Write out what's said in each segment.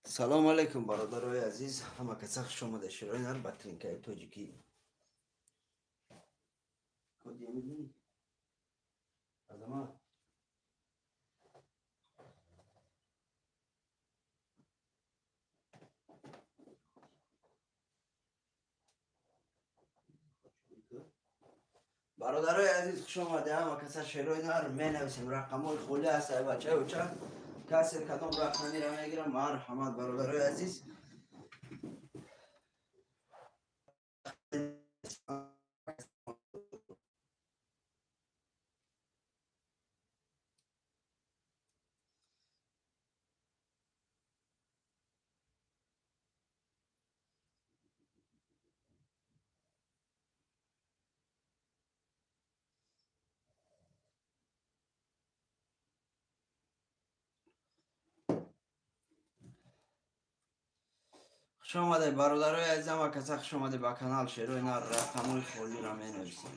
Салому алейкум, бародарои азиз, ҳама каса хуш омада. Широи нар ба тринкаи тоҷикӣ. Кодия медонӣ? Азамат. Бародарои азиз, хуш омада, ҳама каса шерои нар менависем. Рақамҳои холӣ аст, ай бачаи оча. Касе кадом рақамиро мегирам, марҳамат, бародарои азиз. Хуш омадед, бародарои азиз, ҳама каса хуш омадед ба канал Шерои нар. Рақамҳои холиро менависем.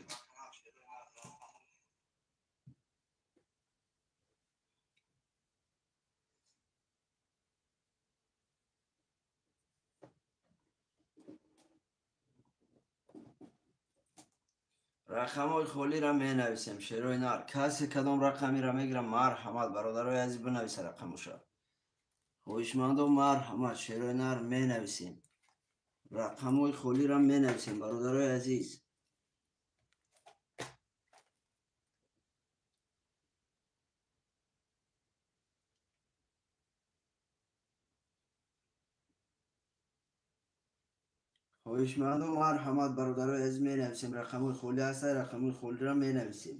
Рақамҳои холиро менависем, Шерои нар. Касе кадом рақамиро мегирам, марҳамат, бародарои азиз, бинависа рақамоша. Хоҳишмандо, марҳамат, шерои нар менависем. Рақамҳои холиро менависем, бародарои азиз. Хоҳишмандо, марҳамат, бародарои азиз, менависем. Рақамҳои холӣ ҳаста, рақамҳои холиро менависем.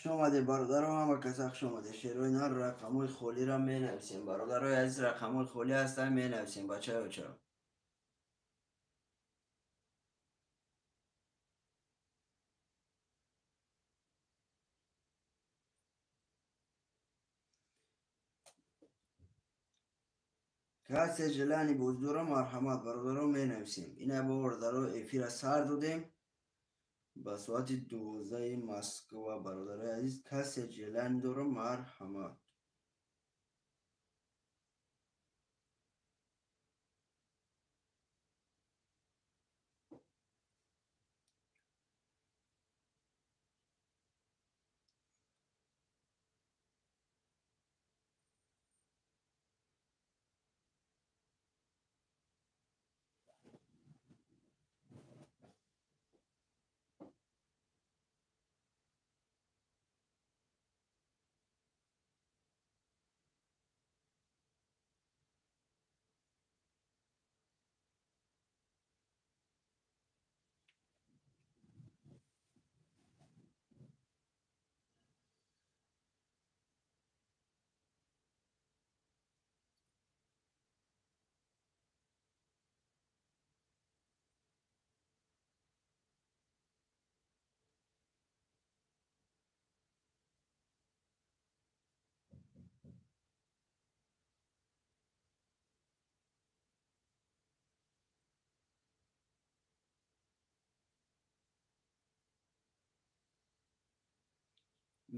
Хуш омадед, бародаро, ҳама каса хуш омадед. Шерои нар рақамҳои холиро менависем. Бародарои азиз, рақамҳои холӣ ҳастанд, менависем, бачаи оча. Касе желани боздора, марҳамат, бародаро, менависем. Ина бародаро, эфира сар додем ба соати 12 Москва, бародарои азиз. Касе желани дора, марҳамат.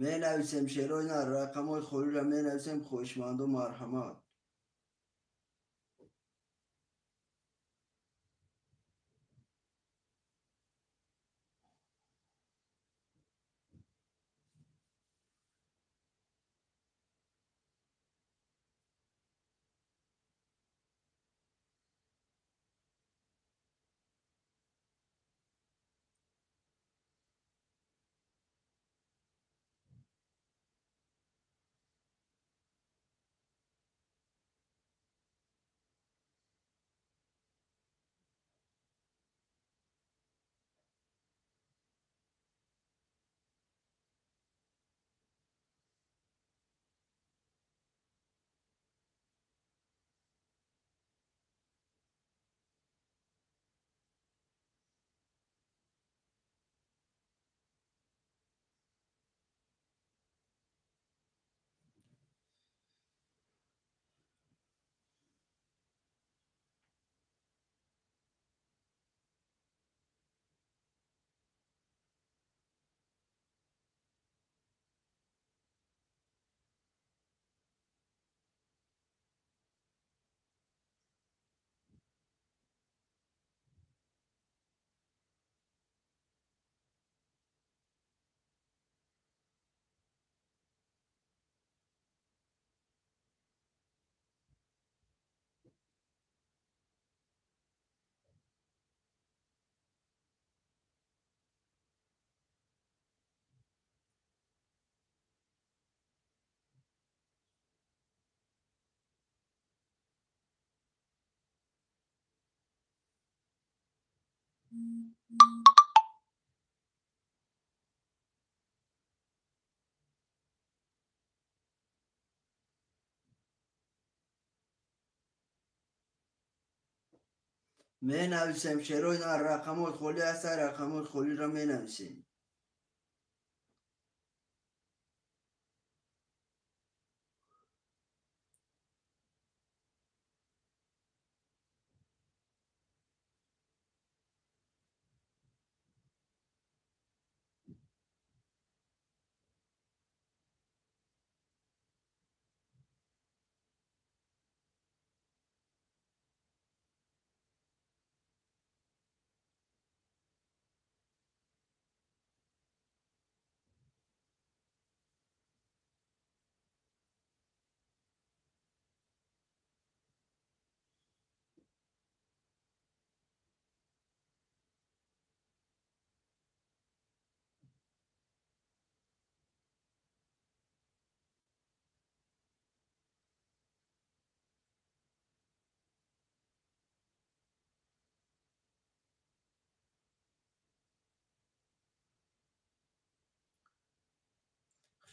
Менависем, шерои нар, рақамҳои холиро менависем. Хоҳишмандо, марҳамат. Менависем шерои нар, рақамҳои холӣ ҳаста, рақамҳои холиро менависем.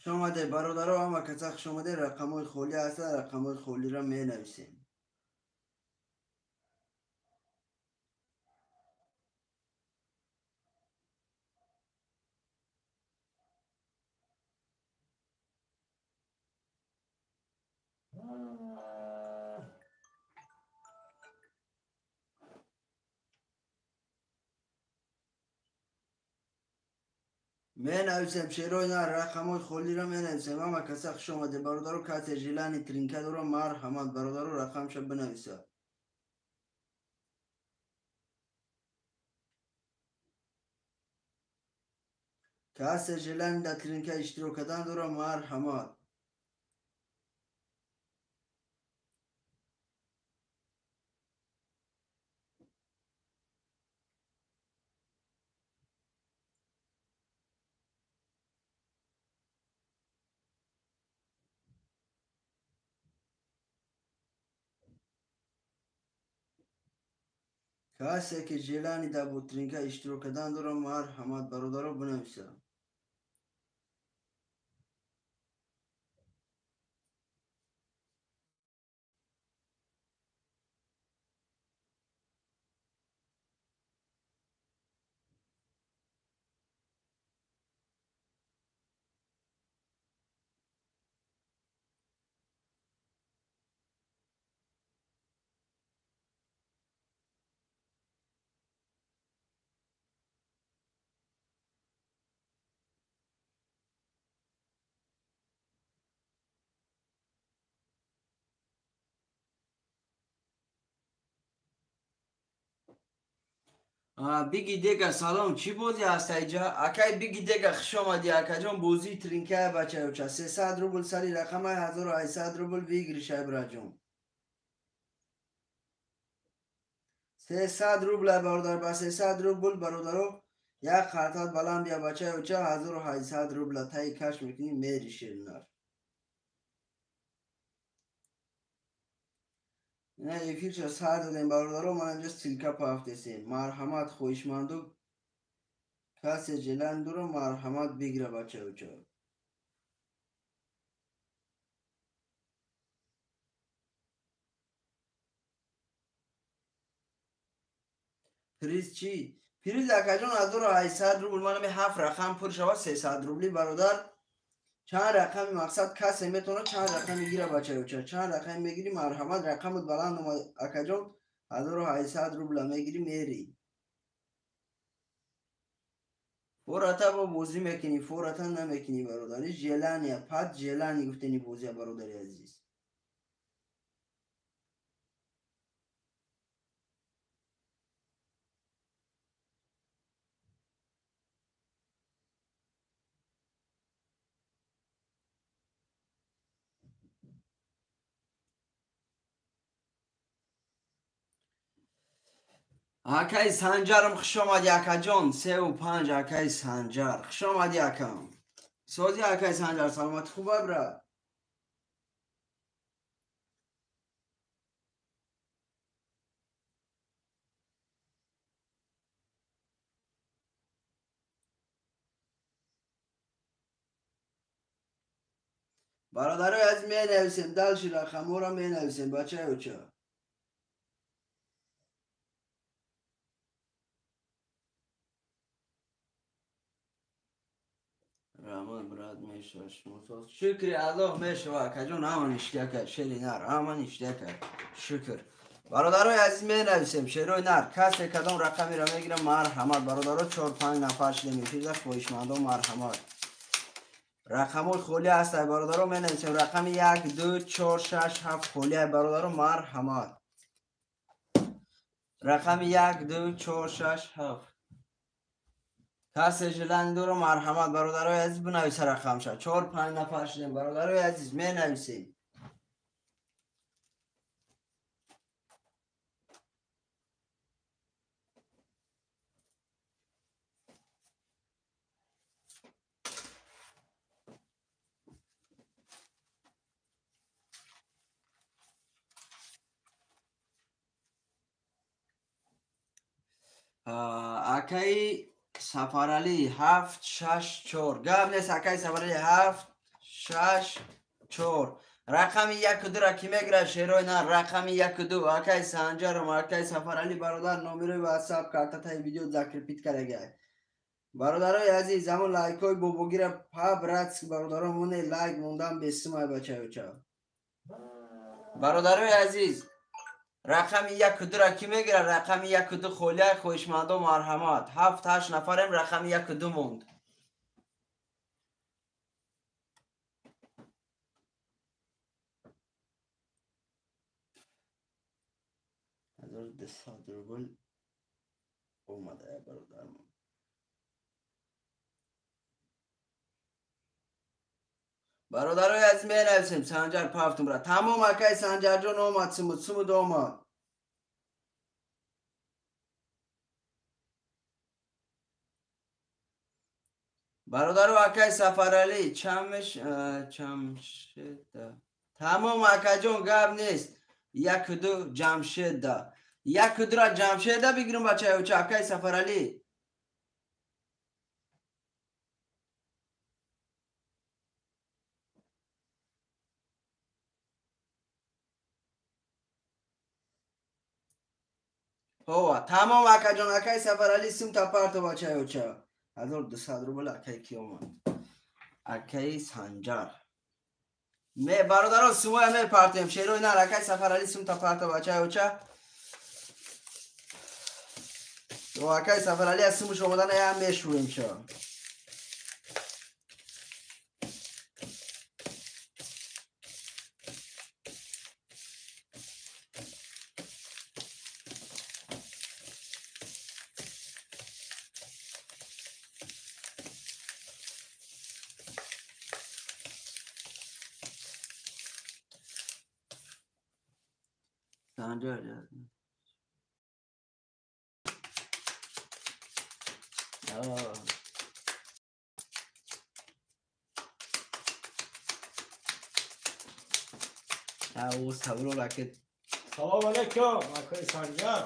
Хуш омадед бародаро, ҳама каса хуш омадед. Рақамҳои холӣ ҳастанд, рақамҳои холиро менависем. Менависем шерои нар, рақамҳои холиро менависем. Ҳама каса хуш омадед бародаро. Касе желани тринка дора, марҳамат бародаро, рақамша бинависа. Касе желани дар тринка иштирок кардан дора, марҳамат. Касе ки желани дар бутринка иштирок кардан дора, марҳамат бародаро, бинависа. Биги дега салом, чӣ бозӣ ҳаст айҷа? Акай биги дега хуш омадӣ акаҷон, бозии тринкая бачаюча. 300 рубл сари рақамай, 1800 рубл выигрыш ай браҷон. 300 рубл ай бародар, ба 300 рубл бародаро як қартат баланд бия бачаюча, 1800 рубла таи каш мекунӣ, мери ширнар. Не, эфирша сар додем бародаро, ман инҷа ссылка пафтесем. Марҳамат хоҳишманду касе желан дуро, марҳамат бигира бачаюча. Приз чӣ? Приз акаҷон 1800 рубл, манами 7 рақам пур шава 300 рубли бародар. Чанд рақами мақсад касе метавонад чанд рақам мегира бачаюча, чанд рақам мегири, марҳамат, рақамат баланд омад акаҷон, 1800 рубла мегири, мери. Фората бо бозӣ мекунӣ, фората намекунӣ бародари. Желания, пад желани гуфтени бозия бародари азиз. Акай Санҷарам хуш омадӣ акаҷон, 3 5 акай Санҷар хуш омадӣ акам. Сози акай Санҷар, саломатӣ хуб брат? Бародарои азиз, менависем, дальше рақамҳоро менависем, бачаёча. Раҳмат, брат, мешава шумо соз. Шукри Аллоҳ, мешава, акаҷон, ҳама ништяка, шери нар, ҳама ништяка. Шукр. Бародарои азиз, менависем, шерои нар. Касе кадом рақамеро мегирам, марҳамат. Бародаро, 4-5 нафар шудем эфирда, хоҳишмандо, марҳамат. Рақамҳои холӣ ҳастанд, бародаро, менависем. Рақами 1, 2, 4, 6, 7 холӣ ай, бародаро, марҳамат. Рақами 1, 2, 4, 6, 7. Касе желание дора, марҳамат, бародарои азиз, бинависа рақамша. 4-5 нафар шудем, бародарои азиз, менависем. Акаи Сафаралӣ 7, 6, 4. Гап нест, акаи Сафаралӣ 7, 6, 4. Рақами 1 2-ра ки мегирад, шерои нар, рақами 1 2. Акаи Санҷаром, акаи Сафаралӣ, бародар, номерои WhatsApp картатаи видео закрепить кардагиай. Бародарои азиз, ҳамон лайкҳои бобогира па братски, бародаро, моне лайк мондан бесимай, бачаёча. Бародарои азиз, рақами 1 2-ра ки мегирад, рақами 1 2 холиай, хоҳишмандо, марҳамат. 7-8 нафарем, рақами 1 2 монд. 1200 рубл омада, бародармон. Бародарои азиз, менависем, Санҷар пафтум ра. Тамом, акаи Санҷарҷон, омад, симуд, симуд омад. Бародаро, акаи Сафаралӣ, чамш Ҷамшеда. Тамом, акаҷон, гап нест. 1 2 Ҷамшеда. 1 2-ра Ҷамшеда бигирем, бачаёча, акаи Сафаралӣ. Ҳова, тамом, акаҷон, акаи Сафаралӣ, симта парто, бачаёча. 1200 рубл акаи ки омад? Акаи Санҷар. Ме бародаро, сумоя мепартем, шерои нар, акаи Сафаралӣ, симта парто, бачаёча. Акаи Сафаралӣ аз симуш омадана ям мешӯем ша. Санҷар. Салом алейкум, акои Санҷар.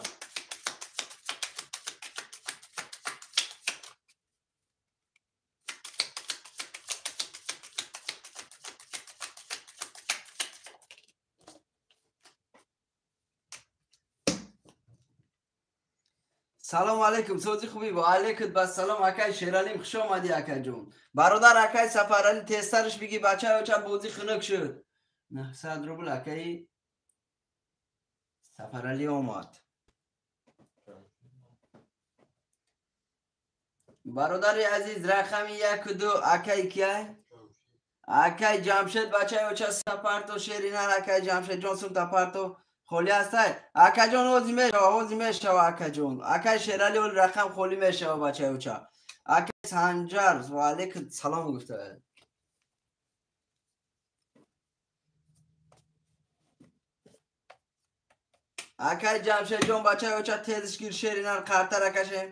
Салом алейкум, сози хуби, ва алейкум ба салом, акай Шералим, хуш омадӣ, акаҷон. Бародар, акай Сафаралӣ, тезтарш биги, бачаёча, бозӣ хунук шуд. 900 рубл акаи Сафаралӣ омад. Бародари азиз, рақами 1 2 акай кияй? Акай Ҷамшед, бачаёча, сапарто, шеринар, акай Ҷамшед ҷон, сумта парто. Холӣ ҳастай, акаҷон, ҳози мешава, ҳози мешава, акаҷон. Акай Шералӣ, оли рақам холӣ мешава, бачаёча. Акай Санҷар, ва алейкум салом гуфта. Акай Ҷамшедҷон, бачаёча, тезиш гир, шеринар, қартара кашем.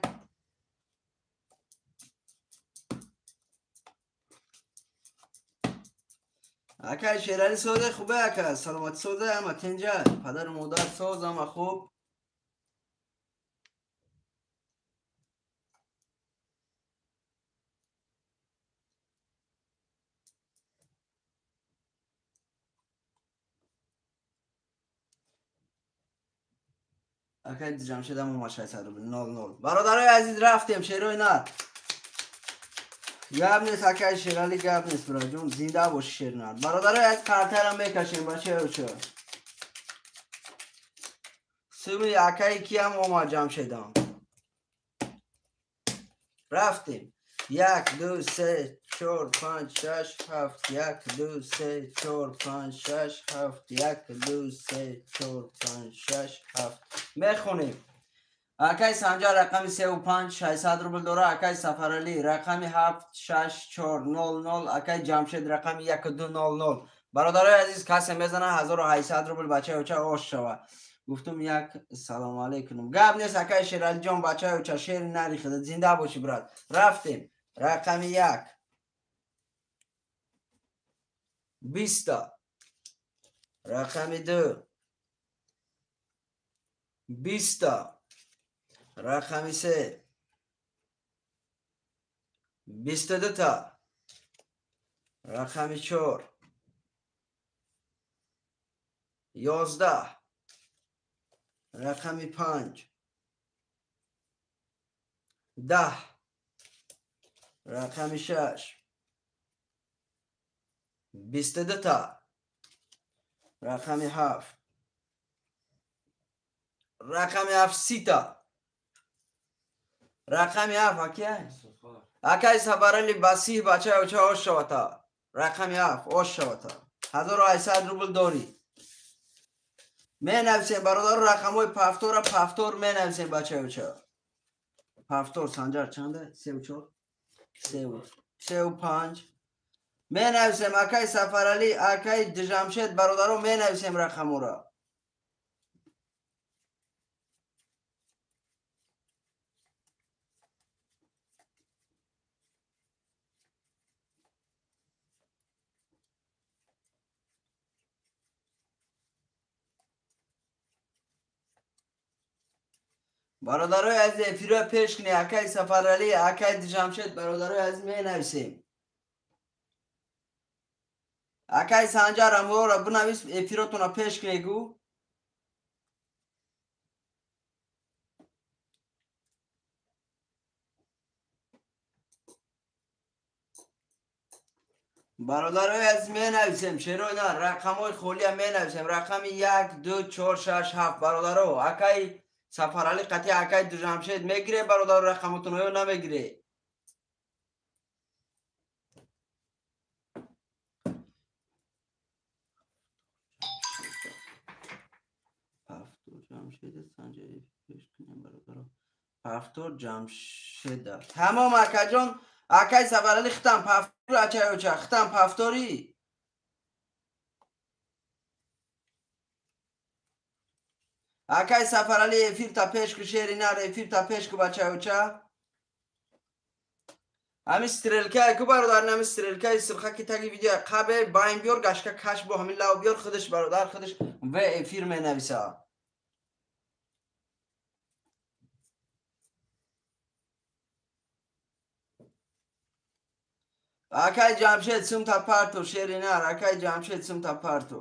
Акай Шералӣ, созе хубе, ака, саломатӣ, созе, ҳама тинҷа, падару модар соз, ҳама хуб. Акай Ҷамшедам омад 600 рубл 00. Бародарои азиз, рафтем, шерои нар. Гап нест, акай Шерали, гап нест, бираҷон, зинда боши, шернар. Бародарои азиз, қартайра мекашем, бачаёча. Суми акай киам омад, Ҷамшедам. Рафтем. 1 2 3 4 5 6 7 1 2 3 4 5 6 7 1 2 3 4 5 6 7. Мехонем. Акай Санҷар рақами 35 600 рубл дора, акай Сафаралӣ рақами 7 6 4 0 0, акай Ҷамшед рақами 1 2 0 0. Бародарои азиз, касе мезана 1800 рубл, бачаёча, ош шава. Гуфтум як салом алейкум. Гап нест, акай Шералиҷон, бачаёча, шери нари худа, зинда бошӣ, брат. Рафтем. Рақами 1 20, рақами 2 20, рақами 3 22, рақами 4 11, рақами 5 10, рақами 6 22, рақами 7, рақами 7 30, рақами 7. Акай акай Сафарали Басиҳ, бачаёча, ош шавата. Рақами 7 ош шавата, 1800 рубл дорӣ. Менависем, бародаро, рақамҳои пафтора пафтор менависем, бачаёча. Пафтор Санҷар чанда? 34, 35. Менависем, акай Сафаралӣ, акай Ҷамшед, бародаро, менависем рақамҳоро. Бародарои азиз, эфирро пеш кунед, акай Сафаралӣ, акай Ҷамшед, бародарои азиз, менависем. Акай Санҷар, амвора бинавис, эфиротонро пеш кунед гӯ. Бародарои азиз, менависем, шерои на, рақамҳои холия менависем, рақами 1 2 4 6 7. Бародаро, акай Сафаралӣ қатъи акай Ҷамшед мегире, бародаро, рақамотонро ё намегире? Пафтор Ҷамшеда. Тамом, акаҷон, акай Сафаралӣ, хитам пафтор, ачаёча, хитам пафторӣ. Акай Сафаралӣ, эфирта пеш ку, шери нар, эфирта пеш ку, бачаёча. Ҳамин стрелкае ку, бародар, ҳамин стрелкаи сирхаки таги видео қабе байн биёр, гашка каш бо ҳамин лав биёр, худаш, бародар, худаш в эфир менависа. Акай Ҷамшед, сумта парто, шери нар, акай Ҷамшед, сумта парто.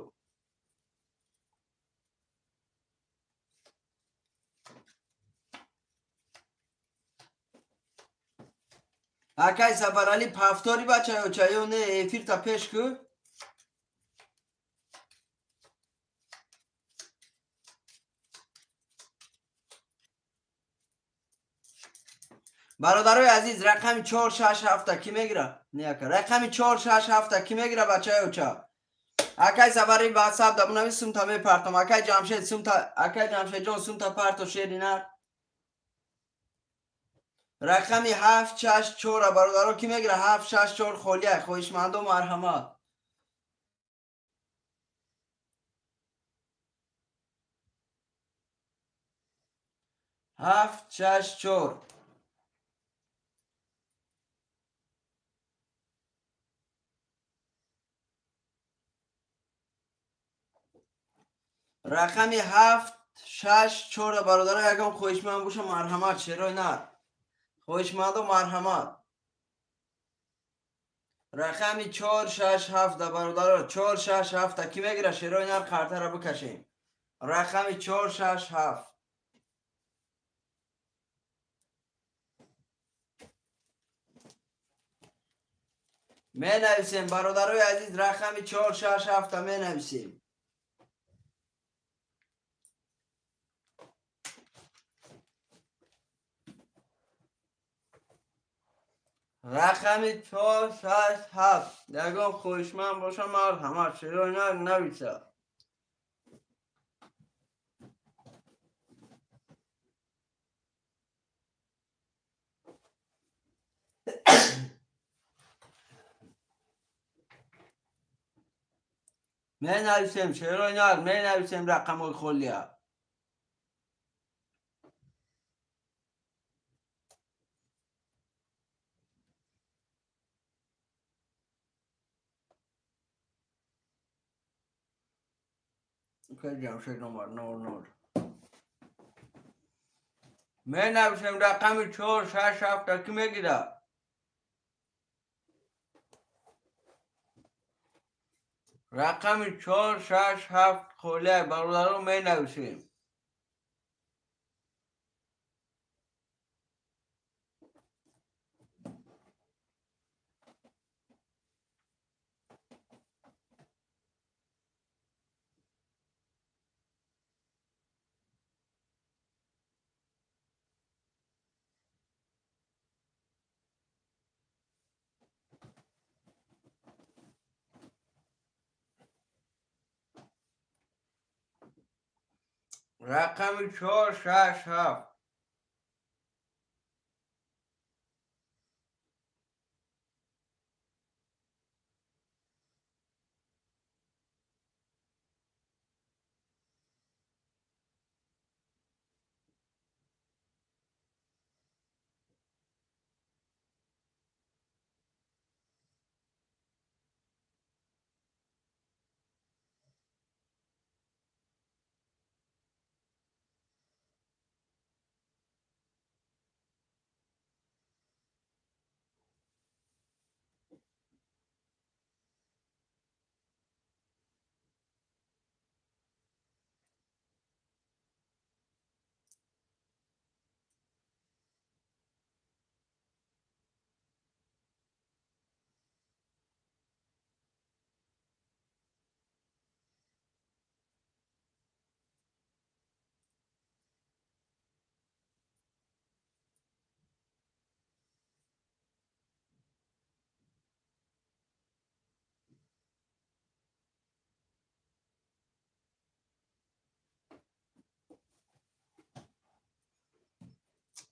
Акай Сафаралӣ, пафтори, бачаёча, ё не? Эфирта пеш ку. Бародарои азиз, рақами 4 6 7 кӣ мегира? Не, ака, рақами 4 6 7 кӣ мегира, бачаёча? Акай Сафаралӣ, ватсап да бунавис, сумта мепартом. Акай Ҷамшед, сумта, акай Ҷамшедҷон, сумта парто, шери нар. Рақами 7 6 4, бародаро, кӣ мегира? 7 6 4 холия, хоҳишмандо, марҳамат. 7 6 4. Рақами 7 6 4, бародаро, ягон хоҳишманд боша, марҳамат, шерои нар. Хоҳишмандо, марҳамат. Рақами 4 6 7, бародаро, 4 6 7 кӣ мегира, шерои нар, қартара бикашем. Рақами 4 6 7. Менависем бародарои азиз, рақами 4 6 7 менависем. Рақами 4 6 7. Ягон хоҳишманд боша, марҳамат, шерои нар нависа. Менависем шерои нар, менависем рақамҳои холия. Ҷамшед омад 00. Менависем рақами 4 6 7 ки мегирад? Рақами 4 6 7 холия бародаро менависем. Рақами 4 6 7.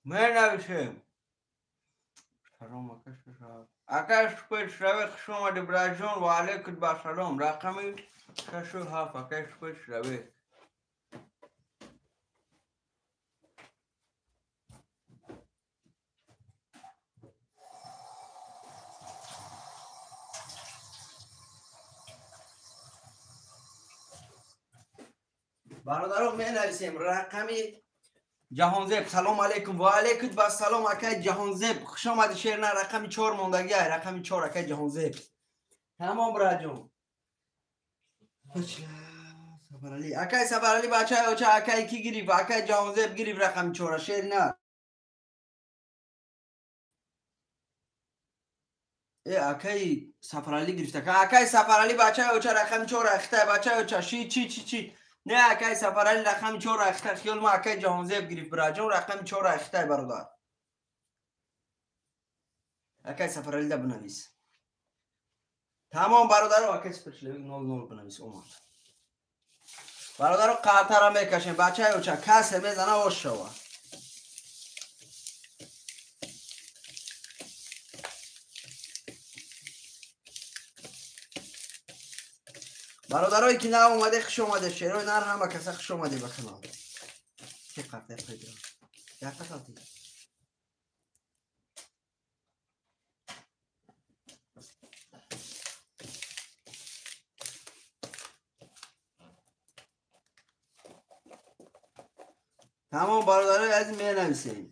Менависем. Салом ака шашав. Ака шпет хуш омадӣ браҷон, ва алайкум басалом. Рақами 6 7 ака шпет равед. Бародаро менависем рақами Ҷаҳонзеб. Салом алейкум. Ва алейкум басалом акай Ҷаҳонзеб. Хуш омадӣ шерна. Рақами 4 мондагӣ, рақами 4 акай Ҷаҳонзеб. Тамом браҷон. Сафарали. Акай Сафарали бачаи оча акай ки гирифт? Акай Ҷаҳонзеб гирифт рақами 4 шерна. Акай Сафарали гирифт. Акай Сафарали бачаи оча рақами 4 ахтай бачаи оча. Ши чи чи чи. Не акай Сафарали рақами 4 ахтай. Хиёл ма акай Ҷаҳонзеб гирифт браҷон, рақами 4 ахтай бародар. Акай Сафарали да бинавис. Тамом бародаро, акай Суперчлевик 00 бинавис омад. Бародаро қатара мекашем бачаи оча, касе мезана ош шава. Бародарое ки нав омаде, хуш омаде. Шерои нар ҳама каса хуш омаде ба канал. Се қарта пайдо. Якта қалти. Тамом бародарои азиз менависем.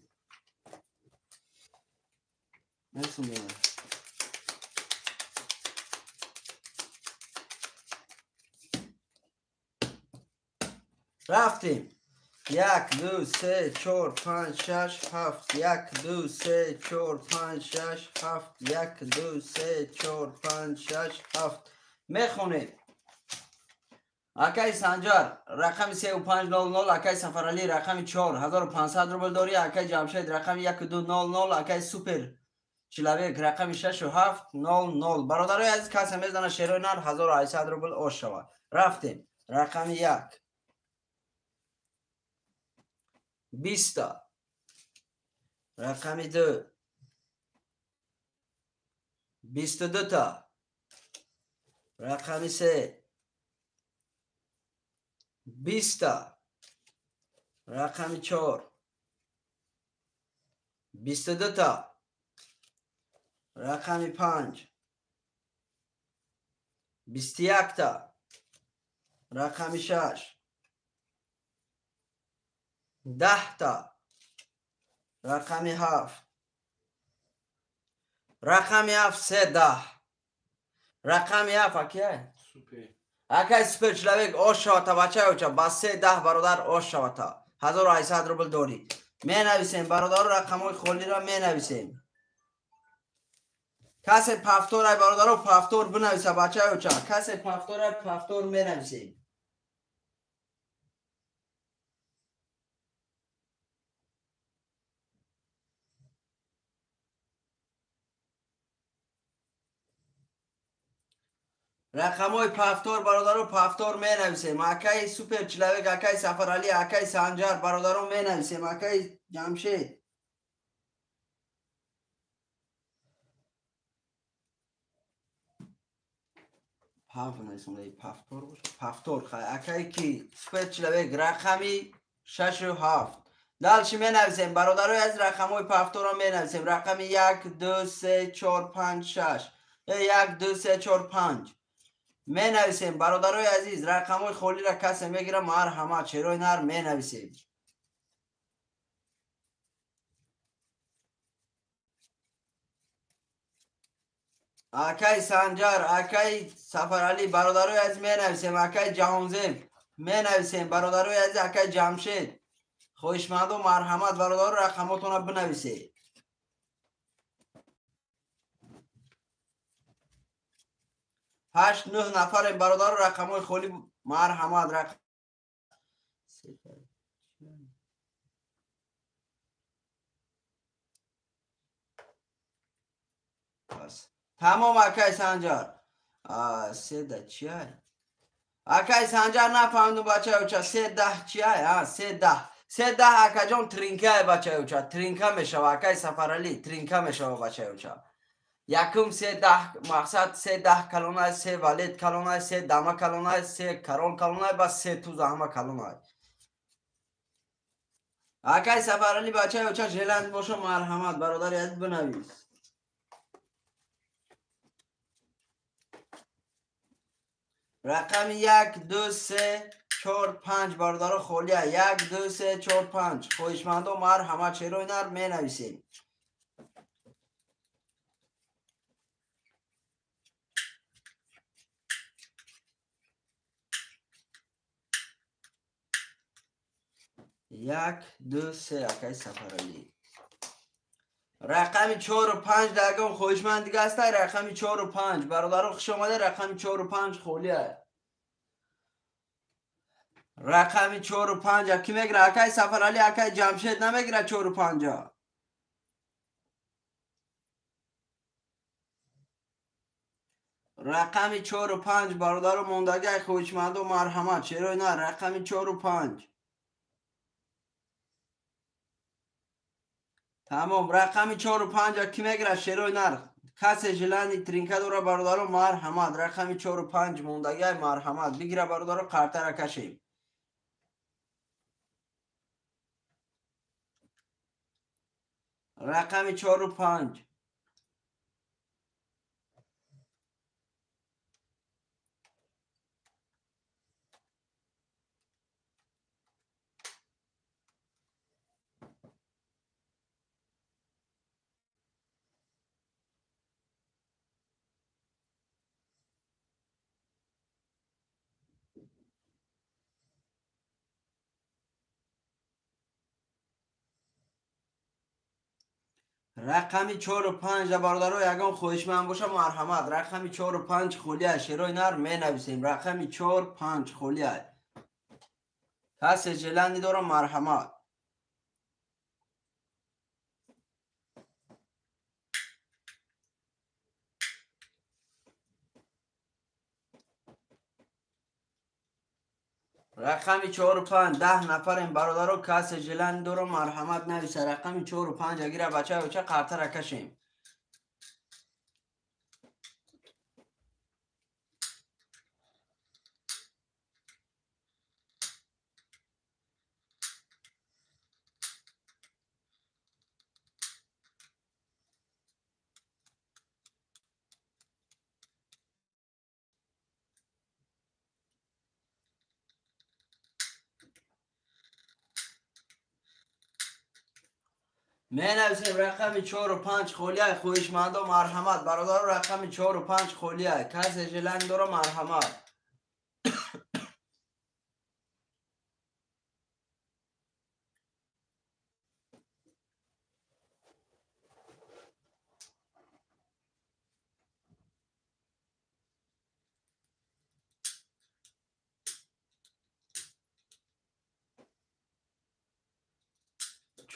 Мерсум. Рафтем. 1 2 3 4 5 6 7 1 2 3 4 5 6 7 1 2 3 4 5 6 7 мехонем. Акай Санҷар рақами 3500, акай Сафаралӣ рақами 4500 рубл дорӣ, акай Ҷамшед рақами 1200, акай Супер Человек рақами 6700. Бародарои азиз, касе мезана шерои нар 1800 рубл ош шавад. Рафтем. Рақами 1 20, рақами 2 22 та, рақами 3 20 та, рақами 4 22 та, рақами 5 21 та, рақами 6 10 та, рақами 7, рақами 7 3 10, рақами 7 акай супер, акай супер человек ош шавата бачаи оча ба 3 10 бародар ош шавата. 1800 рубл дорӣ. Менависем бародаро, рақамҳои холиро менависем. Касе пафторай бародаро пафтор бинависа бачаи оча. Касе пафторай пафтор менависем. Рақамҳои пафтор бародаро пафтор менависем. Акаи Супер Человек, акаи Сафаралӣ, акаи Санҷар бародаро менависем. Акаи Ҷамшед. Паф нависем, пафтор боша. Пафтор хай. Акаи ки Супер Человек рақами 6 7. Дальше менависем бародарои аз рақамҳои пафторро менависем. Рақами 1 2 3 4 5 6 1 2 3 4 5 менависем бародарои азиз. Рақамҳои холиро касе мегирам, марҳамат, шерои нар менависем. Акаи Санҷар, акаи Сафаралӣ бародарои азиз менависем. Акаи Ҷаҳонзеб менависем бародарои азиз. Акаи Ҷамшед хоҳишмандо марҳамат бародаро рақамотонро бинависед. 8 9 нафарем бародаро, рақамҳои холӣ марҳамат. Тамом акай Санҷар. Седа чиай? Акай Санҷар нафаҳмидум бачаи оча. 3 10 чиай? 3 10. 3 10 акаҷон тринкай бачаи оча. Тринка мешава акай Сафаралӣ, тринка мешава бачаи оча. Якум 3 10 мақсад 3 10 калонай, 3 валет калонай, 3 дама калонай, 3 корол калонай ба 3 туза ҳама калонай. Акай Сафаралӣ бачаи оча желанд боша марҳамат бародари азиз бинавис. Рақами 1 2 3 4 5 бародаро холия. 1 2 3 4 5 хоҳишмандо марҳамат шерои нар менависем. 1 2 3 акай Сафаралӣ. Рақами 4 5 дагон хоҳишманд дига ҳастай. Рақами 4 5 бародаро хуш омада. Рақами 4 5 холия. Рақами 4 5 ки мегира? Акай Сафаралӣ, акай Ҷамшед намегира 4 5. Рақами 4 5 бародаро мондагай хоҳишмандо марҳамат шерои на. Рақами 4 5. Тамом. Рақами 4 5 ки мегира шерои нар? Касе желани тринка дора бародаро марҳамат. Рақами 4 5 мондагай марҳамат бигира бародаро, қартара кашем. Рақами 4 5. Рақами 4 ва 5 бародаро ягон хоҳишманд боша марҳамат. Рақами 4 ва 5 холия шерои нар менависем. Рақами 4 5 холия. Касе желание дора марҳамат. Рақами 4 ва 5 10 нафарем бародаро касе желание дора марҳамат нависа. Рақами 4 ва 5 агира бача оча қартара кашем. Менависем рақами 4 ва 5 холия хоҳишмандо марҳамат бародаро. Рақами 4 ва 5 холия касе желание дора марҳамат.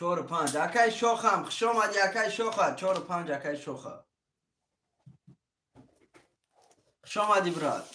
4 5 акай шохам хуш омадӣ акай шоха. 4 5 акай шоха хуш омадӣ брат.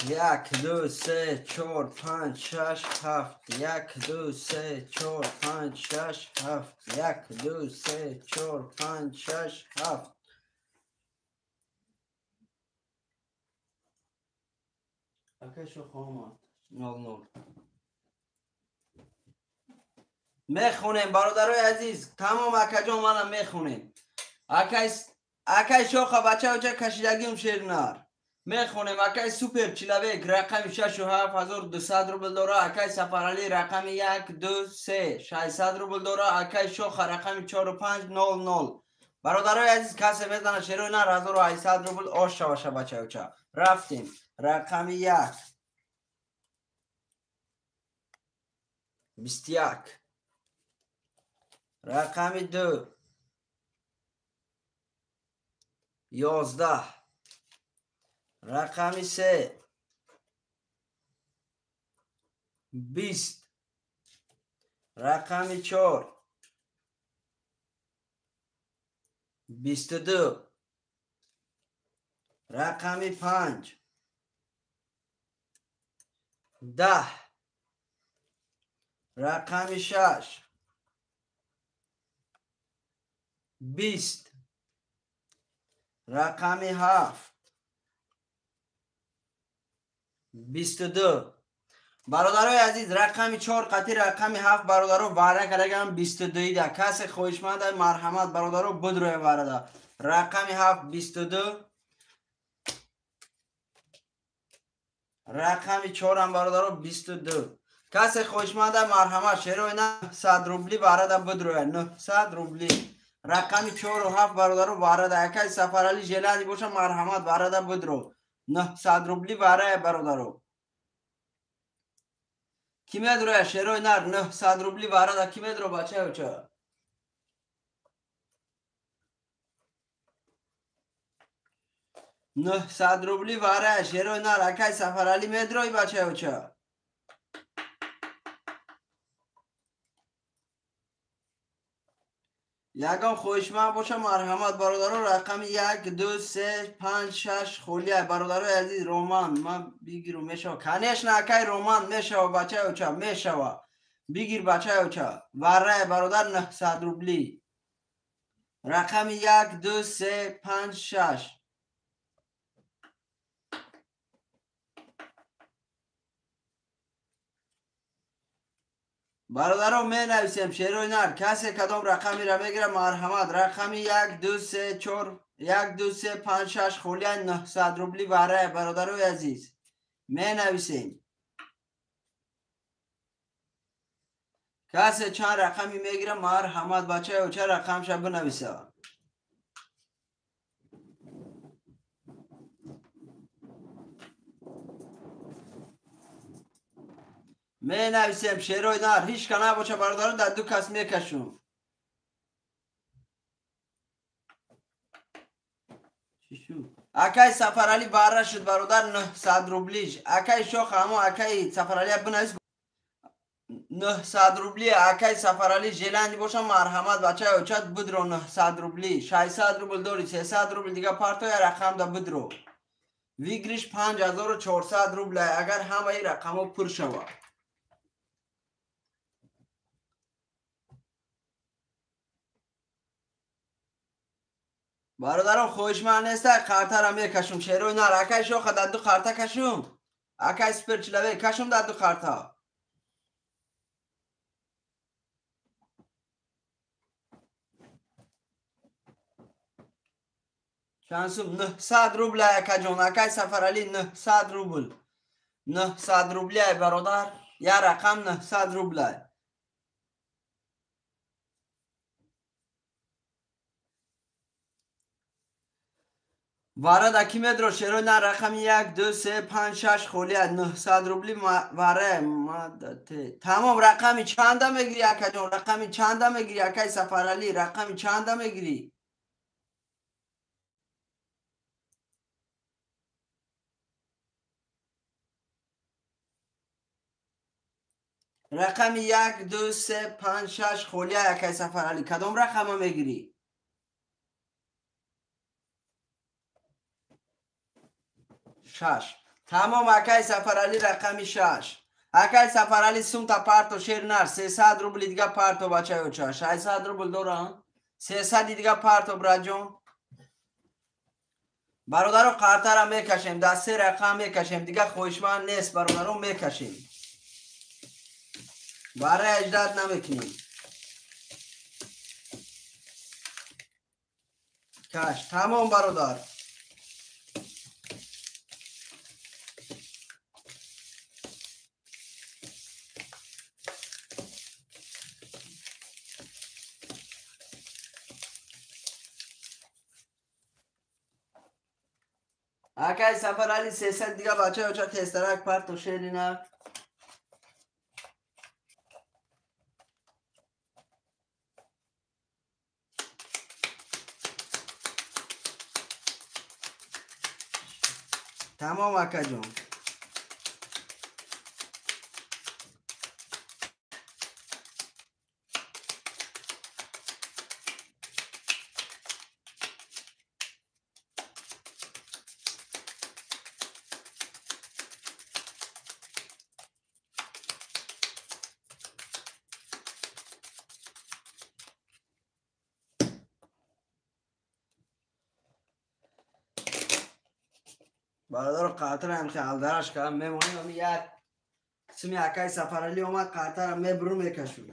1 2 3 4 5 6 7 1 2 3 4 5 6 7 1 2 3 4 5 6 7. Акай шоха омад 00. Мехонем бародарои азиз, тамом акаҷон манам мехонем. Акай шоха бача кашидагим шернар. Мехонем акай супер человек рақами 6 ва 7200 рубл дора. Акай Сафарали рақами 1 2 3 600 рубл дора. Акай шоха рақами 4 5 0 0. Бародарои азиз касе мезана шерои нар 1800 рубл ош шаваша бачаюча. Рафтем. Рақами 1 21 рақами 2 11 рақами 3 20 рақами 4 22 рақами 5 10 рақами 6 20 рақами 7 22. Бародарои азиз рақами 4 қатӣ рақами 7 бародаро ваъда кардагам 22 да. Касе хоҳишманд марҳамат бародаро будроя ваъда. Рақами 7 22 рақами 4 ҳам бародаро 22. Касе хоҳишманд марҳамат шерои 900 рубли ваъда будроя 900 рубли. Рақами 4 ва 7 бародаро ваъда. Акай Сафарали желание боша марҳамат ваъда будро 900 рубли ваъда бародаро. Ки медроя шерои нар 900 рубли ваъда ки медро бачаюча. 900 рубли ваъда шерои нар акай Сафарали медрои бачаюча. Ягон хоҳишманд боша, марҳамат, бародаро, рақами 1, 2, 3, 5, 6 холия. Бародарои азиз, Роман, ман бигиру мешава. Конечно, акай Роман, мешава, бачаи оча, мешава. Бигир, бачаи оча. Варрае, бародар, 900 рубли. Рақами 1, 2, 3, 5, 6. Бародаро, менависем, шерои нар. Касе кадом рақамиро мегирад, марҳамат. Рақами 1, 2, 3, 4, 1, 2, 3, 5, 6 холия, 900 рубли варрае, бародарои азиз. Менависем. Касе чанд рақами мегирад, марҳамат, бачаи оча, рақамша бинависа. Менависем, шерои нар. Ҳеҷ ка набоша, бародаро, дар ду кас мекашум. Акай Сафарали барра шуд, бародар, 900 рублиш. Акай Шох, ҳамо акай Сафарали бинавис, 900 рубли. Акай Сафарали, желани боша, марҳамат, бачаи очат, бидро, 900 рубли. 600 рубл дори, 300 рубл дига парто, я рақам да бидро. Выигрыш 5400 рубл, агар ҳамаи рақамҳо пур шавад. Бародарон, хоҳишманд неста, қартара мекашум, шерои нар. Акай Шоха, дар ду қарта кашум. Акай Супер Чилаве, кашум дар ду қарта. Чанд сум? 900 рубл, акаҷон. Акай Сафарали, 900 рубл. 900 рубли, ай бародар. Я рақам 900 рубл. Вара да ки медро, шерои нар? Рақами 1, 2, 3, 5, 6 холия, 900 рубли вара. Тамом, рақами чанда мегири, акаҷон? Рақами чанда мегири, акай Сафарали? Рақами чанда мегири? Рақами 1, 2, 3, 5, 6 холия, акай Сафарали. Кадом рақама мегирӣ? 6. Тамом, акай Сафарали, рақами 6. Акай Сафарали, сумта парто, шер нар. 300 рубли дига парто, бачаи оча. 600 рубл дорам. 300 дига парто, браҷон. Бародаро, қартара мекашем. Дар се рақам мекашем. Дига хоҳишманд нест, бародаро, мекашем. Барои аҷдад намекунем. Каш. Тамом, бародар. Акай Сафарали, 300 дига, бачаи оча, тезтарак парто, шери нар. Тамом, акаҷон. Бародаро, қартара ҳам алдараш кардам, мемонем. Як қисми акай Сафарали омад, қартара мебуру мекашум.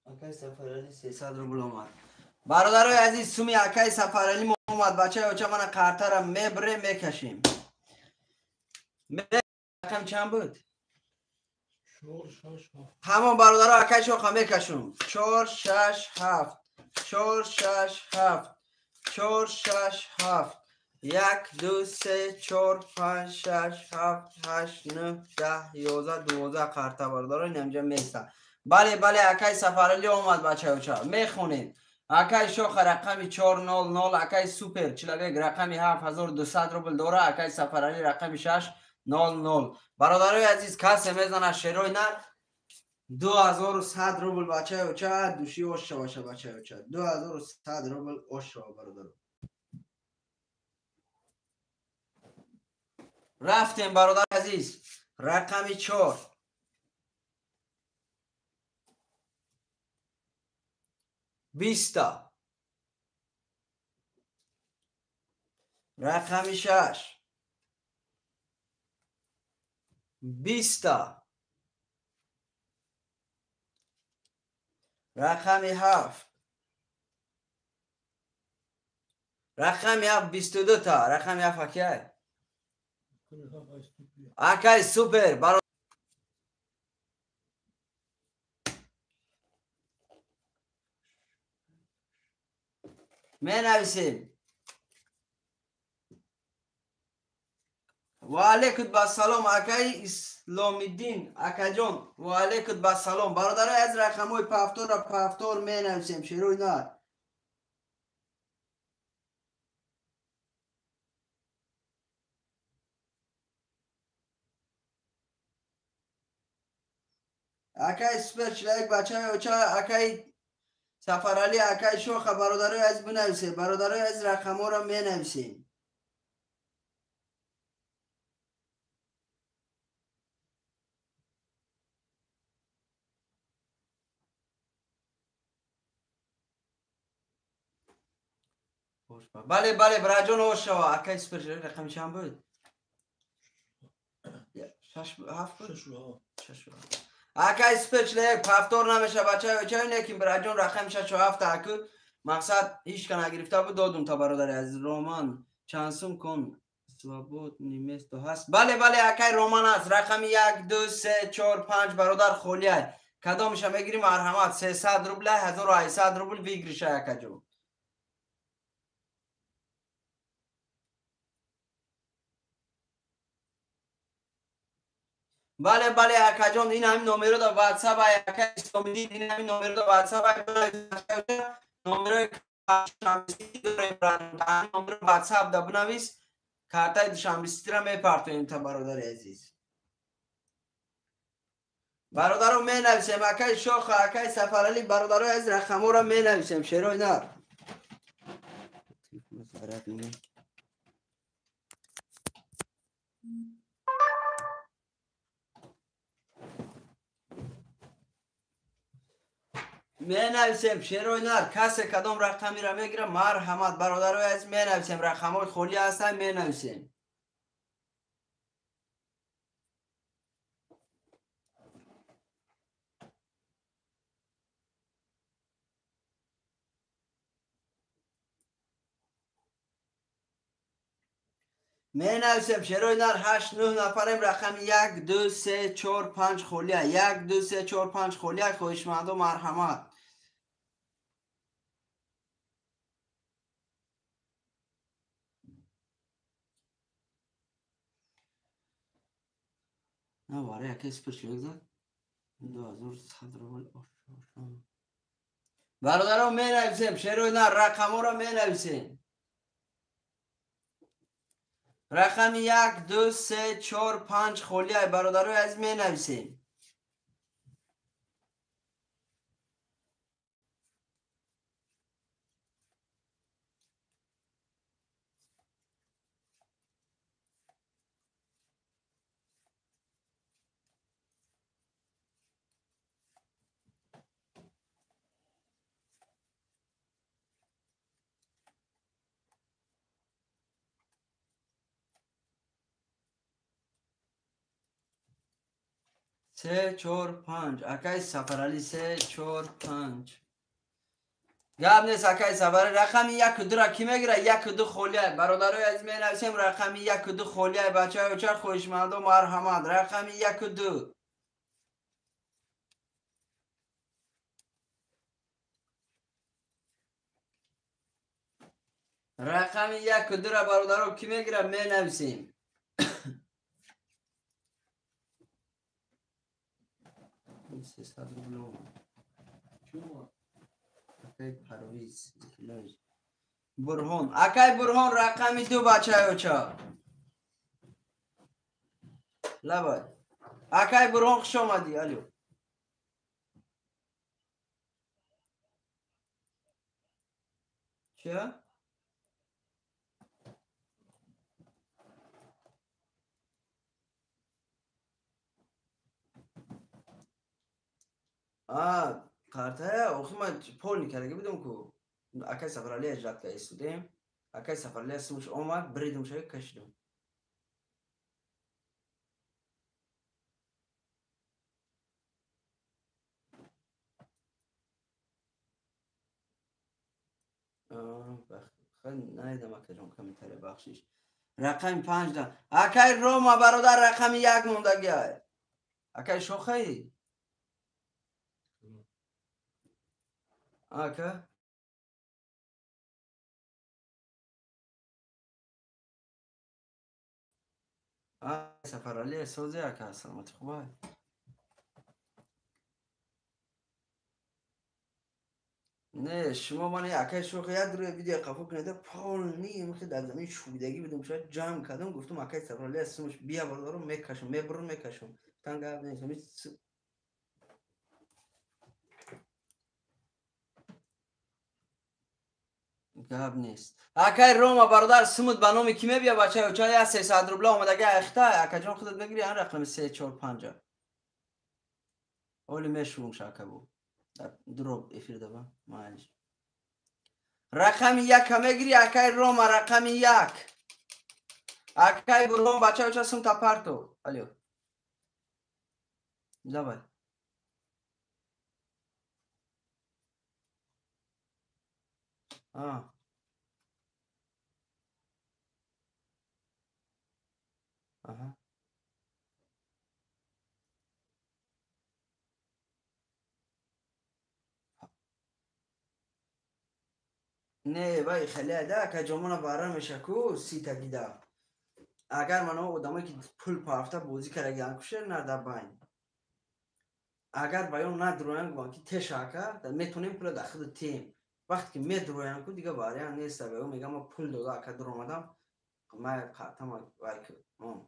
Акай Сафарали 300 рубл омад. Бародарои азиз, суми акай Сафарали омад. Бачаи оча, мана қартара мебре мекашем. Рақам чанд буд? 4 6 7. Тамом бародаро, акай шоха мекашум. 4 6 7. 4 6 7. 4 6 7. 1 2 3 4 5 6 7 8 9 10 11 12 карта бародаро инамҷа места. Бале, бале, акай Сафарали омад бачаёча. Мехонем. Акай шоха рақами 400, акай супер человек рақами 7200 рубл дора, акай Сафарали рақами 600. Бародарои азиз, касе мезана шерои нар 2100 рубл бачаёча, души ош шаваша бачаёча. 2100 рубл ош шава бародаро. Рафтем бародари азиз, рақами 4. 20. Рақами 6. 20. Рақами 7. Рақами 7 22 та. Рақами 7 акай. Акай супер. Менависем. Ва алейкум басалом акай Исломиддин акаҷон. Ва алейкум басалом. Бародарои аз рақамҳои пафторро пафтор менависем шерои нар. Акай супер человек бачаи оча, акай Сафарали, акай шоха, бародарои аз бинависем. Бародарои аз рақамҳоро менависем. Бале, бале, браҷон ошава. Акай супер человек рақами чанд буд? 6 7 буд? 6 7. Акай супер человек пафтор намеша бачаи очаи, лекин браҷон рақами 6 7 аку мақсад ҳеч ка нагирифта буд, додум та бародари азиз. Роман чанд сум кон свободный место ҳаст? Бале, бале, акай Роман аст. Рақами 1 2 3 4 5 бародар холиай. Кадомиша мегирим? Марҳамат, 300 рубля, 1800 рубл выигрыша акаҷон. Бале, бале, акаҷон, ин ҳамин номеро дар WhatsApp ай акай Исломиддин, ин ҳамин номеро дар WhatsApp ай, номерои номеро WhatsApp да бинавис, картаи душанбеситира мепартоем та бародари азиз. Бародаро менависем, акай Шоха, акай Сафарали, бародарои азиз рақамҳоро менависем, шерои нар. Менависем шерои нар, касе кадом рақамиро мегирам, марҳамат бародарои азиз менависем, рақамҳои холӣ ҳастанд, менависем. Менависем шерои нар, 8 9 нафарем, рақами 1 2 3 4 5 холия, 1 2 3 4 5 холия, хоҳишмандо марҳамат. На барои акай супер человек зад 2100 рубл. Бародаро менависем шерои нар, рақамҳоро менависем. Рақами 1 2 3 4 5 холиай бародарои азиз менависем. 3 4 5 акай Сафарали 3 4 5. Гап нест акай Сафарали, рақами 1 2 ра ки мегира? 1 2 холиай. Бародарои азиз менависем рақами 1 2 холиай, бачаҳои оча хоҳишмандо марҳамат, рақами 1 2. Рақами 1 ва 2 бародаро ки мегирад менависем. 300 рубл. Акай Парвиз. Бурҳон. Акай Бурҳон рақами 2 бачаёча. Лабай. Акай Бурҳон хуш омадӣ. Алё. Чия? Картая охи ман полни кардаги будам ку. Акай Сафаралия жадка истодем. Акай Сафаралия сумуш омад, бридум шави кашидум. Найдам акаҷон комментария, бахшиш. Рақами 5 да. Акай Рома бародар рақами 1 мондагиай. Акай шохаи? Ака? Сафаралия созе ака, саломати хубай. Не, шумо мани акай шохи як рӯя видео қафо кунеда полни имхи дар замин шӯбидагӣ будам, шояд ҷамъ кардам, гуфтам акай Сафаралия сумуш бия бародаро мекашам, мебурам мекашам. Тан гап нест, гап нест. Акай Рома бародар сумут ба номи ки мебия бачаё? Ча я 300 рубла омадаги айхта, акаҷон худат мегири ан рақами 3 4 5. Оли мешувум шакабу. Дуроб эфир даба маалиш. Рақами 1 мегири акай Рома рақами 1. Акай Бурҳон бачаё ча сум тапарто. Алё. Давай. Аҳа. Не, вай хеле да, акаҷонмона бара меша ку сита гида. Агар мано одамое ки пул парафта бозӣ кардагиан кушер нада байн. Агар баён надроян гуван ки теша ака, метонем пула дар худ тем. Вақте ки медроян ку дига вариант нест, баён мегам ма пул дода ака дуромадам, ма қартама вай монд.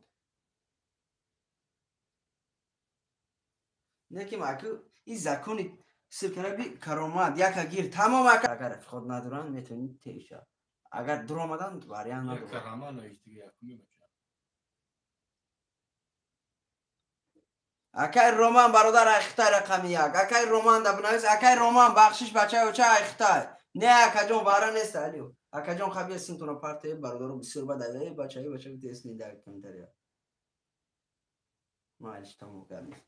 Не ки ма ку ин закони сиркараби каромат яка гир тамом ака. Агар рафиқот надоранд метавонӣ теша. Агар дуромадан вариант надорад. Акай Роман бародар айхтай рақами 1. Акай Роман да бинавис. Акай Роман бахшиш бачаё ча айхтай. Не акаҷон бара нест алио. Акаҷон хабия синтона партия бародаро бисёр бад ай бачаё бача тест не дар комментария. Маалиш тамом кардем.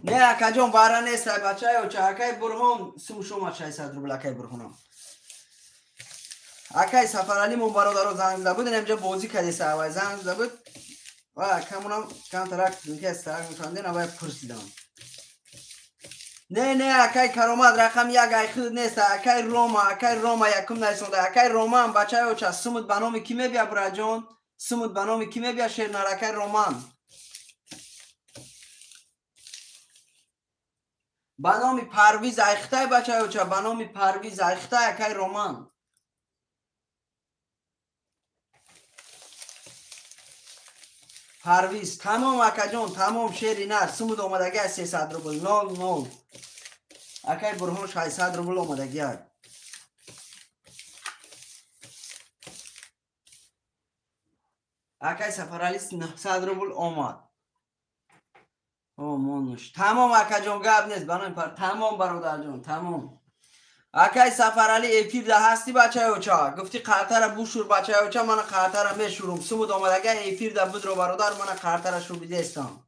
Не акаҷон бара нест ай бачаё ча акай Бурҳон сум шума 600 рубл акай Бурҳонам. Акай Сафарали мон бародаро занг зада буд, инҷа бозӣ кардеса авай занг зада буд. Ва камонам камтарак ки сар мефанден авай пурсидам. Не, не, акай Каромат рақами 1 ай худ нест, акай Рома якум нарисонда. Акай Роман бачаё ча сумут ба номи ки мебия бураҷон? Сумут ба номи ки мебия шернар акай Роман? Ба номи Парвиз айхтай бачаё ча, ба номи Парвиз айхтай акай Роман. Парвиз тамом акаҷон, тамом шери нар сумуд омадаги аз 300 рубл 0 0. Акай Бурҳон 600 рубл омадаги ай. Акай Сафарали 900 рубл омад. О монуш. Тамом акаҷон гап нест ба номи тамом бародарҷон, тамом. Акай Сафарали эфирда ҳасти бачаёча? Гуфти қартара бушур бачаёча, мана қартара мешурум. Сумуд омадага эфирда будро бародар, мана қартара шубидестам.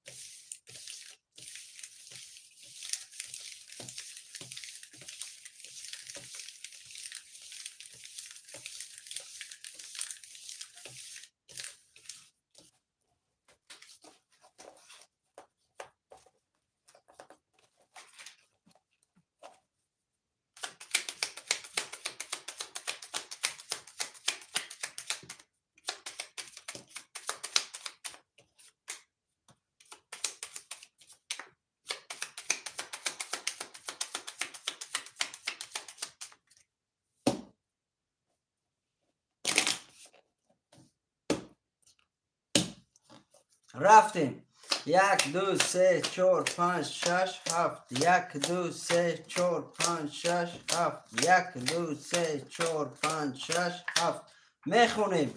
Рафтем. 1 2 3 4 5 6 7 1 2 3 4 5 6 7 1 2 3 4 5 6 7 мехонем.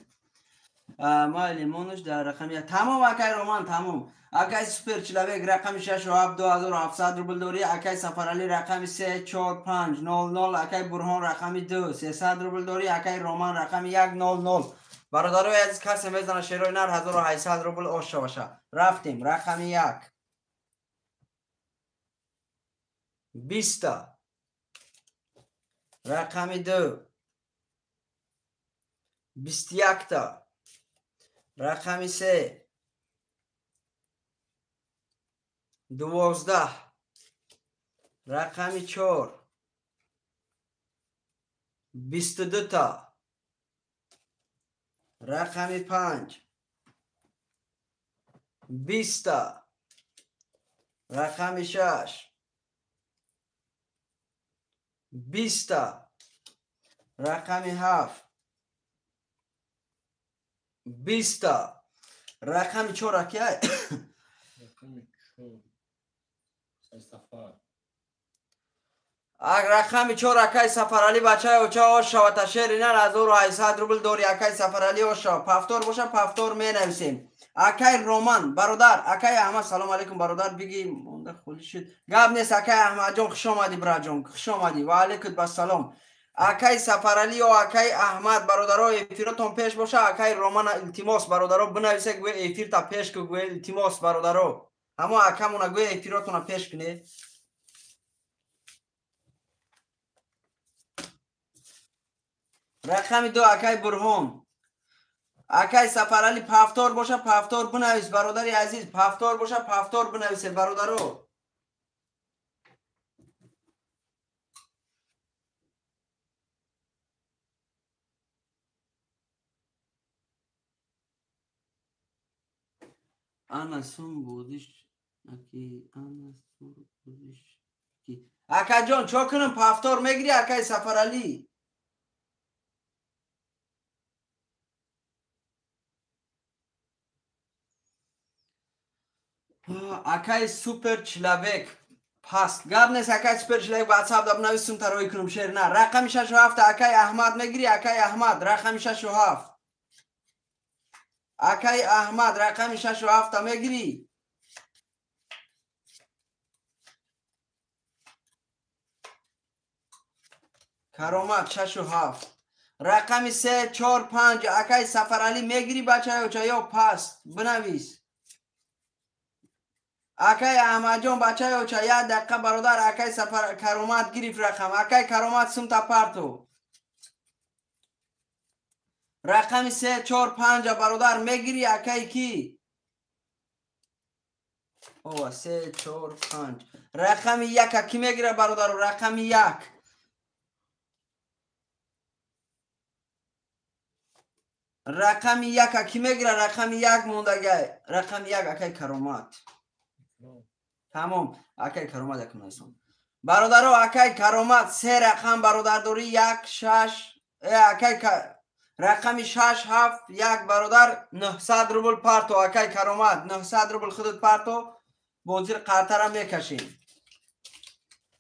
Ма лимонуш дар рақами тамом акай Роман тамом. Акай супер человек рақами 6 7 2700 рубл дорӣ. Акай Сафарали рақами 3 4 5 0 0. Акай Бурҳон рақами 2 300 рубл дорӣ. Акай Роман рақами 1 0 0. Бародарои азиз, касе мезана шерои нар 1800 рубл ош шаваша. Рафтем. Рақами 1 20, рақами 2 21, рақами 3 12, рақами 4 22, рақами 5 20, рақами 6 20, рақами 7 20, рақами 4 акай. Рақами 4 Сафар. Рақами 4 акай Сафарали бачаи оча ош шава шери нар 1800 рубл дори. Акай Сафарали ош шава. Пафтор боша пафтор менависем. Акай Роман бародар, акай Аҳмад салом алейкум бародар, биги монда холи шуд. Гап нест акай Аҳмадҷон, хуш омадӣ браҷон, хуш омадӣ. Ва алейкум ассалом. Акай Сафарали ё акай Аҳмад бародаро, эфиротон пеш боша. Акай Роман илтимос бародаро бинависе, гӯе эфирта пеш ку, гӯе илтимос бародаро. Ҳамо акамона гӯе эфиротона пеш кунед. Рақами 2 акай Бурҳон. Акай Сафарали пафтор боша пафтор бинавис бародари азиз, пафтор боша пафтор бинависед бародаро. Ана сум бодиш аки, ана сур бодиш ки. Акаҷон чо кунам, пафтор мегири акай Сафарали? Акай супер человек паст. Гап нест акай супер человек, ватсап да бинавис сум тарои кунам шер на. Рақами 6 7 акай Аҳмад мегири? Акай Аҳмад рақами 6 7. Акай Аҳмад рақами 6 7 мегири? Каромат 6 7. Рақами 3 4 5 акай Сафарали мегири бачаё чаё паст бинавис. Акай Аҳмадҷон бачаё ча як дақиқа бародар, акай Сафар Каромат гирифт рақам. Акай Каромат сумта парту. Рақами 3 4 5 бародар мегири акай ки? Ова 3 4 5. Рақами 1 ки мегира бародаро? Рақами 1. Рақами 1 ки мегира? Рақами 1 мондагай. Рақами 1 акай Каромат. Тамом, акай Каромат якунайсон. Бародаро, акай Каромат се рақам бародар дорӣ 1 6, акай рақами 6 7 1 бародар 900 рубл парто. Акай Каромат 900 рубл худат парто, бозир қартара мекашем.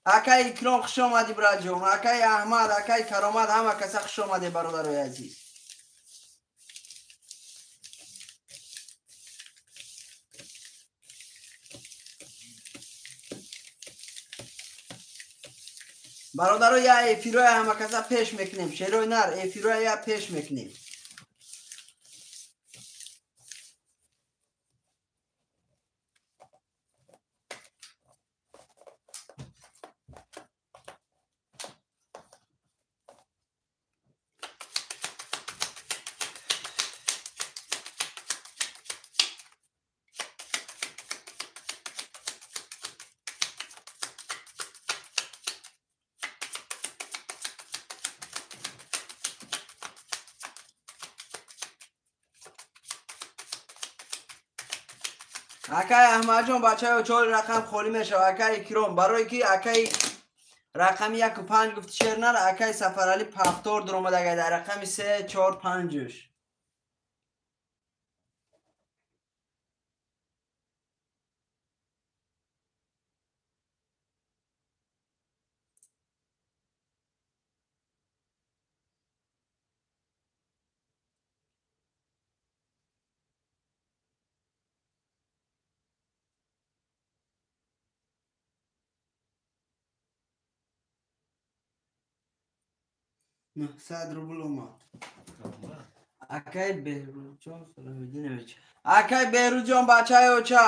Акай Икром хуш омадӣ браҷон, акай Аҳмад, акай Каромат, ҳама каса хуш омадӣ бародарои азиз. Бародаро, я эфироя ҳама каса пеш мекунем. Шерои нар эфироя я пеш мекунем. Акай Аҳмадҷон бачаё чор рақам холӣ мешавад. Акай Икром барое ки акай рақами 1 5 гуфти шер нар, акай Сафарали пафтор дуромадагай дар рақами 3 4 5. 900 рубл омад. Акай Беҳрӯзҷон Салоҳиддинович. Акай Беҳрӯзҷон бачаи оча.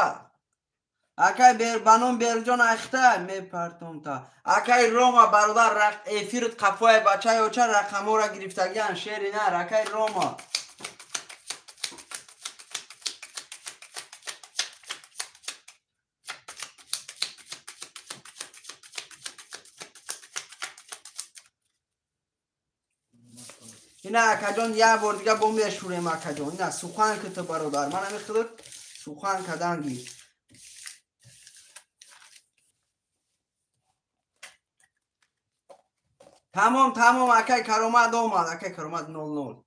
Акай ба ном Беҳрӯзҷон айхта мепартом та. Акай Рома бародар эфирт қафои бачаи оча рақамҳоро гирифтагиан шери нар. Акай Рома. Ина акаҷон як бор дига бо мешурем акаҷон. Ина сухан кита бародар. Ман ҳами худат сухан кадан гир. Тамом тамом акай Каромат омад. Акай Каромат 00.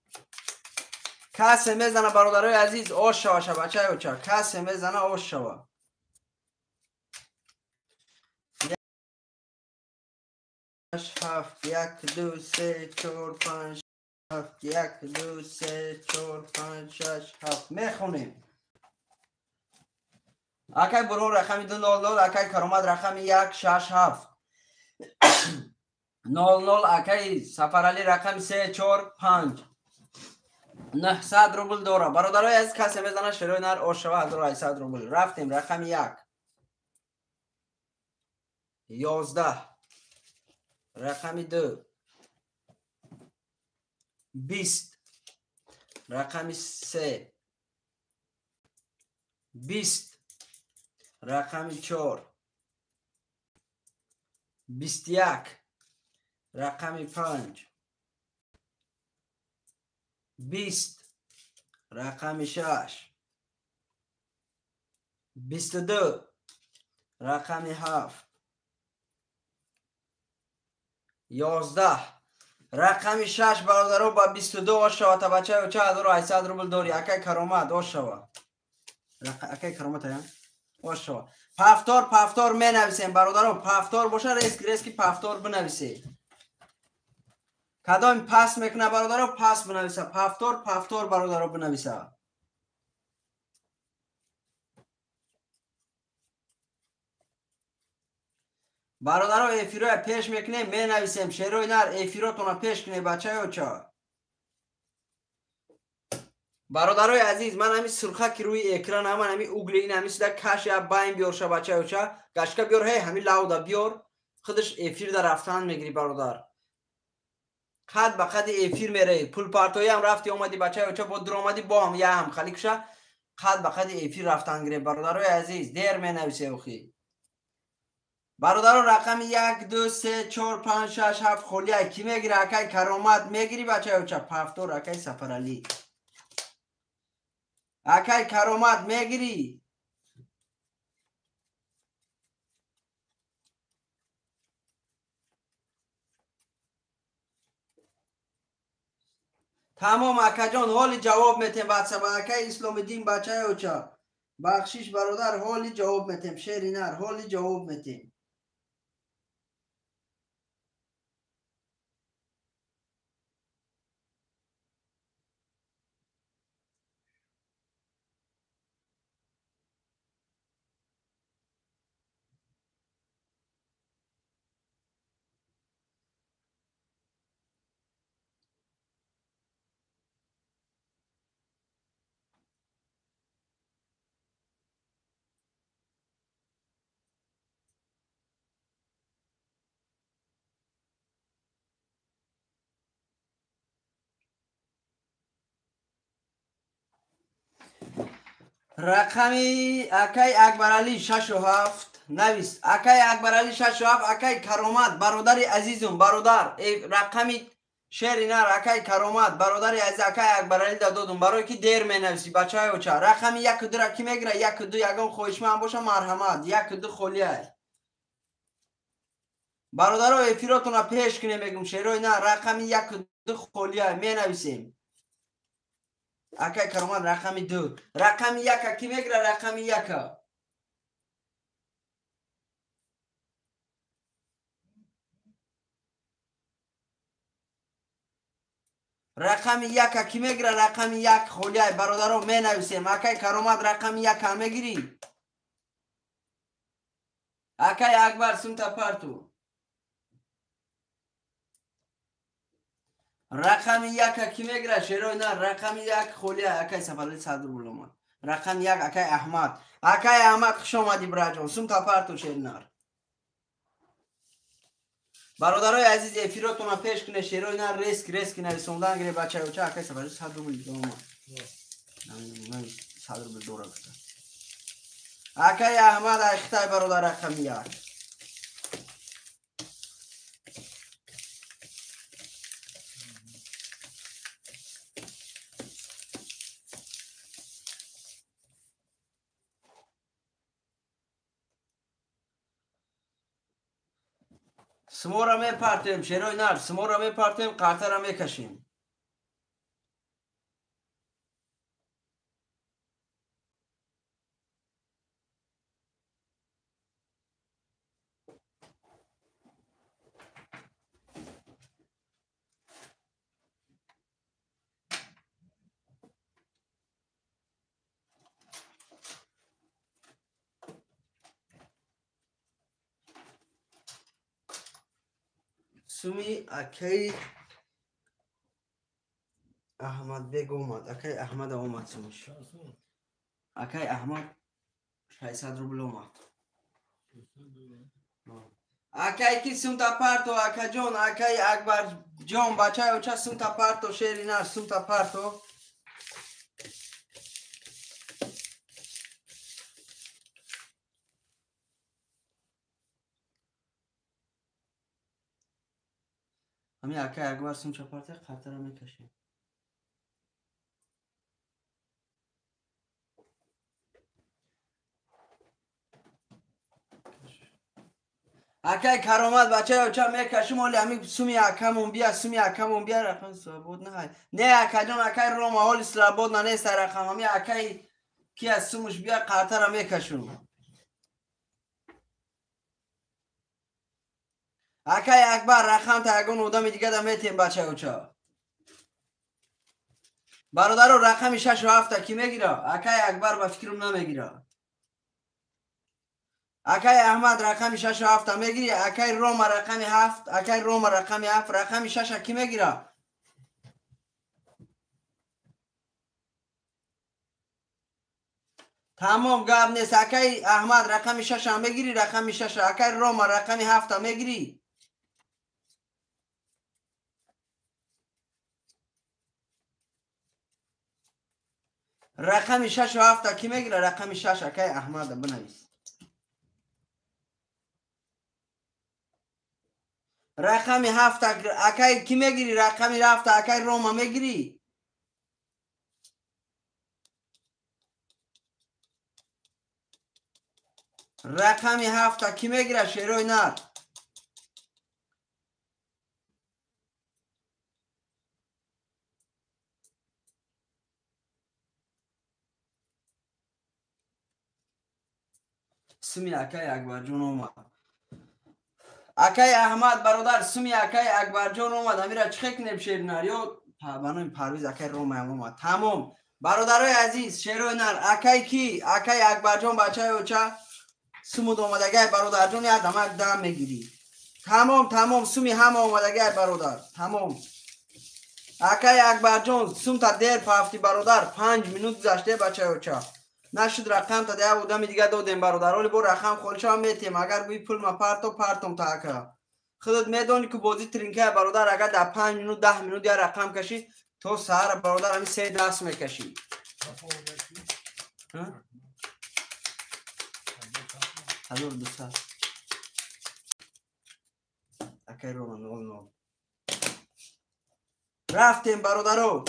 Касе мезана бародарои азиз ош шава шабачаи оча. Касе мезана ош шава. 7 1 2 3 4 5 7 1 2 3 4 5 6 7 мехонем. Акай Бурҳон рақами 200, акай Каромат рақами 1 6 7 00, акай Сафаралӣ рақами 3 4 5 900 рубл дора. Бародарои азиз касе мезана шерои нар ош шава 1800 рубл. Рафтем рақами 1 11 рақами 2 20 рақами 3 20 рақами 4 21 рақами 5 20 рақами 6 22 рақами 7 11 рақами 6 бародаро ба 22 ош шава та бачаи оча 1800 рубл дори. Акай Каромат ош шава. Акай Каромат ая ош шава. Пафтор пафтор менависем бародаро. Пафтор боша резки резки пафтор бинависе. Кадом пас мекуна бародаро пас бинависа. Пафтор пафтор бародаро бинависа. Бародаро эфироя пеш мекунем менависем. Шерои нар эфиротона пеш кунем бачаи оча. Бародарои азиз ман ҳами сурха ки рӯи экран ман ҳами угли ин ҳами сида каш я байн биёр ша бачаи оча. Гашка биёр ҳей ҳами лауда биёр. Худаш эфир да рафтан мегири бародар. Қад ба қади эфир мераи. Пулпартоиам рафти омади бачаи оча бо дуромади бо ҳам я ҳам хали куша. Қад ба қади эфир рафтан гирем бародарои азиз. Дер менависе охи. Бародаро рақами 1 2 3 4 5 6 7 холия ки мегири? Акай Каромат мегири бачаи оча. Пафтор акай Сафаралӣ. Акай Каромат мегири. Тамом акаҷон ҳоли ҷавоб метем ватсап. Акай Исломиддин бачаи оча. Бахшиш бародар ҳоли ҷавоб метем. Шери нар ҳоли ҷавоб метем. Рақами акай Акбаралӣ 6 7 навис. Акай Акбаралӣ 6 7. Акай Каромат бародари азизум бародар рақами шери нар акай Каромат бародари азиз акай Акбаралӣ да додум барои ки дер менависи бачаи оча. Рақами 1 2 ра ки мегира? 1 2 ягон хоҳишманд боша марҳамат. 1 2 холиай. Бародаро эфиротона пеш кунем мегум шерои нар рақами 1 2 холиай менависем. Акай Каромат рақами 2. Рақами 1 ки мегира? Рақами 1. Рақами 1 ки мегира? Рақами 1 холиай бародаро менависем. Акай Каромат рақами 1 мегирӣ? Акай Акбар сумта парту. Рақами яка ки мегирад, шерои нар? Рақами як холия, акай Сафарали 100 рубл омад. Рақами як акай Аҳмад. Акай Аҳмад, хуш омадӣ, бираҷон. Сумта парто, шери нар. Бародарои азиз, эфиротона пеш куне, шерои нар, реск рески нависондан гире, бачаёча. Акай Сафарали 100 рубл омад. 100 рубл дора гуфта. Акай Аҳмад ай Хитай, бародар, рақами як. Сумора мепартем, шерои нар, сумора мепартем, қартара мекашем. Суми акай Аҳмадбек омад. Акай Аҳмада омад сумиш. Акай Аҳмад 600 рубл омад. Акай ки сумта парто, акаҷон, акай Акбарҷон, бачаи оча, сумта парто, шери нар, сумта парто. Ами акай Акбар сумча парта, қартара мекашем. Акай Каромат, бачаи оча, мекашим. Оли ами суми акамон бия, суми акамон бия, рақам свободна ҳай. Не, акаҷон, акай Рома, ҳоли свободна нест рақам. Ами акай ки аз сумуш бия, қартара мекашум. Акай Акбар, рақам та ягон одами дига да метем, бачаи оча. Бародаро, рақами шашу ҳафта ки мегира? Акай Акбар ба фикрам намегира. Акай Аҳмад, рақами шашу ҳафта мегири? Акай Рома, рақами ҳафт, акай Рома, рақами ҳафт, рақами шаша ки мегира? Тамом, гап нест. Акай Аҳмад, рақами шаша мегири, рақами шаша. Акай Рома, рақами ҳафта мегири? Рақами шашу ҳафта ки мегира? Рақами шаш акай Аҳмада бинавис. Рақами ҳафта акай ки мегири? Рақами ҳафта акай Рома мегири? Рақами ҳафта ки мегира, шерои нар? Суми акай Акбарҷон омад. Акай Аҳмад, бародар, суми акай Акбарҷон омад. Амира чӣ кунем, шери нар? Ё ба номи Парвиз акай Ромаям омад. Тамом. Бародарои азиз, шерои нар, акай ки? Акай Акбарҷон, бачаи оча, сумуд омадагай, бародарҷон, як дамак дам мегирӣ. Тамом, тамом, суми ҳама омадагай, бародар. Тамом. Акай Акбарҷон, сумта дер пафти, бародар, 5 минут гузаште, бачаи оча. Нашуд, рақам та як одами дига додем, бародар. Оли бо рақам холишам метем. Агар гӯи пул ма парто, партом та ака. Худат медонӣ ки бозӣ тринкая, бародар, агар дар 5 минут, 10 минут як рақам кашӣ, то саҳара, бародар, ҳамин се даст мекашӣ. 1200. Акай Рома 00. Рафтем, бародаро.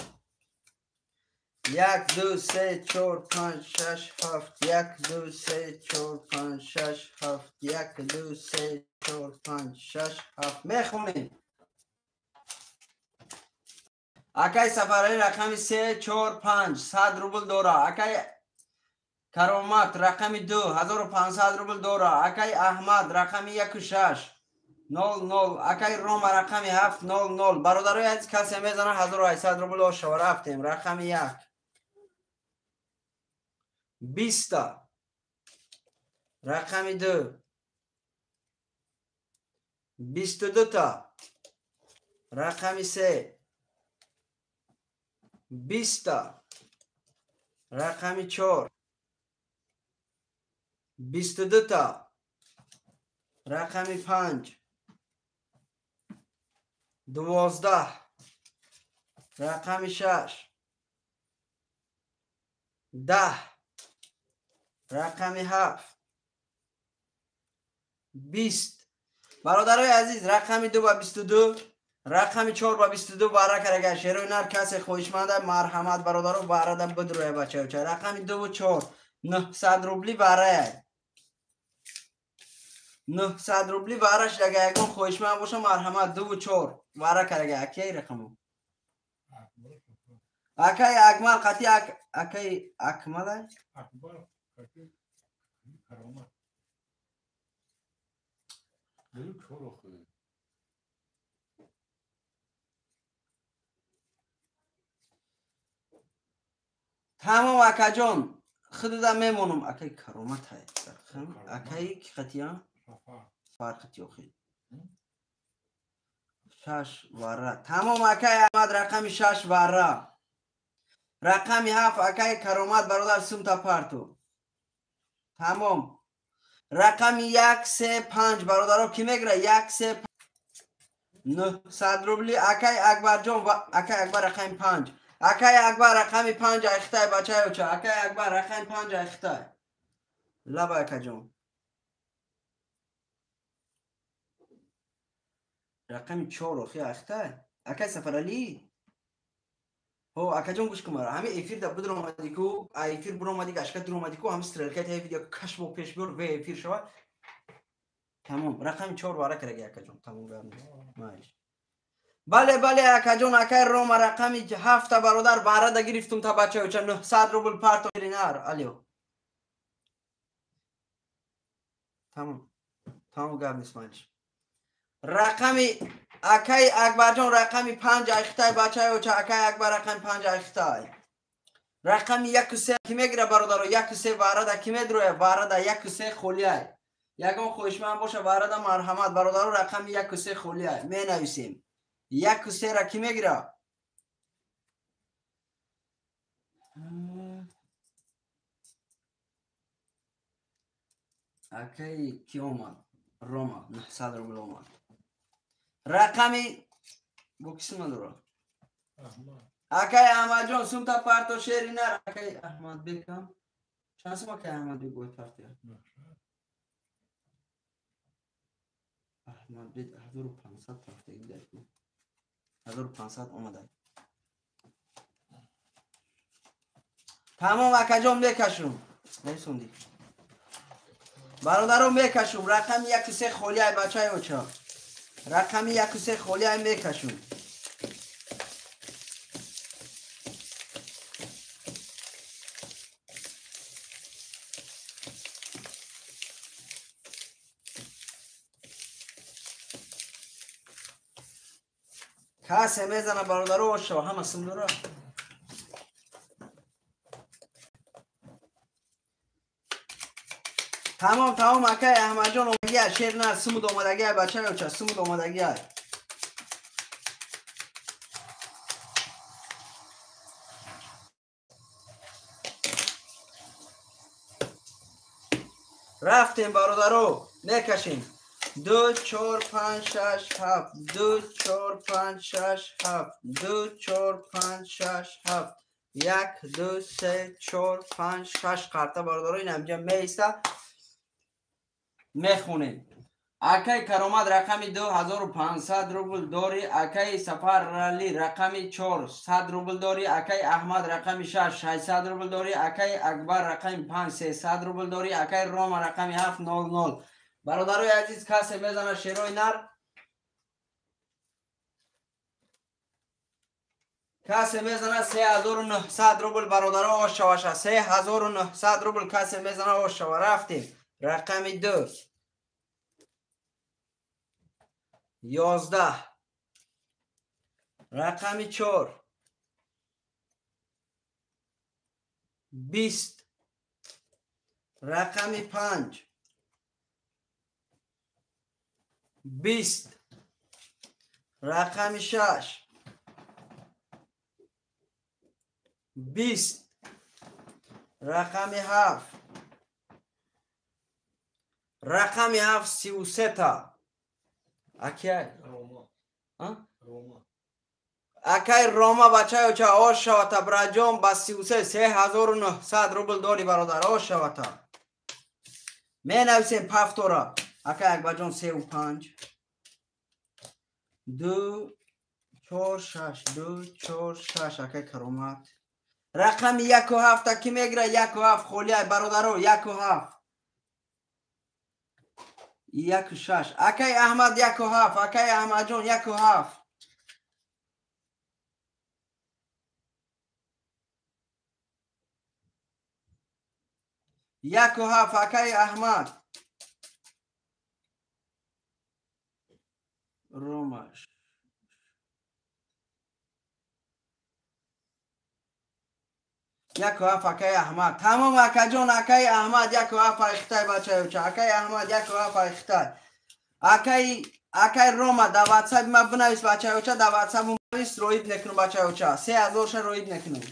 1, 2, 3, 4, 5, 6, 7, 1, 2, 3, 4, 5, 6, 7, 1, 2, 3, 4, 5, 6, 7. Мехонем. Акай Сафарали рақами 3, 4, 5, 100 рубл дора. Акай Каромат рақами 2, 1500 рубл дора. Акай Аҳмад рақами 1 6, 0 0. Акай Рома рақами 7, 0 0. Бародарои азиз, касе мезана 1800 рубл ошава. Рафтем. Рақами 1. 20. Рақами 2. 22 та. Рақами 3. 20та, рақами 4, 22та, рақами 5, 12, рақами 6, 10, рақами 7, 20. Бародарои азиз, рақами 2 ба 22, рақами 4 ба 22 бара карага. Шерои нар касе хоҳишманда, марҳамат бародаро, барада бидроя бачаюча. Рақами 2 ва 4, 900 рубли барая. 900 рубли бараш ага ягон хоҳишманд боша, марҳамат 2 ва 4 бара карага. Акай рақаму? Акай Акмал қати акай Акмал? Акбар қати Каромат. Тамом акаҷон, худуда мемонам. Акай Каромат ҳай. Акай ки қатия? Фарқати охи. 6 вара. Тамом акай Аҳмад, рақами 6 вара. Рақами 7 акай Каромат бародар сумта парту. Тамом. Рақами 1, 3, 5 бародаро ки мегира? 1, 3, 900 рубли. Акай Акбарҷон, акай Акбар рақами 5. Акай Акбар рақами 5 айхтай бачаюча. Акай Акбар рақами 5 айхтай. Лаба акаҷон. Рақами 4 охи айхтай. Акай Сафарали. Ҳо акаҷон гӯш кун мара. Ҳами эфир да бидромадӣ ку, а эфир биромадӣ, гашка дуромадӣ ку, ҳами стрелка таи видео каш бо пеш биёр, ве эфир шава. Тамом, рақами 4 вара караги акаҷон. Тамом гап нест. Майш. Бале, бале акаҷон, акай Рома рақами 7 бародар барада гирифтум та бачаюча 900 рубл парто ринар. Алё. Тамом. Тамом гап нест майш. Рақами акай Акбарҷон рақами 5 айхтай бачаюча. Акай Акбар рақами 5 айхтай. Рақами 1 3 ки мегира бародаро? 1 3 варада ки медроя? Варада 1 3 холиай. Ягон хоҳишманд боша варада марҳамат бародаро, рақами 1 3 холиай. Менависем. 1 3 ра ки мегира? Акай ки омад? Рома 900 рубл омад. Рақами бо ки сума дора? Акай Аҳмадҷон сумта парто шери нар. Акай Аҳмадбекам чанд сум акай Аҳмадбек бой партия? Аҳмадбек 1500 партия гидаку. 1500 омада. Тамом акаҷон мекашум. Несунди. Бародаро мекашум. Рақами 1 3 холиай бачаи оча. Рақами 1 3 холиай мекашум. Касе мезана бародаро ошо ҳама сумдора. Тамом, тамом акай Аҳмадҷон омадагия, шер на сумуд омадагия бачаюча, сумуд омадагия. Рафтем бародаро, мекашем. 2 4 5 6 7, 2 4 5 6 7, 2 4 5 6 7, 1 2 3 4 5 6 қарта бародаро ин ҳамҷа меиста. Мехонем. Акай Каромат рақами 2500 рубл дори. Акай Сафарали рақами 4 100 рубл дори. Акай Аҳмад рақами 6 600 рубл дори. Акай Акбар рақами 5 300 рубл дори. Акай Рома рақами 7 00. Бародарои азиз, касе мезана шерои нар? Касе мезана 3900 рубл бародаро ошаваша. 3900 рубл касе мезана ошава. Рафтем. Рақами 2 11, рақами 4 20, рақами 5 20, рақами 6 20. Рақами 7. Рақами 7 33 та. Акай Рома. А? Рома. Акай Рома бачаё ча ош шавата браҷон ба 33 3900 рубл дори бародар ош шавата. Менависем пафтора. Акай Акбарҷон 35 2 4 6 2 4 6 акай Каромат. Рақами 1 7 ки мегира 1 7 холӣ ай бародаро 1 7 1 6 акай Аҳмад 1 7 акай Аҳмадҷон 1 7 1 7 акай Аҳмад Ромаш 1 7 акай Аҳмад. Тамом акаҷон акай Аҳмад 1 7 ай Хитай бачаёча. Акай Аҳмад 1 7 ай Хитай. Акай Рома да WhatsApp ма бинавис бачаёча, да WhatsApp навис роид мекунам бачаёча. 3000 ша роид мекунам.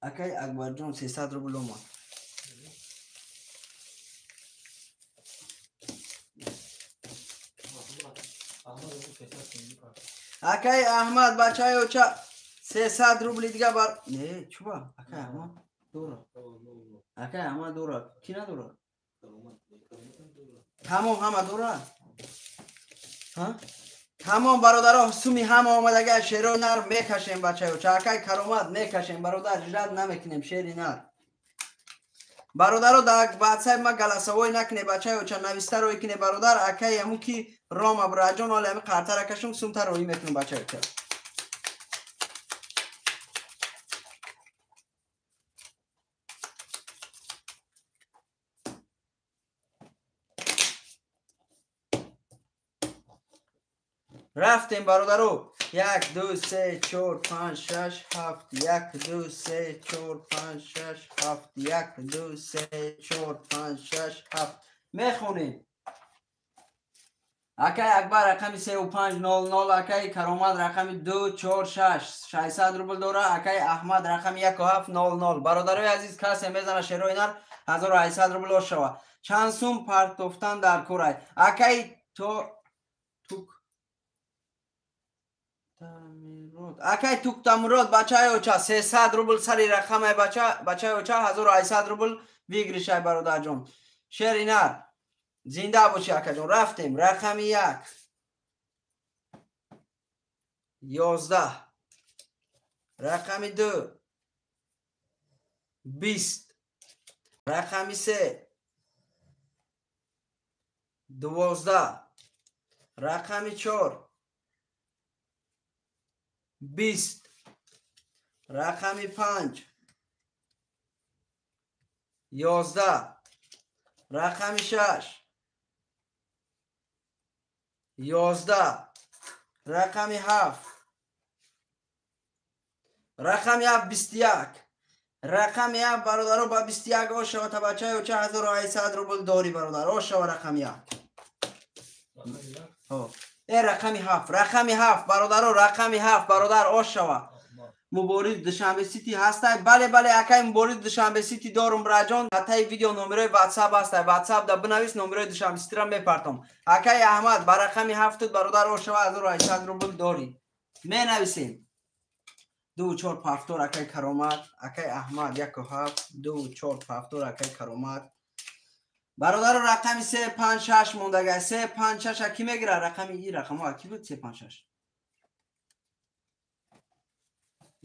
Акай Акбарҷон 300 рубл омад. Акай Аҳмад бачаёча 300 рубли дига бар. Не, чуба? Акай Аҳмад дора. Акай Аҳмад дора. Ки надора? Тамом ҳама дора? Ҳа? Тамом бародаро, суми ҳама омадага шерои нар мекашем бачаёча. Акай Каромат мекашем бародар, жрат намекунем шери нар. Бародаро дар WhatsApp ма голосовой накне бачаёча, нависта рӯй кине бародар. Акай ҳаму ки Рома браҷон оли ҳами қартара кашум сумта рӯй мекунам бачаёча. Рафтем бародаро. 1 2 3 4 5 6 7 1 2 3 4 5 6 7 1 2 3 4 5 6 7 мехонем. Акай Акбар рақами 3500, акай Каромат рақами 2 4 6 600 рубл дора, акай Аҳмад рақами 1 7 00. Бародарои азиз, касе мезана шерои нар 1800 рубл ош шава. Чанд сум партофтан дар кор ай? Акай то тук акай Туктамурод бачаёча 300 рубл сари рақамай бачаёча 1800 рубл выигрышай бародарҷон. Шери нар зинда боши акаҷон. Рафтем рақами 1 11 рақами 2 20 рақами 3 12 рақами 4 20 рақами 5 11 рақами 6 11 рақами 7 рақами 7 21 рақами 7 бародаро ба 21 ошава та бачаё 4800 рубл дори бародар ошава рақами 1. Рақами 7 рақами 7 бародаро рақами 7 бародар ошава. Мубориз Душанбе Сити ҳастай? Бале бале акай Мубориз Душанбе Сити дорум браҷон. Таи видео номерои WhatsApp ҳастай. WhatsApp да бинавис номерои Душанбе Ситиро мепартом. Акай Аҳмад ба рақами 7 бародар ошава 1800 рубл дорӣ. Менависем. 2 4 5 акай Каромат, акай Аҳмад 1 7 2 4 5 акай Каромат. Бародаро рақами 3 5 6 мондага. 3 5 6 ки мегира? Рақами и рақамҳо ки буд? 3 5 6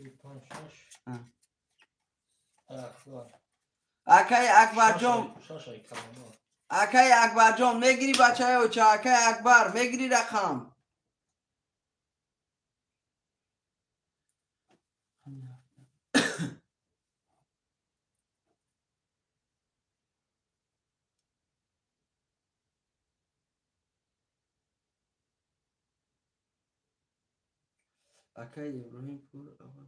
3 5 6 Акай Акбарҷон, акай Акбарҷон мегири бачаёча, акай Акбар мегири рақам. Акай Иброҳим пур аввал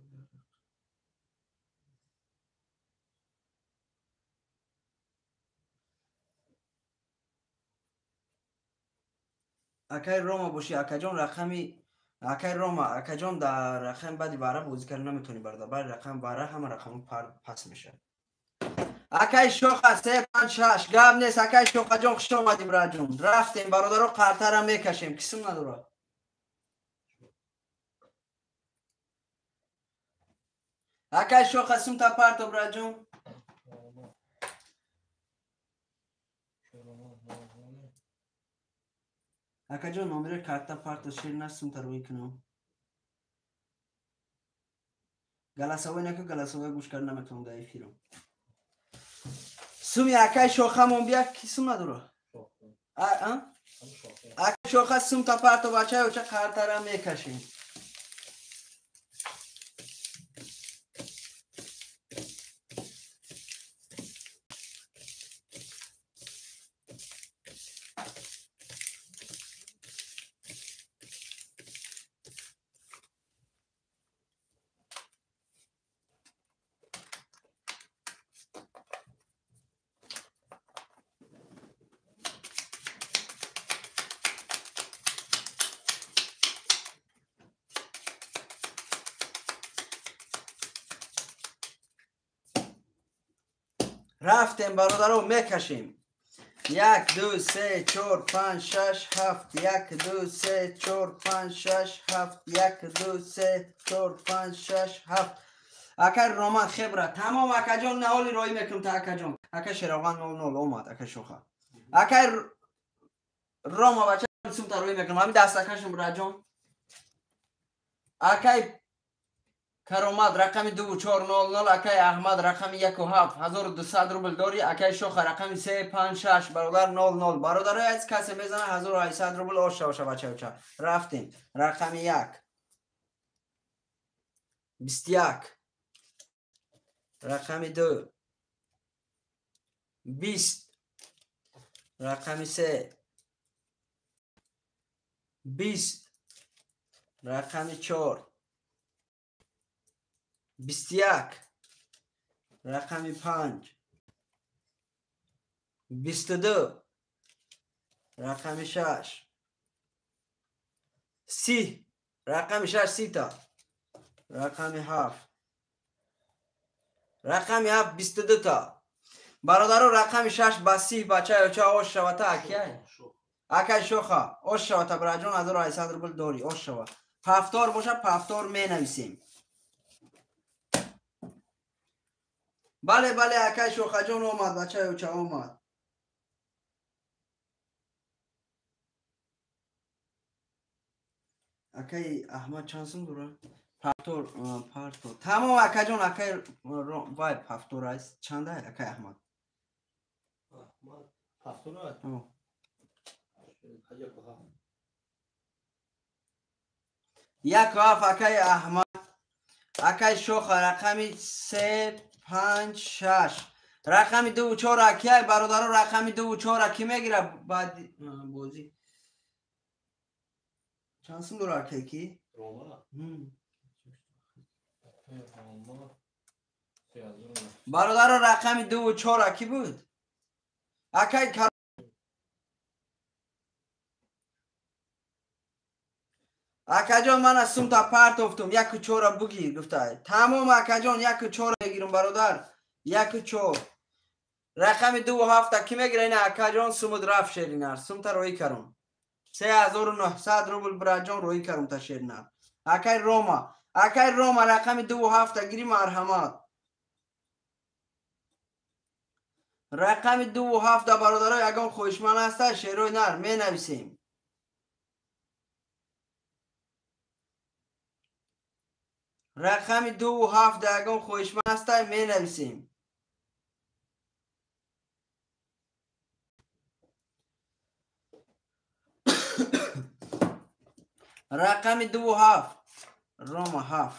акай Рома боши акаҷон рақами Акай Рома, акаҷон, дар рақами баъди вара бозӣ карда наметавонӣ, бародар. Баъди рақами вара ҳама рақамҳо пас мешавад. Акай Шоха 3 5 6 гап нест. Акай Шохаҷон, хуш омадӣ, бираҷон. Рафтем, бародаро, қартара мекашем. Кисм надорад. Акай Шоха, сумта парто, бираҷон. Акаҷон, номери карта парто, шер насумта рӯй кунам. Голосовой наку, голосовой гӯш карда наметавонам дар эфирам. Суми акай Шохамон бия, ки сум надора? Акай Шоха, сумта парто, бачаё, ча қартара мекашем. Рафтем, бародаро, мекашем. 1 2 3 4 5 6 7 1 2 3 4 5 6 7 1 2 3 4 5 6 7. Акай Роман хебра. Тамом, акаҷон, наҳоли роӣ мекунам та акаҷон. Ака Шероған 00 омад, ака Шоха. Акай Рома, бача, сумта роӣ мекунам. Ҳамин дастакашам, бираҷон. Акай Каромат рақами 2 4 0 0, акай Аҳмад рақами 1 7 1200 рубл дорӣ. Акай Шоха рақами 3 5 6, бародар, 0 0. Бародарои аз касе мезана 1800 рубл оша оша, бачаоча. Рафтем. Рақами 1 21, рақами 2 20, рақами 3 20, рақами 4 21, рақами 5 22, рақами 6 30, рақами 6 30 та, рақами 7, рақами 7 22 та. Бародаро, рақами 6 ба 30, бачаё, ча ош шавата. Акай, акай Шоха, ош шавата, бираҷон, 1800 рубл дорӣ, ош шава. Пафтор боша, пафтор менависем. Бале, бале, акай Шохаҷон омад, бачаё, ча омад. Акай Аҳмад чанд сум дорад? Пафтор, парто. Тамом, акаҷон, акай вай пафтор аст. Чанда, акай Аҳмад? Аҳмад пафтор аст? 1 7, акай Аҳмад. Акай Шоха рақами 3 5 6, рақами 2 4. Акай бародаро, рақами 2 4 ки мегира баъди бозӣ? Чанд сум дорад, акай ки? Рома? Бародаро, рақами 2 4 ки буд? Акай акаҷон, ман аз сумта партофтум, 1 4 бугир гуфта. Тамом, акаҷон, 1 4 мегирам, бародар, 1 4. Рақами 2 7 ки мегира? Ина, акаҷон, сумуд рафт, шеринар, сумта роӣ карум. 3900 рубл, бираҷон, роӣ карум та шеринар. Акай Рома, акай Рома, рақами 2 7 гири, марҳамат. Рақами 2 7, бародаро, ягон хоҳишманд ҳаста, шерои нар, менависем. Рақами 2 7 ягон хоҳишманд ҳаста, менависем. Рақами 2 7, Рома 7.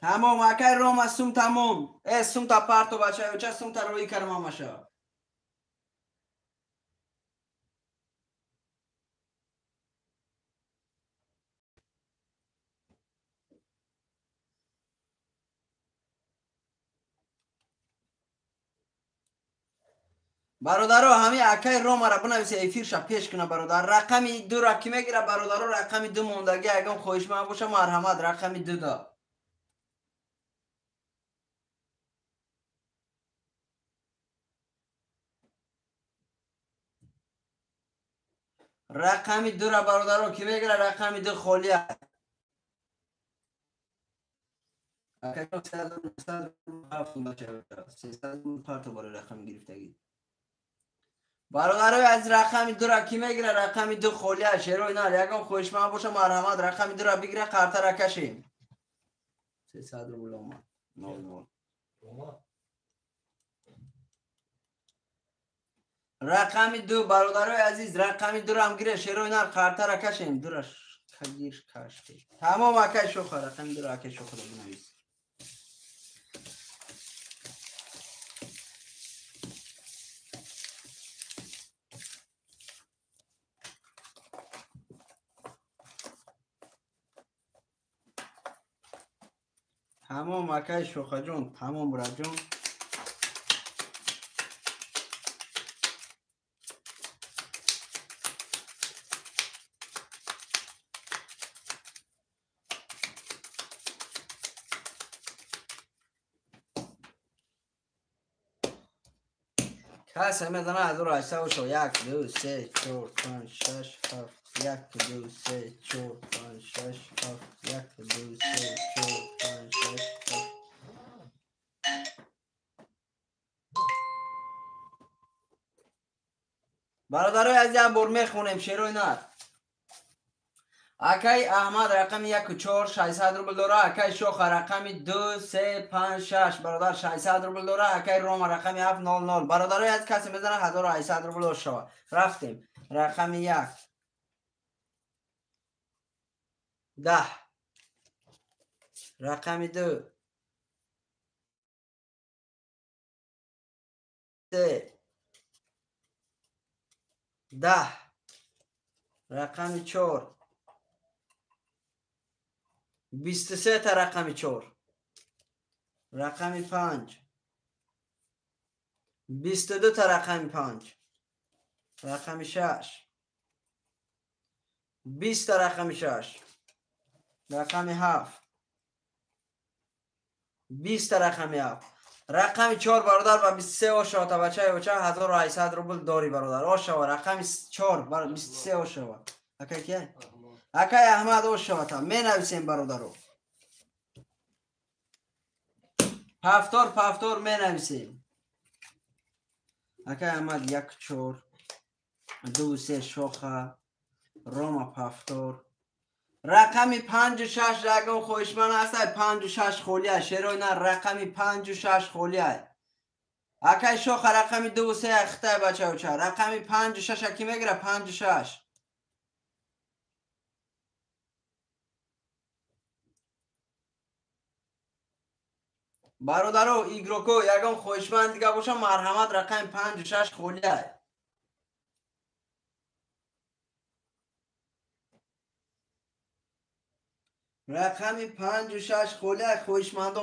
Тамом, акай Рома, сум тамом. Э, сумта парто, бачаёча, сумта роӣ карам ҳамаша. Бародаро, ҳами акай Ромара бинависа, эфирша пеш куна, бародар. Рақами дура ки мегира, бародаро, рақами ду мондагӣ, ягон хоҳишманд боша, марҳамат, рақами ду да. Рақами дура, бародаро, ки мегира, рақами ду холӣ аст. Рақами гирифтагӣ. Бародарои аз рақами дура ки мегира, рақами ду холӣ аст. Шерои нар, ягон хоҳишманд боша, марҳамат, рақами дура бигира, қартара кашем. 300 рубл омад. 00. Рақами ду, бародарои азиз, рақами дурам гире, шерои нар, қартара кашем. Дураш кагир каште. Тамом, акай шоха, рақами дура акай шоха бинавис. Тамом, акай шохаҷон, тамом, браҷон. Касе медана 1800 шо 1 2 3 4 5 6 7 1 2 3 4 5 6 7 1 2 3 4 5 6 7. Бародарои азиз, як бор мехонем шерои нар. Акай Аҳмад рақами 1 4 600 рубл дора, акай Шоха рақами 2 3 5 6 бародар 600 рубл дора, акай Рома рақами 7 0 0. Бародарои аз касе мезана 1800 рубл шава. Рафтем. Рақами 1 10, рақами 2 3 10, рақами 4 23 та, рақами 4, рақами 5 22 та, рақами 5, рақами 6 20 та, рақами 6, рақами 7 20 та, рақами 7, рақами 4 бародар ба 23 ошава та бачаи оча 1800 рубл дори, бародар. Ошава рақами 4 бар 23 ошава. Акай ки? Акай Аҳмад ошава та. Менависем, бародаро. Пафтор пафтор менависем. Акай Аҳмад 1 4 2 3 Шоха, Рома пафтор. Рақами 5 6 ягон хоҳишманд аст, 5 6 холӣ аст. Шерои нар, рақами 5 6 холӣ аст. Акай Шоха рақами 2 3 хитай бачаоча. Рақами 5 6 ки мегира, 5 6. Бародаро, игроко, ягон хоҳишманд дига боша, марҳамат, рақами 5 6 холӣ аст. Рақами 5 6 холӣ аст, хоҳишмандо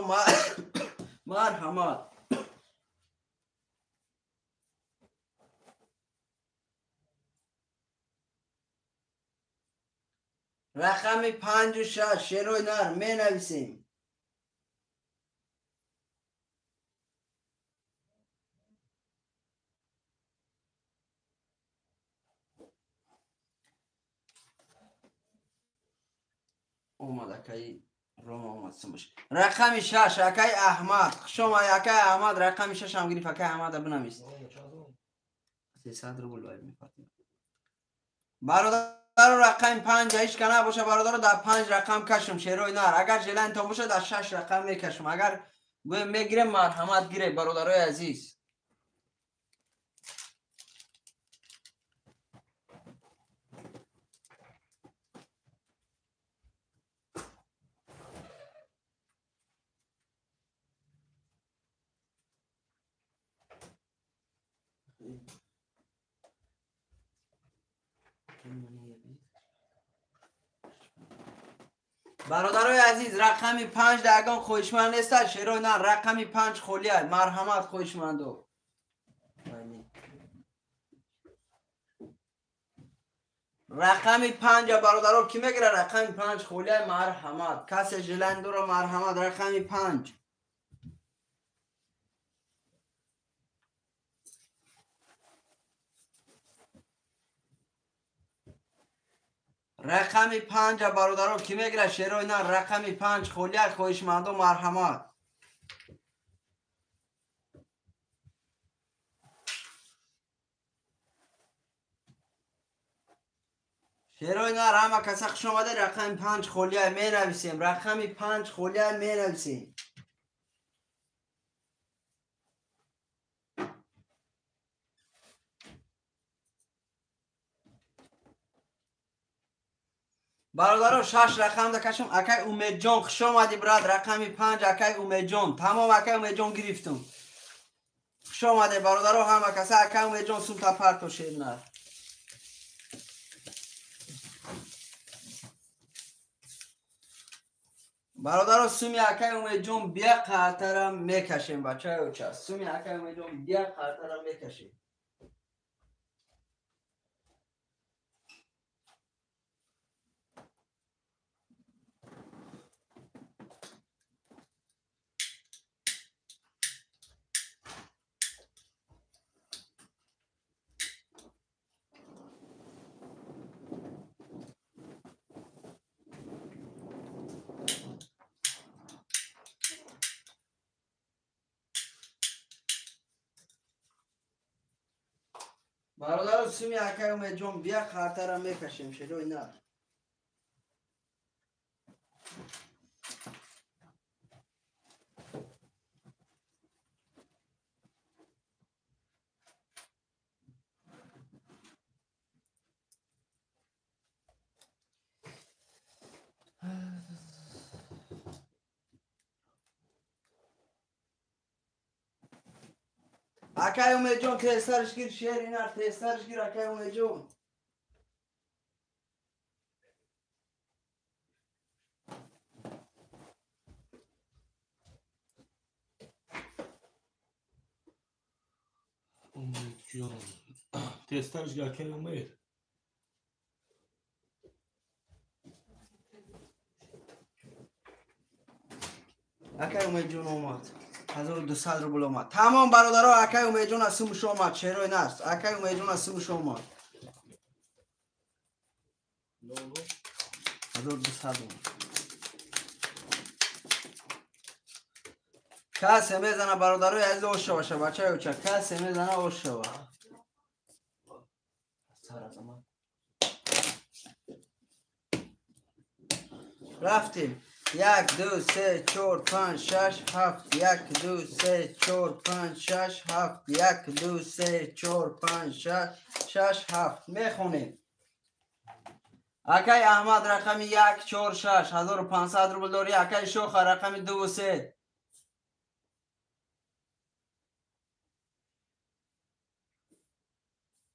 марҳамат. Рақами 5 6 шерои нар менависем. Омад акай Рома, омад сумаш. Рақами 6 акай Аҳмад. Хуш омад акай Аҳмад, рақами 6 ҳам гирифт, акай Аҳмада бинавис. 300 рубл бояд мефатим. Бародаро, рақами 5 ҳеч ка набоша, бародаро, дар 5 рақам кашм шерои нар. Агар желаниятон боша, дар 6 рақам мекашм. Агар гӯем мегирем, марҳамат гире, бародарои азиз. Бародарои азиз, рақами 5 да ягон хоҳишманд нест, шерои нар, рақами 5 холӣ аст. Марҳамат, хоҳишмандо. Рақами 5 бародаро ки мегира? Рақами 5 холияй, марҳамат. Касе желание дора, марҳамат, рақами 5. Рақами 5 бародаро ки мегира? Шерои нар, рақами 5 холияй, хоҳишмандо марҳамат. Шерои нар, ҳама каса хуш омада. Рақами 5 холияй менависем. Рақами 5 холияй менависем. Бародаро, 6 рақам дакашам. Акай Умедҷон, хуш омадӣ, брат. Рақами 5, акай Умедҷон. Тамом, акай Умедҷон, гирифтум. Хуш омаде, бародаро, ҳама каса. Акай Умедҷон, сумта парто, шернар. Бародаро, суми акай Умедҷон бия қатара мекашем, бачаи оча. Суми акай Умедҷон бия қатара мекашем. Бародаро, суми акай Умедҷон бия қартара мекашем, шерои нар. Акай Умедҷон, тезтарш гир, шери нар, тезтарш гир, акай Умедҷон. Умедҷон, тезтарш гир, акай Умед. Акай Умедҷон омад. 1200 рубл омад. Тамом, бародаро, акай Умедҷон аз сумуш омад, шерои наст. Акай Умедҷон аз сумуш омад. 1200 омад. Касе мезана, бародарои азиз, ош шава, бачаи оча. Касе мезана, ош шава. Рафтем. 1 2 3 4 5 6 7 1 2 3 4 5 6 7 1 2 3 4 5 6 7. Мехонем. Акай Аҳмад, рақами 1 4 6, 1500 рубл дорӣ. Акай Шоха, рақами 2 3.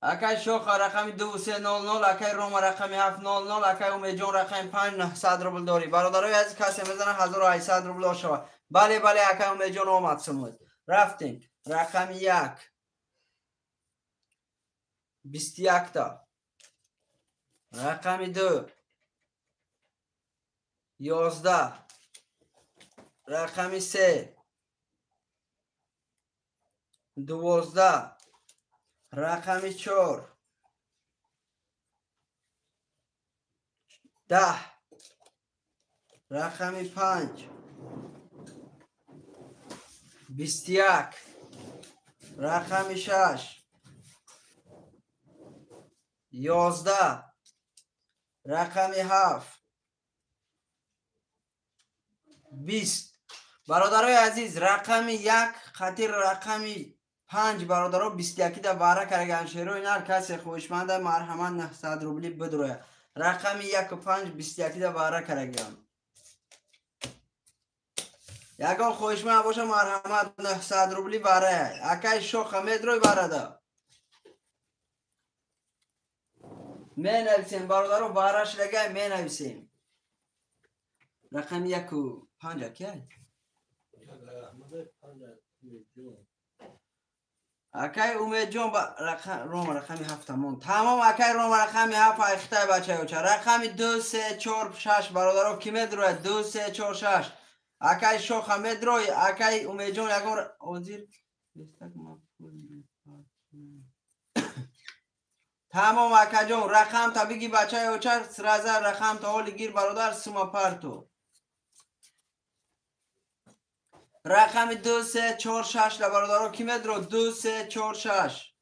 Акай Шоха, рақами 2 3 0 0. Акай Рома, рақами 7 0 0. Акай Умедҷон, рақами 5 900 рубл дорӣ. Бародарои азиз, касе мезана, 1800 рубл ошава. Бале, бале, акай Умедҷон омад сумуд. Рафтем. Рақами 1 21 та. Рақами 2 11. Рақами 3 12. Рақами 4 10. Рақами 5 21. Рақами 6 11. Рақами 7 20. Бародарои азиз, рақами 1 қатир рақами 5, бародаро, 21 да бара караган, шерои нар. Касе хоҳишманда, марҳамат, 900 рубли бидроя. Рақами 1 5 21 да бара караган. Ягон хоҳишманд боша, марҳамат, 900 рубли барая. Акай Шоха, медрой барада. Менависем, бародаро, бара шидагай менависем. Рақами 1 5 акай? Акай Умедҷон Рома рақами 7 тамом. Тамом акай Рома рақами 7 айхтай бачаёча. Рақами 2 3 4 6 бародаро ки медрояд? 2 3 4 6. Акай Шоха медрой, акай Умедҷон ягон озир тамом акаҷон рақам та биги бачаёча сраза рақам та ҳоли гир бародар сума парту. Рақами 2 3 4 6 ла бародаро ки медро? 2 3 4 6.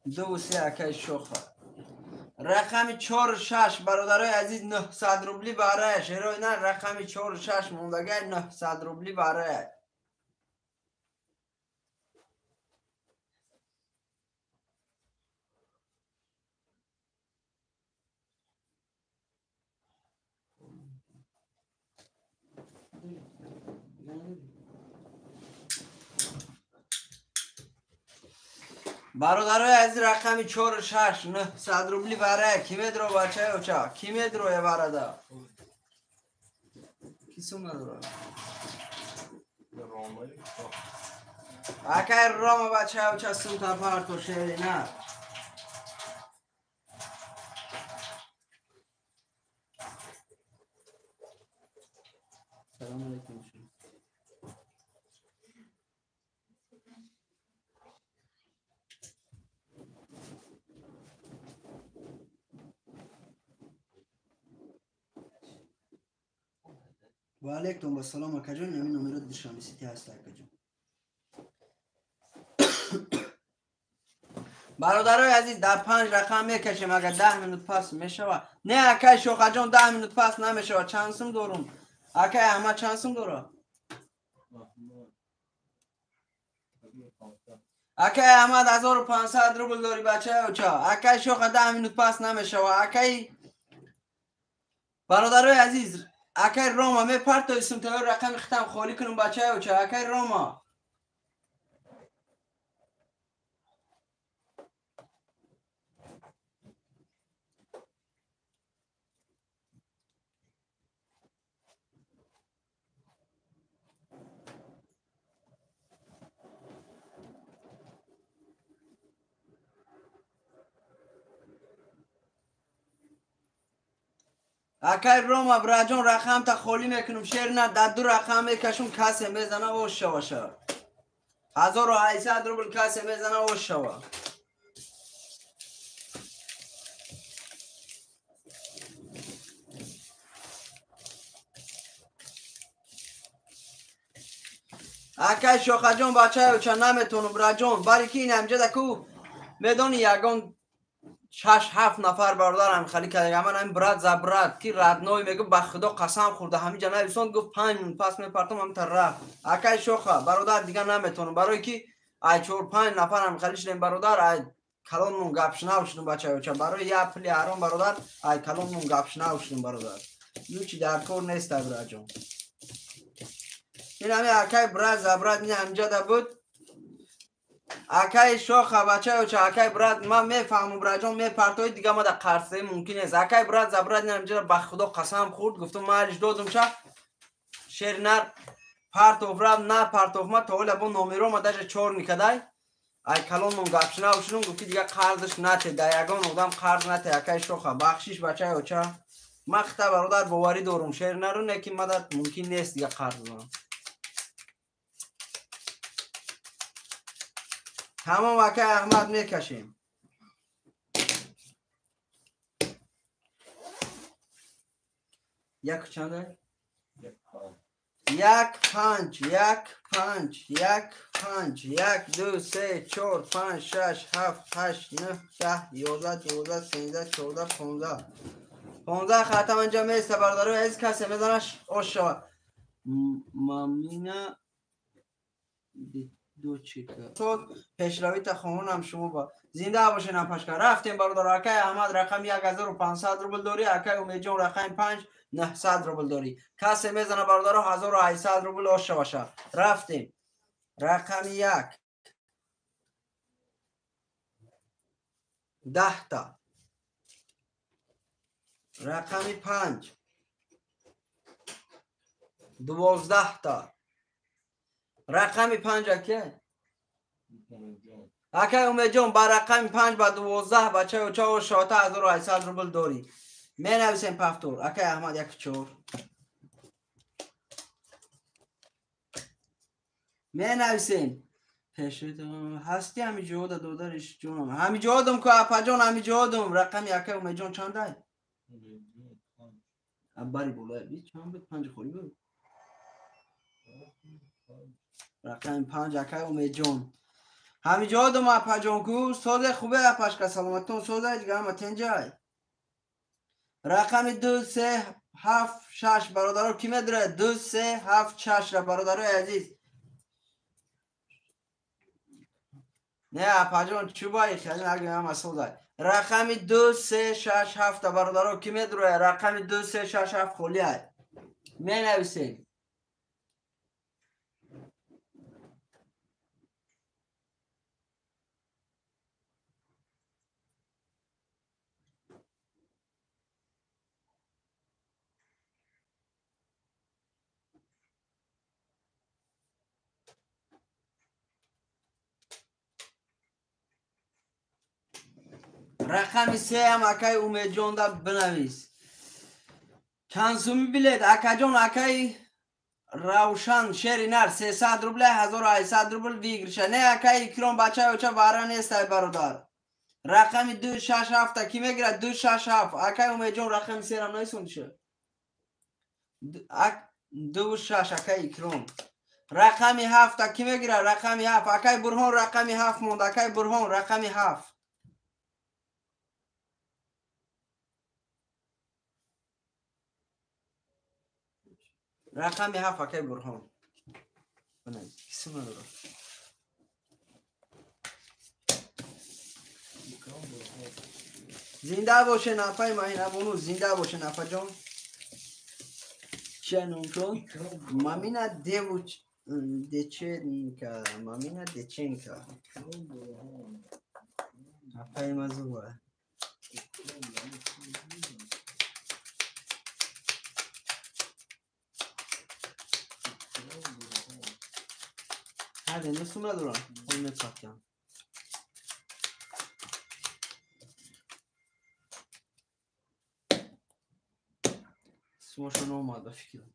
2 3 акай Шоха. Рақами 4 6 бародарои азиз 900 рубли барая. Шерои на рақами 4 6 мондагай 900 рубли барая. Бародарои азиз рақами 4 6 900 рубли барая. Ки медро бачаёча? Ки медрое барада? Ки сум надора? Акай Рома бачаёча сум та парто шери на. Салом алейкум. Ва алейкум ассалом акаҷон, ҳамин номеро Душанбе Сити ҳаст акаҷон. Бародарои азиз дар 5 рақам мекашем, агар 10 минут пас мешава. Не акай Шохаҷон 10 минут пас намешава. Чанд сум дорум? Акай Аҳмад чанд сум дора? Акай Аҳмад 1500 рубл дори бачаёча. Акай Шоха 10 минут пас намешава. Акай бародарои азиз акай Рома мепартоисум то рақами хитам холӣ кунум бачаёча. Акай Рома акай Рома браҷон рақамта холӣ мекунум шер на дар 2 рақам мекашум касе мезана ош шаваша. 1800 рубл касе мезана ош шава. Акай Шохаҷон бачаёча наметонум браҷон, бари ки ин ҳамҷада ку медони ягон 6-7 нафар бародарам хали карда. Ман ҳамин брат за брат ки родной мегӯ ба худо қасам хӯрда ҳаминҷа нависон гуфт 5 минут пас мепартам ҳамта рафт. Акай Шоха бародар дига наметонам барое ки ай 4-5 нафарам хали шудем бародар ай калонмон гапшнав шудем бачаёча. Барои як пули ҳаром бародар ай калонмон гапшнав шудем бародар. Ючи дар кор нест ай браҷон. Ин ҳами акай брат за брат ин ҳамҷада буд. Акай Шоха бачаёча акай брат ман мефаҳмам браҷон мепартои дига мада қарздаи мумкин нест. Акай брат за брат инамҷа ба худо қасам хӯрд гуфтум маалиш додумша шернар партов рафт на партов ма то ҳола бо номеро ма даже чор никадай ай калонмон гапшнав шудум гуфт ки дига қарзаш нате да ягон одам қарз нате. Акай Шоха бахшиш бачаёча ман хита бародар боварӣ дорум шернару не ки мада мумкин нест дига қарз додам. Тамом акай Аҳмад мекашем. Як чанда? 1 5 1 5 1 5 1 2 3 4 5 6 7 8 9 10 11 12 13 14 15 15 хатам анҷа места бародаро аз касе мезанаш ош шава. Мамина дочика. Пешравита хонам шумо ба зинда бошен пашка. Рафтем бародар. Акай Аҳмад рақами 1500 рубл дорӣ, акай Умедҷон рақами 5 900 рубл дорӣ. Касе мезана бародаро 1800 рубл ош шаваша. Рафтем. Рақами 1 10 та. Рақами 5 12 та. Рақами 5 аке? Акай Умедҷон, ба рақами 5 ба 12 бачаи оча ош шавата 1800 рубл дорӣ. Менависем пафтор. Акай Аҳмад 1-4. Менависем. Ҳасти ҳамиҷода додариш ҷонам. Ҳамиҷодам ку апаҷон, ҳамиҷодам. Рақами акай Умедҷон чандай? Бари болоя би чанд буд? 5 холӣ буд. Рақами 5 акай Умедҷон. Ҳамиҷодам апаҷон ку созе хубе апашка, саломатон созе ҷигама тенҷай. Рақами 2 3 7 6 бародаро ки медурад? 2 3 7 6 ра бародарои азиз. Не апаҷон чубай хеле нагӯям асодай. Рақами 2 3 6 7 бародаро ки медурад? Рақами 2 3 6 7 холӣ ай. Менависем. Рақами 3 ҳам акай Умедҷонда бинавис. Чанд суми билет акаҷон? Акай Равшан шери нар 300 рубля, 1800 рубл выигрыша. Не акай Икром бачаи оча бара нестай бародар. Рақами 2 6 7 ки мегирад? 2 6 7. Акай Умедҷон рақами 3 рам нависондиша. 2 6 акай Икром. Рақами 7 ки мегирад? Рақами 7. Акай Бурҳон рақами 7 монд. Акай Бурҳон рақами 7. Рақами 7 акай Бурҳон. Кисм надорад. Зинда бошен апай Маҳинабону, зинда бошен апаҷон. Чия номшон? Мамина Девуч Деченка, Мамина Деченка. Апай мазуа. Ҳаде нусум надорам, ҳол мепартям. Сумашон омад ба фикрам.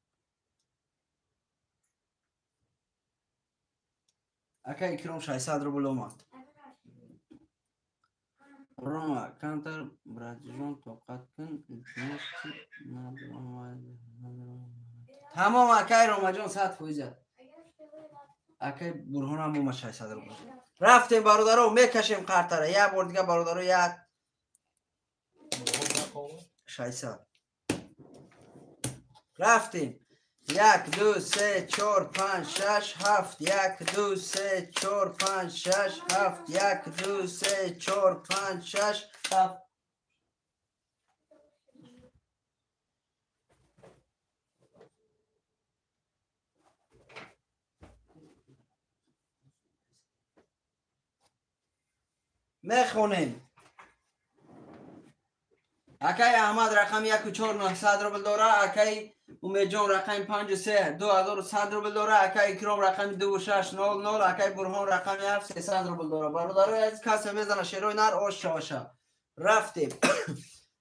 Акай Икром 600 рубл омад. Рома, камтар братҷон тоқат кун, илтимос ки надромад. Тамом акай Ромаҷон 100%. Акай Бурҳонам омад 600 рубл. Рафтем бародаро, мекашем қартара. Як бор дига бародаро, як 600. Рафтем. 1 2 3 4 5 6 7 1 2 3 4 5 6 7 1 2 3 4 5 6 7. Мехонем. Акай Аҳмад рақами 1 4 900 рубл дора. Акай Умедҷон рақами 5 3 2100 рубл дора. Акай Икром рақами 2 6 0 0. Акай Бурҳон рақами 7 300 рубл дора. Бародарои азиз, касе мезана шерои нар ош шаваша. Рафтем.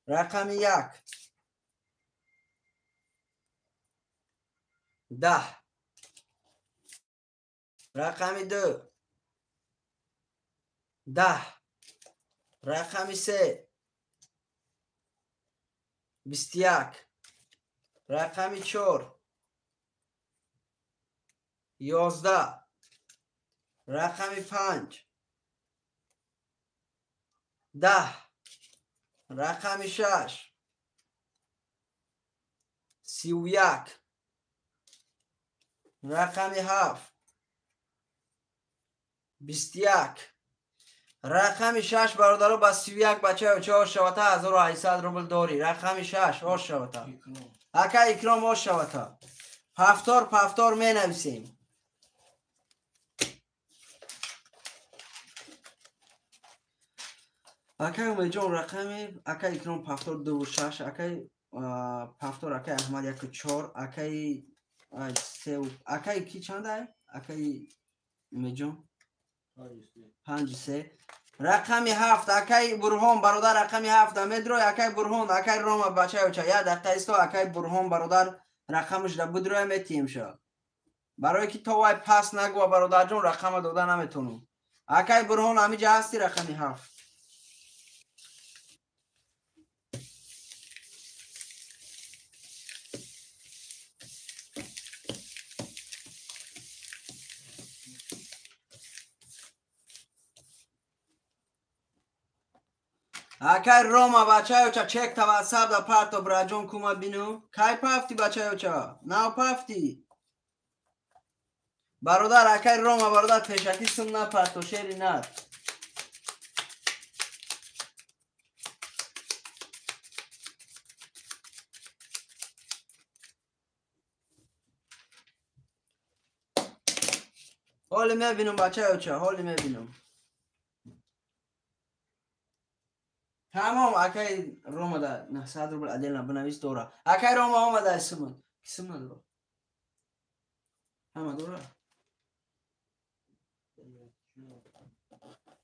Рақами 1 10. Рақами 2 10. Рақами 3 21. Рақами 4 11. Рақами 5 10. Рақами 6 31. Рақами 7 21. Рақами 6 бародаро ба 31 бачаи оча ош шавата 1800 рубл дорӣ. Рақами 6 ош шавата. Ака Икром ош шавата. Пафтор пафтор менависем. Акай Умедҷон рақами акай Икром пафтор 2 6, акай пафтор акай Аҳмад 1 4, акай 3, акай ки чандай? Акаи Умедҷон? 5-3. Рақами 7 акаи Бурҳон бародар, рақами 7 медрой акаи Бурҳон, акаи Рома бачаюча. Як дақиқа исто, акаи Бурҳон бародар рақамаш да будроя метиҳем ша. Барое ки то вай пас нагӯва бародарҷон рақама дода наметонам. Акаи Бурҳон ҳамиҷа ҳасти рақами 7. Акай Рома бачаюча чек та ватсап да парто браҷон кума бину. Кай пафти бачаюча? Нав пафти. Бародар акай Рома бародар пешакӣ сум напарто шери нар. Ҳоли мебинум бачаюча, ҳоли мебинум. Тамом акай Рома да 900 рубл отдельно бинавис дора. Акай Рома омада сумон. Ки сум надора? Ҳама дора.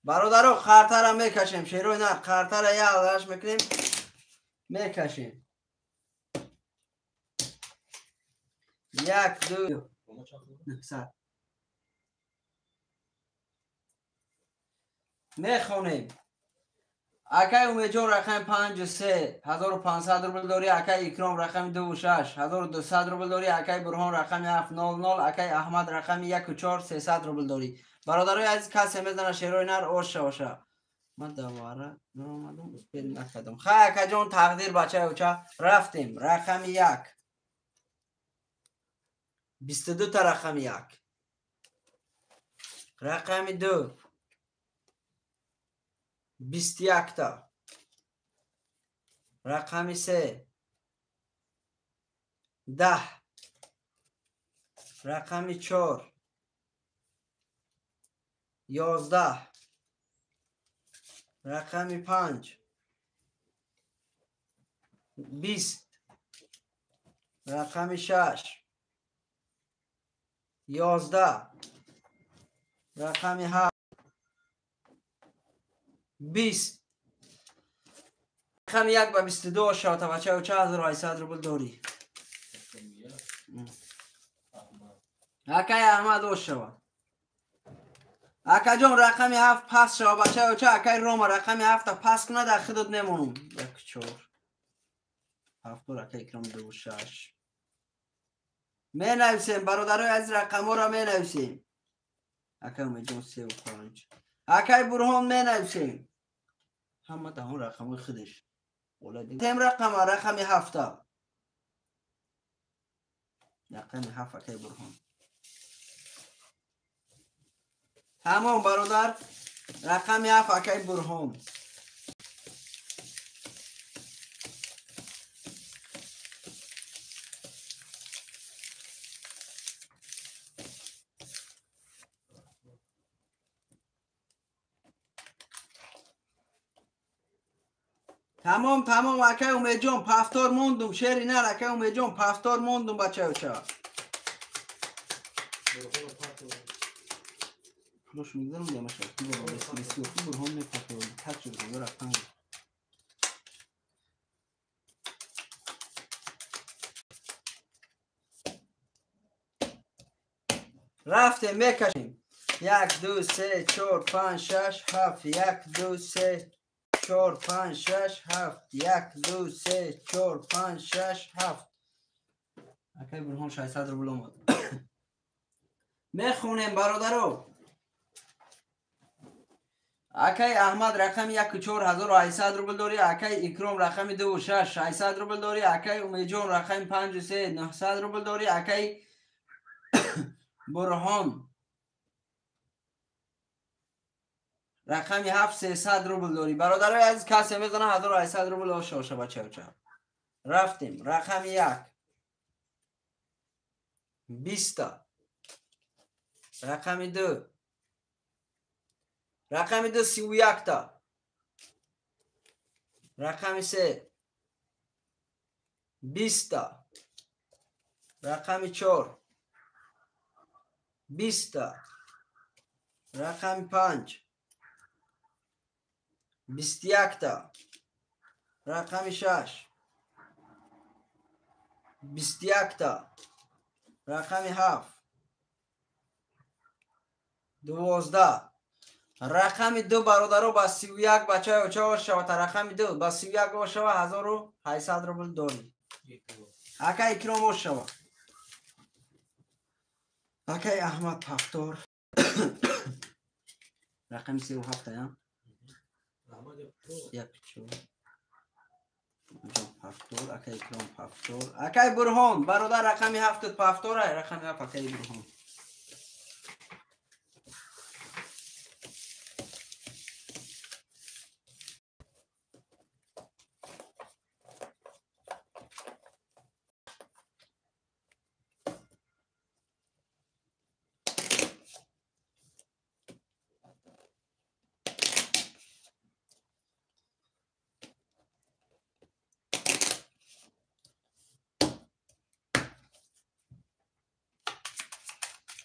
Бародаро қартара мекашем, шерои на қартара як алаш мекунем, мекашем. 1 2 900. Мехонем. Акай Умедҷон рақами 5-3 1500 рубл дорӣ, акай Икром рақами 2-6 1200 рубл дорӣ, акай Бурҳон рақами 7-0-0, акай Аҳмад рақами 1-4 300 рубл дорӣ. Бародарои азиз, касе мезана шерои нар оша оша. Ман давара наомадам, успел накардам. Хай акаҷон, тақдир бачаюча, рафтем. Рақами 1. 22 та рақами 1. Рақами 2. 21 та. Рақами 3. 10. Рақами 4. 11. Рақами 5. 20. Рақами 6. 11. Рақами 7. 20. Рақами 1 ба 22 шавта бачаюча 1800 рубл дорӣ. Акай Аҳмад ошава. Акаҷон рақами 7 пас шава бачаюча, акай Рома рақами 7 пас кунад, дар худот немонум. 1 4 7 акай Икром 2 6. Менависем бародарои азиз, рақамҳоро менависем. Акай Умедҷон 3 5. Акай Бурҳон менависем. Ҳама даҳон рақамҳои худаш. Тем рақама, рақами 7. Рақами 7 акай Бурҳон. Тамом бародар, рақами 7 акай Бурҳон. Тамом, тамом акай Умедҷон, пафтор мондум, шери нар акай Умедҷон, пафтор мондум бачаюча. Пулош мегзарам ямаша. Бурҳон мепартовад. Так шуд, рафтан. Рафтем, мекашем. 1 2 3 4 5 6 7 1 2 3 4 5 6 7 1 2 3 4 5 6 7. Акай Бурҳон 600 рубл омад. Мехонем бародаро. Акай Аҳмад рақами 1 4800 рубл дорӣ, акай Икром рақами 2 6 600 рубл дорӣ, акай Умедҷон рақами 5 3 900 рубл дорӣ, акай Бурҳон рақами 7 300 рубл дорӣ. Бародарои азиз, касе мезана 1800 рубл оша оша бачаюча. Рафтем. Рақами 1. 20. Рақами 2. Рақами 2 31 та. Рақами 3. 20 та. Рақами 4. 20та, рақами 5 21та, рақами 6 21та, рақами 7 12, рақами 2 бародаро ба 31 бачаи оча ошава, та рақами 2 ба 31 ошава 1800 рубл дорӣ. Акай Икром ошава. Акай Аҳмад Пафтор. Рақами 37 я? Як чор. Пафтор, акай Икром Пафтор. Акай Бурҳон, бародар рақами 7 Пафтор, рақами 7 акай Бурҳон.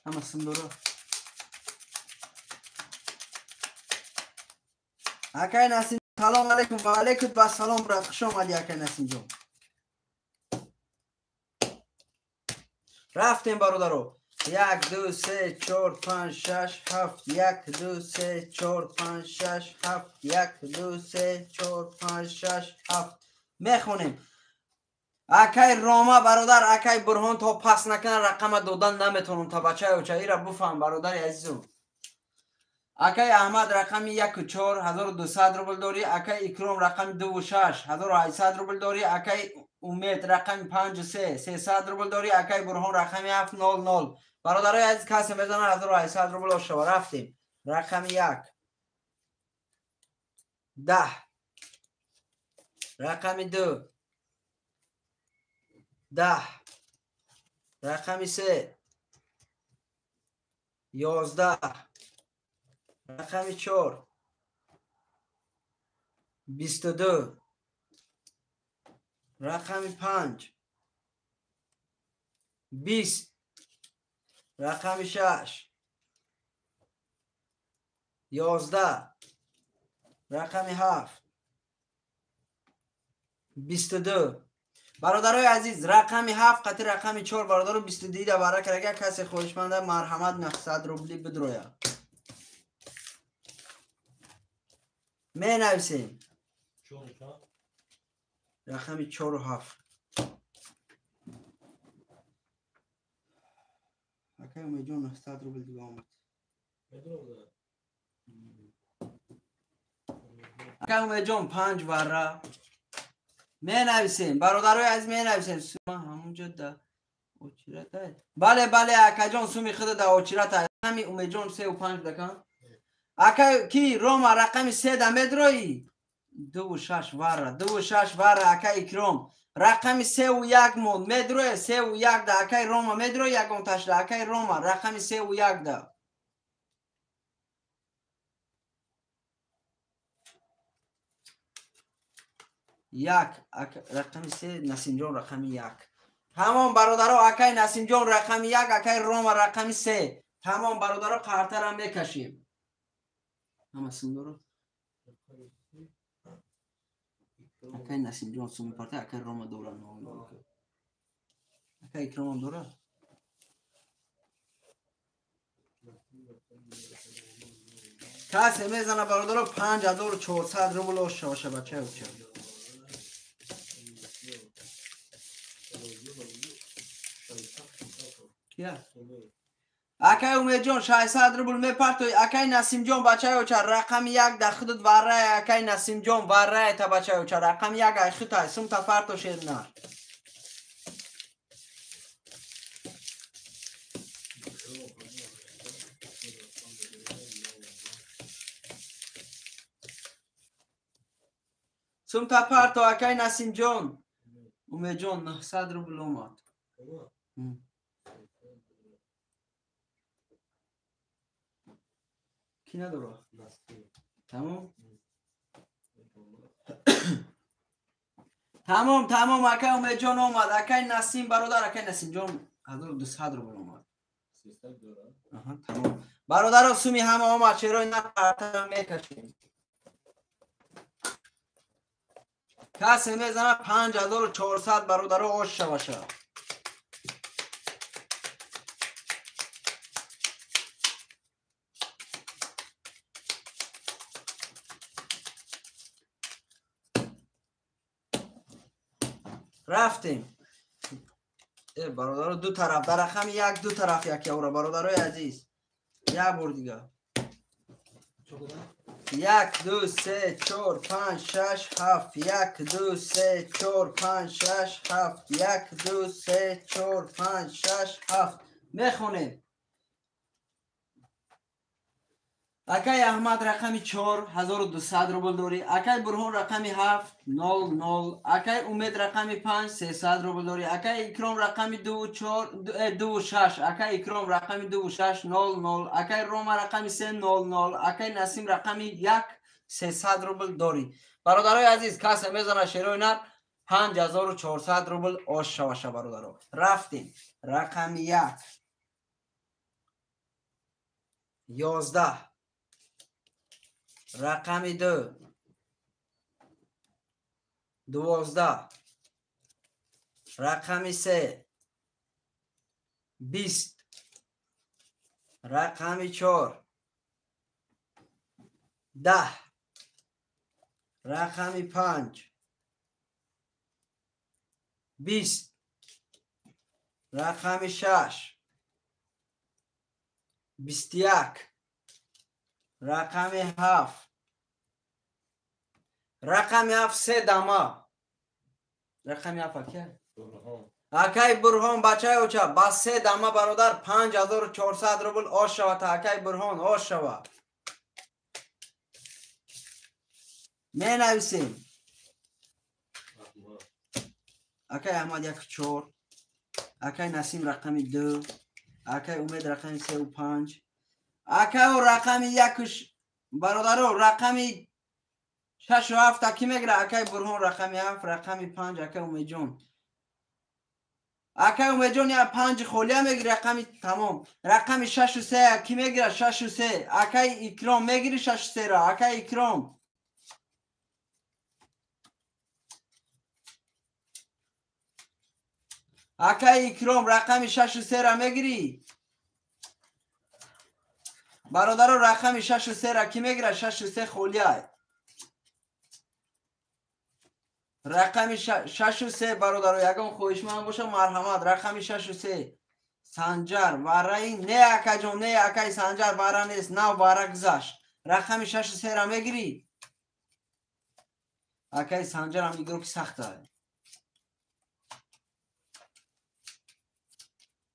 Ама сумдора. Акай Насим, салом алейкум ва алейкум ва салом брат, хуш омадӣ акай Насимҷон. Рафтем бародаро. 1 2 3 4 5 6 7 1 2 3 4 5 6 7 1 2 3 4 5 6 7 мехонем. Акай Рома бародар, акай Бурҳон то пас накунад рақама додан наметавонам та бачаи оча ира буфаҳм бародари азизум. Акай Аҳмад рақами 1 4 1200 рубл дорӣ, акай Икром рақами 2 6 1800 рубл дорӣ, акай Умед рақами 5 3 300 рубл дорӣ, акай Бурҳон рақами 7 0 0. Бародарои азиз касе мезанад 1800 рубл ошава. Рафтем. Рақами 1 10, рақами 2 10, рақами 3 11, рақами 4 22, рақами 5 20, рақами 6 11, рақами 7 22. Бародарои азиз рақами 7 қати рақами 4 бародаро 22 да барака агар касе хоҳишманда марҳамат 900 рубли бидроя. Менависем. Рақами 4 7. Акай Умедҷон 900 рубл дига омад. Акай Умедҷон 5 вара. Менависем бародарои азиз менависем. Сума ҳамунҷо да очирата. Бале бале акаҷон суми худа да очирата. Рақами Умедҷон 3 5 дакан. Ака ки Рома рақами 3 да медрои? 2 6 вара, 2 6 вара ака Икром. Рақами 3 1 мод медроe 3 1 да акай Рома медрои ягон ташла акай Рома рақами 3 1 да. Як рақами 3 Насимҷон рақами 1. Тамом бародаро акай Насимҷон рақами 1, акай Рома рақами 3. Тамом бародаро қартара мекашем. Ҳама сумдоро. Акай Насимҷон сум мепарта, акай Рома дора. Акай Икромам дора. Касе мезана бародаро 5400 рубл ошаша бачаи оча. Акай Умедҷон 600 рубл мепартои, акай Насимҷон бачаи оча рақами 1 да худут варрае, акай Насимҷон варрае та бачаи оча рақами 1 ай хутай сумта парто шернар. Сумта парто акай Насимҷон. Умедҷон 900 рубл омад. Ки надора? Тамом? Тамом, тамом, акай Умедҷон омад. Акай Насим бародар, акай Насимҷон 1200 рубл омад. Тамом. Бародаро, суми ҳама омад, шерои нар партара мекашем. Касе мезана 5400 бародаро ош шаваша. Рафтем. Бародаро, ду тараф, дар рақами як ду тараф як явра, бародарои азиз. Як бор дига. 1 2 3 4 5 6 7 1 2 3 4 5 6 7 1 2 3 4 5 6 7. Мехонем. Акай Аҳмад рақами 4 1200 рубл дорӣ. Акай Бурҳон рақами 7 0 0. Акай Умед рақами 5 300 рубл дорӣ. Акай Икром рақами 2 4 2 6. Акай Икром рақами 2 6 0 0. Акай Рома рақами 3 0 0. Акай Насим рақами 1 300 рубл дорӣ. Бародарои азиз, касе мезана шерои нар 5400 рубл ош шаваша бародаро. Рафтем. Рақами 1 11, рақами 2 12, рақами 3 20, рақами 4 10, рақами 5 20, рақами 6 21, рақами 7, рақами 7 се дама. Рақами 7 ака? Акай Бурҳон бачаи оча ба се дама бародар 5400 рубл ош шава. Та акай Бурҳон ош шава. Менависем. Акай Аҳмад 1 4, акай Насим рақами 2, акай Умед рақами 3 5, акао рақами 1 бародаро рақами 6 7 аки мегира. Акай Бурҳон рақами 7, рақами 5 акай Умедҷон. Акай Умедҷон я 5 холия мегири, рақами тамом. Рақами 6 3 аки мегира, 6 3. Акай Икром мегири 6 3 ра. Акай Икром. Акай Икром рақами 6 3 ра мегири. Бародаро, рақами 6 3 ра ки мегира? 6 3 холия. Рақами 6 3 бародаро, ягон хоҳишманд боша марҳамат. Рақами 6 3 Санҷар вараи не акаҷон, не акай Санҷар вара нест, нав вара гузашт. Рақами 6 3 ра мегирӣ? Акай Санҷарам игро ки сахта.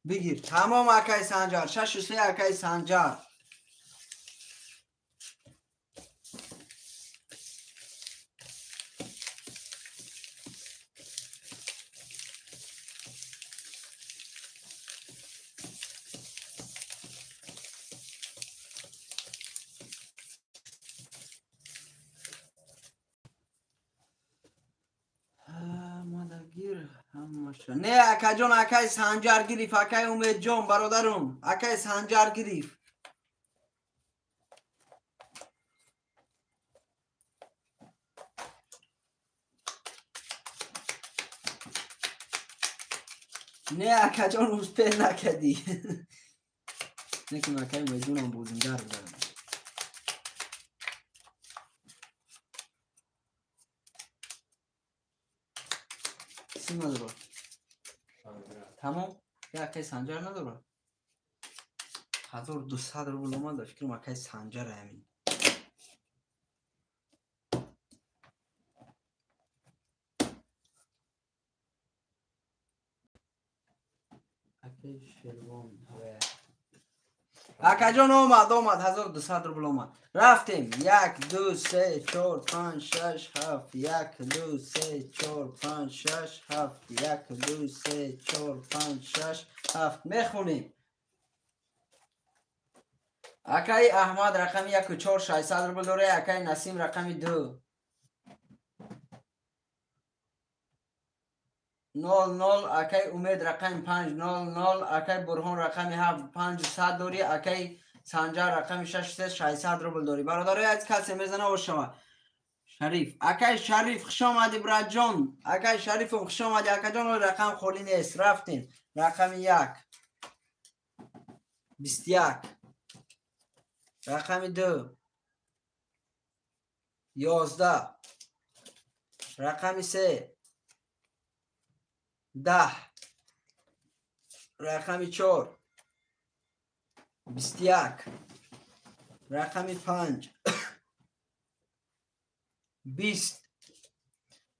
Бигир. Тамом акай Санҷар, 6 3 акай Санҷар. Не акаҷон, акай Санҷар гирифт, акай Умедҷон бародарум, акай Санҷар гирифт. Не акаҷон, успел накардӣ. Некун акай Умедҷонам бозингар будам. Сим надорад. Тамом, я акай Санҷар надорад. 1200 рубл омад, ба фикрам акай Санҷар ҳамин. Акай Шервон. Акаҷон омад, омад, 1200 рубл омад. Рафтем. 1 2 3 4 5 6 7 1 2 3 4 5 6 7 1 2 3 4 5 6 7. Мехонем. Акай Аҳмад рақами 1 4 600 рубл дорад, акай Насим рақами 2. 0 0, акай Умед рақами 5 0 0, акай Бурҳон рақами 7 500 дорӣ, акай Санҷар рақами 6 3 600 рубл дорӣ. Бародарои азиз, касе мезана, ошава. Шариф, акай Шариф, хуш омадӣ, братҷон. Акай Шарифом, хуш омадӣ, акаҷон. Рақам холӣ нест. Рафтем. Рақами 1 21, рақами 2 11, рақами 3 10, рақами 4 21, рақами 5 20,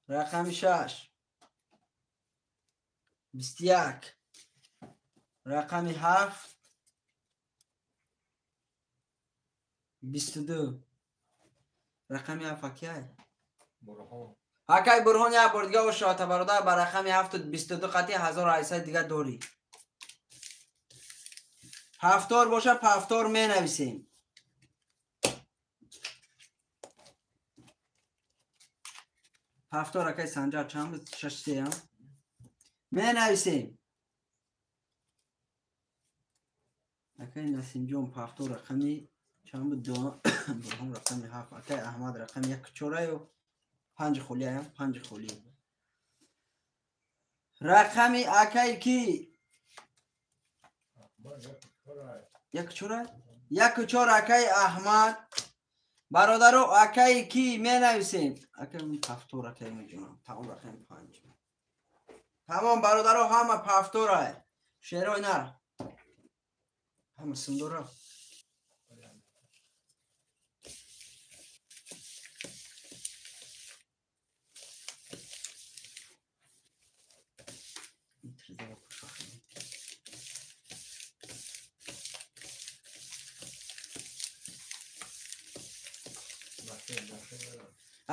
рақами 6 21, рақами 7 22. Рақами 7 акай акай Бурҳон, як бор дига ошоата, бародар. Ба рақами 7 22 қатъи 1800 дига дорӣ. Ҳафтор боша, пафтор менависем. Ҳафтор, акай Санҷар, чанд буд? Шаш сеам менависем. Акай Насимҷон, пафтор рақами чанд буд? Бурҳон рақами 7, акай Аҳмад рақами як чораю панҷ холиам, панҷ холӣ. Рақами акай ки? Як чора, яку чор, акай Аҳмад. Бародаро, акай ки менависем? Акай пафтор, акай меҷонам, тамом, рақами 5, тамом. Бародаро, ҳама пафтора, шерои нар, ҳама сумдора.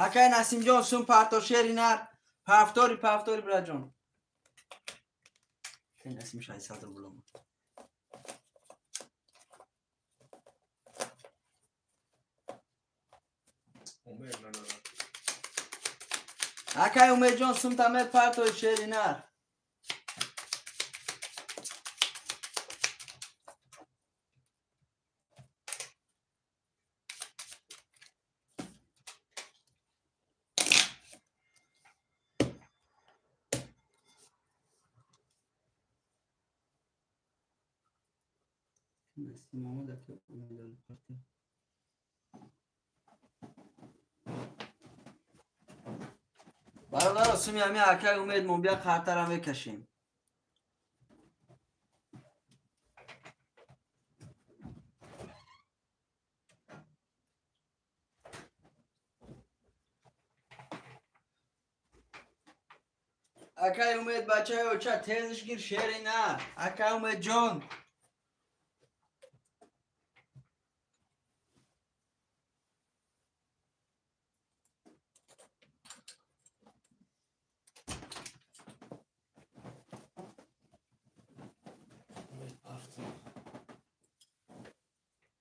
Акай Насимҷон, сум парто, шери нар, пафтори, пафтори, бираҷон. Акай Насим 600 рубл омад. Акай Умедҷон, сумта мепартои, шери нар. Насим омад, акай Умедон парто. Бародаро, суми ҳами акай Умед мо бия қартара мекашем. Акай Умед, бачаи оча, тезиш гир, шери нар, акай Умедҷон.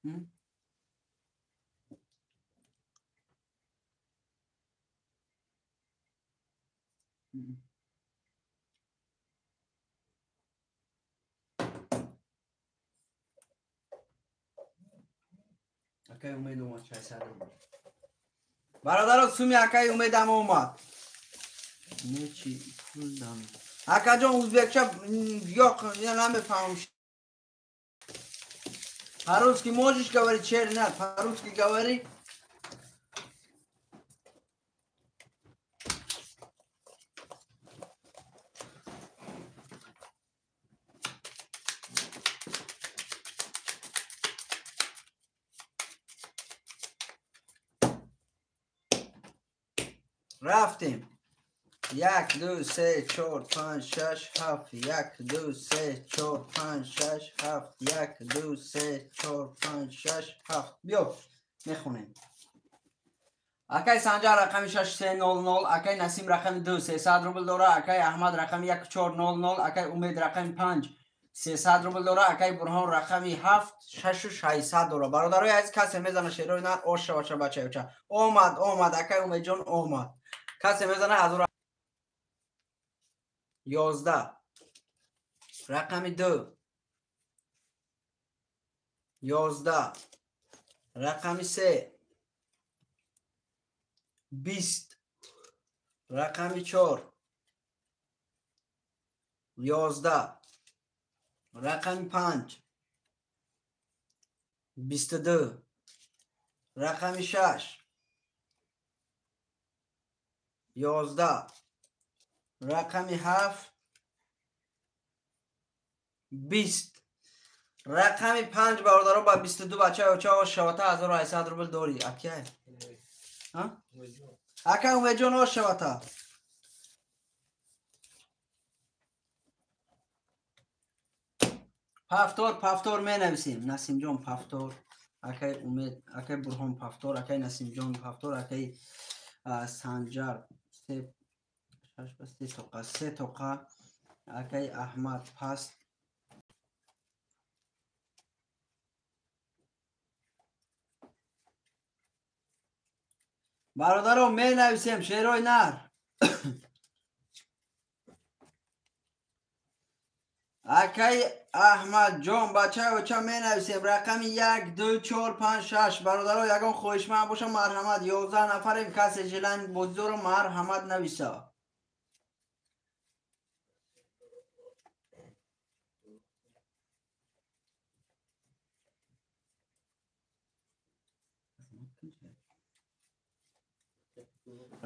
М? М. Акай Умед омад, 600 рубл. Бародаро, суми акай Умедам омад. Нечи пул дам? Акаҷон, узбекча ёқ, я намефаҳмам. По-русски можешь говорить, шери нар? По-русски говори. Рафтем. Як, ду, се, чор, панҷ, шаш, ҳафт. Як, ду, се, чор, панҷ, шаш, ҳафт. Як, ду, се, чор, панҷ, шаш, ҳафт. Биё, мехонем. Акай Санҷар рақами шаш се нол нол, акай Насим рақами 2 300 рубл дора, акай Аҳмад рақами як чор нол нол, акай Умед рақами 5 300 рубл дора, акай Бурҳон рақами 7 шашу 600 дора. Бародарои азиз, касе мезана, шерои нар, оша бача, бачаи оча. Омад, омад, акай Умедҷон омад. Касе мезана, ҳазор 11. Рақами 2 11. Рақами 3 20. Рақами 4 11. Рақами 5 22. Рақами 6 11. Рақами 7 20. Рақами 5 бародаро ба 22 бачаи оча шавата 1800 рубл дорӣ. Акай? Ака Умедҷон ош шавата. Пафтор менависем. Насимҷон пафтор, акай Умед, акай Бурҳон пафтор, акай Насимҷон пафтор, акай Санҷар 3 6 3 тоқа, акай Аҳмад паст. Бародаро менависем шерои нар. Акай Аҳмадҷон бачаи оча менависем рақами 1 2 4 5 6. Бародаро ягон хоҳишманд боша марҳамат. 11 нафарем, касе желани бозиро марҳамат нависа.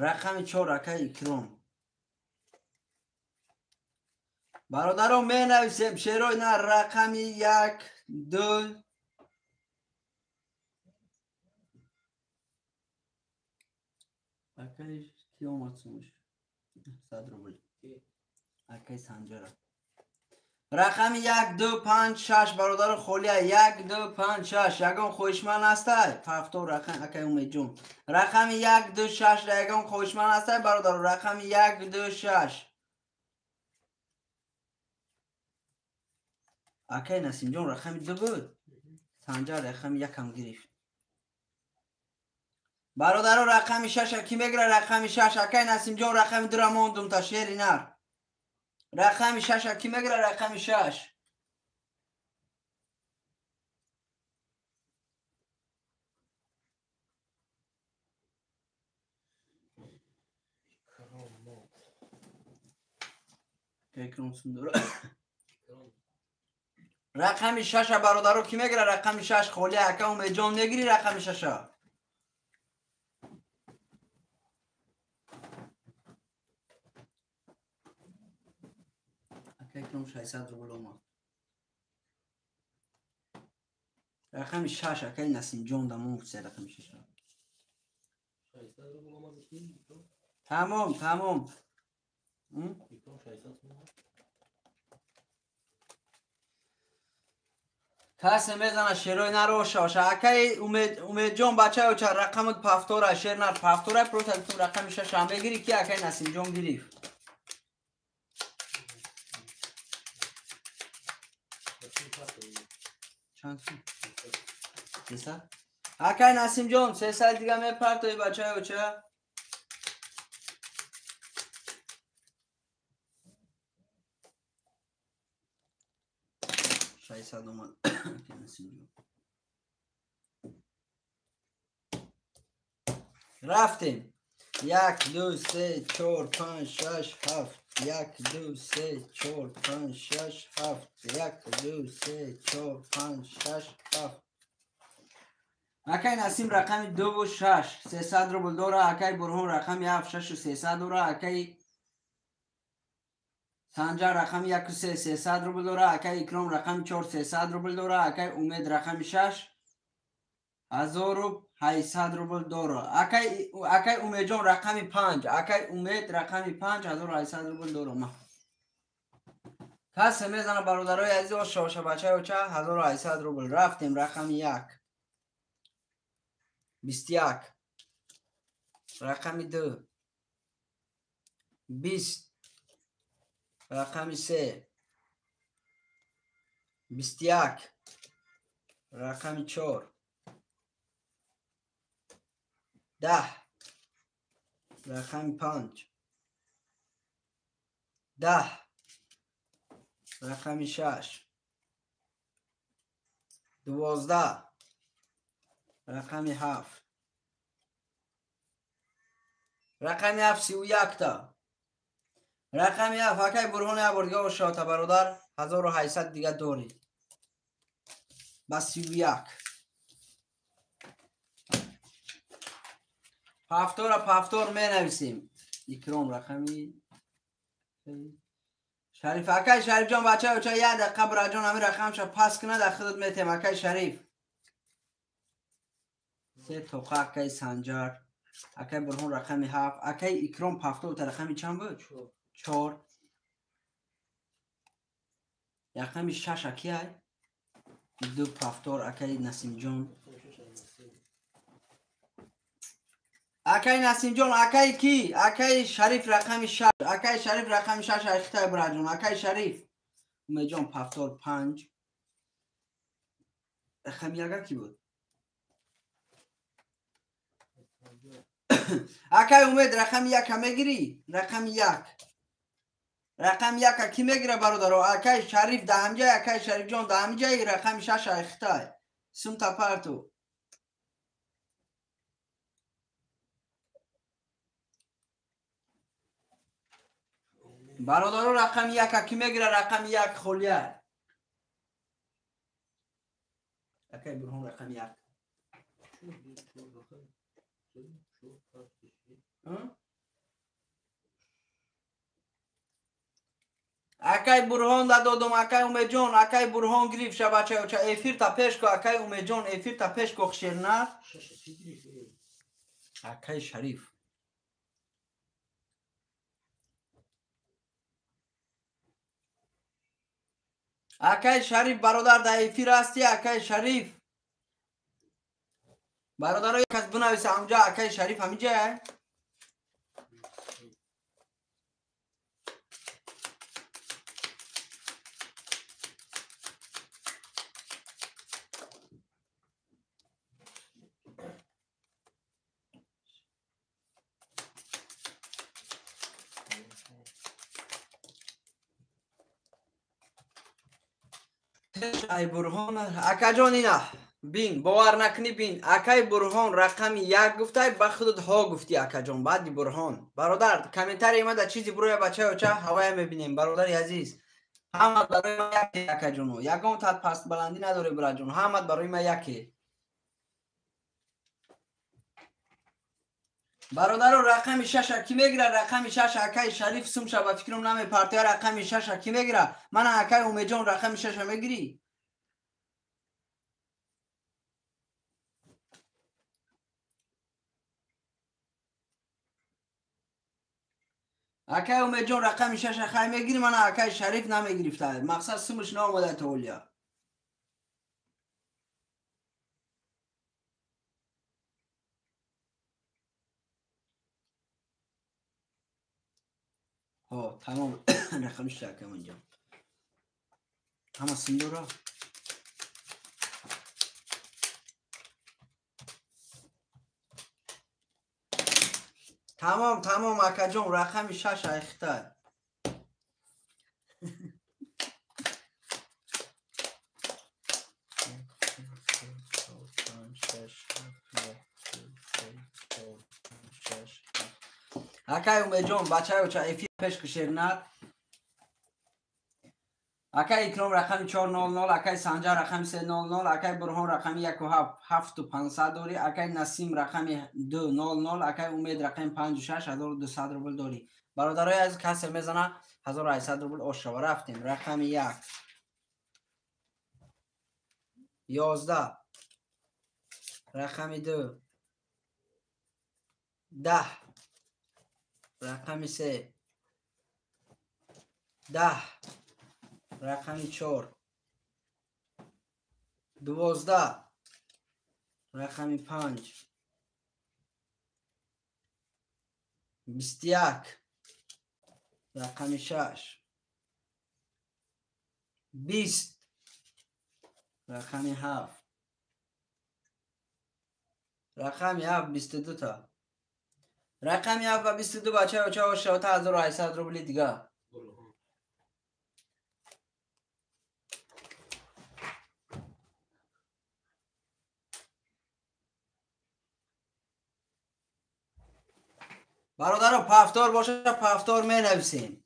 Рақами 4 акай Икром. Бародаро менависем шерои нар рақами 1 2 акай ки омад сумуш 100 рубл. Акай Санҷара. Рақами 1 2 5 6 бародаро холия 1 2 5 6. Ягон хоҳишманд ҳастай? Пафтор рақам акай Умедҷон. Рақами 1 2 6 ягон хоҳишманд ҳастай бародаро? Рақами 1 2 6. Акай Насимҷон рақами 2 буд. Санҷар рақами 1 ҳам гирифт. Бародаро рақами 6 ки мегира? Рақами 6 акай Насимҷон рақами 2 ра мондум та шери нар. Рақами 6 ки мегира? Рақами 6. Рақами 6 бародаро ки мегира? Рақами 6 холия. Ака Умедҷон мегири рақами 6? Ака Икром 600 рубл омад. Рақами 6 акай Насимҷон дамон се рақами 6. 600 рубл омад. Тамом, тамом. Икром 600 рубл. Касе мезана шерои нароша оша. Акай Умедҷон бачаи оча рақамат пафтора шер нар пафтора просто ту рақами 6 ҳам мегири ки акай Насимҷон гирифт. Чанд сум? 300? Акай Насимҷон 300 дига мепартои бачаи оча. 600 омад. Рафтем. 1 2 3 4 5 6 7. 1 2 3 4 5 6 7. 1 2 3 4 5 6 7. Акай Насим рақами 2 6 300 рубл дора. Акай Бурҳон рақами 7 6 300 дора. Акай Санҷар рақами 1 3 300 рубл дора. Акай Икром рақами 4 300 рубл дора. Акай Умед рақами 6 1800 рубл дора. Акай Умедҷон рақами 5. Акай Умед рақами 5 1800 рубл дора. Касе мезана бародарои азиз оша оша бачаи оча 1800 рубл. Рафтем рақами 1 21. Рақами 2 20. Рақами 3 21. Рақами 4 10. Рақами 5 10. Рақами 6. 12. Рақами 7. Рақами 7 31 та. Рақами 7 акай Бурҳон як бор дига ошота бародар 1800 дига дорӣ. Ба 31. Пафтора пафтор менависем. Икром рақами Шариф. Акай Шариф ҷон бача оча як дақиқа бираҷон ҳамин рақамша пас кунад дар худат метем акай Шариф. Се тоқа акай Санҷар. Акай Бурҳон рақами 7. Акай Икром пафтор та рақами чанд буд? 4. Рақами 6 акияй? 2 пафтор акай Насимҷон. Акай Насимҷон, акай ки? Акай Шариф рақами 6. Акай Шариф рақами 6 айхитай бираҷон. Акай Шариф. Умедҷон пафтор 5. Рақами 1 ки буд? Акай Умед рақами 1 мегирӣ? Рақами 1. Рақами 1 ки мегира бародаро? Акай Шариф да ҳамҷай, акай Шарифҷон да ҳамҷай рақами 6 айхитай. Сумта парту. Бародаро рақами 1 ки мегира? Рақами 1 холия. Акай Бурҳон рақами 1. Акай Бурҳон да додум, акай Умедҷон, акай Бурҳон гирифт ша бача оча эфир та пеш ко, акай Умедҷон эфир та пеш ко шернар. Акай Шариф. Акай Шариф бародар дар эфир ҳастӣ, акай Шариф. Бародаро кас бинависа ҳамҷа акай Шариф ҳамиҷа? Ай Бурҳон, акаҷон ина бин, бовар накунӣ бин. Акай Бурҳон рақами 1 гуфтай, ба худат ҳо гуфтӣ акаҷон, баъди Бурҳон. Бародар, комментарии ма да чизи буроя бачаи оча ҳавая мебинем, бародари азиз. Ҳамат барои ма яке акаҷоно. Ягон тат пастбаландӣ надорӣ бираҷон, ҳамат барои ма яке. Бародаро рақами 6 ки мегира? Рақами 6 акай Шариф сумша ба фикрам намепартоя. Рақами 6 ки мегира? Мана акай Умедҷон рақами 6 мегирӣ? Акай Умедҷон рақами 6 хай мегирӣ? Мана акай Шариф намегирифта. Мақсад сумш наомада то олия. Ҳо, тамом. Рақами 6 акай Умедҷон. Ҳама сум дора? Тамом, тамом акаҷон, рақами 6 айхитай. Акай Умедҷон, бачаи оча эфир пеш кушернар. Акай Икром рақами 400, акай Санҷар рақами 300, акай Бурҳон рақами 1,7500 дорӣ, акай Насим рақами 200, акай Умед рақами 56 1200 рубл дорӣ. Бародарои азиз, касе мезана 1800 рубл ошава. Рафтем. Рақами 1. 11. Рақами 2. 10. Рақами 3. 10. Рақами 4. 12. Рақами 5. 21. Рақами 6. 20. Рақами 7. Рақами 7 22 та. Рақами 7 ва 22 бачаи оча ошавата 1800 рубли дига. Бародаро, повтор боша, повтор менависем.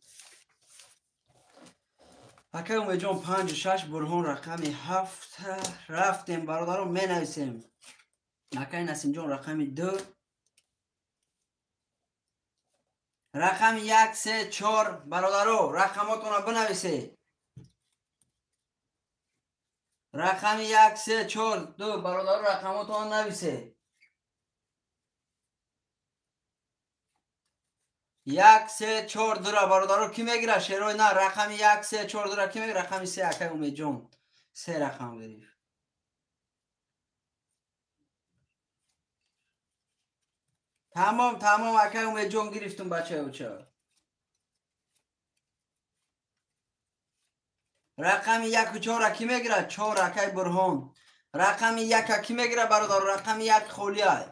Акай Умедҷон 5 6, Бурҳон рақами 7. Рафтем, бародаро, менависем. Акай Насимҷон рақами 2. Рақами 1, 3, 4. Бародаро, рақамотонро бинависед. Рақами 1, 3, 4, 2. Бародаро, рақамотонро нависед. 1, 3, 4, 2 бародаро ки мегира? Шерои на, рақами 1, 3, 4, 2 ки мегира? Рақами 3, акай Умедҷон. 3 рақам гирифт. Тамом, тамом, акай Умедҷон гирифтум, бачаи оча. Рақами 1 ва 4 ки мегира? 4, акай Бурҳон. Рақами 1 ки мегира, бародаро? Рақами 1 холӣ ай.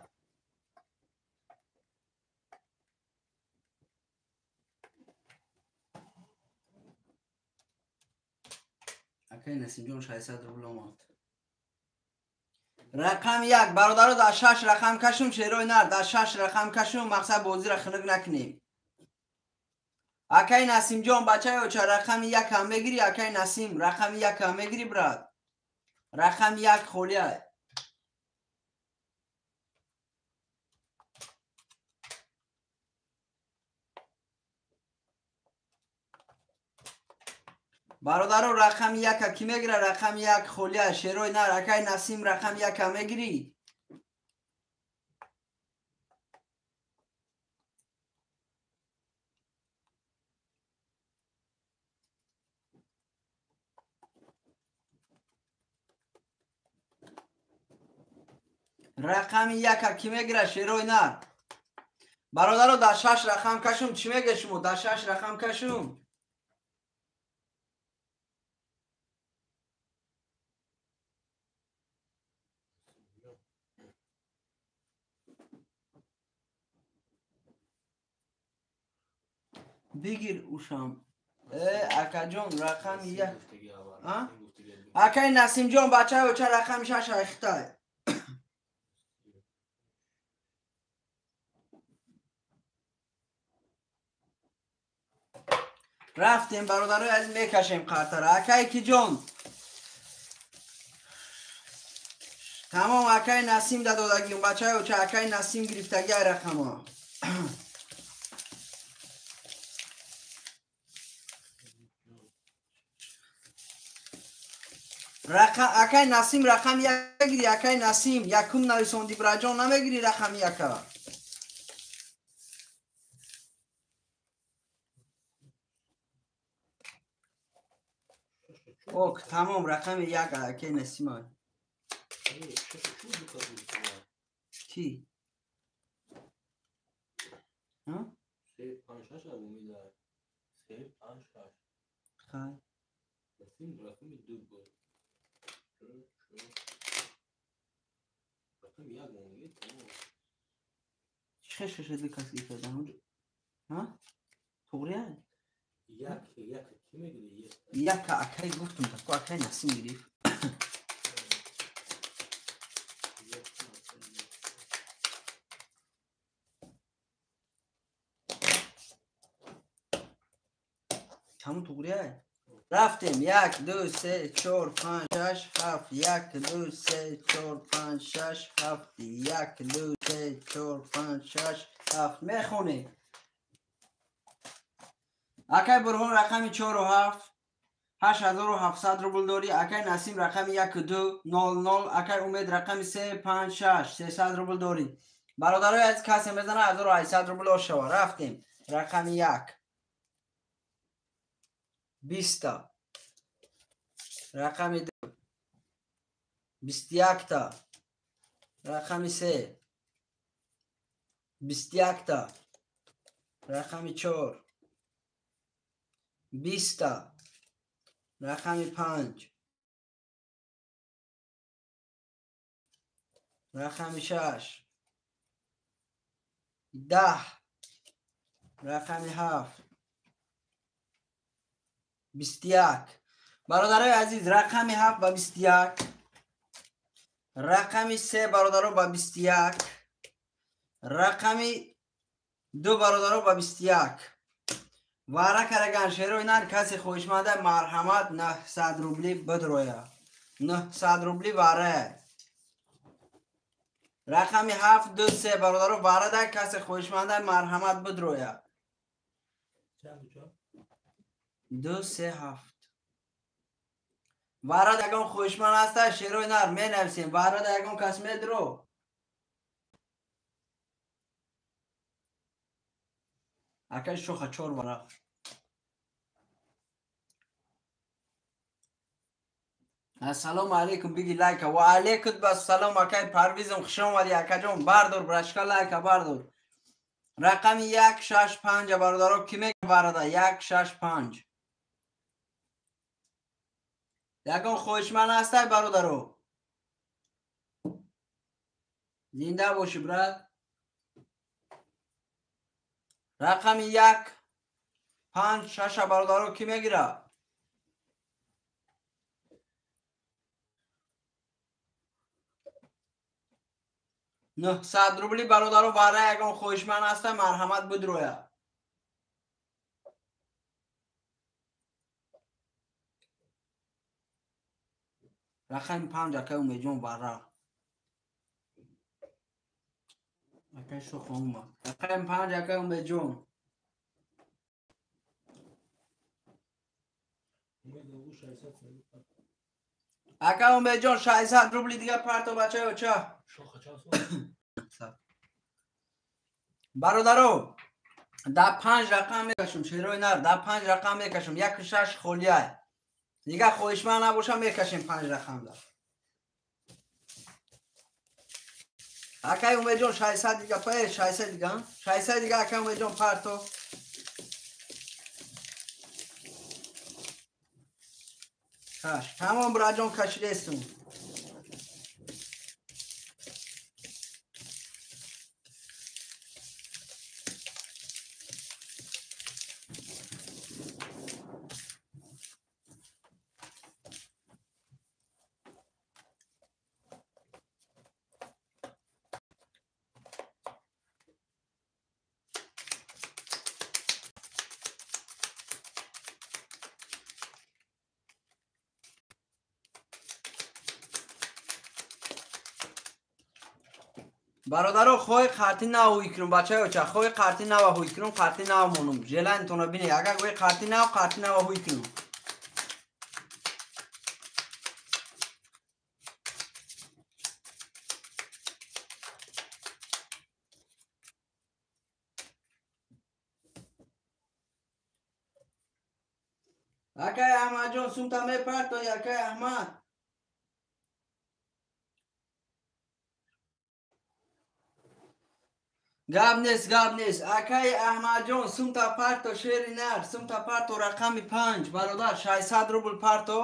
Акай Насимҷон 600 рубл омад. Рақами 1, бародаро, дар 6 рақам кашум, шерои нар, дар 6 рақам кашум, мақсад бозиро хунук накунем. Акай Насимҷон, бачаи оча, рақами 1 ҳам мегирӣ, акай Насим, рақами 1 ҳам мегирӣ, брат. Рақами 1 холӣ ай. Бародаро, рақами 1 ки мегира? Рақами 1 холӣ ай. Шерои нар, акай Насим, рақами 1 ҳам мегирӣ? Рақами 1 ки мегира? Шерои нар. Бародаро, дар 6 рақам кашум, чӣ меге шумо? Дар 6 рақам кашум. Бигир ушам. Акаҷон, рақами 1. Акай Насимҷон, бачаи оча, рақами 6 айхтай. Рафтем, бародарои азиз, мекашем қартара. Акай Киҷон. Тамом, акай Насим дадодагим, бачаи оча, акай Насим гирифтаги ай рақамо. Акай Насим рақами 1 мегири, акай Насим, якум нависонди, браҷон, намегири рақами 1. Ок, тамом, рақами 1 акай Насим. Ки? Ҳа? 3 5 6 умеда. 3 5 6. Хай. Насим рақами 2 буд. Рақами 1 умед, тамом. Чӣ шашади кас гирифтадан? Ҳа? Туғри ай? 1 1 ки мегири? 1 акай гуфтум, тако акай Насим гирифт. Тамом, туғри ай? Рафтем. 1, 2, 3, 4, 5, 6, 7. 1, 2, 3, 4, 5, 6, 7. 1, 2, 3, 4, 5, 6, 7. Мехонем. Акай Бурҳон рақами 4 ва 7. 8700 рубл дорӣ. Акай Насим рақами 1, 2, 0, 0. Акай Умед рақами 3, 5, 6. 300 рубл дорӣ. Бародарои азиз, касе мезана 1800 рубл ошава. Рафтем. Рақами 1. 20. Рақами 2. 21. Рақами 3. 21. Рақами 4. 20. Рақами 5. Рақами 6. 10. Рақами 7. 21. Бародарои азиз, рақами 7 ба 21. Рақами 3, бародаро, ба 21. Рақами Ду бародаро ба 21. Вара караган шерои нар касе хоҳишманда марҳамат 900 рубли бидроя. 900 рубли вара. Рақами 7 2 3 бародаро вара да касе хоҳишманда марҳамат бидроя. 2 3 7. Вара ягон хоҳишманд ҳаста шерои нар менависем. Вара да ягон кас медро. Акай шоха 4 вара. Ассалому алейкум биги лайка. Ва алейкум ассалом акай Парвизм хуш омадӣ акаҷон. Бардор брашка лайка бардор. Рақами 1 6 5 бародаро ки мебарада 1 6 5. Ягон хоҳишманд ҳастай бародаро? Зинда бошӣ брат. Рақами 1 5 6 бародаро ки мегира? 900 рубли бародаро вара ягон хоҳишманд ҳаста марҳамат бидроя. Рақами 5 акай Умедҷон вара. Акай шоха омад. Рақами 5 акай Умедҷон. Акай Умедҷон 600 рубли дига парто бачаё ча. Бародаро да 5 рақам мекашум шерои нар да 5 рақам мекашум 1 6 холияй. Дига хоҳишманд набоша мекашем 5 рақам да. Акай Умедҷон 600 дига па 600 дига 600 дига акай Умедҷон парто. Каш тамом браҷон кашидестум. Бародаро хоҳи қарти нав ҳуй кунум бачаё ча хоҳи қарти нава ҳуй кунум қарти нав монум желанитонро бинед агар гӯи қарти нав қарти нава ҳуй кунум. Акай Аҳмадҷон сумта мепартои акай Аҳмад. Гап нест, гап нест. Акай Аҳмадҷон сумта парто шери нар, сумта парто рақами 5 бародар 600 рубл парто.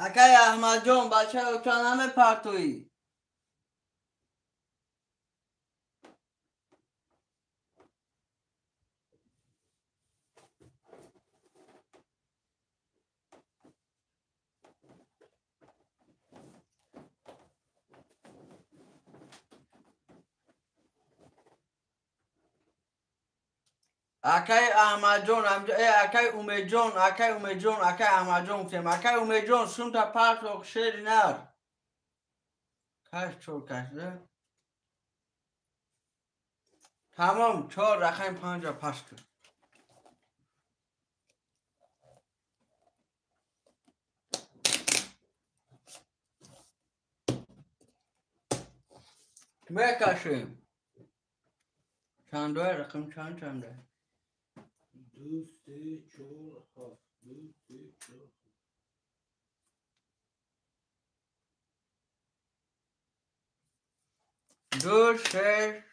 Акай Аҳмадҷон бачаё ча намепартоӣ? Акай Аҳмадҷон, акай Умедҷон, акай Умедҷон, акай Аҳмадҷон гуфтем. Акай Умедҷон сумта парто шери нар. Каш чор каш да? Тамом 4 рақами 5 паш кун. Мекашем. Чандоя рақам чанд чанда? 2 3 4 7 2 3 4 2 6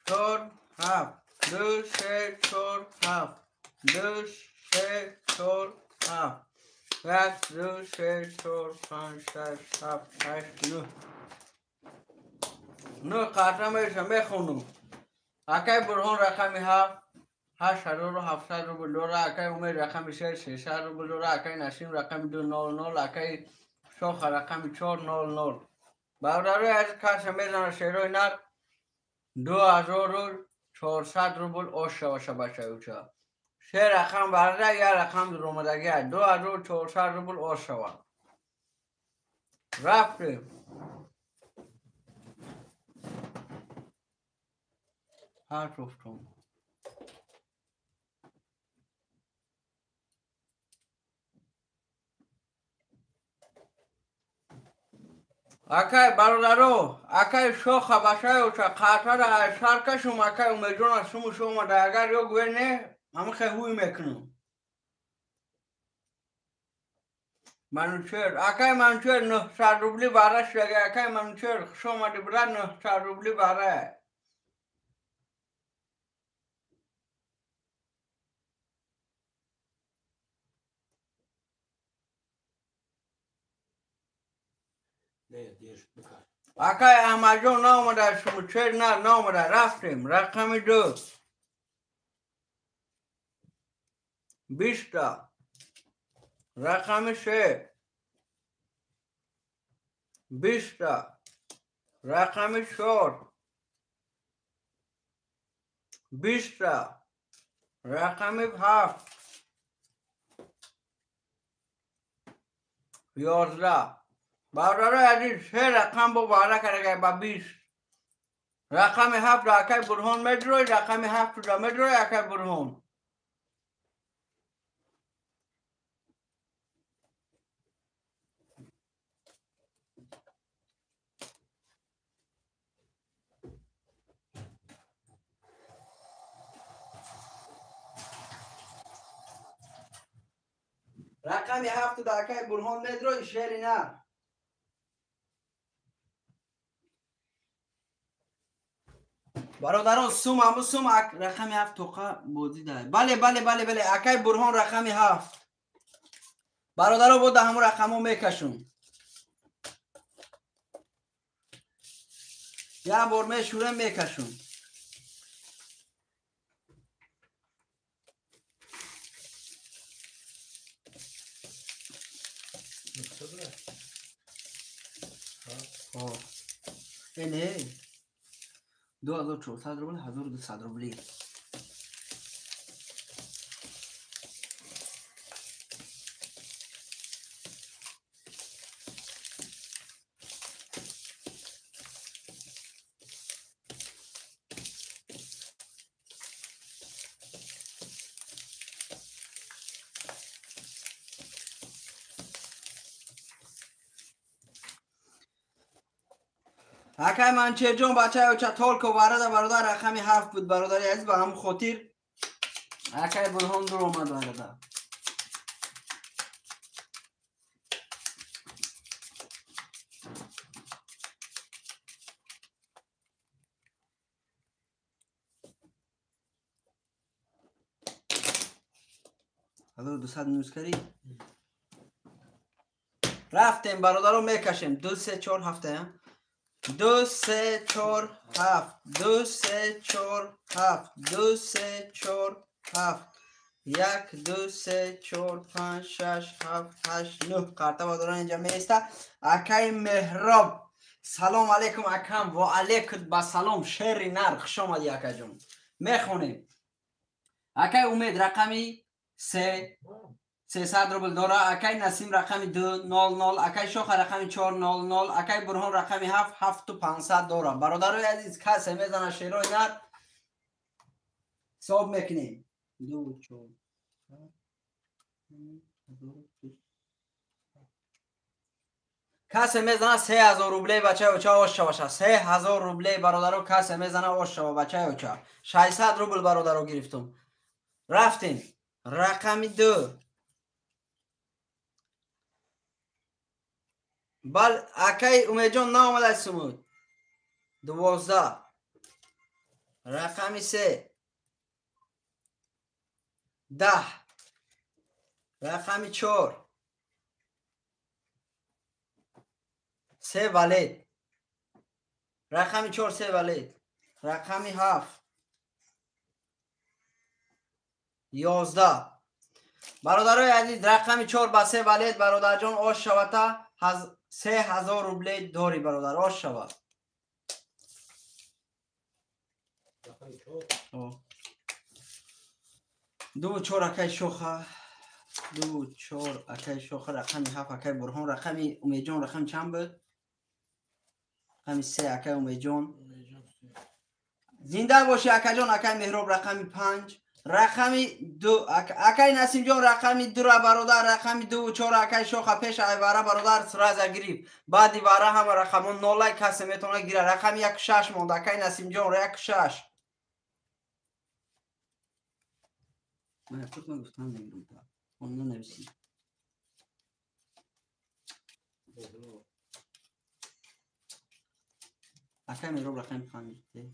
4 7 2 6 4 7 2 6 4 7. 1, 2, 3, 4, 5, 6, 7, 8, 9. 9 қарта меша мехонум. Акай Бурҳон рақами 7 8700 рубл дора, акай Умед рақами 6 600 рубл дора, акай Насим рақами 2 00, акай Шоха рақами 4 00. Бародарои азиз, каса мезана шерои нар 2400 рубл ош шаваша бачаюча. Се рақам барда, як рақам дуромадагия. 2400 рубл ош шава. Рафтем. Ҳар шуфтум. Акай бародаро, акай Шоха бачаюча қатара ай сар кашум, акай Умедҷона суму шомада, агар ё гӯе не, ҳамихе ҳуй мекунам. Манучер, акай Манучер 900 рубли бара шудаги, акай Манучер хуш омадӣ брат, 900 рубли бара. Акай Аҳмадҷон наомада, шумучер на наомада, рафтем. Рақами 2. 20. Рақами 3. 20. Рақами 4. 20. Рақами 7. 11. Бародарои азиз, се рақам бо ваъда кардагай ба 20. Рақами 7 акай Бурҳон медрои, рақами 7 да медрои акай Бурҳон. Рақами 7 да акай Бурҳон медрои, шери нар. Бародарон, сум ҳаму сум рақами 7 тоқа бозӣ да. Бале, бале, бале, бале, акай Бурҳон рақами 7. Бародарон, бо да ҳаму рақамҳо мекашум. Як бор мешурем, мекашум. Не, 2400 рубл, 1200 рубли. Акай Манчерҷон бачаюча толко варада бародар рақами 7 буд бародари азиз, ба ҳамун хотир акай Бурҳон дур омад бародар. Ҳазору дусад минус карӣ? Рафтем бародаро, мекашем. 2 3 4 7. 2 3 4 7 2 3 4 7 2 3 4 7 1 2 3 4 5 6 7 8 9 қарта бародарон инҷа меиста. Акай Меҳроб, салом алейкум акам, ва алейкум ба салом, шери нар, хуш омадӣ акаҷон. Мехонем. Акай Умед рақами 3 300 рубл дора, акай Насим рақами 2 00, акай Шоха рақами 4 00, акай Бурҳон рақами 7 7500 дора. Бародарои азиз, касе мезана шерои нар ҳисоб мекунем. 2 4 касе мезана 3000 рублей бачаюча ош шаваша. 3000 рублей бародаро, касе мезана ош шава бачаюча. 600 рубл бародаро гирифтум. Рафтем. Рақами 2. Бал акай Умедҷон наомада сумуд. 12. Рақами 3. 10. Рақами 4. се валет. Рақами 4 се валет. Рақами 7 11. Бародарои азиз, рақами 4 ба се валет бародарҷон ош шавата 3000 рубле дори бародар, ош шавад. 2 4 акай шоха, 2 4 акай шоха, рақами 7 акай Бурҳон, рақами Умедҷон рақам чанд буд? Рақами 3 акай Умедҷон. Зинда бошӣ акаҷон, акай Меҳроб рақами 5, рақами 2 акай Насимҷон рақами 2 ра бародар, рақами 2 4 акай шоха пеш айвара бародар сраза гирифт. Баъди вара ҳама рақамон нолай касе метавонад гирад. Рақами 1 6 монд акай Насимҷон 1 6. Ман фикр гуфтам мегирам та. Он нанависӣ. Акай Меҳроб рақами 5,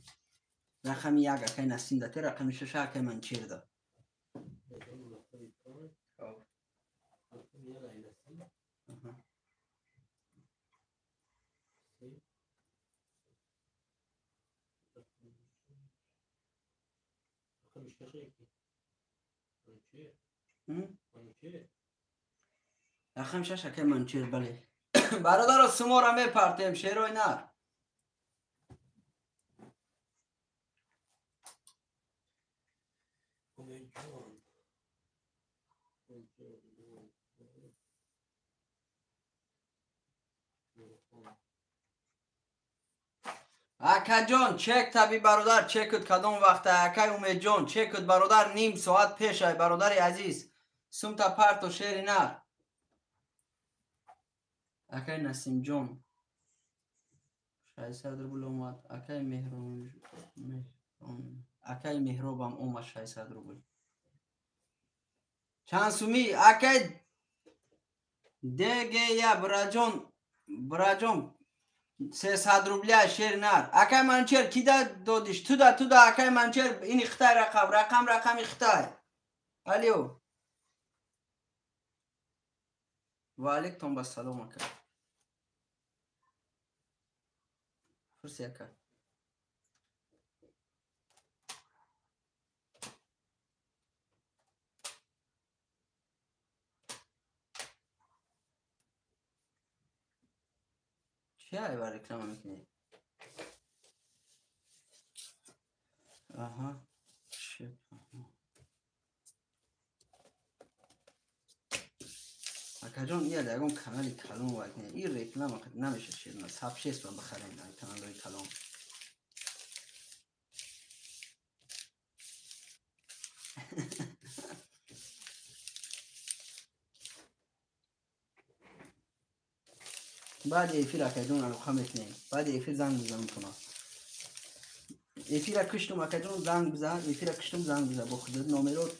рақами 1 акай Насим дате, рақами 6 акай Манчир да. Рақами 6 акай Манчир, бале. Бародаро, сумора мепартем, шерои нар. Акаҷон, чек таби бародар, чекут кадом вақта? Акай Умедҷон, чекут бародар, ним соат пешай бародари азиз. Сумта парто шери нар. Акай Насимҷон 600 рубл омад. Акай Меҳрон, акай Меҳробам омад 600 рубл. Чанд суми? Акай ДГЯ браҷон, браҷон 300 рубля шер нар. Акай Манчер кида додиш? Туда, туда акай Манчер, ини Хитай рақам, рақам рақами Хитай. Алё. Ва алейкум ассалом ака. Фурси ака. Чия айва реклама мекунӣ? Аҳа. Акаҷон, ия ягон канали калон вай кунед. Ин реклама намеша ширна. Сабшест ба бихарем каналҳои калон. Баъди эфир акаҷон алоқа мекунем. Баъди эфир занг мезанам туна. Эфира киштум акаҷон, занг бизан, эфира киштум занг бизан бо худат номерот,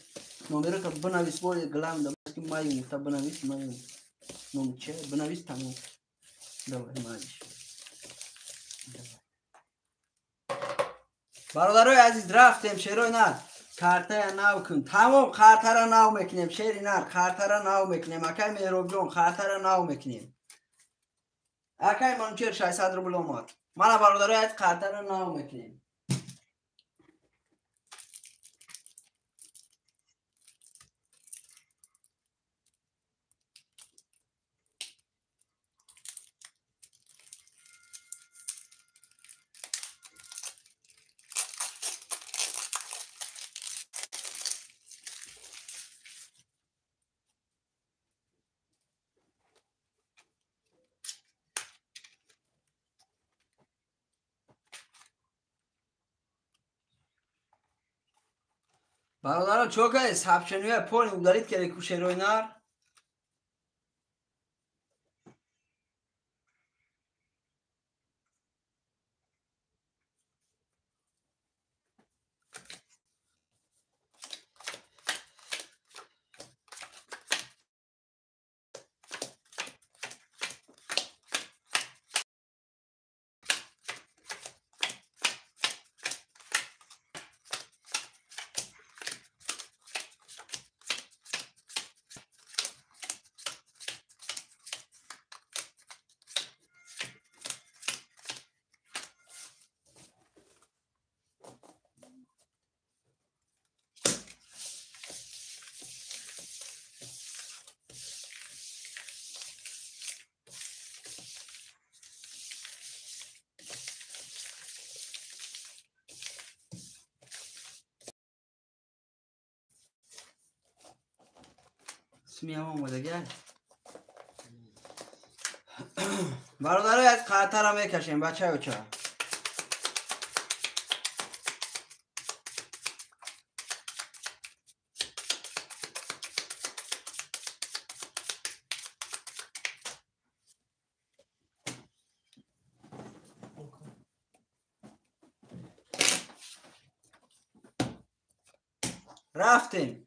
номерота бинавис, бори глам да ки маюм гуфта бинавис, маюм. Ном че? Бинавис тамом. Давай, майш. Давай. Бародарои азиз, рафтем шерои нар. Картая нав кун. Тамом, картара нав мекунем, шери нар, картара нав мекунем. Акай Меҳробҷон, картара нав мекунем. Акай Манучер 600 рубл омад. Мана бародарои азиз, картара нав мекунем. Бародарон, чо кардед? Сообщения пони удалить кардед ку шерои нар? Смеям омадагай. Бародарои аз қатара мекашем, бачаёча. Рафтем.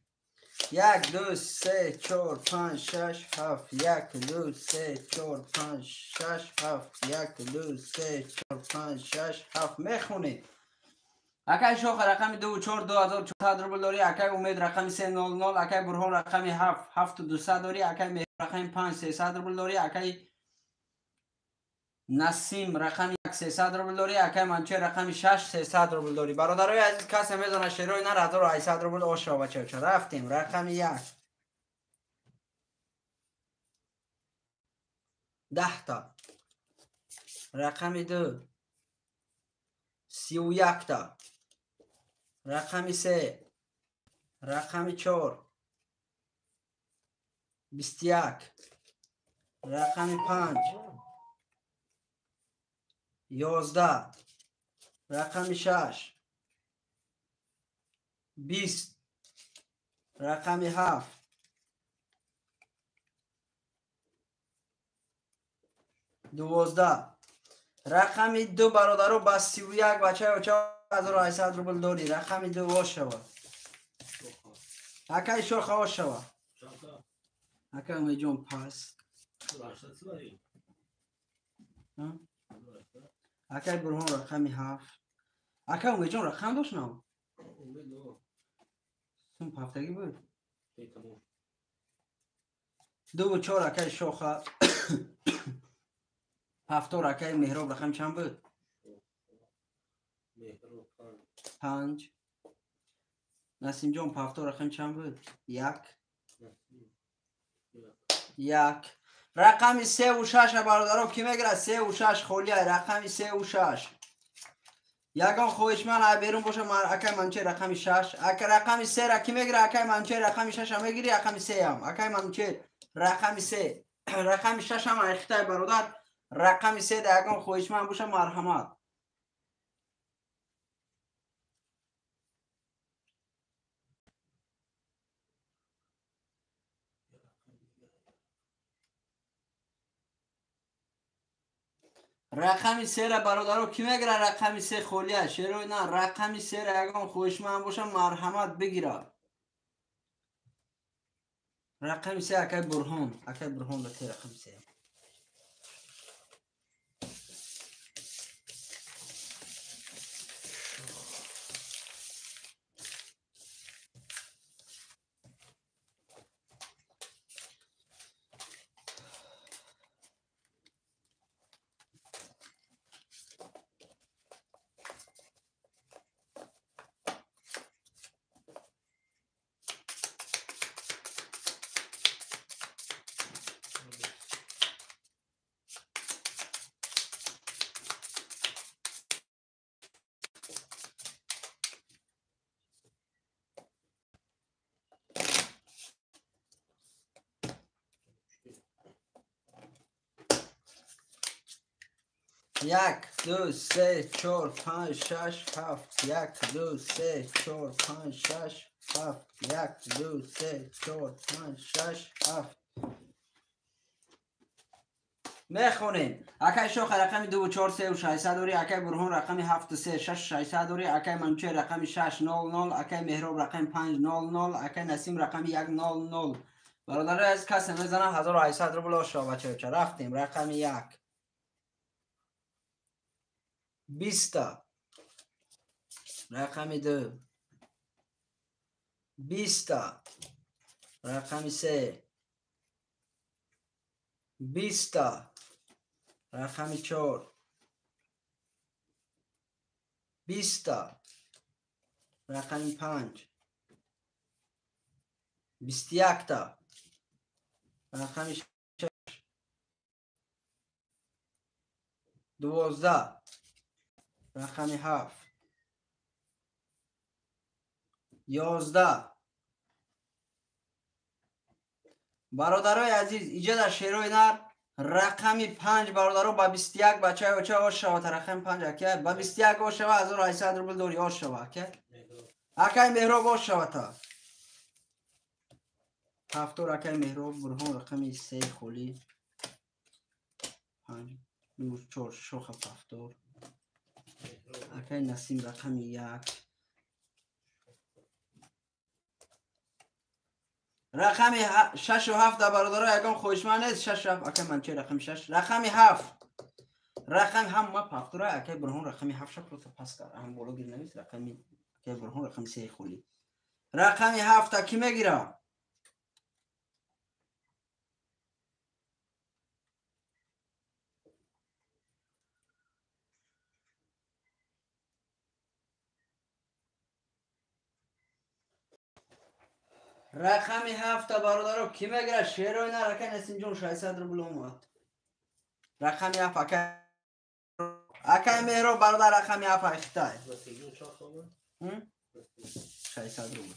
1 2 3 4 5 6 7 1 2 3 4 5 6 7 1 2 3 4 5 6 7 мехонем. Акай Шоха рақами 2 4 2400 рубл дорӣ, акай Умед рақами 3 0 0, акай Бурҳон рақами 7 7 200 дорӣ, акай Меҳр рақами 5 300 рубл дорӣ, акай Насим рақами 1 300 рубл дорӣ, акай Манче рақами 6 300 рубл дорӣ. Бародарои азиз, касе медонад шерои нар 1800 рубл ошо бачаҳо. Рафтем рақами 1 10 та, рақами 2 31 та, рақами 3, рақами 4 21, рақами 5 11, рақами 6 20, рақами 7 12, рақами 2 бародаро ба 31 бачаи 1800 рубл дорӣ. Рақами 2 вош шава. Акай Шоха вош шава. Акай Умедҷон пас. Акай Бурҳон рақами 7. Акай Умедҷон рақам дошт на? Сум ҳафтагӣ буд? 2 4 акай Шоха. 7 акай Меҳроб рақам чанд буд? 5. Насимҷон 7 рақам чанд буд? 1 1. Рақами 3 ва 6 бародаро ки мегирад? 3 ва 6 холия. Рақами 3 ва 6. Ягон хоҳишманд ай берун боша, акай Манче рақами 6. Ака рақами 3 ра ки мегирад? Акай Манче рақами 6 мегири, рақами 3 ҳам. Акай Манче рақами 3. Рақами 6 ҳам ай хитай бародар. Рақами 3 да ягон хоҳишманд боша, марҳамат. Рақами 3 ра бародаро ки мегирад? Рақами 3 холия. Шерои на, рақами 3 ра ягон хоҳишманд боша, марҳамат бигирад. Рақами 3 акай Бурҳон. Акай Бурҳон да те рақами 3. 1 2 3 4 5 6 7 1 2 3 4 5 6 7 1 2 3 4 5 6 7. Мехонем. Акай Шоха рақами 2 4 3 600 дорӣ, акай Бурҳон рақами 7 3 6 600 дорӣ, акай Манче рақами 6 0 0, акай Меҳроб рақами 5 0 0, акай Насим рақами 1 0 0. Бародарои азиз, касе мезанад 1800 рубл ошо бачаҳо. Рафтем рақами 1 20, рақами 2 20, рақами 3 20, рақами 4 20, рақами 5 21, рақами 6 12, рақами 7 11, Бародарои азиз, иҷа дар шерои нар рақами 5 бародаро ба 21 бачаи оча ош шава, та рақами 5 ака ба 21 ош шава, 1800 рубл дори ош шава ака. Акай Меҳроб ош шава та. 7 акай Меҳроб, Бурҳон рақами 3 холи. 5 2 4 шоха 7. Акай Насим рақами 1. Рақами 6 ва 7 бародаро ягон хоҳишманд нест? 6 7 акай манче рақами 6, рақами 7. Рақами ҳам ма пафтура акай Бурҳон рақами 7 ша просто пас кар. Ҳам боло гир навис рақами акай Бурҳон рақами 3 холи. Рақами 7 ки мегира? Рақами 7 бародаро ки мегира? Шерои нар акай Насимҷон 600 рубл омад. Рақами 7 акай Меҳроб бародар рақами 7 ай Хитай. 600 рубл.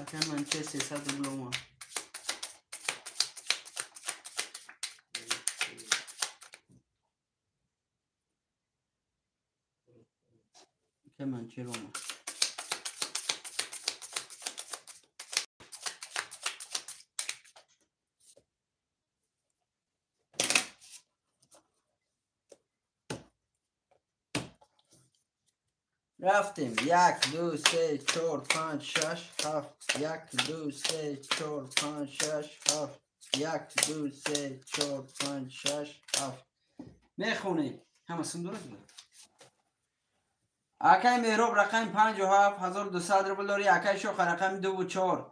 Акай манче 300 рубл омад. Акай манче омад. Рафтем. 1 2 3 4 5 6 7. 1 2 3 4 5 6 7. 1 2 3 4 5 6 7. Мехонем. Ҳама сум дорад? Акай Меҳроб рақами 5 ва 7 1200 рубл дори. Акай Шоха рақами 2 ва 4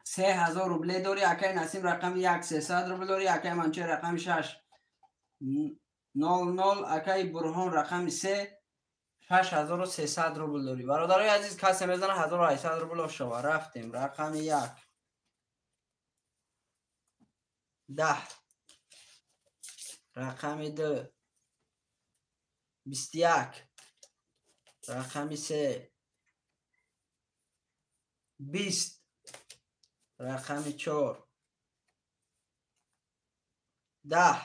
3000 рубле дори. Акай Насим рақами 1 300 рубл дори. Акай Манче рақами 6 00. Акай Бурҳон рақами 3 6300 рубл дори. Бародарои азиз, касе мезана 1800 рубл шава. Рафтем. Рақами 1 10, рақами 2 21, рақами 3 20, рақами 4 10,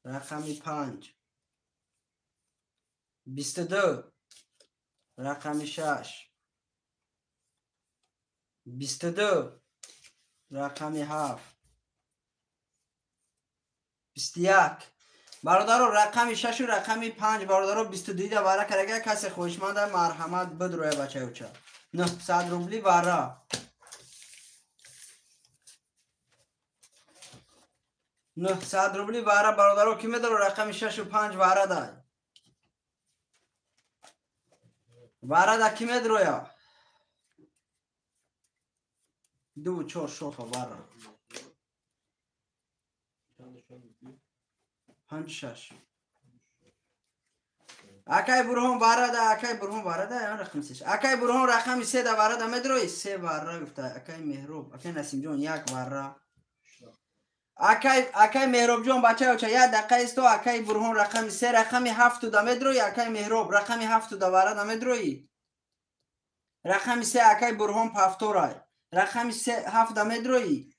рақами 5 22, рақами 6 22, рақами 7 21. Бародаро рақами 6 ва рақами 5 бародаро 22 да вара карага. Касе хоҳишманда марҳамат бидроя бачаюча. 900 рубли вара. 900 рубли вара бародаро ки медаро рақами 6 ва 5 вара дай. Вара да ки медроя? 2 4 шоха вара. 5 6. Акай Бурҳон вара да, акай Бурҳон вара да, рақами 3. Акай Бурҳон рақами 3 да вара да медрои? 3 вара гуфта. Акай Меҳроб, акай Насимҷон 1 вара. Акай Меҳробҷон бачаюча 1 дақиқа исто. Акай Бурҳон рақами 3, рақами 7 да медрои? Акай Меҳроб рақами 7 да вара да медрои? Рақами 3 акай Бурҳон пафторай. Рақами 7 да медрои?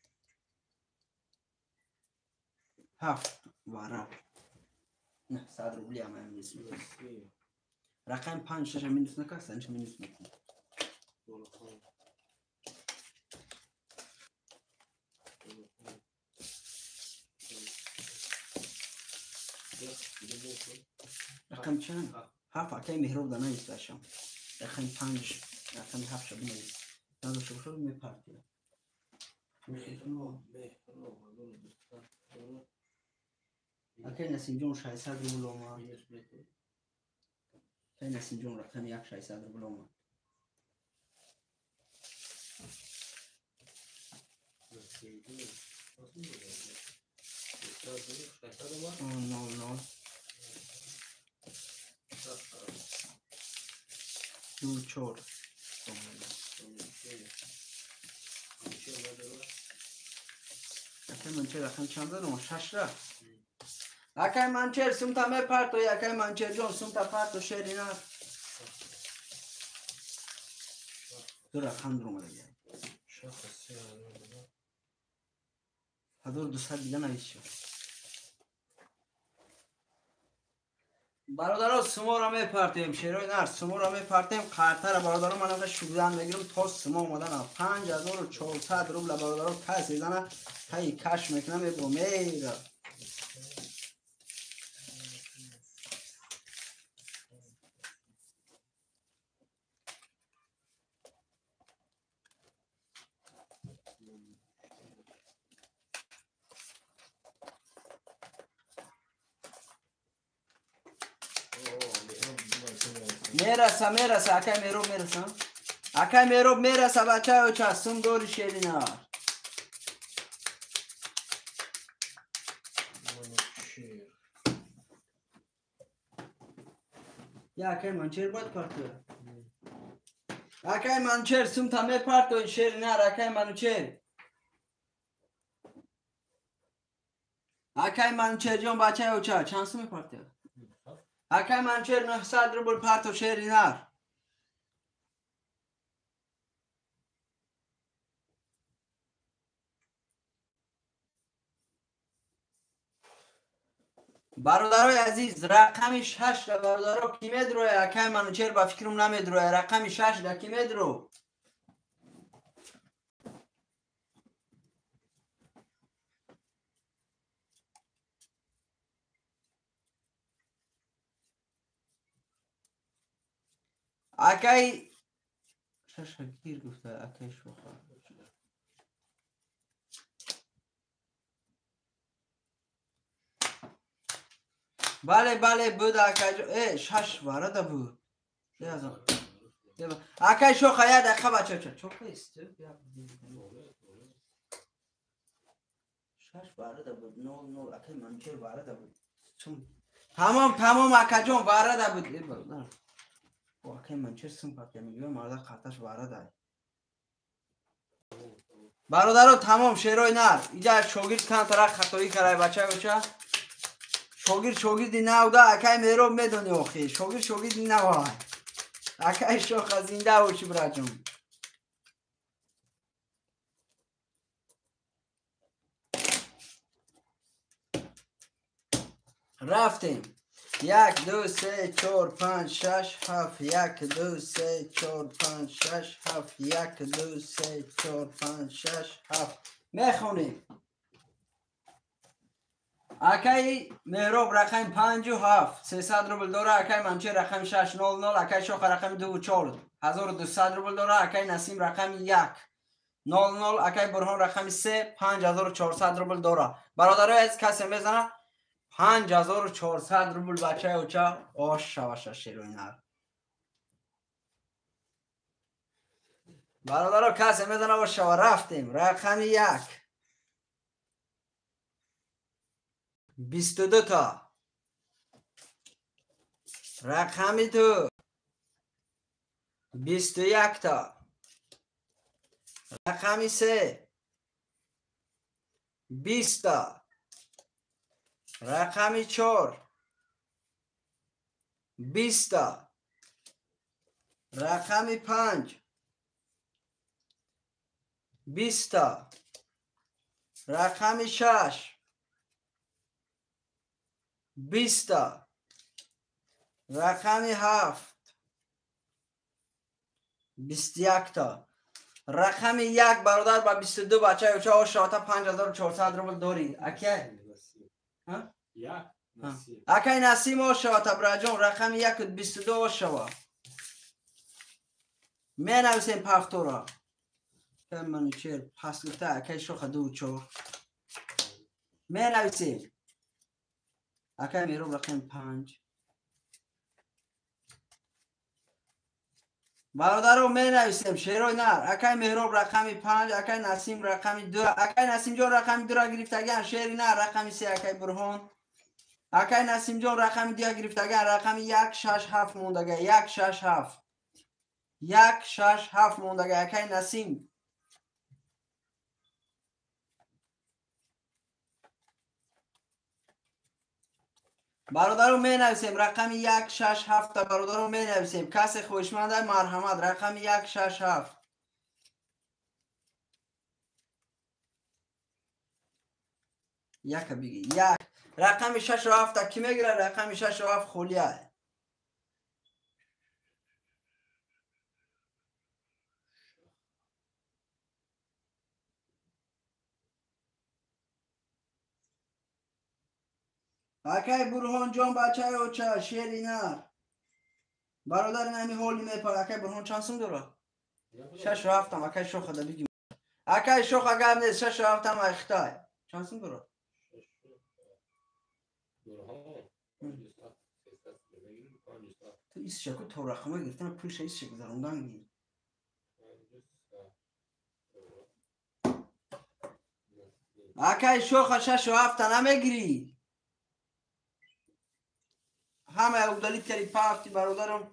7 вара. 900 рубли ама минус. Рақами 5 6 минус накард, санч минус мекунад. Рақами чанд? 7 акай Меҳроб да навишташам. Рақами 5, рақами 7 ша бинавис. Надошта бошад мепартия. Акай Насимҷон 600 рубл омад. Акай Насимҷон рақами 1 600 рубл омад. 0 0. 2 4. Акай Манчер рақам чанд дорам? 6 ра. Акай Манчер сумта мепарто, акай Манчер ҷон сумта парто шери нар. Ду рақам дуромадагӣ. 1200 дига навис шуд. Бародаро суморо мепартем, шерои нар суморо мепартем, қартара бародаро ман ага шугдан мегирам то сумо омадана 5400 рубла бародаро касе зана таи каш мекунам мебо мера. Мераса, мераса, акай Мероб мераса. Акай Мероб мераса, бачаё ча, сум дори шерина. Я акай Манчер бояд партоя. Акай Манчер сум та мепартои шерина, акай Манучер. Акай Манучер ҷон бачаё ча, чанд сум мепартоя? Акай Манчер 900 рубл парто шери нар. Бародарои азиз, рақами 6 ра бародаро ки медроя? Акай Манучер ба фикрам намедроя. Рақами 6 ра ки медро? Акай шашагир гуфта акай шоха. Бале бале буд акай шаш варада буд. Акай шоха я дақиқа бача ча чоха ист. Шаш варада буд 0 0 акай Манучер варада буд. Тамом тамом акаҷон варада буд. Бародар акай Манчер сум партия мегӯям марда қарташ варада. Бародаро тамом шерои нар. Иҷа шогирд кантара хатоӣ карай бача бача. Шогирд шогирди навда акай Мероб медони охи. Шогирд шогирди нав. Акай шоха зинда боши браҷон. Рафтем. 1 2 3 4 5 6 7 1 2 3 4 5 6 7 1 2 3 4 5 6 7 мехонем. Акай Меҳроб рақами 5 7 300 рубл дора. Акай Манчер рақами 6 0 0. Акай Шоха рақами 2 4 1200 рубл дора. Акай Насим рақами 1 0 0. Акай Бурҳон рақами 3 5400 рубл дора. Бародарои азиз касе мезана 5400 рубл бачаи оча ош шаваша шерои нар. Бародаро касе мезана ош шава. Рафтем. Рақами 1 22 та. Рақами 2 21 та. Рақами 3 20 та. Рақами 4 20 та. Рақами 5 20 та. Рақами 6 20 та. Рақами 7 21 та. Рақами 1 бародар ба 22 бачаи оча ошота 5400 рубл дорӣ. Акай акай Насим ошава табраҷон рақами 1 22 ошава. Менависем пафтора. Манучер пас гуфта акай шоха 2 4. Менависем. Акай Мероб рақами 5. Бародаро менависем шерои нар. Акай Меҳроб рақами 5, акай Насим рақами 2, акай Насимҷон рақами 2 ра гирифтагиан шери нар рақами 3 акай Бурҳон. Акай Насимҷон рақами 2 гирифтагиан рақами 1 6 7 мондага 1 6 7. 1 6 7 мондага акай Насим. Бародаро менависем рақами 1 6 7 бародаро менависем. Касе хоҳишманд марҳамат рақами 1 6 7. Яка биги. Як. Рақами 6 7 ки мегирад? Рақами 6 7 холия. Акай Бурҳонҷон бачаи оча шери нар. Бародар нами ҳоли мепар. Акай Бурҳон чанд сум дорад? 6 7 акай шоха да биги. Акай шоха гап нест 6 7 ай Хитай. Чанд сум дорад? Ту исшаку то рақама гирифтан пулша исша гузарондан гир. Акай шоха 6 7 намегирӣ. Ҳамая удалить карди пафти бародарам.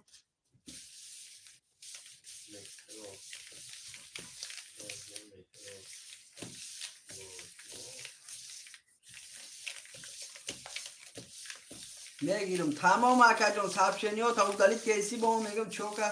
Мегирам тамом акаҷон сообщениҳо та удалить кардиси бо мегам чока.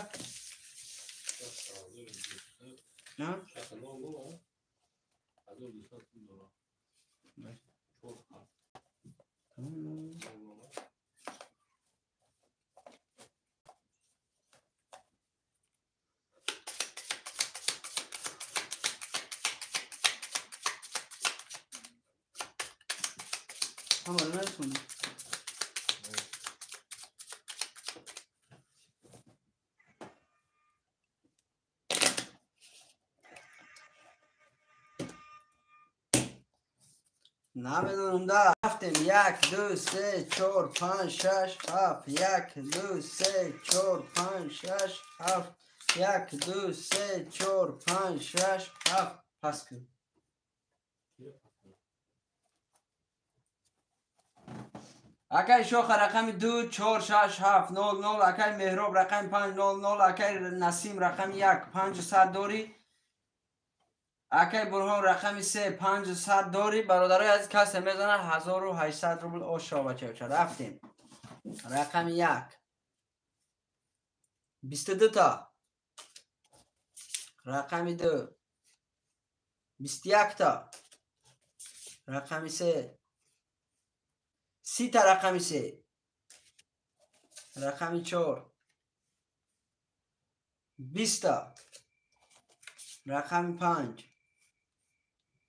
Ҳамаро нарасонем. Намедонам да. Рафтем 1 2 3 4 5 6 7 1 2 3 4 5 6 7 1 2 3 4 5 6 7 пас кун. Акай Шоха рақами 2 4 6 7 0 0 акай Меҳроб рақами 5 0 0 акай Насим рақами 1 500 дорӣ. Акай Бурҳон рақами 3 500 дорӣ. Бародарои азиз касе мезанад 1800 рубл ошо бачаоча. Рафтем. Рақами 1 22 та. Рақами 2 21 та. Рақами 3 30 та. Рақами 3 рақами 4 20 та. Рақами 5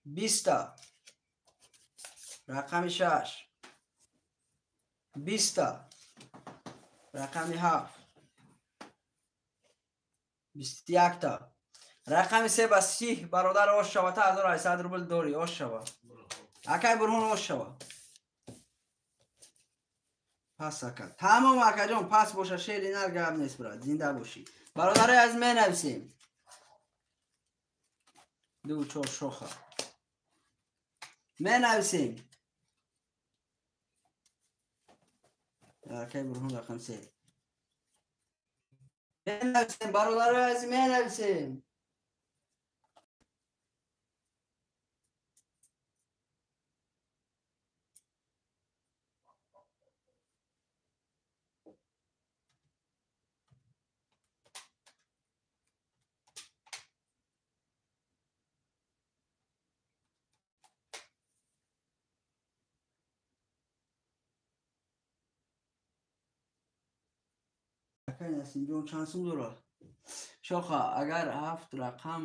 20 та. Рақами 6 20 та. Рақами 7 21 та. Рақами 3 ба 30 бародар ош шава та 1800 рубл дорӣ ош шава. Акай Бурҳон ош шава. Пас ака. Тамом акаҷон пас боша шери нар гап нест брат. Зинда бошӣ. Бародарои азиз менависем. 2 4 шоха. Менависем. Акай Бурҳон рақам 3. Менависем бародарои азиз менависем. Акай Насимҷон чанд сум дорад? Шоха агар 7 рақам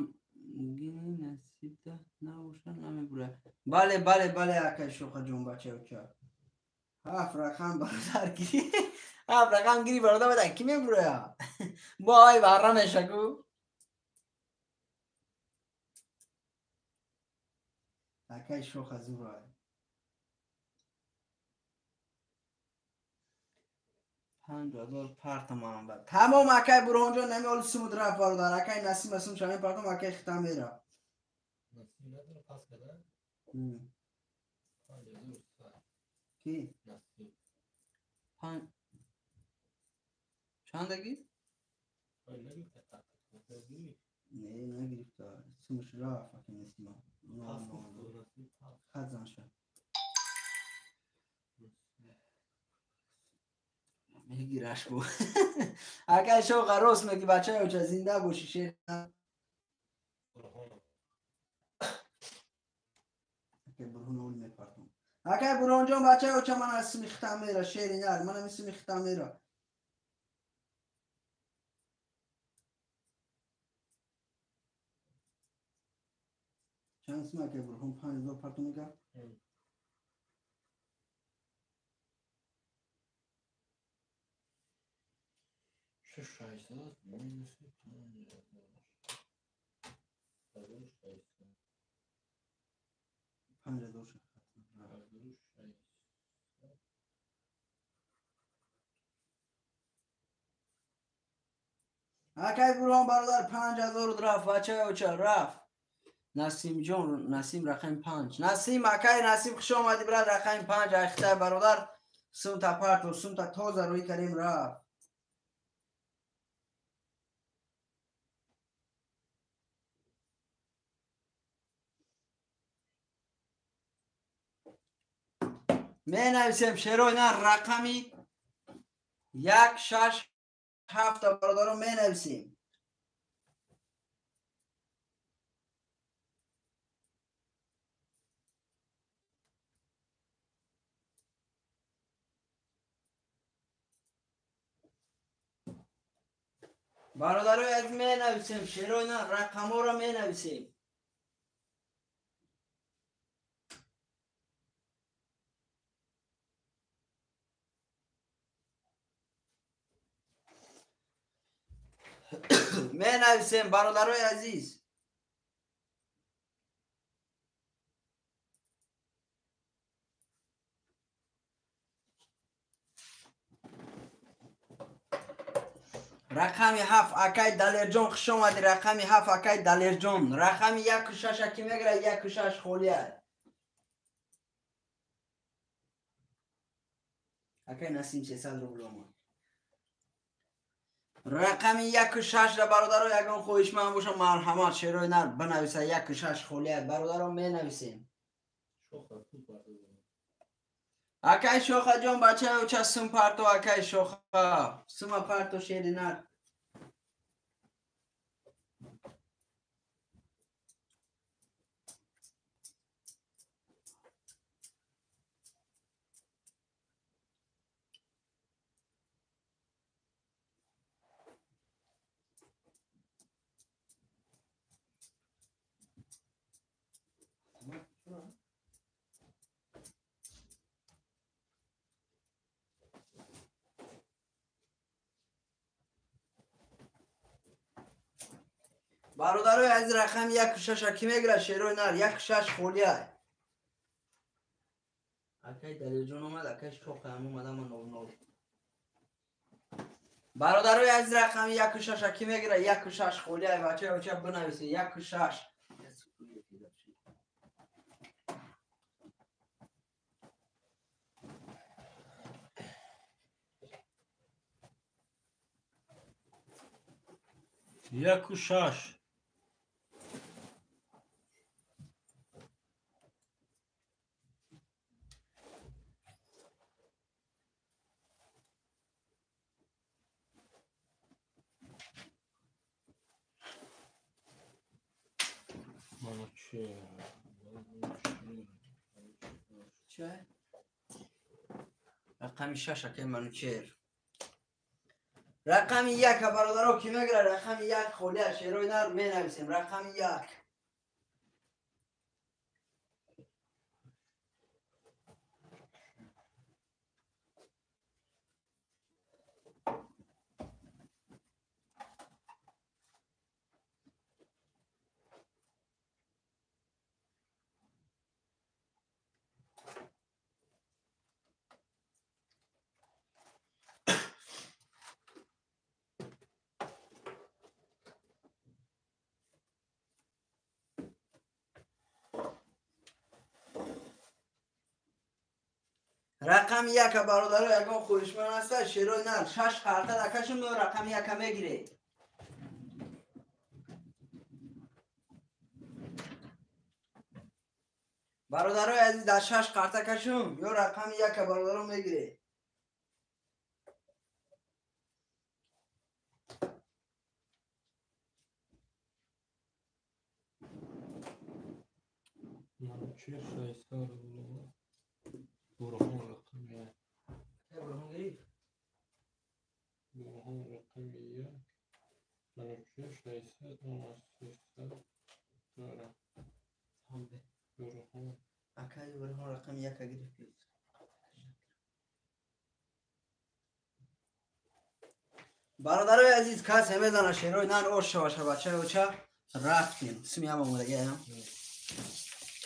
гини насибда набошад намебурад. Бале бале бале акай Шохаҷон бачаоча. 7 рақам бародар гири. 7 рақам гири бародар бада ки мебурая? Бо ай барра мешаку. Акай Шоха зура. 5000 партамам ба. Тамом акай Бурҳонҷон нами оли сумуд рафт бародар. Акай Насим асум шамин партам акай хитам мера. Насим надора пас када? 5000. Ки? Насим. 5 чандаги? 5 нагуфта. Не, нагирифта. Сумаш рафт, акай Насима. Хат зан шад. Мегираш бу. Акай шоқа рост меги, бачаи оча, зинда бошӣ, шер. Акай Бурҳон ол мепартом. Акай Бурҳонҷон, бачаи оча, ман аз сими хитам мера, шери нар, манам сими хитам мера. Чанд сум, акай Бурҳон, 5000 партом мекард? 600 минус 5600. 5600. Акай Бурҳон бародар, 5000 рафт, бачаи оча, рафт. Насимҷон, Насим рақами 5. Насим, акай Насим, хуш омадӣ, брат, рақами 5, айхитай бародар, сумта парто, сумта тоза рӯй кардем, рафт. Менависем шерои нар рақами 1 6 7 бародаро менависем. Бародарои азиз, менависем шерои нар рақамҳоро менависем. Менависем, бародарои азиз. Рақами 7, акай Далерҷон, хуш омадӣ. Рақами 7, акай Далерҷон. Рақами 1 6 аки мегирад, 1 6 холия. Акай Насим 300 рубл омад. Рақами 1 6 ра бародаро, ягон хоҳишманд боша, марҳамат, шерои нар бинависа, 1 6 холия. Бародаро, менависем. Акай Шохаҷон, бачаи оча, сум парто, акай Шоха, сума парто, шери нар. Бародарои азиз, рақами 1 6 ки мегирад, шерои нар, 1 6 холия. Акай Далерҷон омад, акай Шоха ҳам омад, ама 00. Бародарои азиз, рақами 1 6 ки мегирад, 1 6 холия. Бачаи оча, бинависед 1 6. 1 6. Чай? Рақами 6, акай Манучер. Рақами 1, бародаро, ки мегирад, рақами 1 холия, шерои нар менависем, рақами 1. Рақами 1, бародаро, ягон хоҳишманд ҳаста, шерои нар, 6 қарта дакашон, рақами 1 мегиред. Бародарои азиз, дар 6 қарта кашум ё рақами 1 бародаро мегиред. Манучер 600 рубл. Бурҳон рақами 1. Бурҳон гирифт? Бурҳон рақами 1. Манучер 600, 300 дора. Бурҳон. Акай Бурҳон рақами 1 гирифт. Бародарои азиз, касе мезана шерои нан ош шава бачаи оча рафтем. Суми ҳам омодагаям.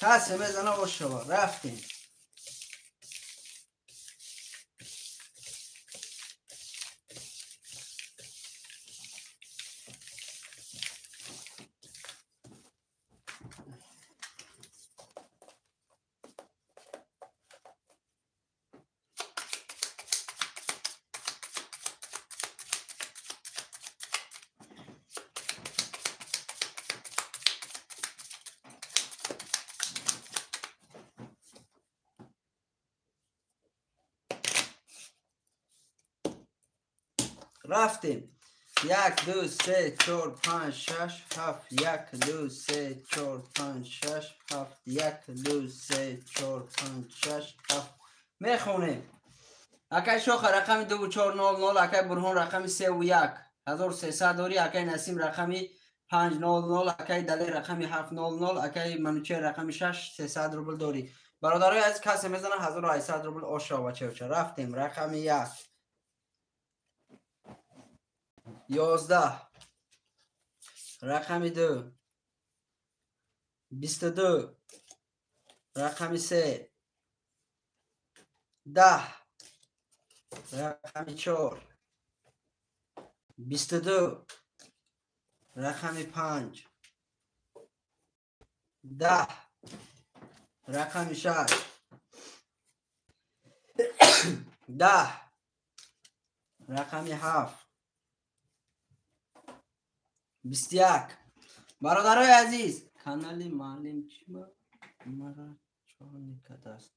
Касе мезана ош шава рафтем. Рафтем. 1 2 3 4 5 6 7 1 2 3 4 5 6 7 1 2 3 4 5 6 7 мехонем. Акай Шоха рақами 2 4 0 0, акай Бурҳон рақами 3 1 1300 дори, акай Насим рақами 5 0 0, акай Далер рақами 7 0 0, акай Манучер рақами 6 300 рубл дори. Бародарои азиз, касе мезана 1800 рубл оша бачаоча. Рафтем. Рақами 1 11, рақами 2 22, рақами 3 10, рақами 4 22, рақами 5 10, рақами 6 10, рақами 7 21. Бародарои азиз, канали маълим чӣ мара чор никадаст?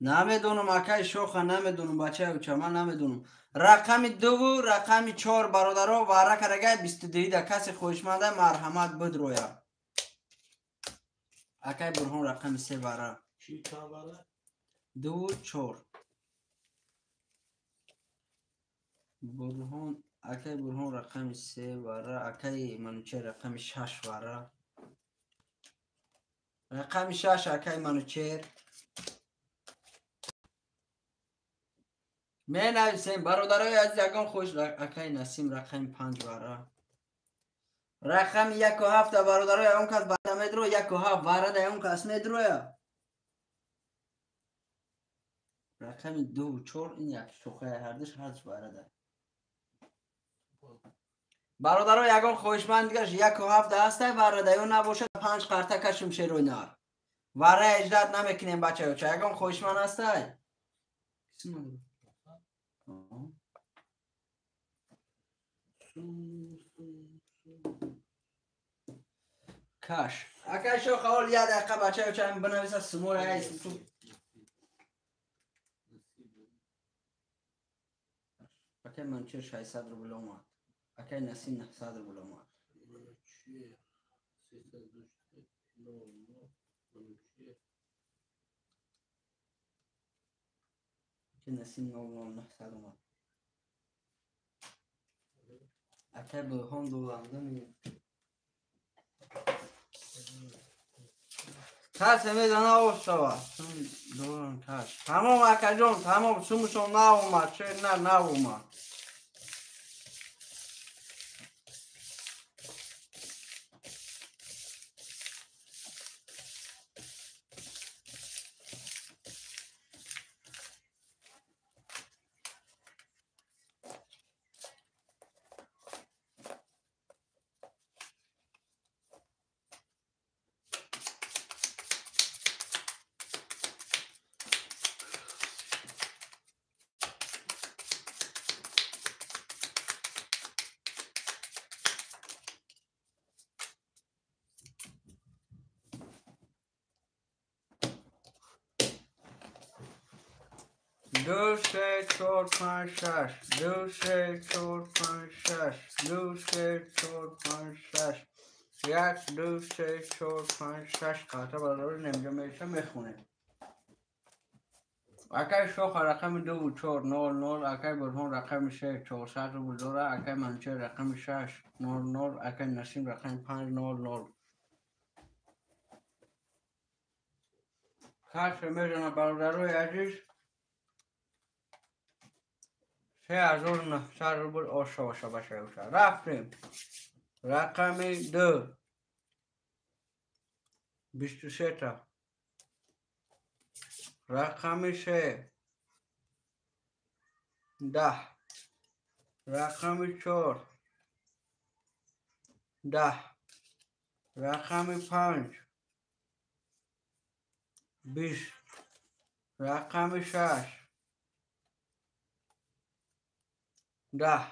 Намедонам, акай Шоха, намедонам, бачаи уча, ман намедонам. Рақами 2 рақами 4 бародаро вара карагай 22 да касе хоҳишманда марҳамат бидроя. Акай Бурҳон рақами 3 вара. Чӣ вара? 2 4. Бурҳон, акай Бурҳон рақами 3 вара, акай Манучер рақами 6 вара. Рақами 6 акай Манучер. Менависем бародарои азиз, ягон хуш акай Насим рақами 5 вара. Рақами 1 7 бародарои, ягон кас бада медро 1 7 вара да ягон кас медроя. Рақами 2 4 ин як шохаи ҳардиш ҳардиш вара да. Бародаро, ягон хоҳишманд дигаш 1 7 ҳастай вара да ё набошад 5 қарта кашум шерои нар. Вара эҷдат намекунем бачаёча. Ягон хоҳишманд ҳастай? Каш. Акай Шоха, ҳол як дақиқа бачаёча бинависа сумора айсу. Акай Манучер 600 рубл омад. Акай Насим 900 рубл омад. Манучер 300 0 0 Манучер. Акай Насим 0 0 900 омад. Акай Бурҳон доланда касе мезана ош шава. Долан каш. Тамом акаҷон, тамом сумушон наомад, шер на наомад. 2 3 4 5 6 2 3 4 5 6 2 3 4 5 6 1 2 3 4 5 6 قطعه برادر نمیجا میشه میخونه. اکای شوخ رقم 2 4 0 0 اکای برهان رقم 3 400 روبل داره. اکای منچه رقم 6 0 0 اکای نسیم رقم 5 0 0. خاص میزنه برادرای عزیز 3900 روبل آشا باشه باشه باشه. رفتیم رقم 2 23 تا. رقم 3 10. رقم 4 10. رقم 5 20. رقم 6 10.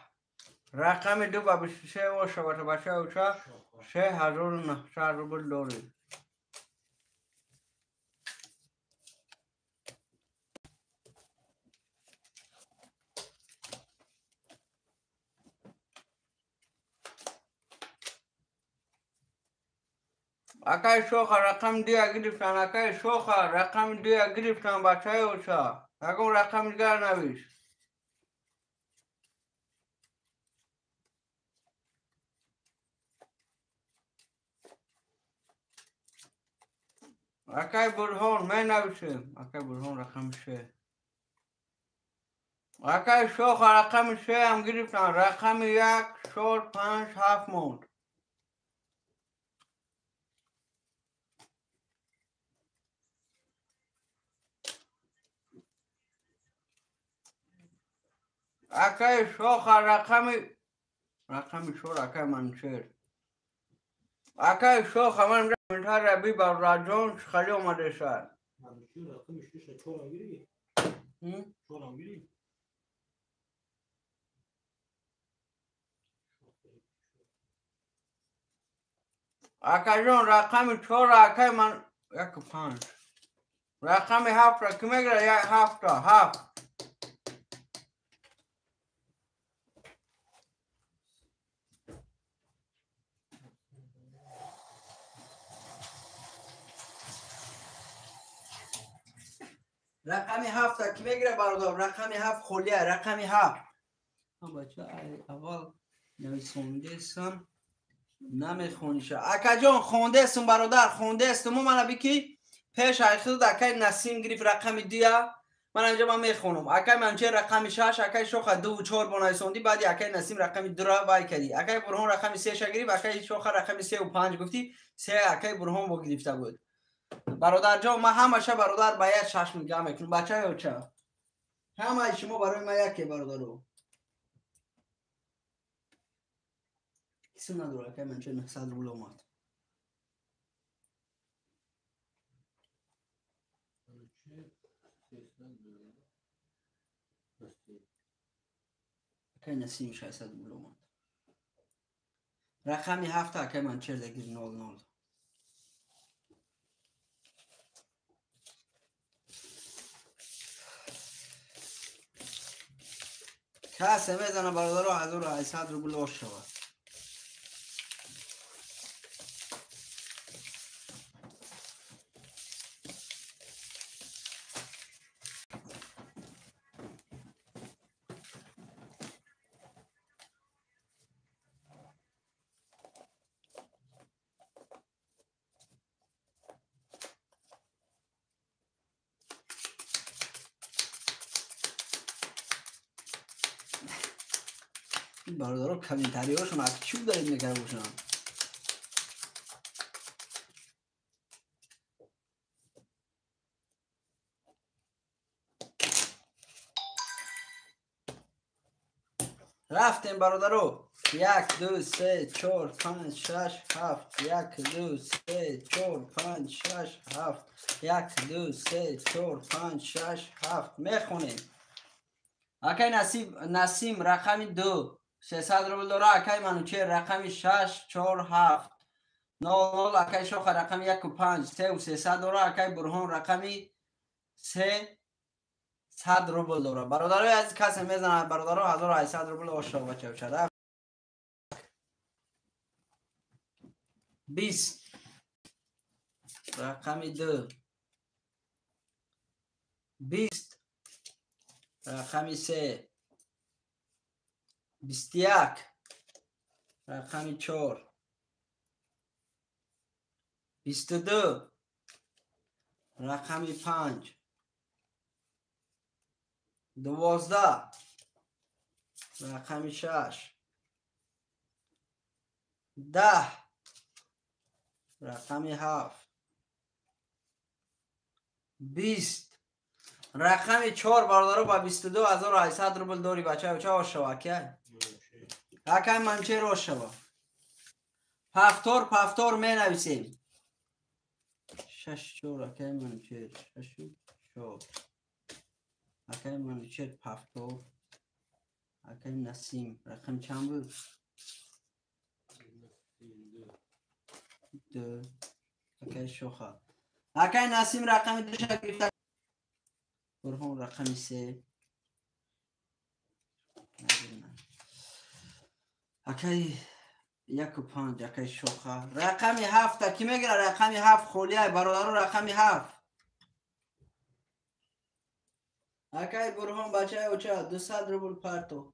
رقم 2 با 23 باشه باشه باشه باشه 3900 روبل داره. акай шоха рақами 2 гирифтан. Акай шоха рақами 2 гирифтан бачаи оча. Ягон рақами дигар навис. Акай Бурҳон менависем. Акай Бурҳон рақами 3. Акай шоха рақами 3 ҳам гирифтан. Рақами 1 4 5 7 монд. Акай шоха рақами 4 акай Манчер. Акай шоха ман комментария би бародарҷон хали омадеса. Манчер рақами 6 4 гири? 4 гири? Акайҷон рақами 4 акай ман 1 5. Рақами 7 ра ки мегира? 7 та 7. Рақами 7 ки мегира бародар? Рақами 7 холия. Рақами 7. Бача аввал нависондесам намехониша. Акаҷон хондесум бародар, хондестум. Мана бики пеш айхид акай Насим гирифт рақами 2. Ман инҷа ман мехонам. Акай Манче рақами 6, акай Шоха 2 4 бонависонди, баъди акай Насим рақами 2 ра вай кардӣ. Акай Бурҳон рақами 3 ша гирифт, акай Шоха рақами 3 ва 5 гуфтӣ, 3 акай Бурҳон бо гирифта буд. Бародарҷон ман ҳамаша бародар ба як чашм нигоҳ мекунам. Бачаи оча ҳамаи шумо барои ман яке бародаро. Кисм надора акай Манче 900 рубл омад. Акай Насим 600 рубл омад. Рақами 7 акай Манчер дагир 00. Касе мезана бародаро 1800 рубл ош шавад. Бародаро комментариҳошон аз чӣ удалить мекарда бошанд? Рафтем бародаро. 1 2 3 4 5 6 7 1 2 3 4 5 6 7 1 2 3 4 5 6 7 мехонем. Акай Насим рақами 2 300 рубл дора. Акай Манучер рақами 6 4 7 0 0. Акай Шоха рақами 1 5 3 300 дора. Акай Бурҳон рақами 3 100 рубл дорад. Бародарои азиз, касе мезанад, бародаро 1800 рубл ошо бача шараф. 20 рақами 2 20 рақами 3 21 рақами 4 22 рақами 5 12 рақами 6 10 рақами 7 20 рақами 4 бародаро ба 22800 рубл дори бача ча ошава ки акай манчер ошава. Пафтор пафтор менависем. 6 4 акай манчер 6 4 акай манчер пафтор акай Насим рақам чанд буд? 2 акай Шоха акай Насим рақами 2 гирифта. Бурҳон рақами 3 акай 1 5 акай Шоха рақами 7 ки мегира? Рақами 7 холия бародаро, рақами 7 акай Бурҳон бачаи оча 200 рубл парто.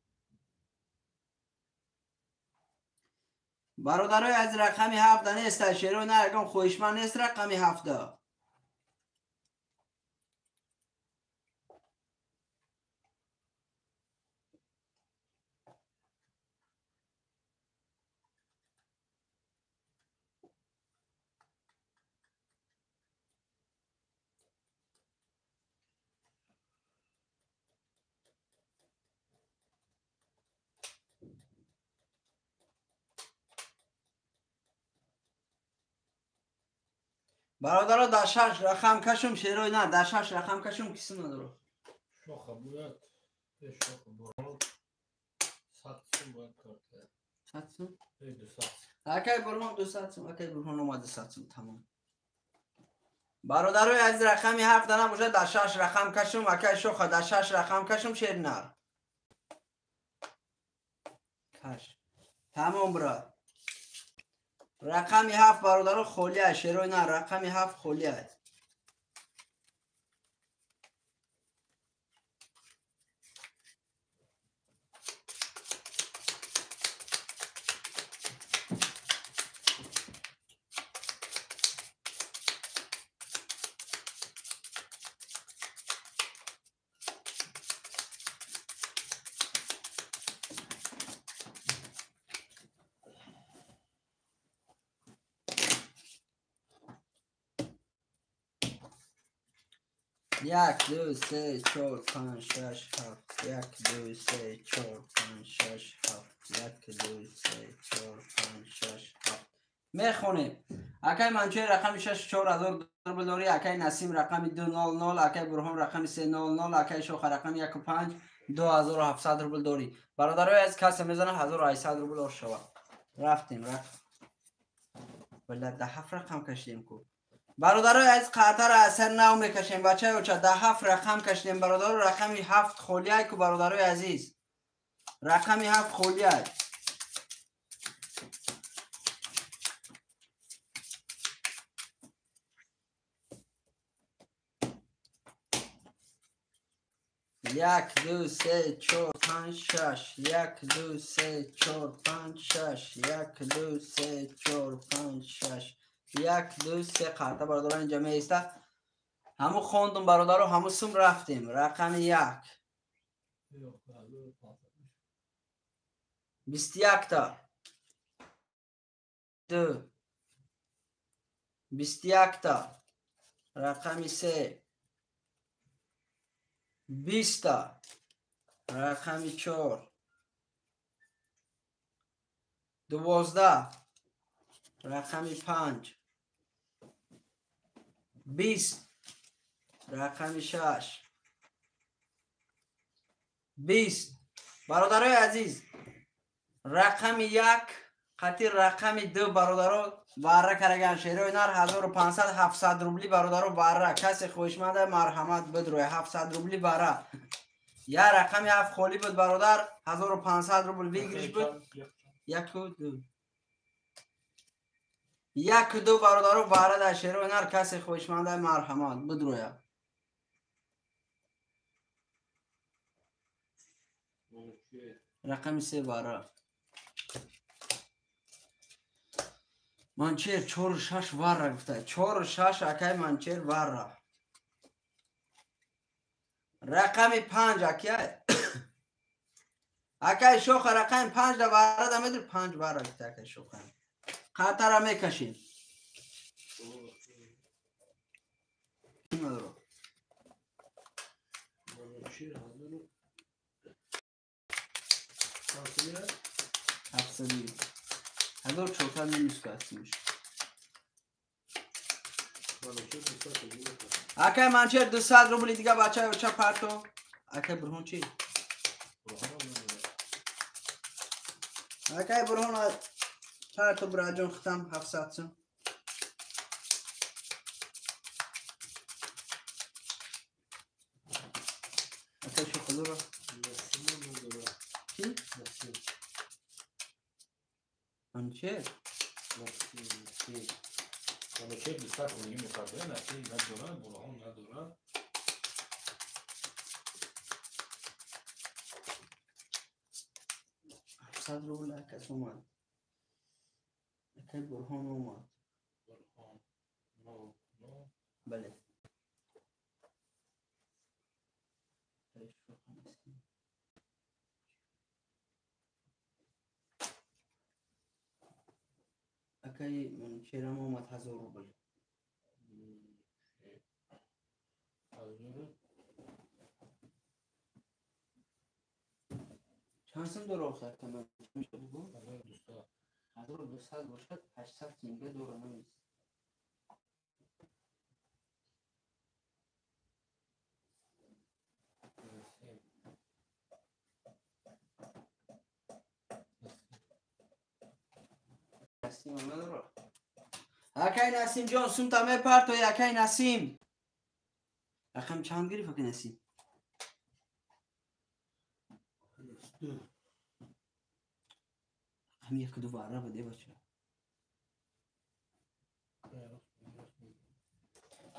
Бародарои аз рақами 7 нест, шерои на ягон хоҳишманд нест рақами 7. Бародаро дар 6 рақам кашум шерои на дар 6 рақам кашум киси надоро. Шоха бояд, шоха бояд 100 сум бояд кард. 100 сум? 200. Акай Бурҳон 200 сум, акай Бурҳон омад 200 сум тамом. Бародарои азиз рақами 7 набошад дар 6 рақам кашум, акай Шоха дар 6 рақам кашум шернар. Каш. Тамом брат. Рақами 7 бародаро холӣ аст, шерои на рақами 7 холӣ аст. 1 2 3 4 5 6 7 1 2 3 4 5 6 7 1 2 3 4 5 6 7 мехонем. Акай Манчер рақами 6 4000 рубл дори, акай Насим рақами 200, акай Бурҳон рақами 300, акай Шоха рақами 1 5 2700 рубл дори. Бародарои аз касе мезанад 1800 рубл ошава. Рафтем рафт. Валла да 7 рақам кашидем ку. Бародарои аз қартара аз сар нав мекашем бачаи оча да 7 рақам кашидем бародаро, рақами 7 холиай ку бародарои азиз. Рақами 7 холиай. 1 2 3 4 5 6 1 2 3 4 5 6 1 2 3 4 5 6 1 2 3 қарта бародаро инҷа меиста. Ҳаму хондум бародаро, ҳаму сум рафтем. Рақами 1 21 та 2 21 та рақами 3 20 та рақами 4 12 рақами 5 20 рақами 6 20. Бародарои азиз, рақами 1 Қати рақами 2 бародаро варра караган шерои нар 1500 700 рубли бародаро варра. Касе хоҳишманда марҳамат бидроя 700 рубли варра. Я рақами 7 холӣ буд бародар 1500 рубл выигрыш буд. 1 2 1 2 бародаро варра дар шерои нар касе хоҳишманда марҳамат бидроя. Рақами 3 варра. Манчер 4-6 варра гуфта. 4-6 акай Манчер варра. Рақами 5 акай. Акай шоха рақами 5 да варра да медри 5 варра гуфта акай шоха. Қатара мекашим. Надро. Манчер 700 1400 минус кастимиш. Акай Манчер 200 рубли дига бача оча парто. Акай Бурҳон чи? Акай Бурҳон парто браҷон хитам 700 сум. Акай шо худуро? Чи? Манчер? Манчер 200 рубли мепардояд, Насим надорад, Бурҳон надорад. 700 рубл акас омад. Акай Бурҳон омад. Бурҳон 0 0. Бале. Акай Манчерам омад 1000 рубл. Чанд сум дора охир Манчер бугу? 1200 бошад 800 тенге дора намест. Насим надора. Акай Насим ҷон сумта мепартои акай Насим. Рақам чанд гирифт акай Насим? Рақами 1 2 варра буд бача.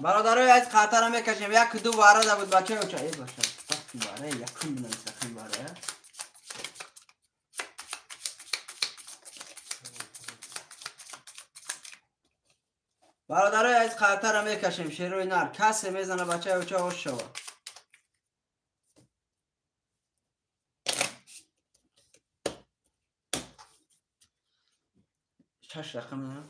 Бародарои аз қатара мекашем 1 2 варра да буд бача оча. Э бача, вақти варра якум бинавис рақами варра. Бародарои аз қатара мекашем шерои нар. Касе мезана бачаи оча ош шава. Шаш рақам на?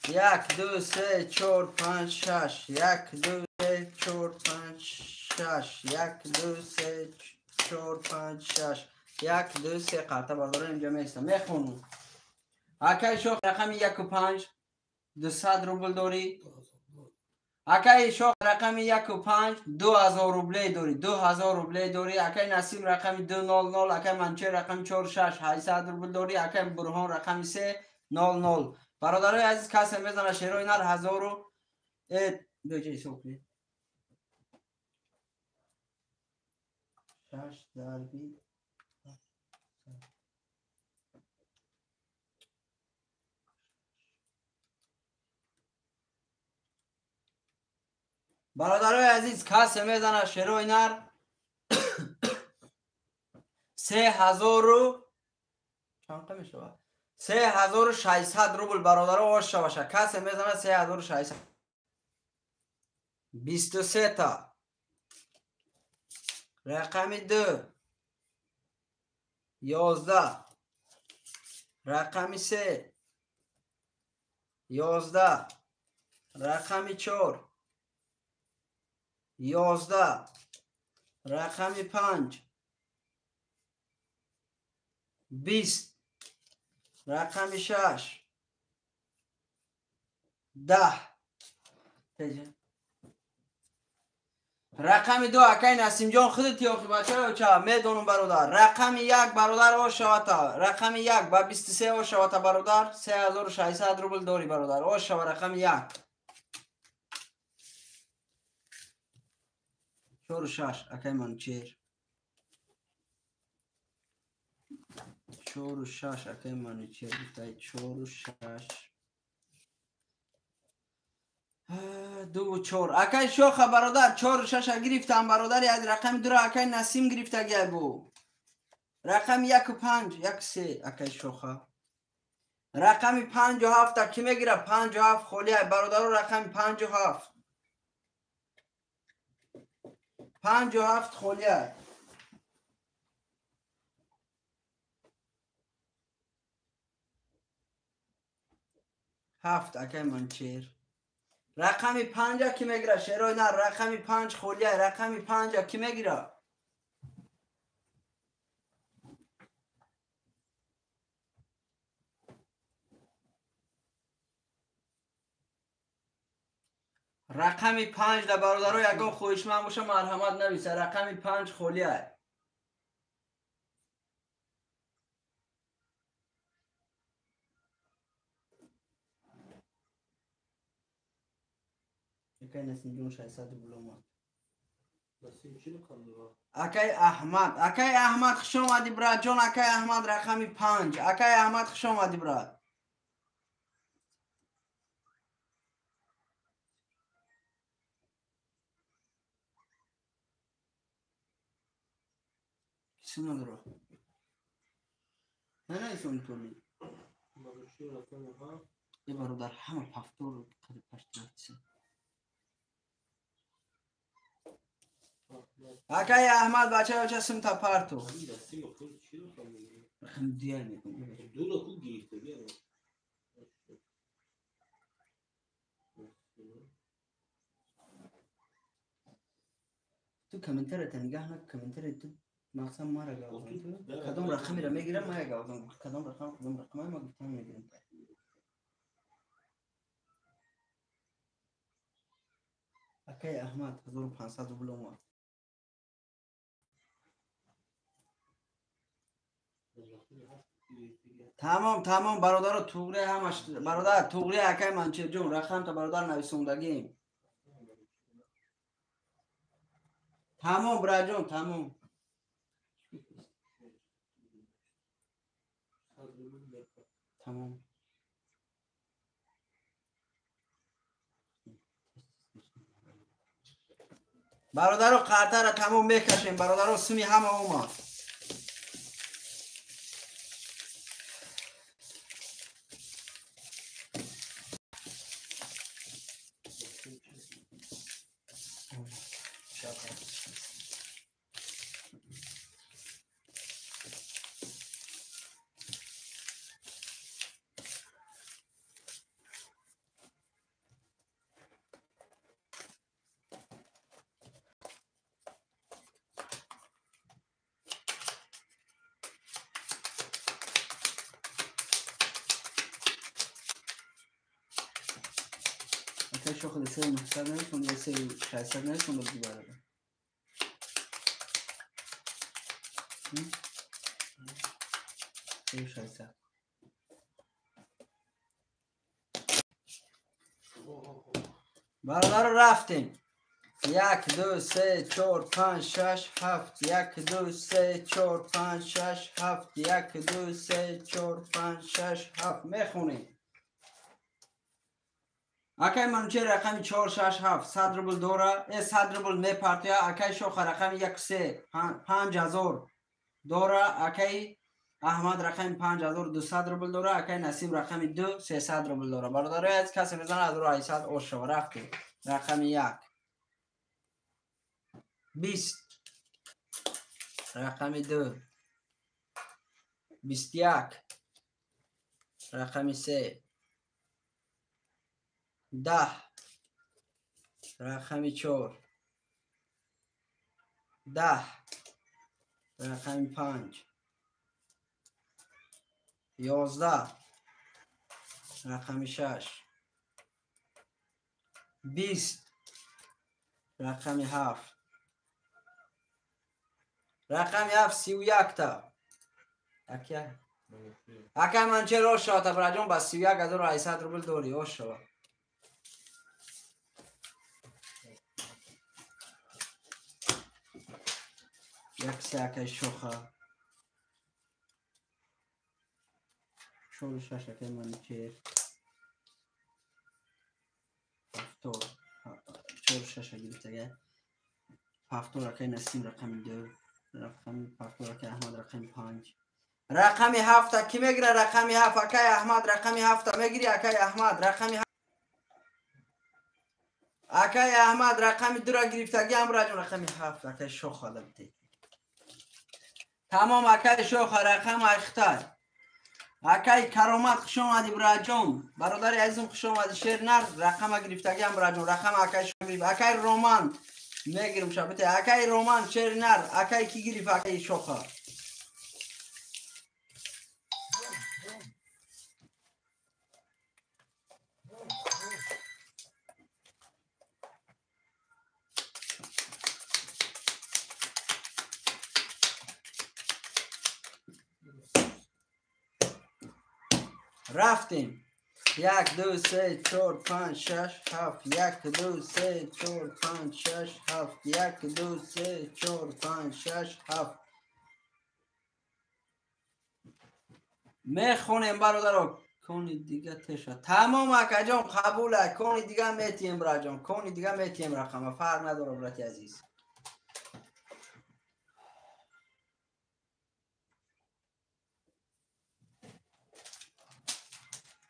1 2 3 4 5 6 1 2 3 4 5 6 1 2 3 4 5 6 1 2 3 қарта бародарон инҷа меистам мехонам. Акай шох рақами 1 5 200 рубл дорӣ. Акай шох рақами 1 5 2000 рублей дорӣ. 2000 рублей дорӣ. Акай Насим рақами 2 0 0. Акай Манчер рақами 4 6 800 рубл дорӣ. Акай Бурҳон рақами 3 0 0. Бародарои азиз касе мезана шерои нар 1000 биё ҳисоб кунед. 6 зарби бародарои азиз касе мезана шерои нар 3000 чанд мешавад? 3600 рубл бародаро ош шаваша. Касе мезана 3600. 23 та. Рақами 2 11. Рақами 3 11. Рақами 4 11. Рақами 5 20. Рақами 6 10. Рақами 2 акай Насимҷон худат ёхи бачаё медонам бародар. Рақами 1 бародар ошавата. Рақами 1 ба 23 ошавата бародар. 3600 рубл дори бародар. Ошава рақами 1. 4 6 акай Манучер. 4 6 акай Манучер гуфтай 4 6 2 4 акай шоха бародар 4 6 гирифтам бародари аз рақами 2 акай Насим гирифтагиай бу. Рақами 1 5 1 3 акай шоха. Рақами 5 7 ки мегира? 5 7 холиай бародаро. Рақами 5 7 5 7 холиай. 7 акай Манчер. Рақами 5 ки мегира? Шерой нар. Рақами 5 холиай. Рақами 5 ки мегира? Рақами 5 да бародаро ягон хоҳишманд боша марҳамат нависа. Рақами 5 холиай. Акай Насимҷон 600 рубл омад. Акай Аҳмад, акай Аҳмад хуш омадӣ братҷон. Акай Аҳмад рақами 5. Акай Аҳмад хуш омадӣ брат. Кисм надора. Нанависон толи. Е бародар ҳама пафтор қадр пашт. Акай Аҳмад бача симта парту. Ту комментарията нигаҳ накун, комментария ту мақсад мара гавзан. Кадом рақамеро мегирам, мая гавзан. Кадом рақам, кадом рақам ма гуфтам мегирам. Акай Аҳмад 1500 рубл омад. Тамом, тамом бародаро, туғри ҳамаш бародар, туғри акай Манчерҷон рақамта бародар нависондагим. Тамом браҷон, тамом. Тамом. Бародаро қартара тамом мекашем, бародаро суми ҳама омад. Шохи 3900 нависон, 3600 нависон буди бародар. 3600. Бародаро рафтем. 1 2 3 4 5 6 7 1 2 3 4 5 6 7 1 2 3 4 5 6 7 мехонем. Акай Манучер рақами 4 6 7 100 рубл дора, 100 рубл мепартоя. Акай Шоха рақами 1 3 5000 дора. Акай Аҳмад рақами 5200 рубл дора. Акай Насим рақами 2 300 рубл дора. Бародарои аз касе мезанад 1800 ошава. Рафтем. Рақами 1 20, рақами 2 21, рақами 3 10, рақами 4 10, рақами 5 11, рақами 6 20, рақами 7 Рақами ҳафт 31-та. Акай Манучер ош шава табраҷон ба 31800 рубл дорӣ ош шава. Як се акай Шоха. 4 6 акай Манучер. 7 4 6 гирифтага. 7 акай Насим рақами 2, рақами 7 акай Аҳмад рақами 5. Рақами 7 ки мегира? Рақами 7 акай Аҳмад рақами 7 мегири акай Аҳмад рақами акай Аҳмад рақами 2 ра гирифтаги амраҷон рақами 7 акай Шоха дабте. Тамом акай Шоха рақам 8. Акай Каромат хуш омадӣ браҷон. Бародари азизм хуш омадӣ. Шер нар рақама гирифтаги амраҷон рақам акай Шоха гирифт. Акай Роман мегирим шабте. Акай Роман шер нар акай ки гирифт? Акай Шоха. Рафтем. 1 2 3 4 5 6 7 1 2 3 4 5 6 7 1 2 3 4 5 6 7. Мехонем бародаро. Кони дига теша. Тамом акаҷон қабула. Кони дига метием браҷон. Кони дига метием рақама. Фарқ надора брати азиз.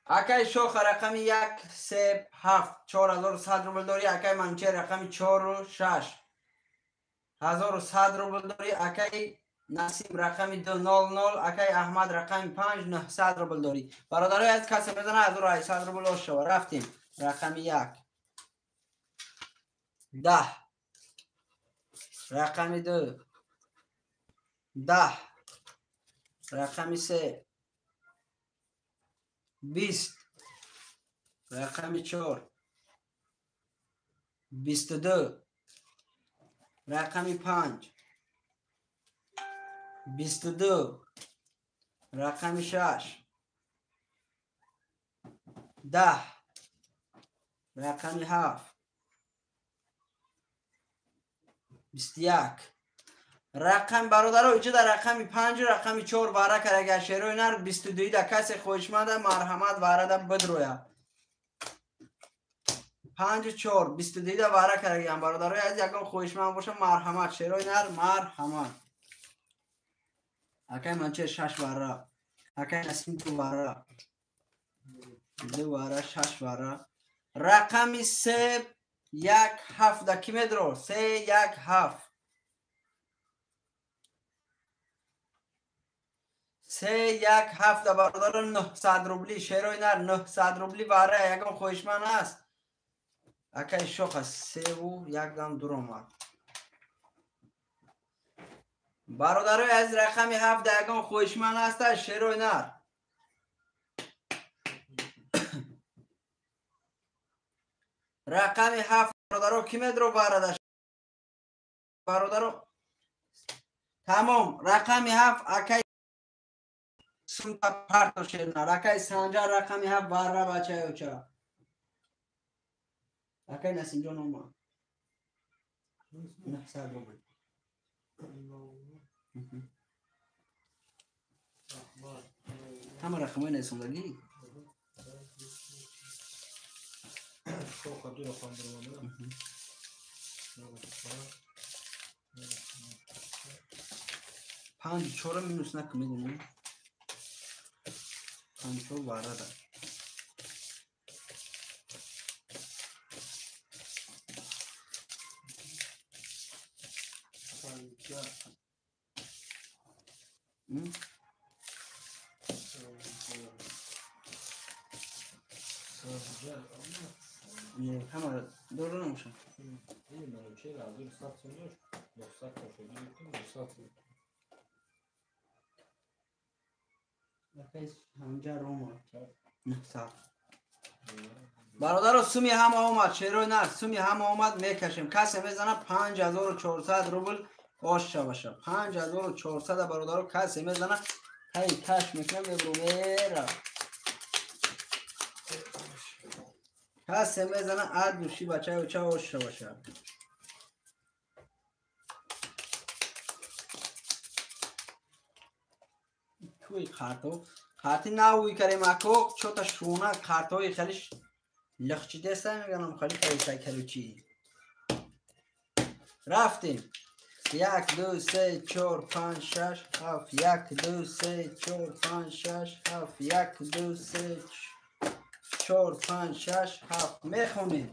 Акай Шоха рақами 1 3 7 4100 рубл дорӣ. Акай Манучер рақами 4 6 1100 рубл дорӣ. Акай Насим рақами 2 0 0. Акай Аҳмад рақами 5 900 рубл дорӣ. Бародарои аз касе мезана 1800 рубл ош шава. Рафтем. Рақами 1 10 рақами 2 10 рақами 3 20 рақами 4 22 рақами 5 22 рақами 6 10 рақами 7 21 рақам бародаро иҷода рақами 5 рақами 4 вара карага шерои нар 22 да касе хоҳишманда марҳамат варада бидроя. 5 4 22 да вара карагиам бародарои аз ягон хоҳишманд боша марҳамат шерои нар марҳамат. Акай Манучер 6 вара, акай Насим 2 вара, 2 вара 6 вара. Рақами 3 1 7 да ки медро? 3 1 7 3 1 7 да бародарон 900 рубли шерои нар 900 рубли вара ягон хоҳишманд аст. Акай Шоха 3 1 дам дуромад. Бародарои аз рақами 7 да ягон хоҳишманд аст шерои нар. Рақами 7 бародаро ки медро варада? Бародаро тамом рақами 7 акай сумта парто шернар. Акай Санҷар рақами 7 вара бачаёча. Акай Насимҷон омад. 900 рубл. Ҳама рақамҳои нависондагӣ? Шоха 2 рақам даромада. 5 4 минус накун медонӣ? 5 4 варада. Ҳама дору намошад. Санҷар омад. 900. Бародаро суми ҳама омад, шерои нар суми ҳама омад мекашем. Касе мезана 5400 рубл Ош шаваша. 5400 бародаро касе мезана тай каш мекунам мебрумера. Касе мезана ад души бачаи оча ош шаваша. Туи қарто қарти навуи карем ако чота шуна қартои хелиш лихчидеса меганам хали кайсай каручи. Рафтем. 1 2 3 4 5 6 7 1 2 3 4 5 6 7 1 2 3 4 5 6 7 мехонем.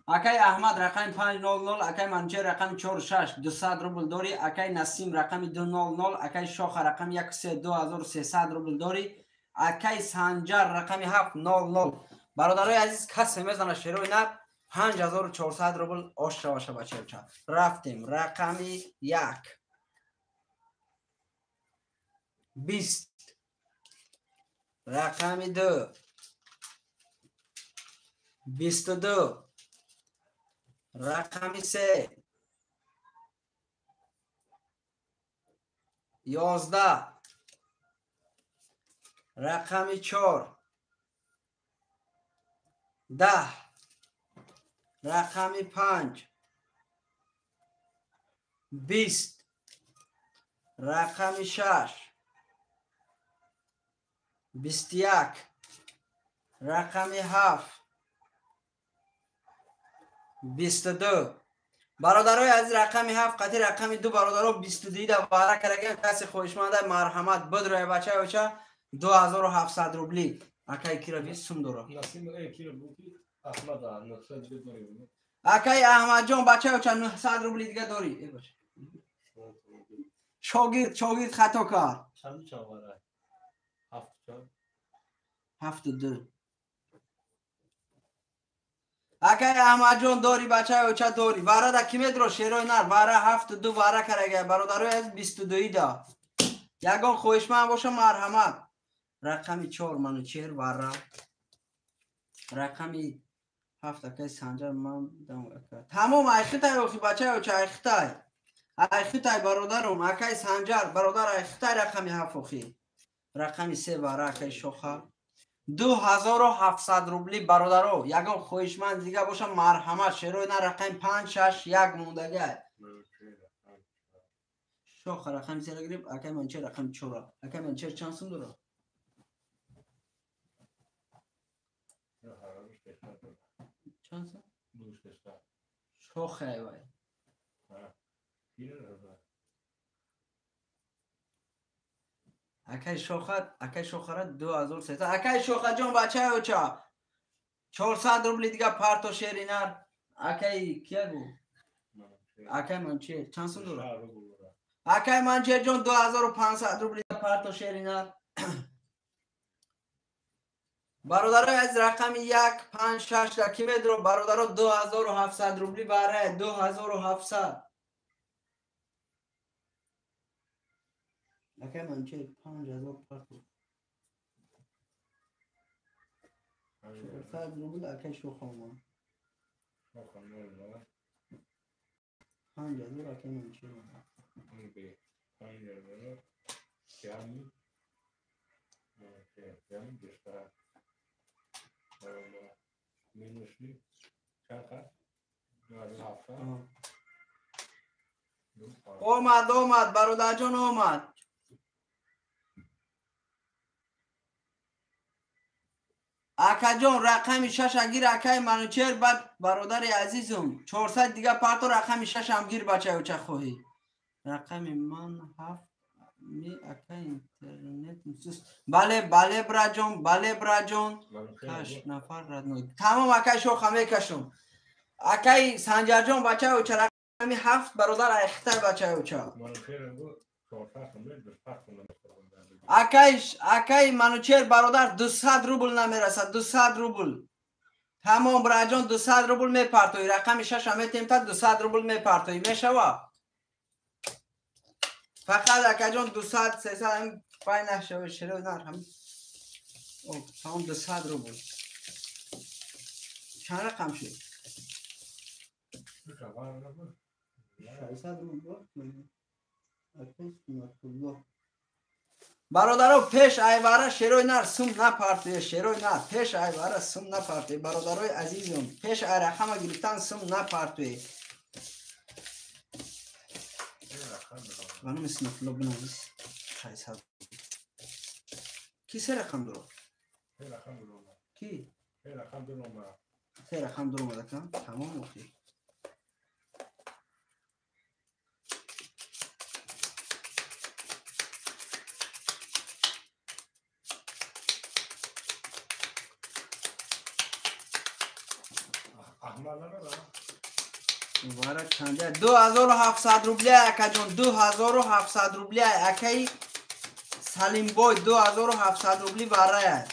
Акай Аҳмад рақами 500, акай Манучер рақами 46 200 рубл дорӣ, акай Насим рақами 200, акай Шоха рақами 13 2300 рубл дорӣ, акай Санҷар рақами 700. Бародарои азиз, касе мезана шерои нар 5400 рубл ош шаваша бачаюча. Рафтем. Рақами 1 20, рақами 2 22, рақами 3 11, рақами 4 10, рақами 5 20, рақами 6 21, рақами 7 22. Бародарои азиз, рақами 7 қати рақами 2 бародаро 22 да вара караган. Каси хоҳишманда марҳамат бидроя бачаи оча 2700 рубли. Акай кира 20 сум дора. Акай Аҳмадҷон бачаи оча 900 рубли дига дорӣ. Шогирд хато кард. 7 2. Акай Аҳмадҷон дорӣ бачаи оча дорӣ. Варада ки медро шерои нар вара 7 2 вара карага бародарои аз 22 да. Ягон хоҳишманд боша марҳамат. Рақами 4 Манучер вара. Рақами 7 акай Санҷар ман дам ака. Тамом айхитай охи бачаи оча айхитай. Айхитай бародарум акай Санҷар бародар айхитай рақами 7 охи. Рақами 3 вара акай Шоха. 2700 рубли бародаро. Ягон хоҳишманд дига боша марҳамат. Шерои на рақами 5 6 1 мондагай. Шоха рақами 3 гирифт, акай Манучер рақами 4. Акай Манучер чанд сум дора? Чанд сум? Шоха вай. Акай Шоха, акай Шохара 2300. Акай Шохаҷон бачаи оча 400 рубли дига парто шеринар. Акай кия гу? Акай Манучер чанд сум дора? Акай Манучерҷон 2500 рубли парто шеринар. Бародарои аз рақами 1 5 6 да ки медро бародаро 2700 рубли барай 2700. Акай Манучер 5000 парто. 400 рубл акай Шоха омад. 5000 акай Манучер омад. Омад, омад, бародарҷон омад. Акаҷон рақами 6 гир акай Манучер, баъд бародари азизум 400 дига парто рақами 6 ҳам гир бачаи оча хоҳӣ. Рақами ман 7 ми акай интернет суст. Бале, бале браҷон, бале браҷон. 8 нафар родной. Тамом акай Шоха мекашум. Акай Санҷарҷон бачаи оча рақами 7 бародар айхтай бачаи оча. Акай Манучер бародар 200 рубл намерасад, 200 рубл. Тамом браҷон 200 рубл мепартоӣ. Рақами 6 метем та 200 рубл мепартоӣ. Мешава? Фақат акаҷон 200 300 ҳам пай нашава шеро нар ҳам. О, тамом 200 рубл. Чанд рақам шуд? 600 рубл. Бародаро пеш айвара шерои нар сум напартуе, шерои нар пеш айвара сум напартуе, бародарои азизум, пеш ай рақама гирифтан сум напартуе. Ба номи Сунатулло бинавис 600. Ки се рақам дорад? Се рақам дорад. Ки? Се рақам дорад. Се рақам дорад ака? Тамом охи. Мубарак чанде? 2700 рубля акаҷон, 2700 рубля акаи Салимбой, 2700 рубли варая.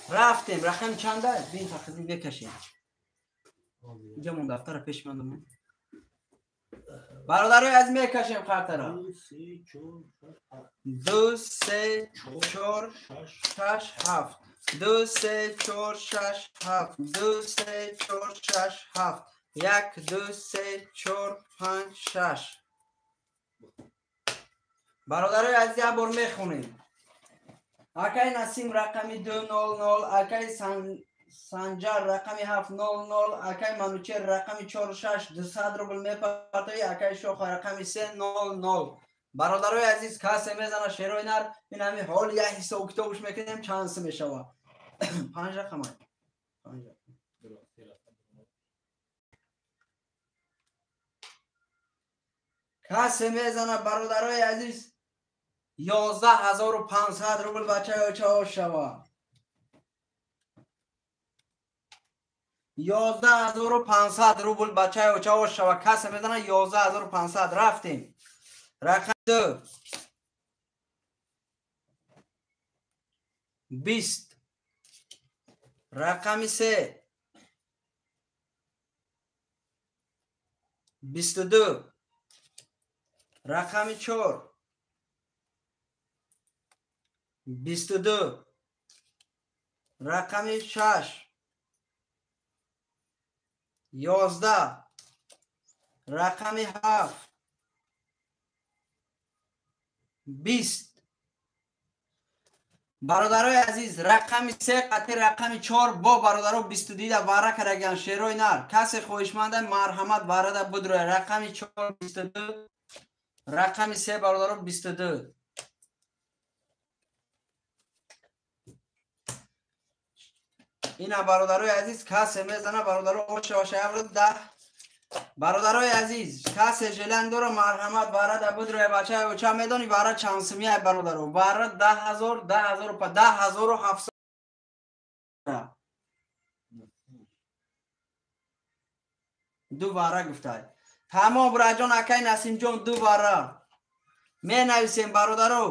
Рафтем, рақам чанда? Бин фақат бикашем. Инҷа мон дафтара пеш ман дом. Бародарои аз мекашем қартара. 2 3 4 6 7 2 3 4 6 7 2 3 4 6 7 1 2 3 4 5 6. Бародарои аз як бор мехонем. Акай Насим рақами 200, акай Санҷар рақами 700, акай Манучер рақами 46 200 рубл мепартои, акай Шоха рақами 300. Бародарои азиз, касе мезана шерои нар, ин ҳами ҳол як ҳисобу китобш мекунем, чанд сум мешава? 5 рақам. 5 рақам. Касе мезана бародарои азиз 11500 рубл бачаи очао шава. 11500 рубл бачаи очао шава. Касе мезана 11500. Рафтем. Рақам 2 20, рақами 3 22, рақами 4 22, рақами 6 11, рақами 7 20. Бародарои азиз, рақами 3 қатъи рақами 4 бо бародаро 22 да вара караган шерои нар. Касе хоҳишманда марҳамат варада будроя. Рақами 4 22, рақами 3 бародаро 22. Ина бародарои азиз, касе мезана бародаро ошавашаявро 10. Бародарои азиз, касе желан дора марҳамат варада будроя. Бачаи оча медони вара чанд сумия бародаро? Вара 10000, 10000 10700. Ду вара гуфтай. Тамом бураҷон, акай Насимҷон, ду вара менависем бародаро.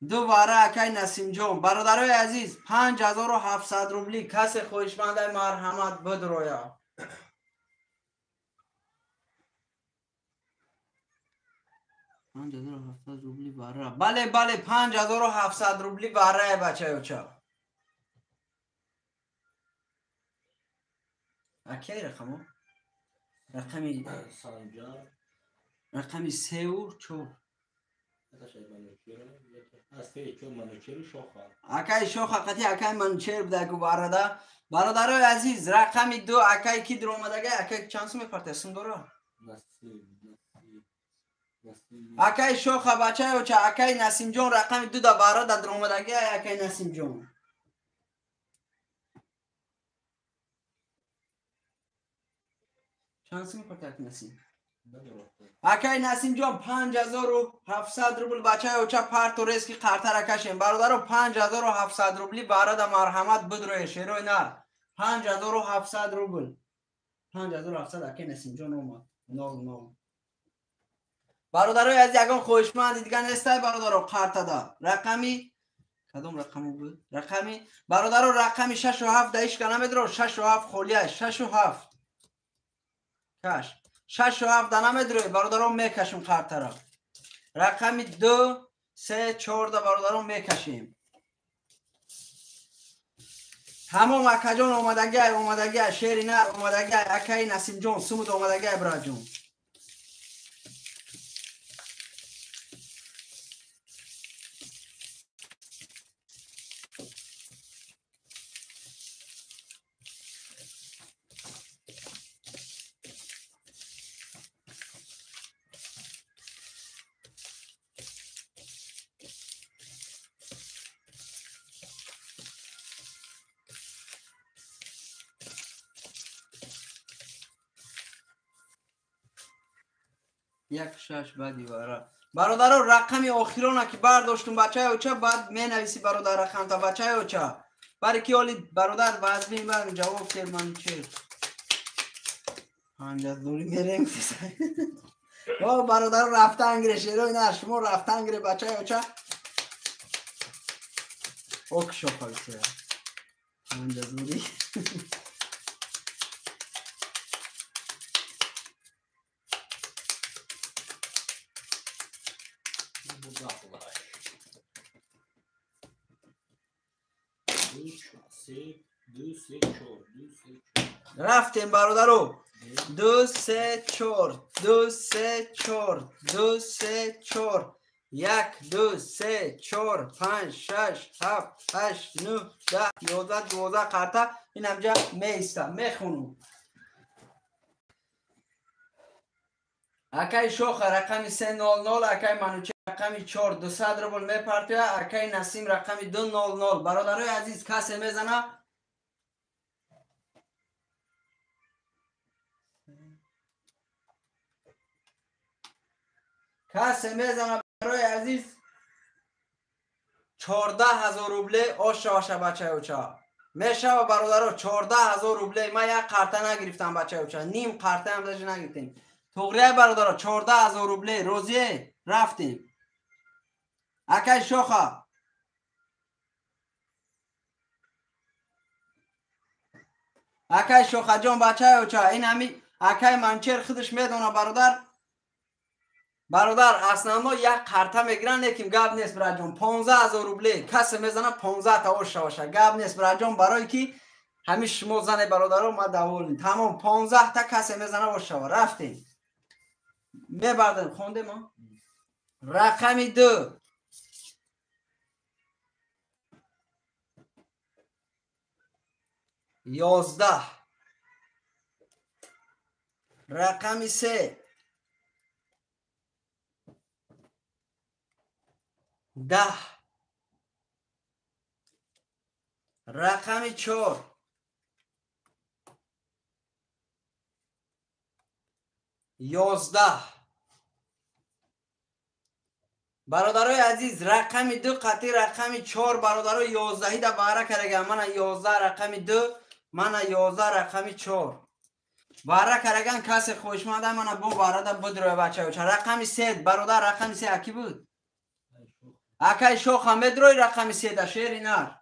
Ду вара акай Насимҷон. Бародарои азиз, 5700 рубли касе хоҳишманда марҳамат будроя. 5700 рубли вара. Бале, бале, 5700 рубли вара бачаи оча. Акай рақамо? Рақами Санҷар, рақами 3 ва 4. Акай Шоха қати акай Манучер буда ку варада. Бародарои азиз, рақами 2 акай ки дуромадага, акай чанд сум мепарта? Сум дора? Акай Шоха бачаи оча, акай Насимҷон рақами 2 да варада дуромадага, акай Насимҷон. Чанд сум мепарта акай Насим? Акай Насимҷон 5700 рубл бачаи оча парту резки қартара кашем. Бародаро 5700 рубли варада марҳамат будроe шерои нар. 5700 рубл. 5700 акай Насимҷон омад. 00. Бародарои аз ягон хоҳишманди дигар нестай бародаро қартада. Рақами кадом рақаму буд? Рақами бародаро рақами 6 ва 7 даишка намедро, 6 ва 7 холия, 6 ва 7. Каш. 6 ва 7 намедрои бародаро мекашем қартара. Рақами 2 3 4 да бародарон мекашем. Тамом акаҷон омадагай, омадагай, шери нар омадагай, акаи Насимҷон сумуд омадагай, бираҷон. Як шаш баъди вара. Бародаро, рақами охирона ки бардоштум бачаи оча, баъд менависи бародар рақамта бачаи оча. Бари ки оли бародар вазмин бар ҷавоб кер ман че. Панҷаздорӣ мерем. О бародаро рафтан гире, шерои нар, шумо рафтан гире бачаи оча. Ок шоқалсе. Панҷаздорӣ. Рафтем бародаро. 2 3 4 2 3 4 2 3 4 1 2 3 4 5 6 7 8 9 10 11 12 қарта инамҷа меиста мехунум. Акаи Шоха рақами 300, акаи Мануче рақами 4 200 рубл мепартоя, акаи Насим рақами 200. Бародарои азиз, касе мезана касе мезана барои азиз 14000 рубле ошаваша бачаи оча. Мешава бародаро 14000 рубле. Ман як қарта нагирифтам бачаи оча, ним қартаам даже нагирифтем. Туғрияй бародаро 14000 рубле розие рафтем. Акаи Шоха акаи Шохаҷон бачаи оча, ин ҳами акаи Манчер худаш медона бародар. Бародар, основно як қарта мегиранд, лекин гап нест бираҷон. 15000 рубле касе мезана 15 та ош шаваша. Гап нест бираҷон, барое ки ҳами шумо зане бародаро, ма доволен. Тамом 15 та касе мезана ош шава. Рафтем. Мебардем, хондем а? Рақами 2 11 рақами 3 10 рақами 4 11. Бародарои азиз, рақами 2 қатъи рақами 4 бародаро 11 да баҳра караган. Мана 11 рақами 2, мана 11 рақами 4. Баҳра караган касе хоҳишманда мана бо баҳрада бидроя бачаи оча. Рақами 3 бародар, рақами 3 аки буд? Акаи Шоха медрои рақами 3 да шери нар.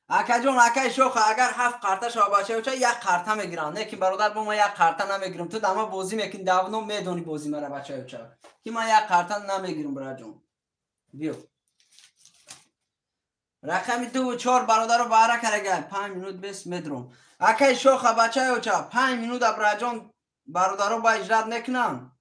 Акаҷон, акаи Шоха, агар 7 қарта шава бачаи оча, як қарта мегирам. Лекин бародар, бо ман як қарта намегирам. Ту дама бозӣ мекунӣ, давно медонӣ бозӣ мара бачаи оча. Ки ман як қарта намегирам, бираҷон. Биё. Рақами 2 ва 4 бародаро баҳра карагай. 5 минут бес медром. Акаи Шоха бачаи оча, 5 минута бираҷон бародаро ба иҷрат мекунам.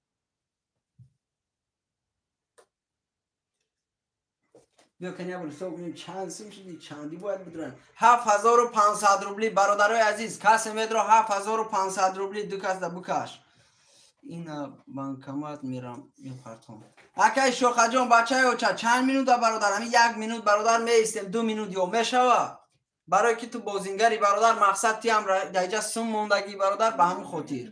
Биё кани абул ҳисоб кунем чанд сум шуди, чанди бояд бидуран. 7500 рубли бародарои азиз, касе медро 7500 рубли ду кас да букаш. Ина банкомат мерам мепартом. Акаи Шохаҷон бачаи оча, чанд минута бародар? Ҳамин 1 минут бародар меистем, 2 минут ё мешава? Барое ки ту бозингари бародар, мақсад тиам даиҷа сум мондагӣ бародар, ба ҳамин хотир.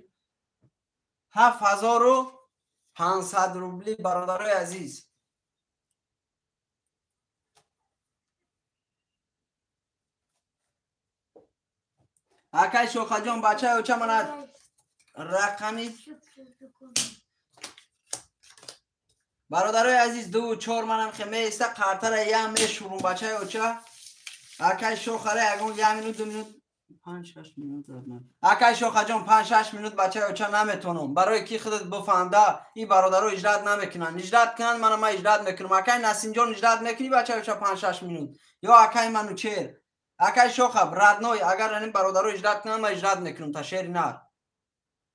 7500 рубли бародарои азиз. Акаи Шохаҷон бачаи оча, мана рақами бародарои азиз 2 ва 4 манам хе меиста қартара я мешурум бачаи оча. Акаи Шохара ягон 1 минут 2 минут 5-6 минут родной. Акай Шохаҷон 5-6 минут бачаи оча наметонам. Барои ки худат бифаҳмда, и бародаро ижрат намекунанд. Ижрат кунанд, мана ман ижрат мекунам. Акай Насимҷон ижрат мекунӣ бачаи оча 5-6 минут? Ё акай Манучер? Акай Шоха, родной, агар ин бародаро ижрат кунанд, ман ижрат мекунам та шери нар.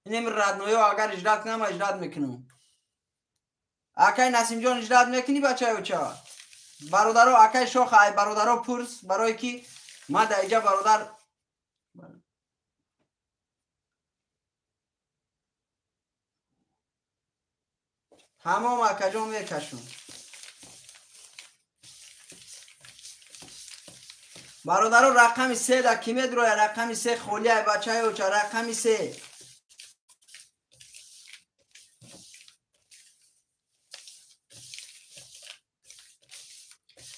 Инем роднойо агар ижрат кунанд, ман ижрат мекунам. Акай Насимҷон ижрат мекунӣ бачаи оча? Бародаро, акай Шоха, ай бародаро пурс, барои ки ман дар иҷа бародар тамом акаҷон мекашум. Бародаро рақами 3 да ки медроя? Рақами 3 холия бачаи оча, рақами 3.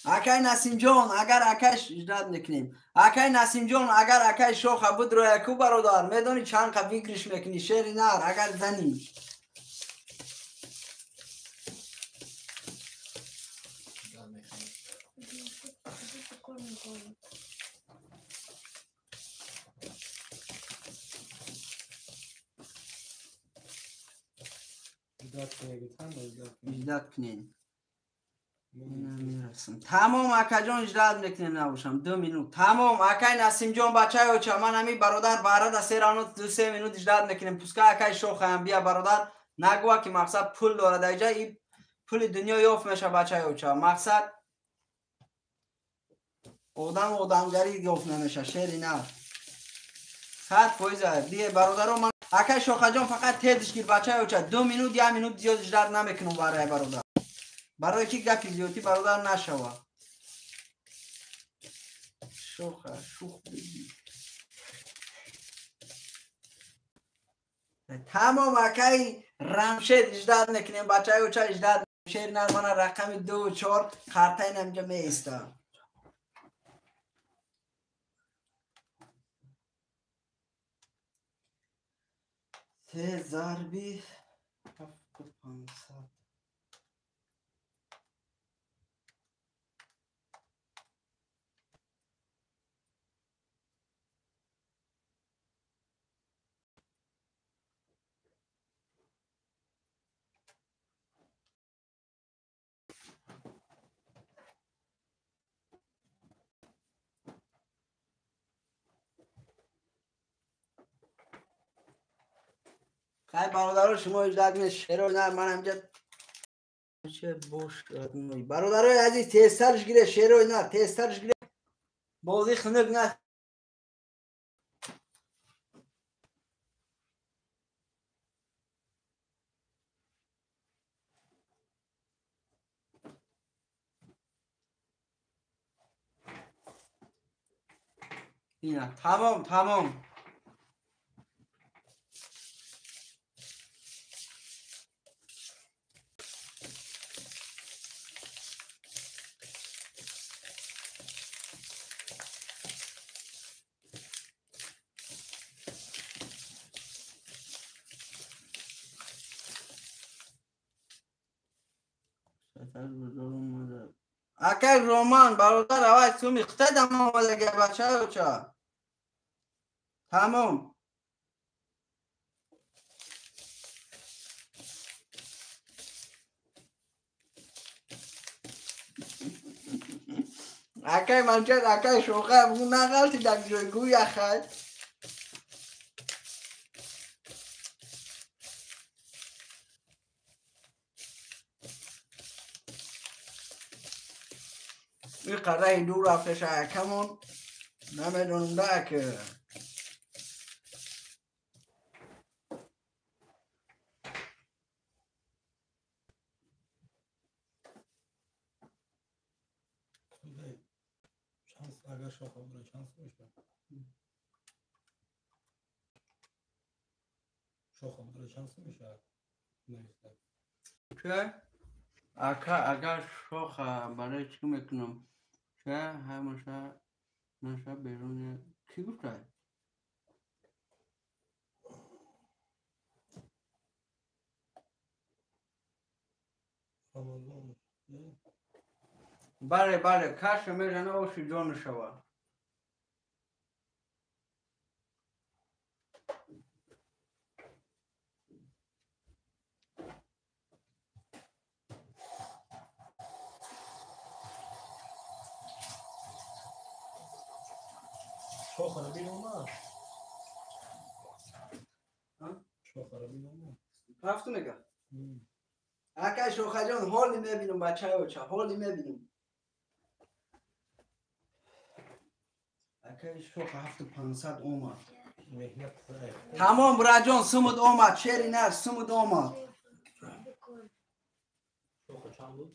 Акай Насимҷон, агар акай ижрат мекунем. Акай Насимҷон, агар акай Шоха будроя ку бародар, медонӣ чанд қа фикриш мекунӣ, шери нар, агар занӣ. Иждат кунед. Тамом акаҷон ижрат мекунем набошам 2 минут. Тамом акай Насимҷон бачаи оча, ман ҳамин бародар барада се раунд 2-3 минут ижрат мекунем. Пускай акай Шохаям бия бародар, нагӯя ки мақсад пул дорад иҷа, и пули дунё ёфт меша бачаи оча. Мақсад одам одамгарӣ ёфт намеша, шери нар. 100% бие бародаро. Ман акай Шохаҷон фақат тезиш гир бачаи оча, 2 минут 1 минут зиёд ижрат намекунам барои бародар. Барои ки гапи зиёдӣ бародар нашава. Шоха, шух бигӣ. Тамом акай Рамшед иждат мекунем бачаи оча, иждат шер нар. Мана рақами 2-4 қартаи намҷа меиста. Се зарби 7500. Хай бародаро, шумо иждат мекунед шеро нар, ман ҳамҷа че бош. Бародарои азиз, тезтарш гире шерои нар, тезтарш гире, бозӣ хунук на. Ина тамом, тамом. Акай Роман бародар, авай суми хита дам омадага бачаи оча. Тамом. Акай Манчет, акай Шоха, бугу нағалти дар ҷой гӯя хай. این قره این دور رفته شهکمون نمیدونم ده که اگر شاخه برای چند میشه؟ شاخه برای چند میشه؟ چه؟ اگر شاخه برای چی میکنم؟ چه همیشه نشه بیرون کی گفته؟ بله بله کاش میزنه او جان شوه. Шохара бинам. Шохара бинам. Ҳафту мега. Акай Шохаҷон, ҳоли мебинам бачаи оча, ҳоли мебинам. Акай Шоха 7500 омад. Тамом браҷон, сумуд омад, шери нар, сумуд омад. Шоха чанд буд?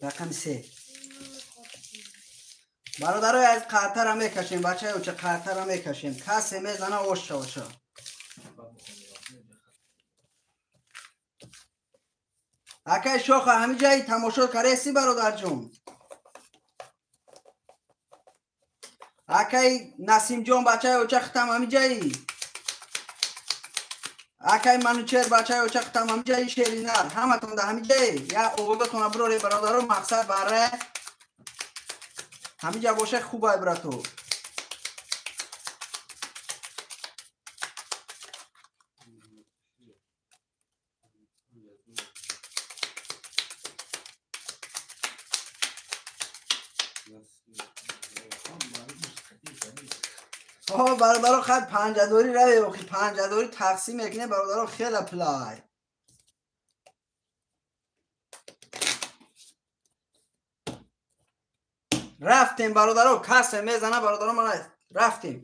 Рақами 3. Бародарои аз қартара мекашем, бачаи оча, қартара мекашем. Касе мезана оша оша. Акай Шоха, ҳамин ҷаи тамошо кареси бародарҷон. Акай Насимҷон, бачаи оча, хитам ҳамин ҷаи. Акай Манучер, бачаи оча, хитам ҳамин ҷаи. Шеринар, ҳаматон да ҳамин ҷаи. Я овозатона бироре бародаро, мақсад баре. Ҳамин ҷа боша хубай брато. Бародаро хай панҷадорӣ раве, охи панҷадорӣ тақсим мекунем бародаро, хела плай. Рафтем бародаро, касе мезана бародаро, мана рафтем.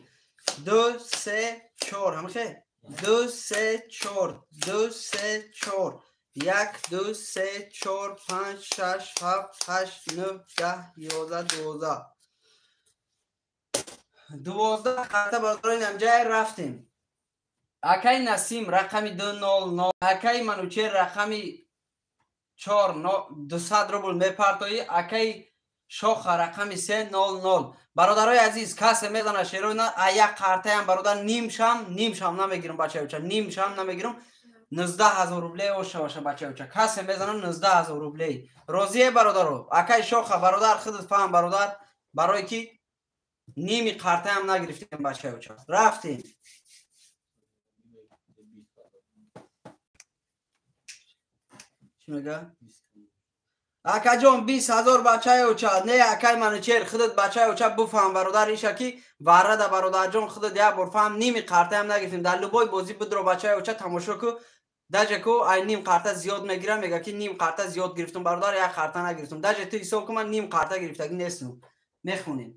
2 3 4, ҳамихе? 2 3 4, 2 3 4, 1 2 3 4 5 6 7 8 9 10 11 12. 12 хата бародаро, инам ҷай рафтем. Акай Насим рақами 200, акай Манучер рақами 4 200 рубл мепартоӣ, акай Шоха рақами 300. Бародарои азиз, касе мезана шерои на, а як қартаям бародар нимшам намегирам бачаи оча, нимшам намегирам. 19000 рублей оша баша бачаи оча. Касе мезана 19000 рублей. Розие бародаро, акай Шоха бародар, худат фаҳм бародар, барои ки ними қартаям нагирифтем бачаи оча. Рафтем. Чӣ мега? Акаҷон 20000 бачаи оча. Не акай Манучер, худат бачаи оча буфаҳм бародар, иша ки варрада бародарҷон, худат як бор фаҳм, ними қартаям нагирифтем. Дар любой бозӣ бидро бачаи оча тамошо ку, даже ку ай ним қарта зиёд мегирам, мега ки ним қарта зиёд гирифтум бародар, як қарта нагирифтум. Даже ту ҳисоб ку, ман ним қарта гирифтагӣ нестум. Мехонем.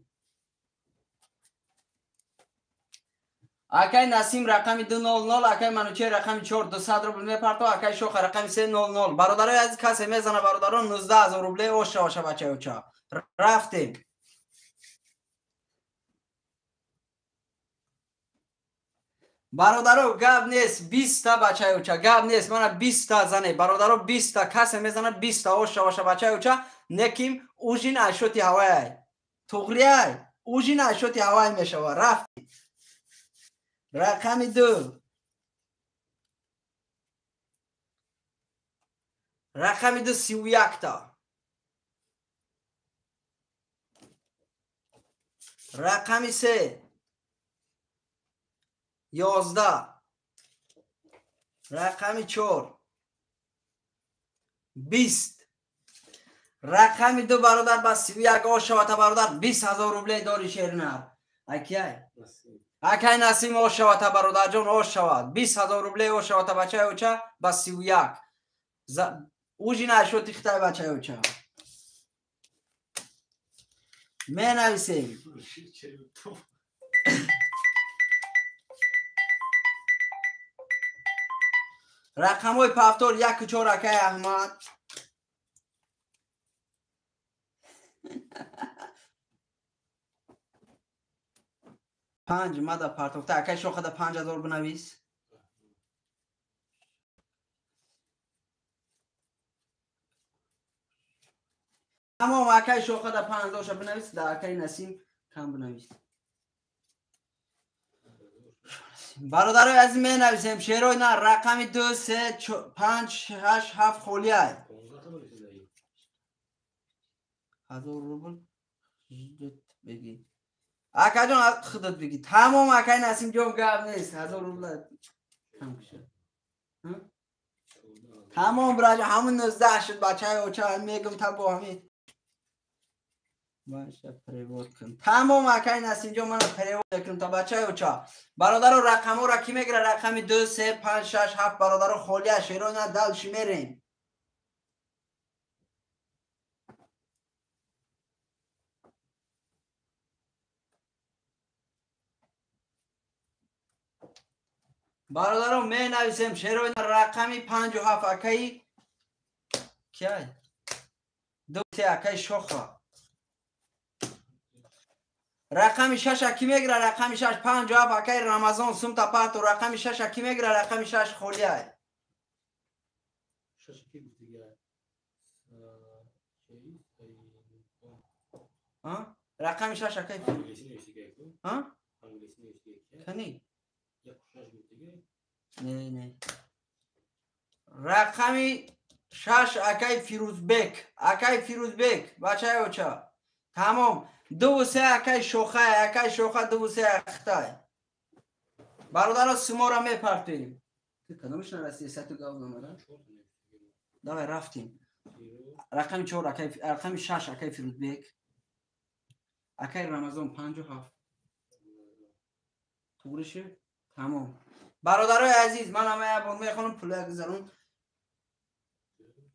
Акай Насим рақами 200, акай Манучер рақами 4 200 рубл мепарто, акай Шоха рақами 300. Бародарои азиз, касе мезана бародарон 19000 рублей оша оша бачаи оча. Рафтем. Бародаро гап нест, 20 та бачаи оча, гап нест, мана 20 та зане. Бародаро 20 та касе мезана 20 та оша оша бачаи оча, неким ужин ашоти ҳавай. Туғрияй, ужин ашоти ҳавай мешава. Рафтем. Рақами 2. Рақами 2 31 та. Рақами 3 11. Рақами 4 20. Рақами 2 бародар ба 31 ошавата бародар, 20000 рублей дори шернар. Акай? Акай Насим ошавата бародарҷон, ошават. 20000 рублей ошавата бачаи оча ба 31. Ужин ашоти хитай бачаи оча. Менависем. Рақамҳои пафтор 1 4 акай Аҳмад. 5 мада партофта, акай Шохада 5000 бинавис. Тамом, акай Шохада 5000 ша бинавис, да акай Насим кам бинавис. Бародарои азиз, менависем шерои на рақами 2 3 5 6 7 холиай. 1000 рубл беги. Акаҷон худат бигӣ. Тамом акай Насимҷон, гап нест. 1000 рубл кам шуд. Тамом браҷон, ҳамун 19 шуд бачаи оча, мегум та бо ҳамин. Маша перевод кун. Тамом акай Насимҷон мана перевод мекунам та бачаи оча. Бародаро рақамҳоро ки мегира рақами 2 3 5 6 7 бародаро холия шерона дальше мерем. Бародаро менависем шероина рақами 57 акаи киай? 2 3 акаи Шоха. Рақами 6 ки мегира рақами 6 57 акаи Рамазон сумта парту рақами 6 ки мегира рақами 6 холиай. 6 ки гуфтига? А? Рақами 6 акаи А? Кани? Не, не. Рақами 6 акаи Фирузбек. Акаи Фирузбек, бачаи оча. Тамом. 2 3 акаи Шоха, акаи Шоха 2 3 ахтай. Бародаро сумора мепартем. Ту кадомиш нарасиди? Сату гав номера? Давай рафтим. Рақами 4 акаи рақами 6 акаи Фирузбек. Акаи Рамазон 57. Туғри шуд? Тамом. Бародарои азиз, ман ҳама як бор мехонам пула гузарон.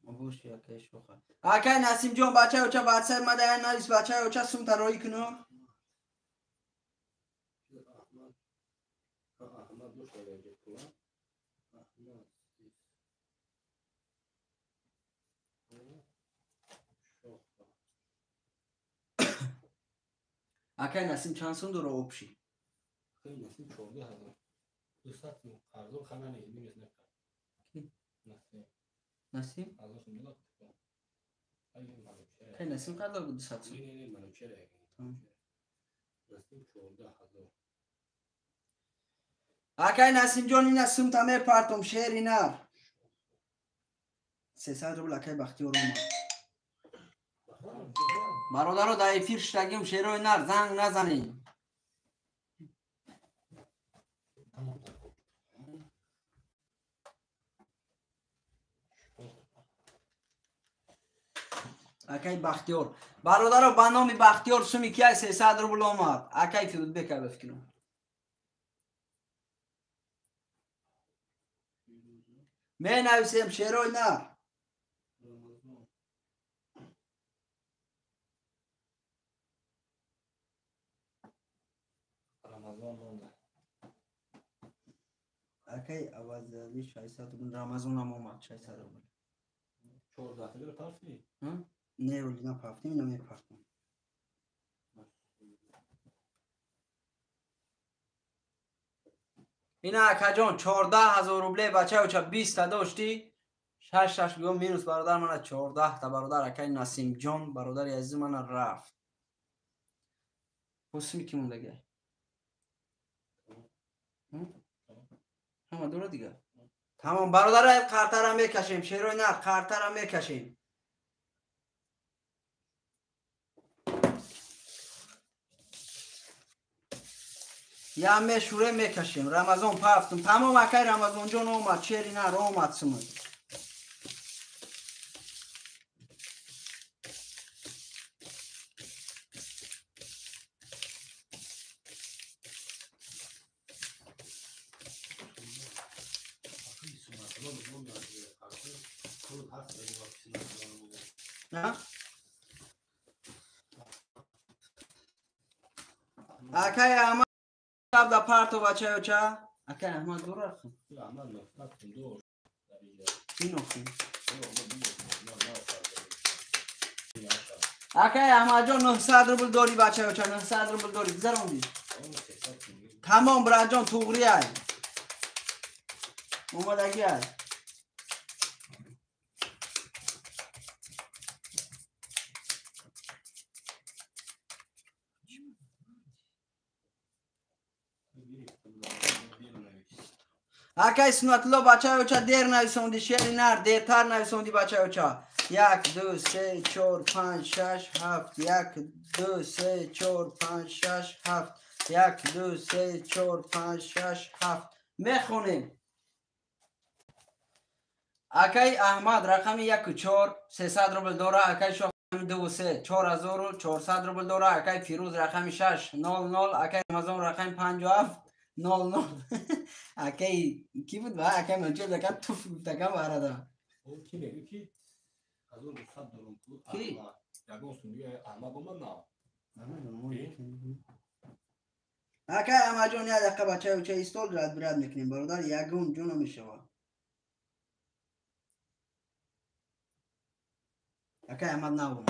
Боши акаи Шоха. Акаи Насимҷон бачаи оча ватсап мада я навис бачаи оча сумта роӣ куну. Акаи Насим чанд сум дора обши? Акаи Насим 14000. 200 сум қарзор хана нест, минус накард. Ки? Насим. Насим? Ҳазор сум дод. Акаи Насим қарздор буд 200 сум? Не, не, Манучер. Насим 14000. Акаи Насимҷон ина сумта мепартом шери нар. 300 рубл акаи Бахтиёр омад. Бародаро дар эфир шудагим шерои нар занг назанед. Акаи Бахтиёр. Бародаро ба номи Бахтиёр суми кияй 300 рубл омад. Акаи Фирузбек ай бификрам. Менависем шерои нар. Акаи Авазали 600 рубл, Рамазонам омад 600 рубл. 14 рубл партӣ? Не, оли напартем, ина мепартам. Ина акаҷон 14000 рубле бачаи оча 20 та доштӣ. 6 6 гӯ минус бародар мана 14 та бародар акаи Насимҷон бародари азизи мана рафт. Ҳусми ки мондагай? Ҳама дора дигар. Тамом бародарай қартара мекашем, шерои нар қартара мекашем. Я мешуре мекашем. Рамазон пафтум. Тамом акай Рамазонҷон омад, шери нар омад сумад. Акай Аҳмад да парто бачаи оча. Акай Аҳмад дура хун. Аҳмад 900 сум дошт. Ин охи. Акай Аҳмадҷон 900 рубл дорӣ бачаи оча, 900 рубл дорӣ. Гузарондӣ. Тамом браҷон туғри ай. Омадагӣ ай. Акай Сунатулло бачаи оча дер нависонди, шери нар дертар нависонди бачаи оча. 1 2 3 4 5 6 7 1 2 3 4 5 6 7 1 2 3 4 5 6 7 мехонем. Акай Аҳмад рақами 1 4 300 рубл дора, акай Шоҳ 2 3 4400 рубл дора. Акай Фирӯз рақами 6 00. Акай Рамазон рақами 57 00. Акай ки буд ва акай Манчур дака туф гуфтака барада. Ки мегӯ ки 1200 дорум ку? Ки? Ягон сумги Аҳмад омад на. Акай Аҳмадҷон, як дақиқа бачаи учаи стол рад бирад мекунем бародар, ягон ҷо намешавад. Акай Аҳмад наомад.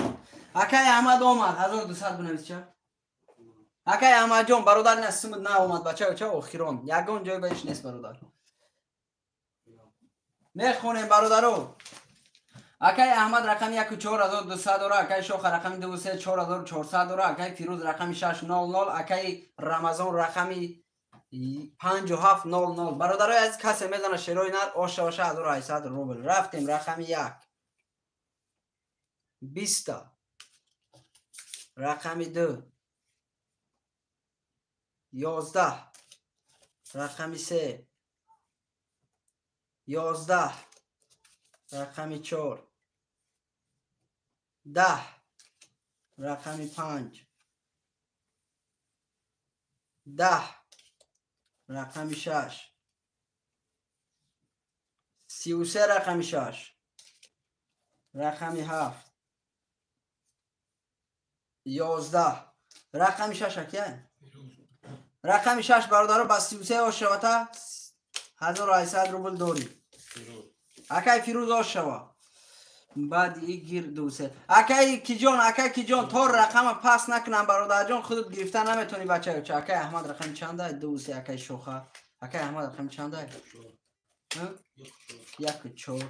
Акай Аҳмад омад, 1200 бинавис ча. Акай Аҳмадҷон бародар, ина сумд наомад бачаи уча охирон. Ягон ҷой баиш нест бародар. Мехонем бародаро. Акай Аҳмад рақами 1 4200 дора, акай Шоха рақами 2 3 4400 дора, акай Фирӯз рақами 6 00, акай Рамазон рақами 57 00. Бародарои азиз, касе мезана шерои нар оша оша 1800 рубл. Рафтем рақами 1 20, рақами 2 11, рақами 3 11, рақами 4 10, рақами 5 10, рақами 6 33, рақами 6, рақами 7 11, рақами 6 акия? Рақами 6 бародаро ба 33 ошавата 1800 рубл дорӣ. Акай Фирӯз ошава. Баъд игир 2 3. Акай Киҷон, акай Киҷон, то рақама пас накунам бародарҷон, худат гирифта наметонӣ бачаё. Акай Аҳмад рақами чанда? 2 3. Акай Шоха. Акай Аҳмад рақами чанда? 1 4.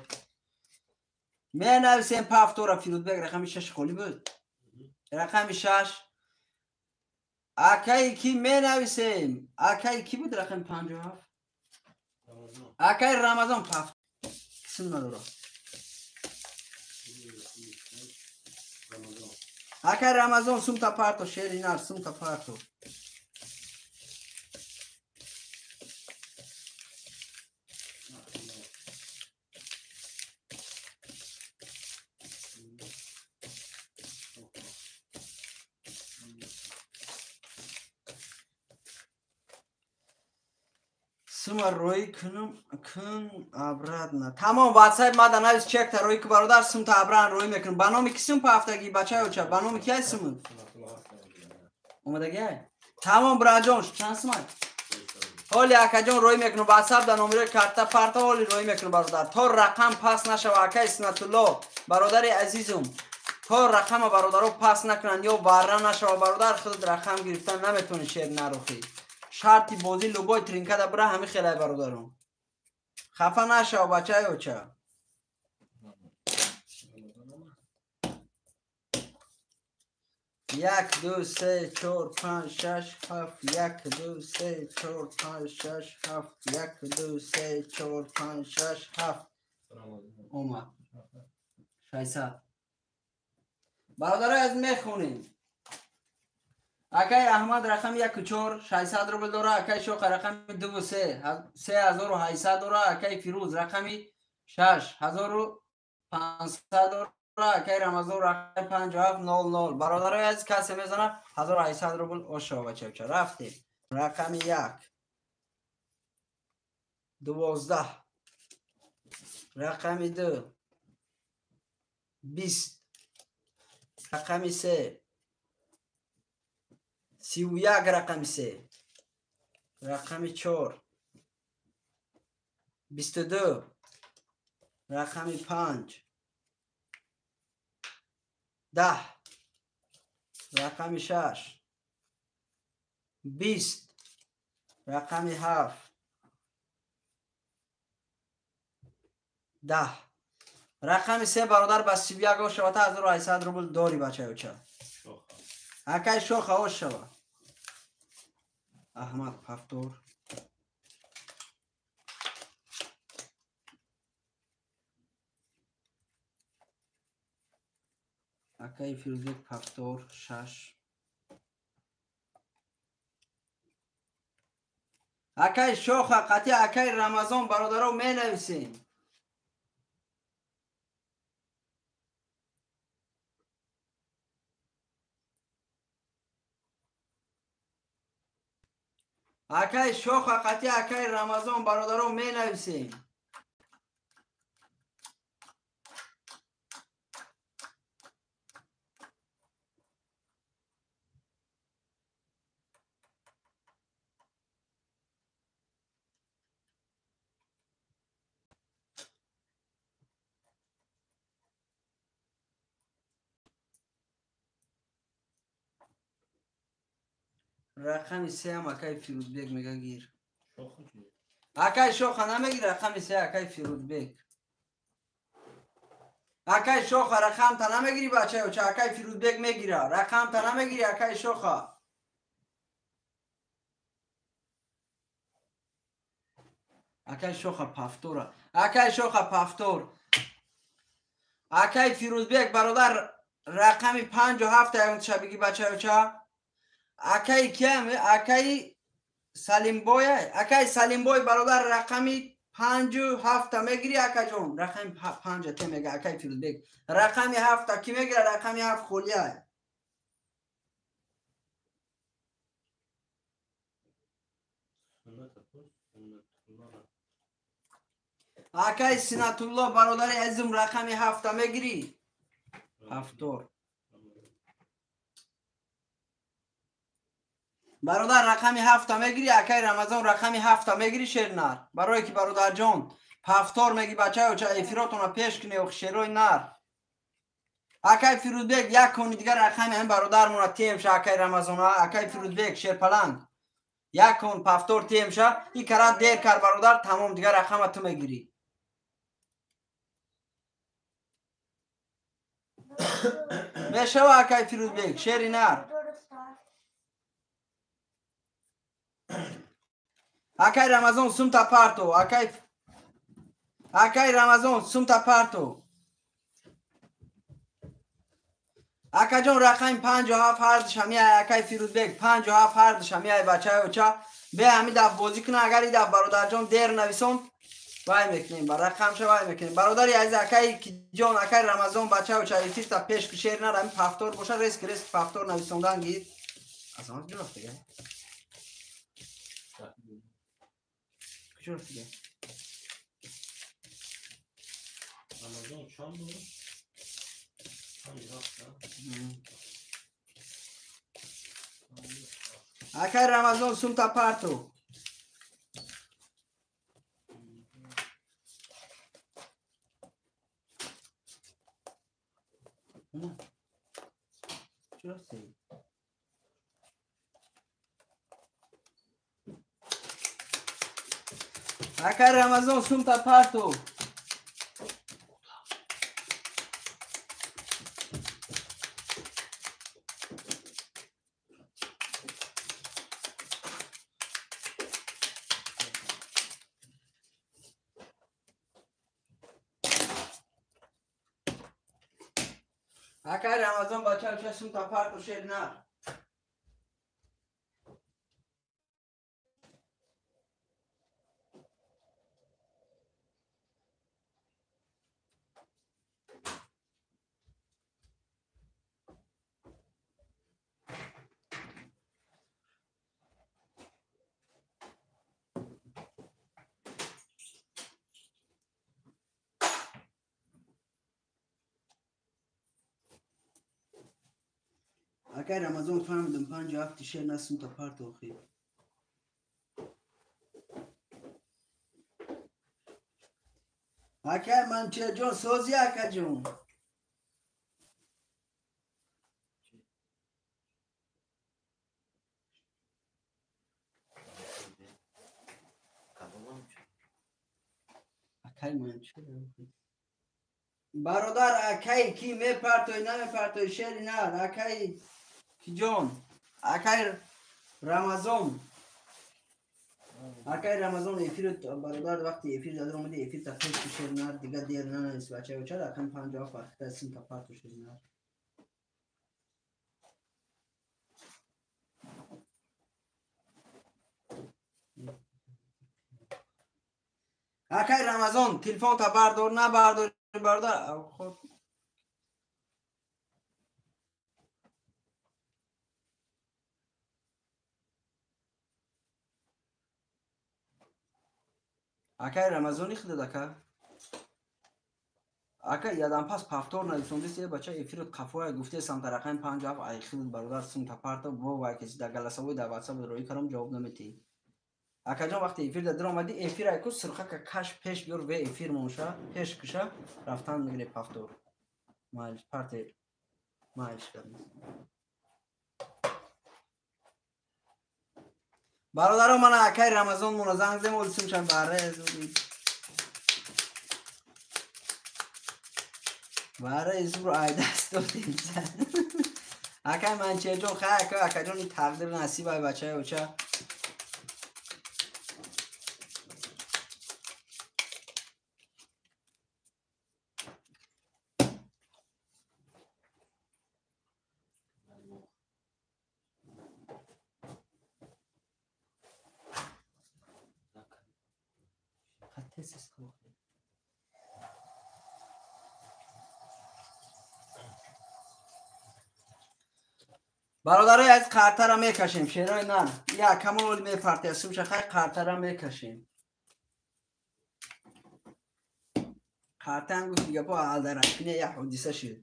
Менависем пафтора. Фирӯзбек рақами 6 холӣ буд. Рақами 6. Акай ки менависем? Акай ки буд рақами 57? Акай Рамазон пафт. Кисм надора. Акай Рамазон сумта парто, шери нар сумта парто. Сума рӯй кунум кун обратно. Тамом, WhatsApp мада навис чекта рӯй ки бародар, сумта обратно рӯй мекунам. Ба номи ки сум пафтаги бачаё ча? Ба номи ки ай сум? Омадаги ай? Тамом браҷон, чанд сум ай? Ҳоли акаҷон рӯй мекунам WhatsApp да номерои карта парта ҳоли рӯй мекунам бародар. То рақам пас нашава акай Сунатулло, бародари азизум. То рақама бародаро пас накунанд ё варра нашава бародар, худат рақам гирифтан наметавонӣ шер нарухӣ. Шарти бозӣ любой тринкада бура ҳами хелай бародарон. Хафа нашав бачаи оча. 1 2 3 4 5 6 7 1 2 3 4 5 6 7 1 2 3 4 5 6 7 омад 600. Бародарои аз мехонем. Акай Аҳмад рақами 1 4 600 рубл дора, акай Шоқа рақами 2 3 3800 дора, акай Фирӯз рақами 6 1500 дора, акай Рамазон рақами 57 00. Бародарои азиз, касе мезана 1800 рубл ошава бачаюча. Рафтем. Рақами 1 12, рақами 2 20, рақами 3 31, рақами 3, рақами 4 22, рақами 5 10, рақами 6 20, рақами 7 10, рақами 3 бародар ба 31 ошавата 1800 рубл дорӣ бачаюча. Акай Шоха ошава. Аҳмад пафтор. Акай Фирӯзбек пафтор 6. Акай Шоха қатъи акай Рамазон бародаро менависем. Акай Шоха қати акай Рамазон бародаро менависем. Рақами сеам акай Фирӯзбек мега гир. Акай Шоха намегир рақами се акай Фирӯзбек. Акай Шоха рақамта намегири бачаёча, акай Фирӯзбек мегира. Рақамта намегири акай Шоха. Акай Шоха пафтора. Акай Шоха пафтор. Акай Фирӯзбек бародар рақами 57 ягонташа бигӣ бачаёча. Акай киам? Акай Салимбой, акай Салимбой бародар рақами 57 мегири акаҷон. Рақами 5 те мега акай Фирӯзбек. Рақами 7 ки мегира? Рақами 7 холия. Акай Синатулло бародари азизм рақами 7 мегири? Ҳафтор. Бародар рақами 7 мегири, акай Рамазон рақами 7 мегири шернар. Барое ки бародарҷон ҳафтор меги бачаёча эфиротона пеш куне ох шерои нар. Акай Фирӯзбек як кони дигар рақами ҳамин бародармона темша акай Рамазона, акай Фирӯзбек шерпаланг. Як кон пафтор темша, и карат дер кар бародар, тамом дигар рақама ту мегири. Мешава акай Фирӯзбек шери нар. Акай Рамазон сумта парто, акай Рамазон сумта парто. Акаҷон рақами 57 ҳардуша меай акай Фирӯзбек 57 ҳардуша меай бачаёча. Бе ҳами даф бозӣ куна, агар и даф бародарҷон дер нависон вай мекунем, ба рақамша вай мекунем. Бародари азиз акай Киҷон, акай Рамазон бачаёча эфирта пеш шер нар, ҳами пафтор боша, реск реск пафтор нависондан гир. Азамат ҷурафтига. Куҷо рафтига? Рамазон чанд буд? 57. Акай Рамазон сумта парто. Куҷо рафтӣ? Акай Рамазон сумта парто. Акай Рамазон бачаоча сумта парто шер нар. Акай Рамазон фаҳмидам 57 шер насумта парто охир. Акай Манчерҷон сози акаҷон. Акай Манчер бародар акай ки мепартои намепартои шери нар акай Киҷон, акай Рамазон, акай Рамазон эфир бародар вақти эфир дар омади эфир та пеш шер нар дигар дер нанавис бачаёча рақам 57 вақта сумта парто шер нар. Акай Рамазон телефонта бардор набардор бародар хоб. Акай Рамазони худад ака. Ака ядам пас повтор нависондист е бача эфирот қафоя гуфте самта рақами 5 7 ай худад бародар сумта парто бо вай каси дар голосовой дар WhatsApp роӣ кардам ҷавоб наметиҳӣ. Акаҷон вақте эфир дар омадӣ эфир айку сирхака каш пеш биёр ве эфир монша пеш киша рафтан мегире повтор. Майлиш парте майлиш кардем. Бародаро мана акай Рамазон мона занг зем олисум чанд баре баре изуру ай даст додем. Акай Манчеҷон хай акай акаҷон ин тақдир насиб ай бачаи оча. Бародарои аз қартара мекашем шерои нар як камол мепарте сумша хай қартара мекашем. Қартаам гуфти гапо алдаракине як ҳодиса шуд.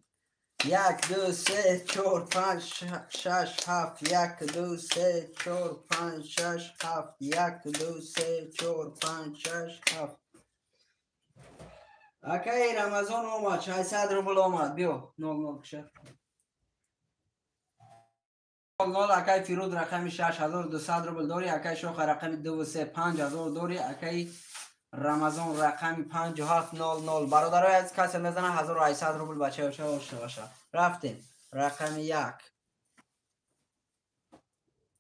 1 2 3 4 5 6 7 1 2 3 4 5 6 7 1 2 3 4 5 6 7. Акай Рамазон омад 600 рубл омад. Биё 00 киша 00. Акай Фируз рақами 6200 рубл дори. Акай Шоха рақами 2 3 5000 дори. Акай Рамазон рақами 5700. Бародарои аз касе мезана 1800 рубл бачаи оша ошта. Рафтем. Рақами 1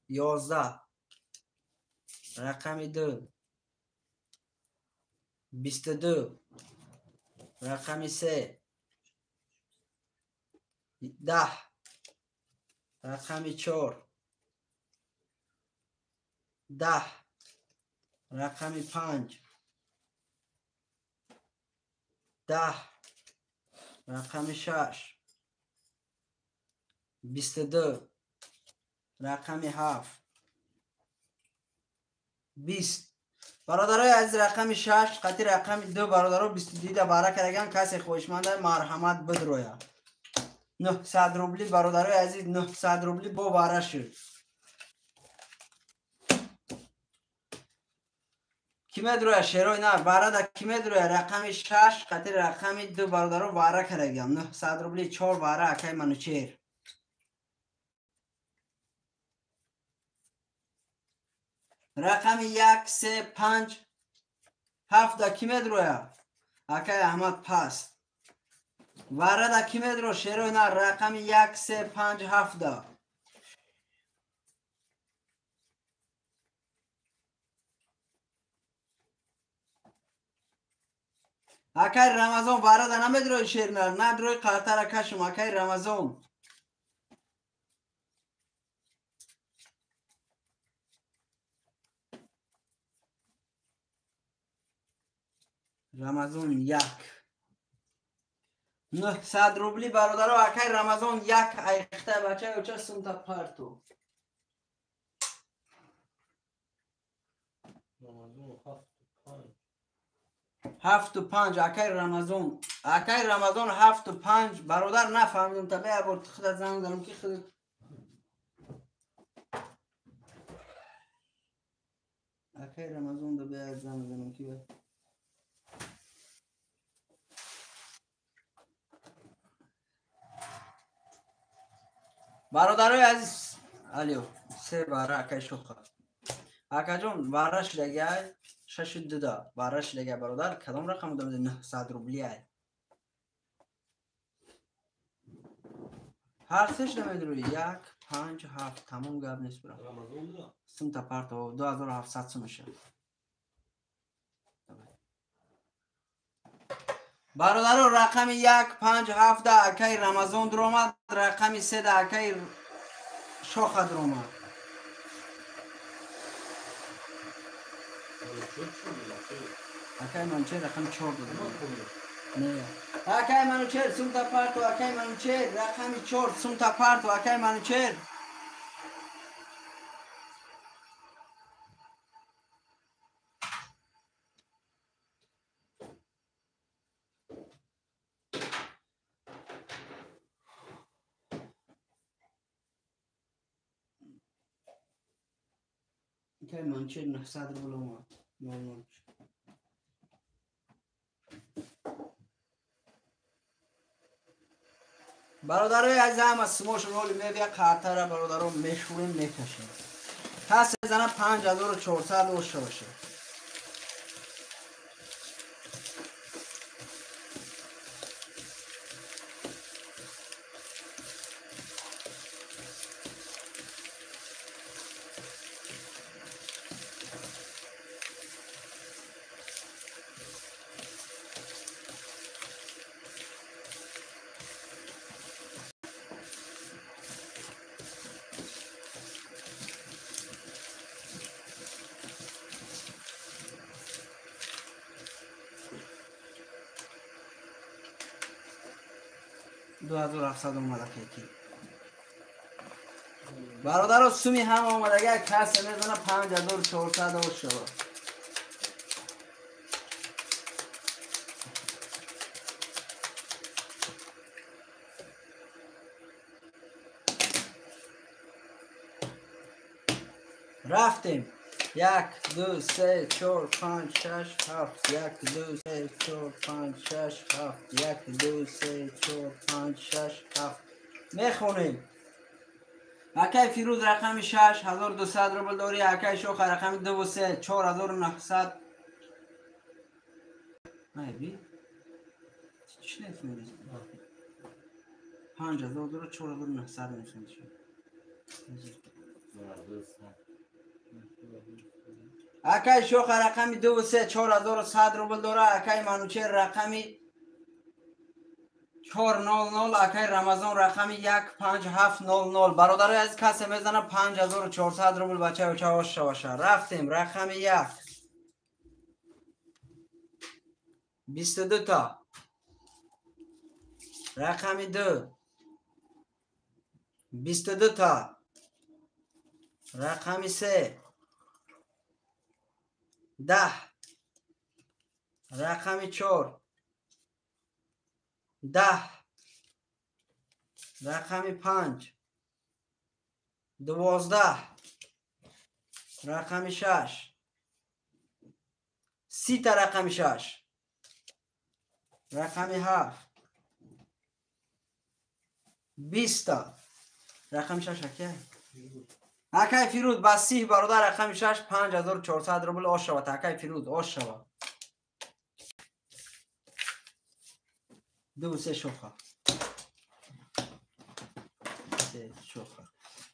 11 рақами 2 22 рақами 3 10 рақами 4 10 рақами 5 10 рақами 6 22 рақами 7 20. Бародарои азиз рақами 6 қати рақами 2 бародаро 22 да бара кардаган. Касе хоҳишманда марҳамат бидроя. 900 рубли бародарои азиз 900 рубли бо бара шуд. Ки медроя шерои нар барада ки медроя рақами 6 қати рақами 2 бародаро бара кардагам 900 рубли 4 бара акай Манучер. Рақами 1 3 5 7 да ки медроя акай Аҳмад паст. Варада ки медро шерои нар рақами 1 3 5 7 да. Акай Рамазон варада намедрои шер нар надрои қартара кашум акай Рамазон. Рамазон 1 900 рубли бародаро акай Рамазон 1 айхта бача оча сумта парту. Рамазон 7 5 7 5 акай Рамазон. Акай Рамазон 7 5 бародар нафаҳмидам та бе бор худат занг задам ки худ акай Рамазон да бе занг задам ки бародарои азиз алио се бара акай Шоха. Акаҷон бара шудагай 6 2 да бара шудагай бародар кадом рақам додам 900 рубли ай. Ҳар сеш намедрои 1 5 7 тамом гап нест бира. Рамазон да сумта парто 2700 сум меша. Бародаро рақами 1 5 7 да акай Рамазон дуромад, рақами 3 да акай Шоха дуромад. Акай Манучер рақами 4 додам. Не. Акай Манучер сумта парто, акай Манучер рақами 4 сумта парто, акай Манучер. Акай Манучер 900 рубл омад. 00. Бародарои азиз, ҳама сумошон ҳоли мебия қартара бародаро мешӯрем, мекашем. Касе зана 5400 дошта бошад. Ду 2700 омада ки. Бародаро суми ҳама омадага касе мезана 5400 дошта. Рафтем. 1 2 3 4 5 6 7 1 2 3 4 5 6 7 1 2 3 4 5 6 7 мехонем. Акай Фирӯз рақами 6 1200 рубл дорӣ. Акай Шоха рақами 2 3 4900. Айби чӣ нефмедӣ? 5000 дора 4900 мешавад. Акай Шоха рақами 2 3 4100 рубл дора. Акай Манучер рақами 400. Акай Рамазон рақами 15700. Бародарои азиз, касе мезана 5400 рубл бачаи чавош шаваша. Рафтем. Рақами 1 22 та. Рақами 2 22 та. Рақами 3 10. Рақами 4 10. Рақами 5 12. Рақами 6 30 та. Рақами 6. Рақами 7 20 та. Рақами 6 акай. Акай Фирӯз ба 30 бародар рақами 6 5400 рубл ош шавад. Акай Фирӯз ош шавад. 2 3 шоха. 3 шоха.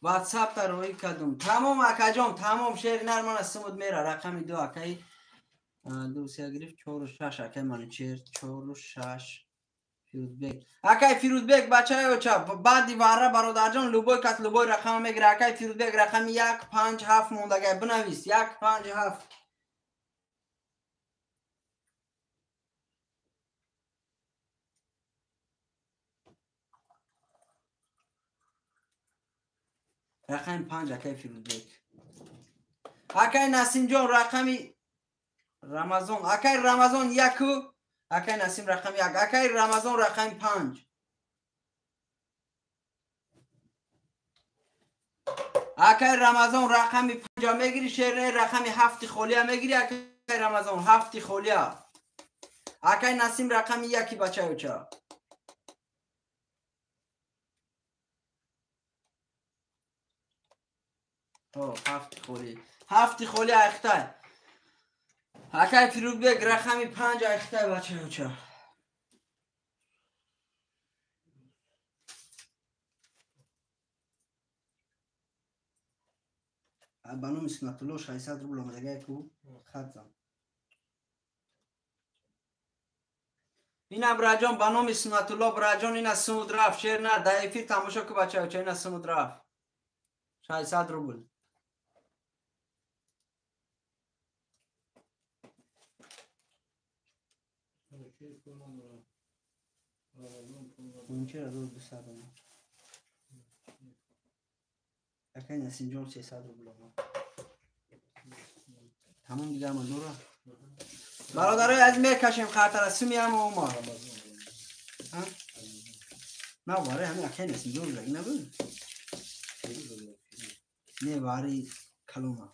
WhatsApp та рӯй кардум. Тамом акаҷон, тамом шери нармана сумуд мера. Рақами 2 акай 2 3 гирифт 4 6 акай Манучер 4 6 Фирӯзбек. Акай Фирӯзбек бачаи оча баъди варра бародарҷон любой кас любой рақам мегира. Акай Фирӯзбек рақами 1 5 7 мондагай бинавис. 1 5 7. Рақами 5 акай Фирӯзбек. Акай Насимҷон рақами Рамазон. Акай Рамазон 1. Акай Насим рақами 1. Акай Рамазон рақами 5. Акай Рамазон рақами 5 мегири. Шере рақами 7 холия мегири. Акай Рамазон 7 холия. Акай Насим рақами 1 бачаи оча. О, 7 холӣ. 7 холӣ айхтай. Акай Фирӯзбек рақами 5 айхтай бачаи оча. Ба номи Суннатулло 600 рубл омадагай ку хат зан. Ина браҷон ба номи Суннатулло браҷон ина сумуд рафт. Шер на дар эфир тамошо ку бачаи оча. Ина сумуд рафт. 600 рубл. Манучер 1200 омад. Акай Насимҷон 300 рубл омад. Тамом дигар ман дора. Бародарои азиз мекашем хатара суми ҳама омад. На барои ҳамин акай Насимҷон рублагӣ набуд? Не барои калома.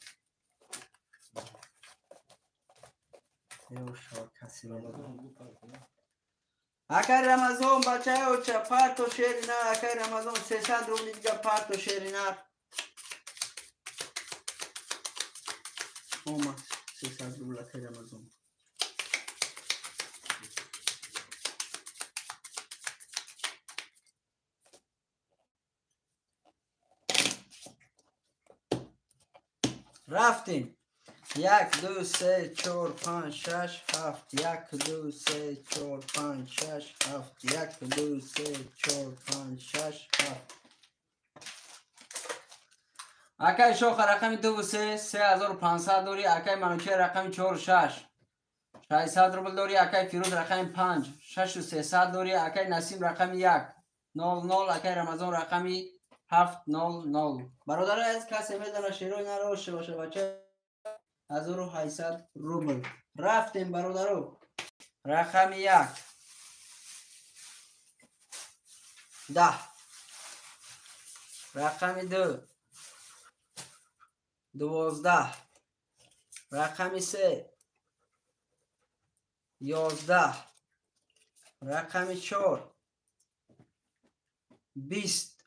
Акай Рамазон бачаи оча парто шери нар, акай Рамазон 300 рубли дига парто шери нар. Омад 300 рубл акай Рамазон. Рафтем. 1 2 3 4 5 6 7 1 2 3 4 5 6 7 1 2 3 4 5 6 7. Акай Шоха рақами 2 3 3500 дорӣ. Акай Манучер рақами 4 6 600 рубл дорӣ. Акай Фирӯз рақами 5 6300 дорӣ. Акай Насим рақами 1 00. Акай Рамазон рақами 7 00. Бародарои азиз, касе медона шерои нароше боша бача 1800 рубл. Рафтем бародаро. Рақами 1 10, рақами 2 12, рақами 3 11, рақами 4 20,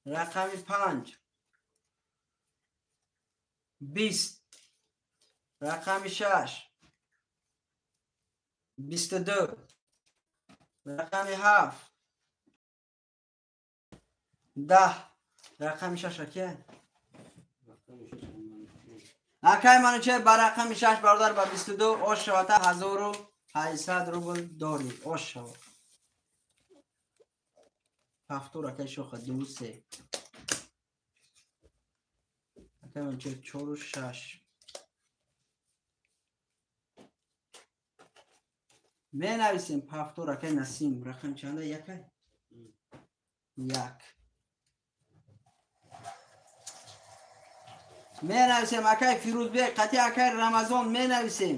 рақами 5 20, рақами 6 22, рақами 7 10, рақами 6 акай. Акай Манучер ба рақами 6 бародар ба 22 ош шавата 1800 рубл дорӣ. Ош шава. Ҳафтур акай Шоха 2 3. Акай Манучер 4 6. Менависем ҳафтур акай Насим рақам чанда? Якай? Як. Менависем акай Фирӯзбек қатъи акай Рамазон менависем.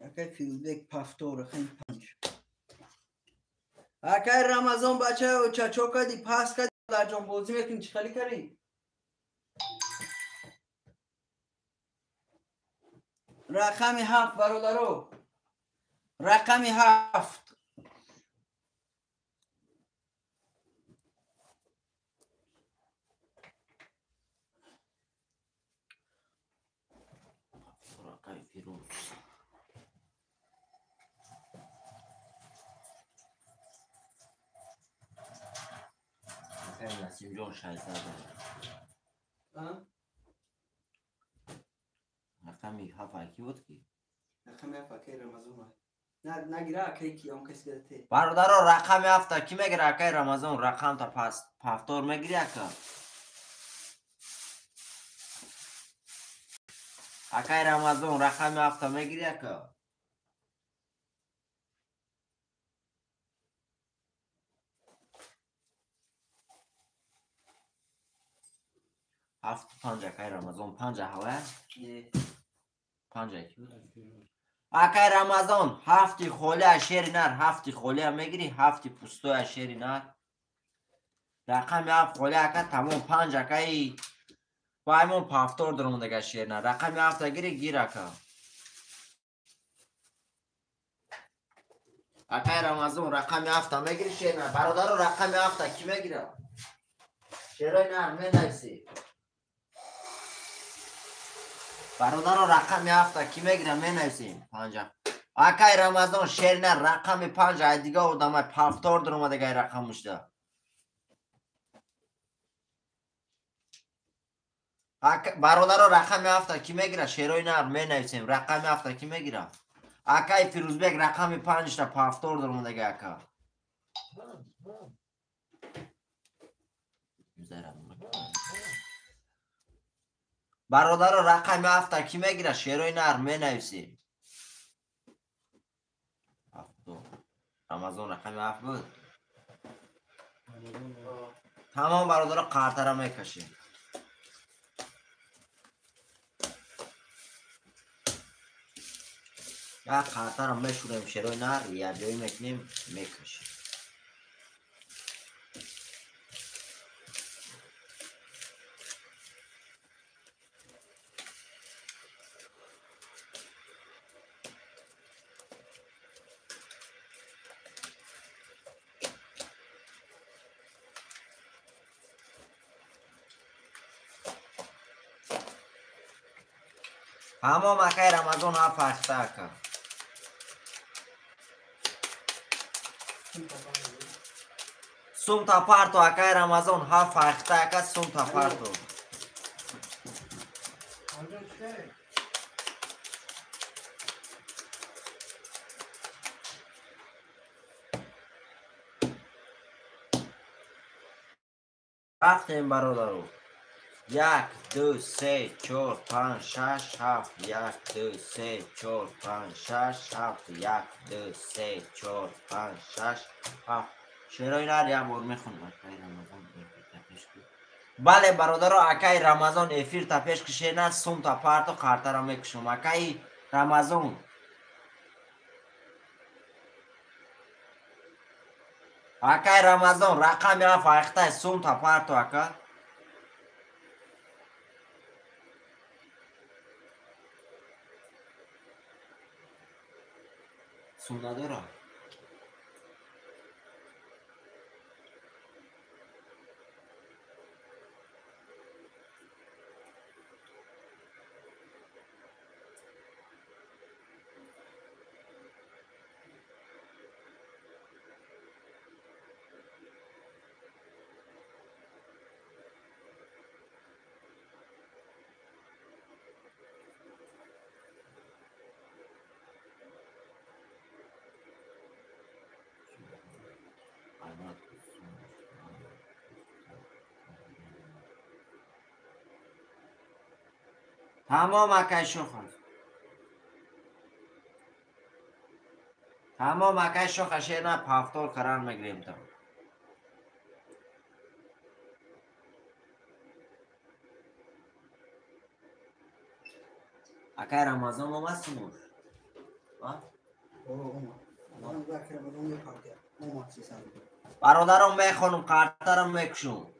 Акай Фирӯзбек пафтор рақами 5. Акай Рамазон бачаи оча чо кардӣ? Пас кардӣ дар ҷон бозӣ мекунӣ, чӣ хеле кардӣ? Рақами 7 бародаро. Рақами 7. Акай Фирӯз. Акай Насимҷон 600. Рақами 7 аки буд ки? Рақами 7 акай Рамазон. Нагира акай ки он каси гирате. Бародаро рақами 7 ки мегира акай Рамазон? Рақамта пафтор мегири ака? Акай Рамазон рақами 7 мегири ака? Ҳафту панҷ акай Рамазон 5 ҳава? 5 аки буд? Акай Рамазон 7 холия шери нар, 7 холия мегири, 7 пустоя шери нар. Рақами 7 холия ака тамом 5 акай ваймон пафтор даромадага шери нар. Рақами 7 гири гир ака. Акай Рамазон рақами 7 мегири шери нар. Бародаро рақами 7 ки мегира? Шерои нар менависӣ. Бародаро рақами 7 ки мегира менависем? 5. Акай Рамазон шери нар рақами 5 ай дига одамай пафтор даромадагай рақамушда. Бародаро рақами 7 ки мегира? Шерои нар менависем. Рақами 7 ки мегира? Акай Фирӯзбек рақами 5-та пафтор даромадагай ака. Бародаро рақами 7 ки мегира? Шерои нар менависем. 7. Рамазон рақами 7 буд. Тамом бародаро қартара мекашем. Як қартара мешурем шерои нар, якҷоӣ мекунем, мекашем. Тамом акай Рамазон ҳафт ҳашта ака. Сум тапарто акай Рамазон ҳафт ҳашта ака сум тапарто. Рафтем бародаро. 1 2 3 4 5 6 7 1 2 3 4 5 6 7 1 2 3 4 5 6 7. Шерои нар як бор мехонам акай Рамазон эфир та пеш ки. Бале бародаро акай Рамазон эфир та пеш кишена сум та парто қартара мекушам акай Рамазон. Акай Рамазон рақами ҳафт ҳаштай сум та парто ака. Сум надора? Тамом акай шоха. Тамом акай шоха шена пафтор қарар мегирем та. Акай Рамазон омад сумуш? Бародаром мехонум қартарам мекушум.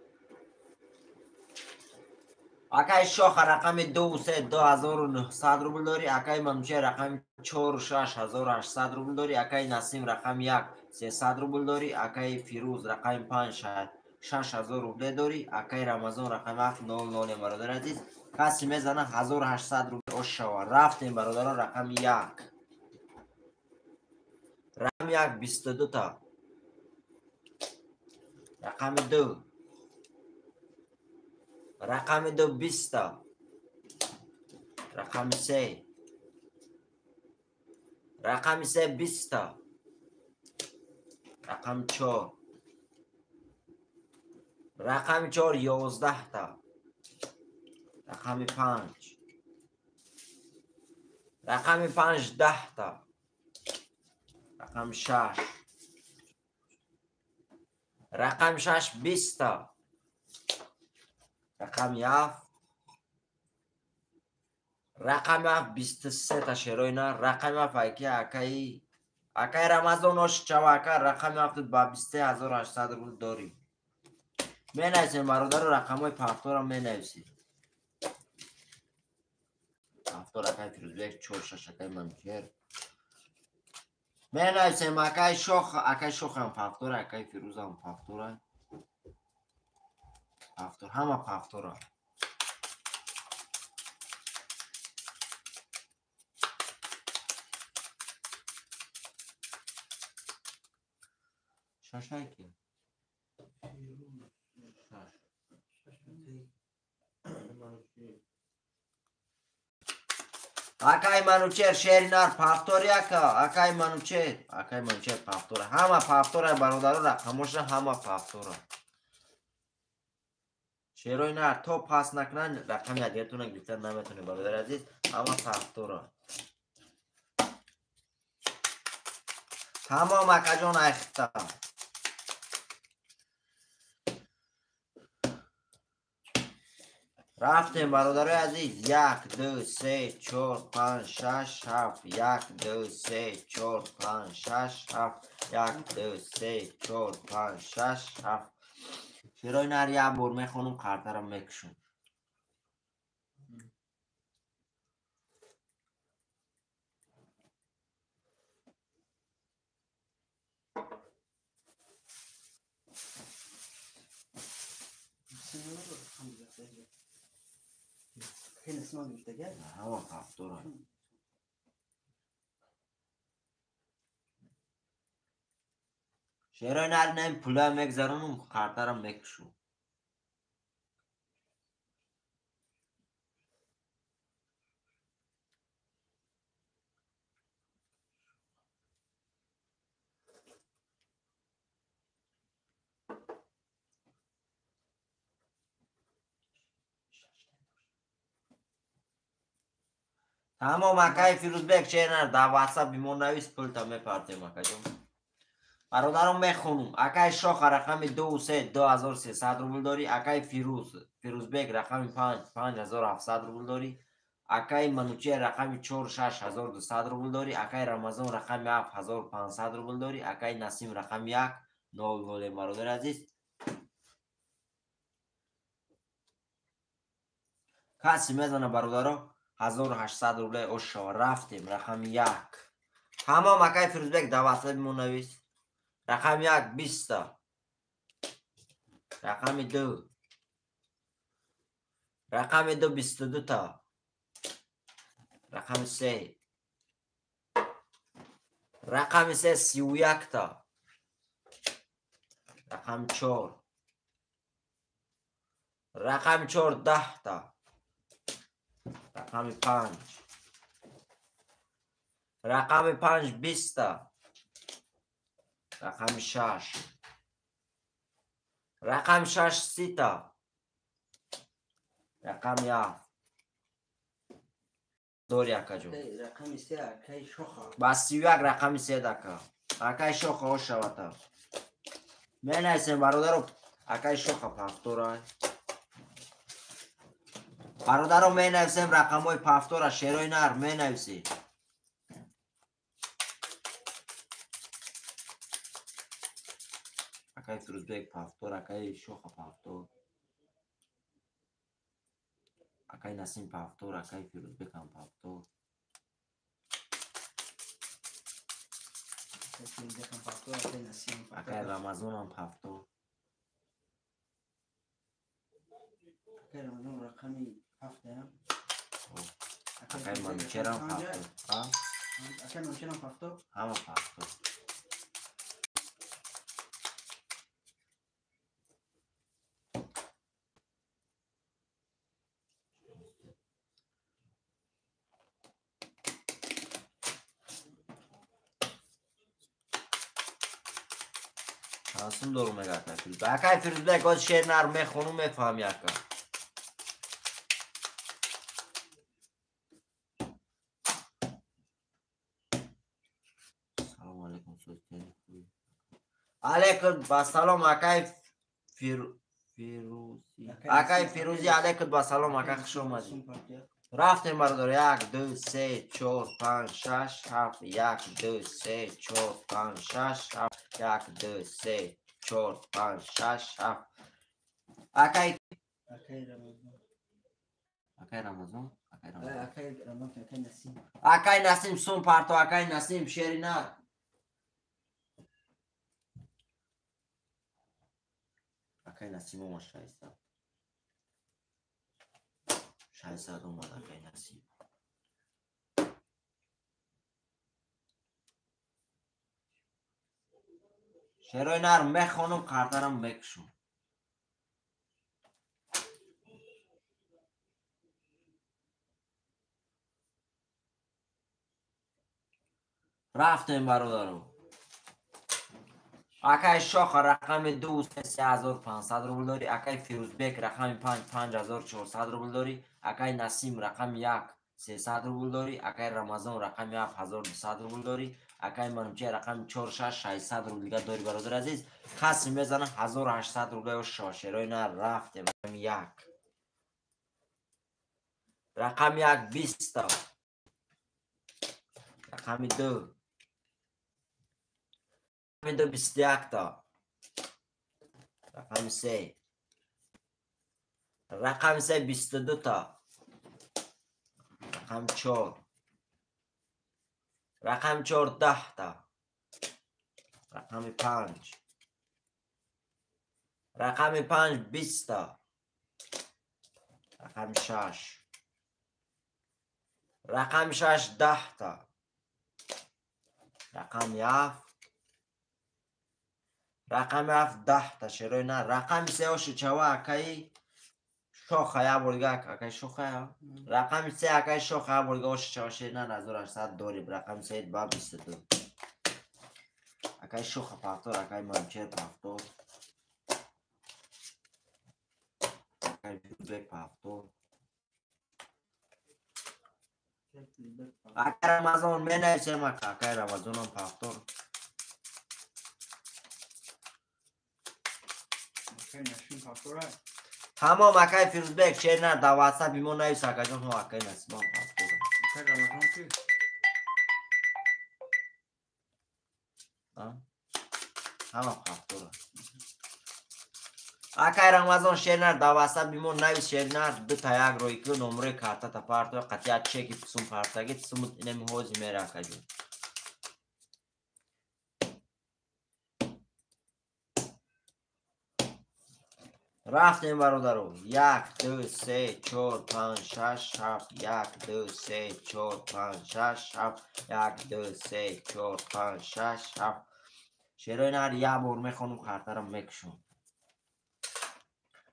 Акай шоха рақами 2 3 2900 рубл дорӣ, акай Манучер рақами 4 6800 рубл дорӣ, акай Насим рақами 1 300 рубл дорӣ, акай Фирӯз рақами 5 6000 рубле дорӣ, акай Рамазон рақами 7 00 бародари азиз. Касе мезана 1800 рубл ош шава. Рафтем бародарон рақами 1. Рақами 1 22 та. Рақами 2. Рақами 2 20 та. Рақами 3. Рақами 3 20 та. Рақами 4. Рақами 4 11 та. Рақами 5. Рақами 5 10 та. Рақами 6. Рақами 6 20 та. Рақами 7. Рақами 7 23 та шерои нар. Рақами 7 аки акаи акаи Рамазон ош чава ака рақами 7 ба 23800 рубл дорӣ. Менависем бародаро рақамҳои пафтора менависем. Пафтор акаи Фирӯзбек 4 6 акаи Манучер. Менависем акаи Шох, акаи Шохам пафтора, акаи Фирӯзам пафтора. Пафтор, ҳама пафтора. Шашай ки? Шаш. Акай Манучер шери нар пафтори ака, акай Манучер, акай Манучер пафтора. Ҳама пафтора бародаро рақамоша ҳама пафтора. Шерои нар то пас накунанд рақами ядгартона гирифта наметонед бародари азиз, ҳама пафтора. Тамом акаҷон айхта. Рафтем бародарои азиз. 1 2 3 4 5 6 7 1 2 3 4 5 6 7 1 2 3 4 5 6 7. Шерои нар як бор мехонум қартарам мекушам. Ҳама пафтора. Шерои нар наим пула мегзаронум, қартарам мекушум. Тамом акаи Фирӯзбек шернар дар ватсап бимон навис пулта мепартем акаҷон. Бародарон мехонум. Акаи Шоха рақами 2 3 2300 рубл дорӣ. Акаи Фирӯзбек рақами 5 5700 рубл дорӣ. Акаи Манучер рақами 4 6200 рубл дорӣ. Акаи Рамазон рақами 7 1500 рубл дорӣ. Акаи Насим рақами 1 00 бародари азиз. Касе мезана бародаро 1800 рублей ошава. Рафтем рақами 1. Тамом акаи Фирӯзбек дар ватсапи мо навис. Рақами 1 20. Рақами 2. Рақами 2 22 та. Рақами 3. Рақами 3 31 та. Рақами 4. Рақами 4 10 та. Рақами 5. Рақами 5 20 та. Рақами 6. Рақами 6 30 та. Рақами 7. Дори акаҷон. Рақами 3 акаи Шоха. Ба 31 рақами 3 ака. Акаи Шоха ошавата. Менависем бародаро акаи Шоха пафтора. Бародаро менависем рақамҳои пафтора шерои нар менависӣ. Акаи Фирӯзбек пафтор, акаи Шоха пафтор. Акаи Насим пафтор, акаи Фирӯзбек ҳам пафтор. Акаи Рамазон ҳам пафтор. Акаи Рамазон рақами 7 ҳам. Акаи Манучер ҳам пафтор. Акаи Манучер ҳам пафтор? Ҳама пафтор. Ҳасум дору мега акаи Фирӯзбек. Акаи Фирӯзбек оз шер нар мехонум мефаҳми ака. Салом алейкум сӯзтени хуби. Алейкум ба салом акаи Фирӯзӣ. Акаи Фирӯзӣ алейкум ба салом ака хуш омадӣ. Рафтем бародар 1 2 3 4 5 6 7 1 2 3 4 5 6 7 1 2 3 4 5 6 7. Акаи Рамазон. Акаи Рамазон, акаи Рамазон. Акаи Рамазон, акаи Насим. Акаи Насим сум парто, акаи Насим шери нар. Акаи Насим омад 600. 600 омад акаи Насим. Шерои нар мехонум, қартарам мекушум. Рафтем бародаро. Акаи Шоха рақами 2 3500 рубл дорӣ. Акаи Фирӯзбек рақами 5 5400 рубл дорӣ. Акаи Насим рақами 1 300 рубл дорӣ. Акаи Рамазон рақами 7 1200 рубл дорӣ. Акаи Манучер рақами 4 6 600 рубл дига дорӣ бародари азиз. Касе мезана 1800 рубл ё шерои нар. Рафтем рақами 1. Рақами 1 20 та. Рақами 2. Рақами 2 21 та. Рақами 3. Рақами 3 22 та. Рақами 4. Рақами 4 10 та. Рақами 5. Рақами 5 20 та. Рақами 6. Рақами шаш даҳта. Рақами ҳафт. Рақами ҳафт даҳта шерои нар. Рақами се оши чава акаи шоха як бор дига акаи шоха. Рақами се акаи шоха як бор дига оши чава шери нар 1800 дориб. Рақами се ба 22. Акаи шоха пафтор, акаи манчер пафтор. Акаи Фирӯзбек пафтор. Акаи Рамазон менависем ака, акаи Рамазонам пафтор. Тамом акаи Фирӯзбек шер нар дар ватсапи мо навис акаҷон, ҳо акаи Насибам пафтор. Ҳама пафтора. Акаи Рамазон шернар дар ватсапи мо навис шернар дута як рӯи ку номерои картата парто қатъият чеки сум партаги сумут инами ҳози мера акаҷон. Рафтем бародаро. 1 2 3 4 5 6 7 1 2 3 4 5 6 7 1 2 3 4 5 6 7. Шерои нар як бор мехонум картаро мекушам.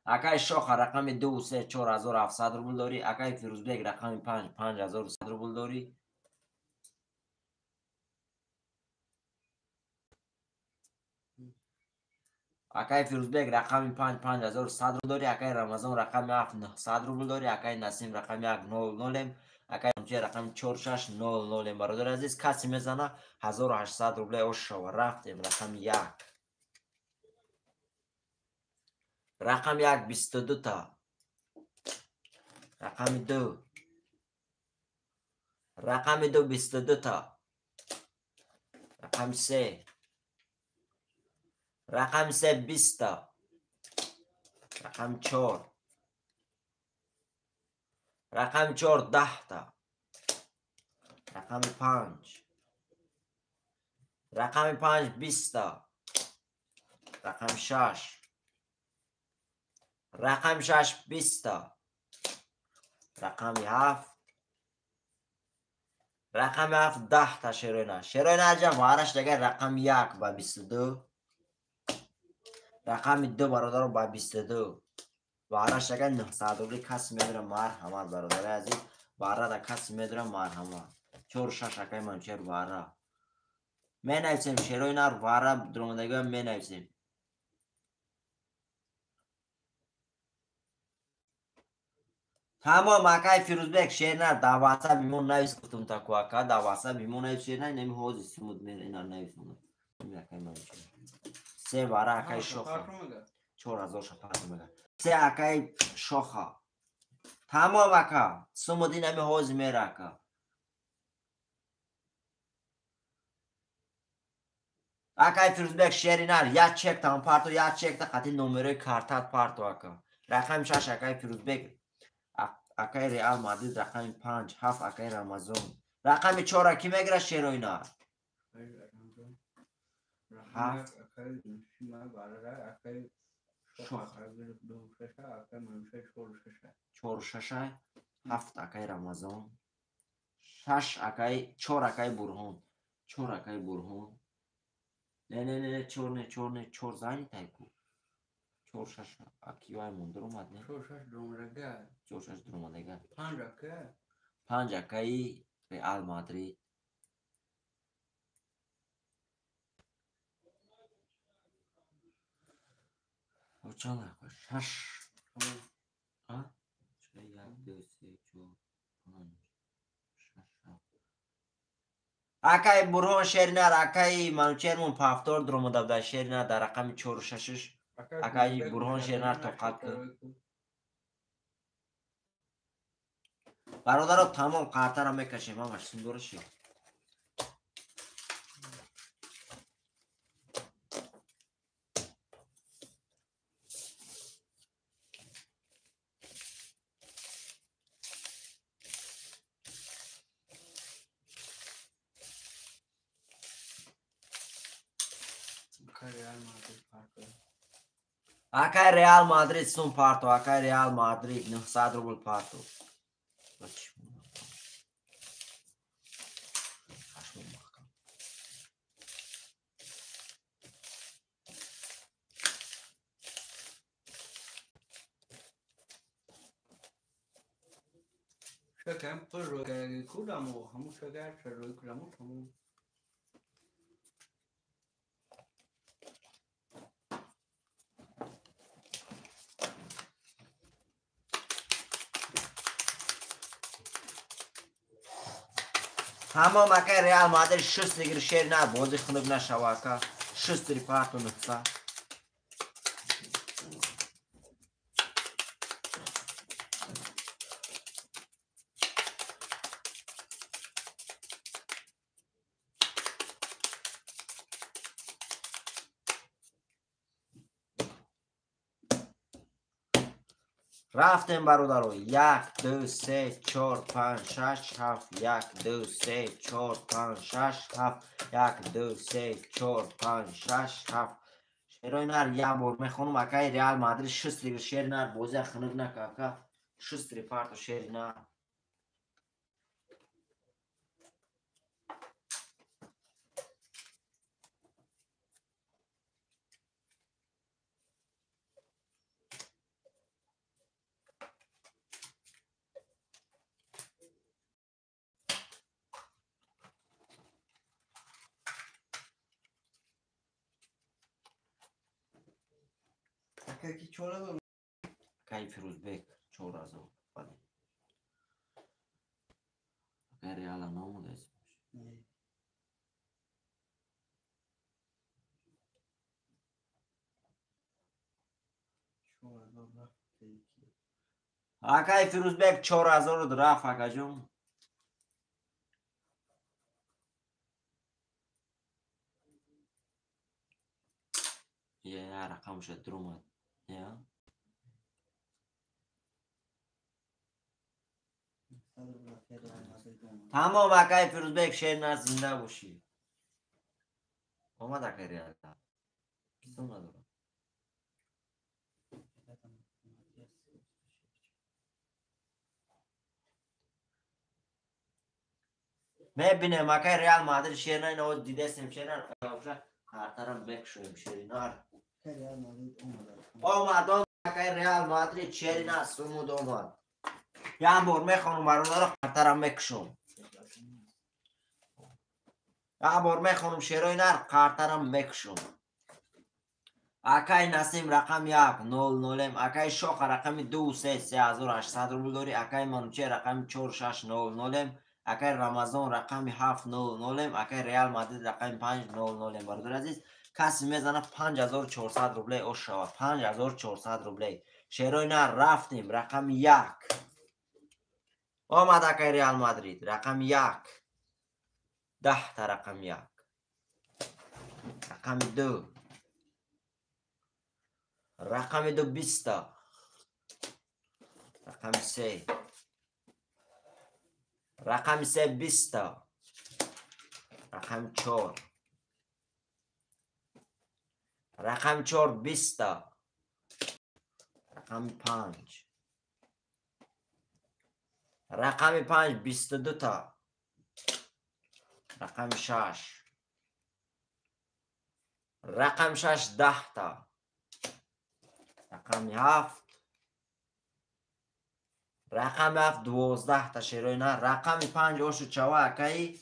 Акаи Шоха рақами 2 3 4700 рубл дорӣ. Акаи Фирӯзбек рақами 5 5100 рубл дорӣ. Акаи Фирӯзбек рақами 5 5100 рубл дорӣ. Акаи Рамазон рақами 7 900 рубл дорӣ. Акаи Насим рақами 1 00 ем. Акаи Мче рақами 4 6 00 ем. Бародари азиз, касе мезана 1800 рубле ош шава. Рафтем рақами 1. Рақами 1 22 та. Рақами 2. Рақами 2 22 та. Рақами 3. Рақами 3 20 та. Рақами 4. Рақами 4 10 та. Рақами 5. Рақами 5 20 та. Рақами 6. Рақами 6 20 та. Рақами 7. Рақами 7 10 та шероина. Шероина аҷа вараш дагар рақами 1 ба 22. Рақами 2 бародаро ба 22. Вараш дагар 900 рубли кас медора марҳамат бародари азиз. Вара да кас медора марҳамат. 4 6 акаи манчер вара. Менависем шероина вара дромадагиа менависем. Тамом акаи Фирӯзбек шернар дар ватсапи мо навис гуфтум таку ака дар ватсапи мо навис шернар инами ҳози сумуд мера ина нависонад. Акаи манчер. Се вара акаи Шоха. 4000 шапарто мега. Се акаи Шоха. Тамом ака. Сумуд инами ҳози мера ака. Акаи Фирӯзбек шеринар як чек там парто як чекта қати номерои картат парто ака. Рақами 6 акаи Фирӯзбек акаи Реал Мадрид рақами 5 7 акаи Рамазон. Рақами 4 ки мегирад шероина? 7 4 6 7 акаи Рамазон. 6 акаи 4 акаи Бурҳон. 4 акаи Бурҳон. Не не не 4 не 4 не 4 зани тайку. 4 6 акивай мондур омад не? 4 6 дромадага. 4 6 дромадага. 5 ака. 5 акаи Реал Мадрид. Чанд ака? 6. А? 1 2 3 4 5 6 7. Акаи Бурҳон шеринар акаи Манучермон пафтор дромада буда шеринар дар рақами 4 6 акаи Бурҳон шеринар тоқат кун. Бародаро тамом қартаро мекашем ҳамаш сундора ши. Акаи Реал Мадрид сум парто, акаи Реал Мадрид 900 рубл парто. Шакам пур кураму, ҳамун шагар рӯй кураму тамом. Тамом акай Реал Мадрид шуст дигар шер на бозӣ хунук нашава ака. Шустри парту нутса. Рафтем бародаро. 1 2 3 4 5 6 7 1 2 3 4 5 6 7 1 2 3 4 5 6 7. Шерои нар як бор мехонам акай Реал Мадрид шустри шер нар бозия хунук нака ака. Шустри парту шери нар. Акаки 4000. Акай Фирӯзбек 4000. Бале. Акай Реала номудааст. Акай Фирӯзбек 4000 рафт акаҷон. Я рақамша дурумад. Я. Тамом акай Фирӯзбек шер нар зинда бошӣ. Омад акай Реал. Кисом надорам. Мебинем акай Реал Мадрид шер нар ино дидесем шер нар қартарам бекшоем шери нар. Омад акай Реал Мадрид шери нар сумуд омад. Як бор мехонам бародаро қартарам мекушом. Як бор мехонам шерои нар қартарам мекушом. Акай Насим рақами 1 0 0, акай Шоха рақами 2 3 3800 рубл дорӣ, акай Манучер рақами 4 6 0 0, акай Рамазон рақами 7 0 0, акай Реал Мадрид рақами 5 0 0. Бародари азиз, касе мезана 5400 рублей ош шава. 5400 рублей. Шерои нар рафтем рақами 1. Омад акай Реал Мадрид рақами 1. 10 та рақами 1. Рақами 2. Рақами 2 20 та. Рақами 3. Рақами 3 20 та. Рақами 4. Рақами 4 20 та. Рақами 5. Рақами 5 22 та. Рақами 6. Рақами 6 10 та. Рақами 7. Рақами 7 12 та шерои нар. Рақами 5 ошу чава акай.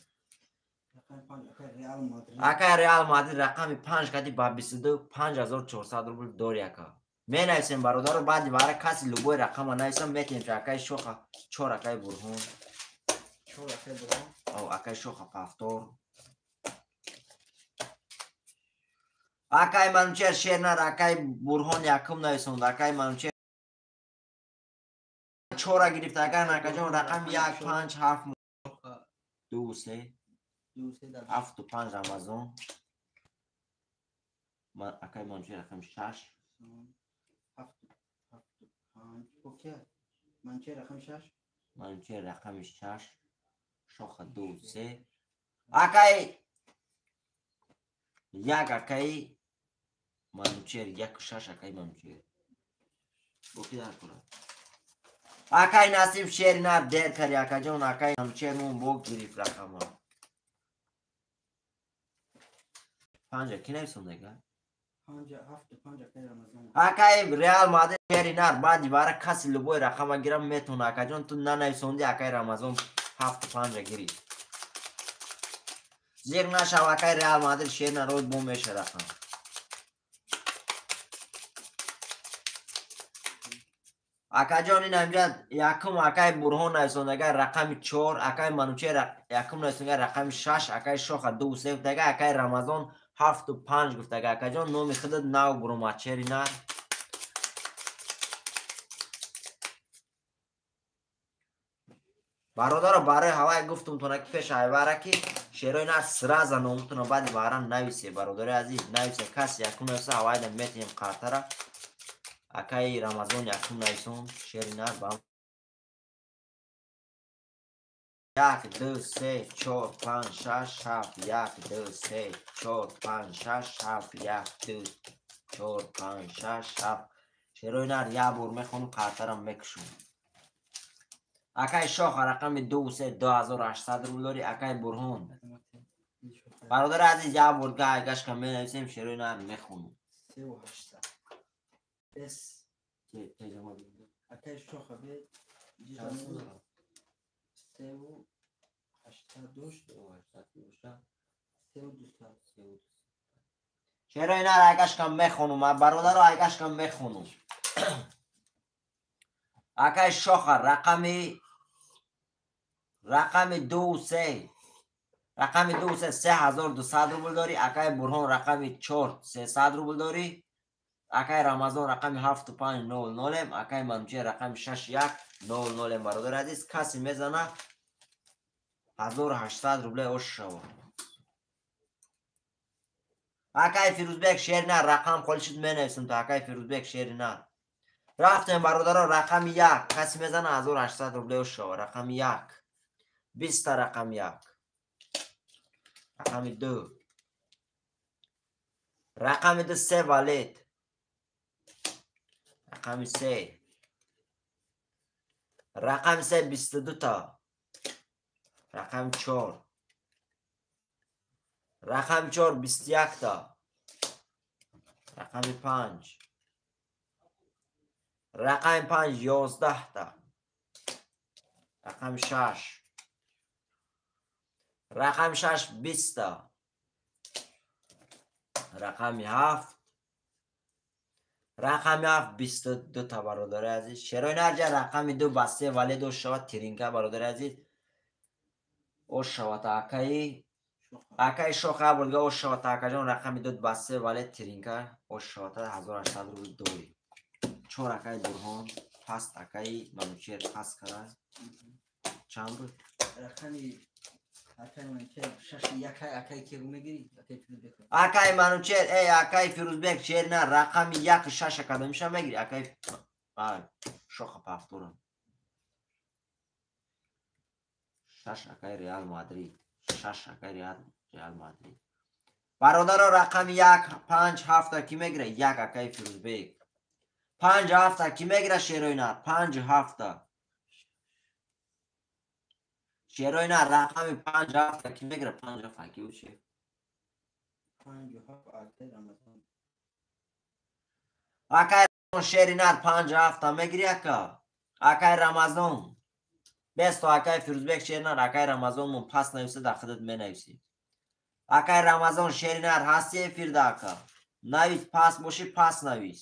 Акай Реал Мадрид рақами 5 кади ба 22 5400 рубл дори ака. Менависем бародаро, баъди бара каси любой рақама нависам метем акай Шоха 4 акай Бурҳон. 4 акай Бурҳон. О, акай Шоха повтор. Акай Манучер шер нар, акай Бурҳон якум нависонд, акай Манучер 4 гирифт, акай накаҷон рақами 1 5 7 2 3 7 5 Рамазон. Акай Манучер рақами 6 7 5. Окей. Манучер рақами 6. Манучер рақами 6. Шоха 2 3. Акай 1 акай Манучер 1 6 акай Манучер. Боки дар кунад. Акай Насим шер нар дер кари акаҷон, акай Манучер мон бо гирифт рақама. 5 ки нависонд ака? Акай Реал Мадрид шери нар баъди вара каси любой рақама гирам метавона. Акаҷон, ту нанависонди, акай Рамазон 7-5 гирифт. Зиқ нашав, акай Реал Мадрид шери нар роз бо меша рақам. Акаҷон, ин ҳамҷа якум акай Бурҳон нависондага рақами 4, акай Манучер якум нависондага рақами 6, акай Шоха 2-3 гуфтага, акай Рамазон 7-5 гуфтага. Акаҷон, номи худат нав буромад, шери нар. Бародаро, барои ҳавай гуфтумтона ки пеш айвара ки шерои нар сраза номутона баъди вара нависе, бародари азиз, нависе. Каси якум нависа, ҳавайда метиҳем қартара. Акаи Рамазон якум нависон, шери нар ба 1 2 3 4 5 6 7 1 2 3 4 5 6 7 1 2 4 5 6 7. Шерои нар як бор мехонум, қартарам мекушум. Акаи Шоха рақами 2 3 2800 рубл дорӣ. Акаи Бурҳон, бародари азиз, як бор гашка менависем, шерои нар мехонум. 3800. С. Акаи Шоха бе 3800 дошт. 3200. Шерои нар айгашка мехонум, бародаро, айгашка мехонум. Акаи Шоха рақами 2 3 рақами 2 3 3200 рубл дорӣ. Акаи Бурҳон рақами 4 300 рубл дорӣ. Акаи Рамазон рақами 7 5 0 0, акаи Манучер рақами 6 1 0 0. Бародари азиз, касе мезана 1800 рубле ош шава. Акаи Фирӯзбек шери нар рақам холи шуд, менависам то акаи Фирӯзбек шери нар. Рафтем бародаро, рақами 1 касе мезана 1800 рубле ош шава. Рақами 1 20 та, рақами 1, рақами 2, рақами 2 се валет, рақами 3, рақами 3 22 та, рақами 4, рақами 4 21 та, рақами 5, рақами 5 11 та, рақами 6, рақами 6 20 та, рақами 7, рақами 7 22 та. Бародари азиз, шерои нарҷа рақами 2 ба 3 вале ош шавад тиринка. Бародари азиз, ош шавад акаи Шоха бурга ош шавад. Акаҷон, рақами 2 ба 3 вале тиринка ош шавад, 1800 рубл дорӣ. 4 акаи Бурҳон паст, акаи Манучер паст кара. Чанд буд? Рақами акаи Манучер 6 1. Акаи ки мегирӣ? Акаи Фирӯзбек. Акаи Манучер, эй акаи Фирӯзбек шер на рақами 1 6 кадомиша мегирӣ? Акаи Шоха пафтурам. 6 акаи Реал Мадрид, 6 акаи Реал Мадрид. Бародаро, рақами 1 5 7 ки мегира? 1 акаи Фирӯзбек. 5 7 ки мегира шерои нар? 5 7 шерои нар рақами 5 7 ки мегира? 5 7 ки уче? 5 7 акаи Рамазон. Акаи шери нар 5 7 мегири ака? Акаи Рамазон. Бесто акаи Фирӯзбек шери нар, акаи Рамазон мон пас нависа, дар худат менависӣ. Акаи Рамазон шери нар ҳасти эфирда ака? Навис, пас бошӣ пас навис.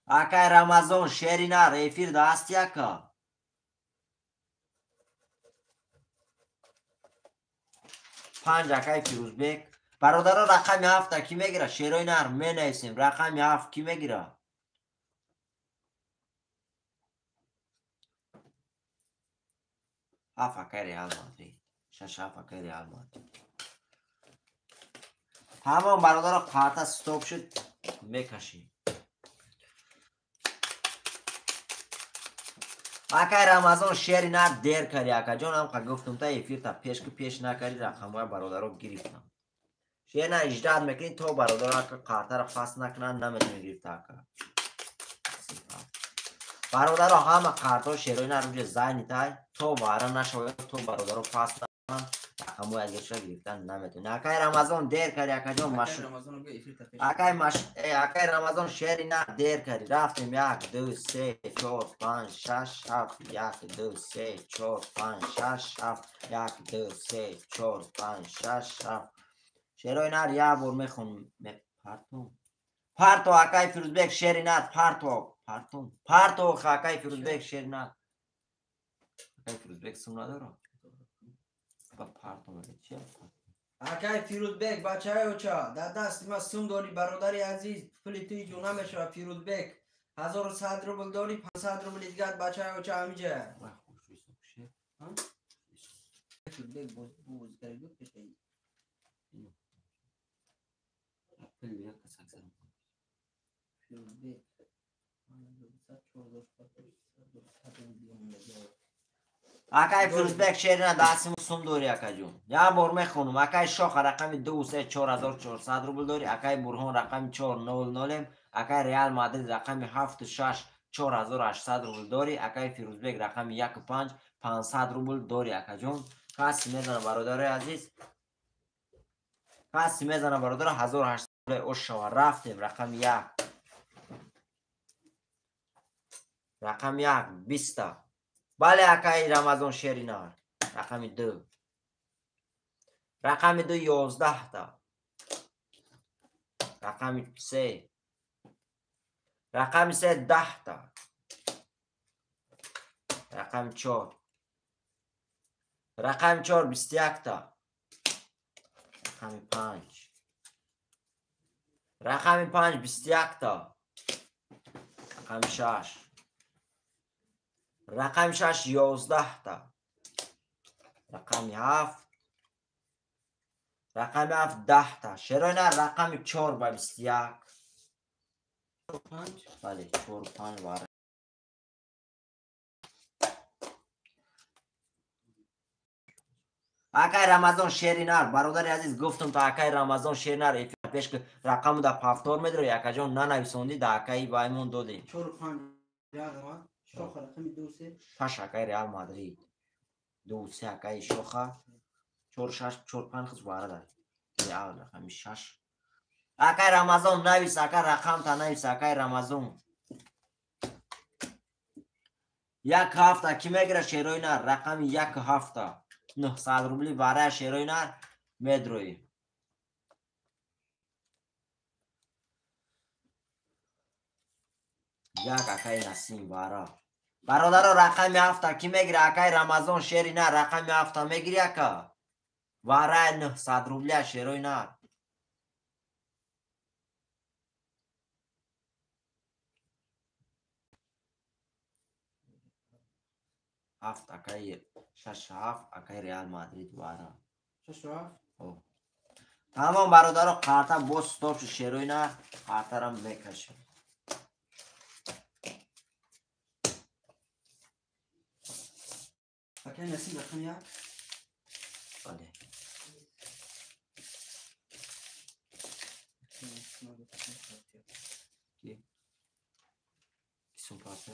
Акаи Рамазон шери нар эфирда ҳасти ака? 5 акаи Фирӯзбек. Бародаро, рақами 7 ки мегира? Шерои нар менависем. Рақами 7 ки мегира? 7 акаи Реал Мадрид, 6 7 акаи Реал Мадрид. Ҳамон бародаро, қарта стоп шуд, мекашем. Акаи Рамазон шери нар дер карди акаҷон, ҳамқа гуфтум та эфир та пеш ки пеш накарди, рақамҳоя бародаро гирифтам. Шер нар иждат мекунӣ то бародаро ака қартара пас накунанд, наметавонӣ гирифта ака. Бародаро ҳама қартҳо шерои нар уҷа зайнитай то вара нашавад то бародаро пас рақамҳои агерша гирифтан наметавонӣ. Акай Рамазон дер карди акаҷон акай Рамазон шери нар дер карди. Рафтем 1 2 3 4 5 6 7 1 2 3 4 5 6 7 1 2 3 4 5 6 7. Шерои нар як бор мехонам. Парто акай Фирӯзбек шери нар парто парто акай Фирӯзбек шери нар. Акай Фирӯзбек сум надорад. Акай Фирӯзбек бачаи оча дар дасти ма сум дорӣ бародари азиз, пули ту иҷо намешавад. Фирӯзбек 1100 рубл дорӣ, 500 рубли дигар бачаи оча ҳамиҷа. Акай Фирӯзбек шерина дастиму сум дорӣ акаҷон. Як бор мехонам. Акай Шоха рақами 2 3 4400 рубл дорӣ. Акай Бурҳон рақами 4 0 0. Акай Реал Мадрид рақами 7 6 4800 рубл дорӣ. Акай Фирӯзбек рақами 1 5 500 рубл дорӣ акаҷон. Каси мезана бародарои азиз. Каси мезана бародаро 1800 рубл ош шава. Рафтем рақами 1. Рақами 1 20. Бале акай Рамазон шери нар. Рақами 2. Рақами 2 11 та. Рақами 3. Рақами 3 10 та. Рақами 4. Рақами 4 21 та. Рақами 5. Рақами 5 21 та. Рақами 6. Рақами 6 11 та. Рақами 7. Рақами 7 10 та. Шерои нар рақами 4 ба 21. Бале 4 5 вара. Акай Рамазон шери нар бародари азиз гуфтам то акай Рамазон шери нар эфир пеш рақаму да пафтор медро акаҷон нанависондӣ да акаи ваймон додем. 4 5 рақама Шоха рақами 2 3 6 акаи Реал Мадрид 2 3 акаи Шоха 4 6 4 5 хыз вара дар Реал рақами 6. Акай Рамазон навис ака рақам та навис акай Рамазон. Як ҳафта ки мегира шерои нар рақами 1 ҳафта 900 рубли вара шерои нар медрои. Як акаи Насим вара. Бародаро рақами 7 ки мегира акаи Рамазон шери нар рақами 7 мегири ака. Вара 900 рубля шерои нар. Ҳафт акаи 6 7 акаи Реал Мадрид вара. 6 7. Тамом бародаро қарта боз стоп шуд шерои нар қартарам мекашем. Акай Насим рақами 1. Бале. Ки? Кисум парта?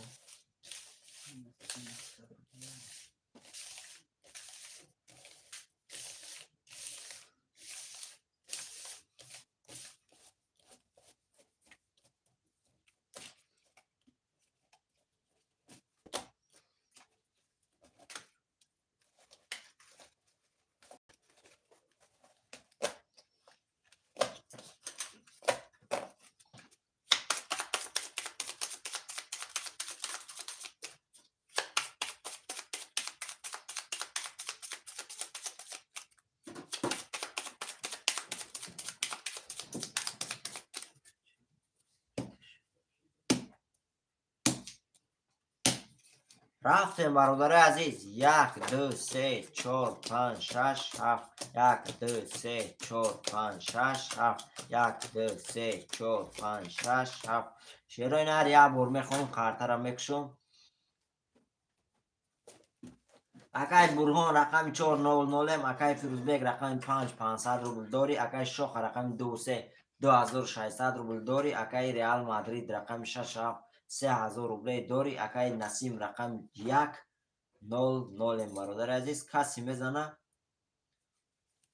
Рафтем бародарои азиз. 1 2 3 4 5 6 7 1 2 3 4 5 6 7 1 2 3 4 5 6 7. Шерои нар як бор мехонам қартара мекушам. Акай Бурҳон рақами 4 0 0, акай Фирӯзбек рақами 5 500 рубл дорӣ, акай Шоха рақами 2 3 2600 рубл дорӣ, акай Реал Мадрид рақами 6 7 3000 рублей дори. Акаи Насим рақами 1 0 0 бародари азиз. Каси мезана,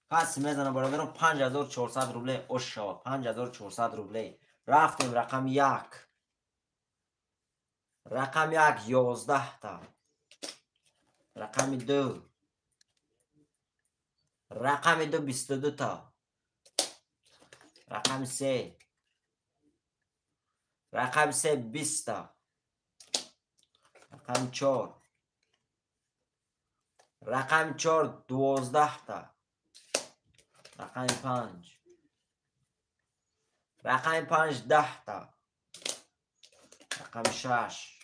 каси мезана бародаро 5400 рублей ош шава, 5400 рублей. Рафтем рақами 1. Рақами 1 11 та. Рақами 2. Рақами 2 22 та. Рақами 3. Рақами 3 20 та. Рақами 4. Рақами 4 12 та. Рақами 5. Рақами 5 10 та. Рақами 6.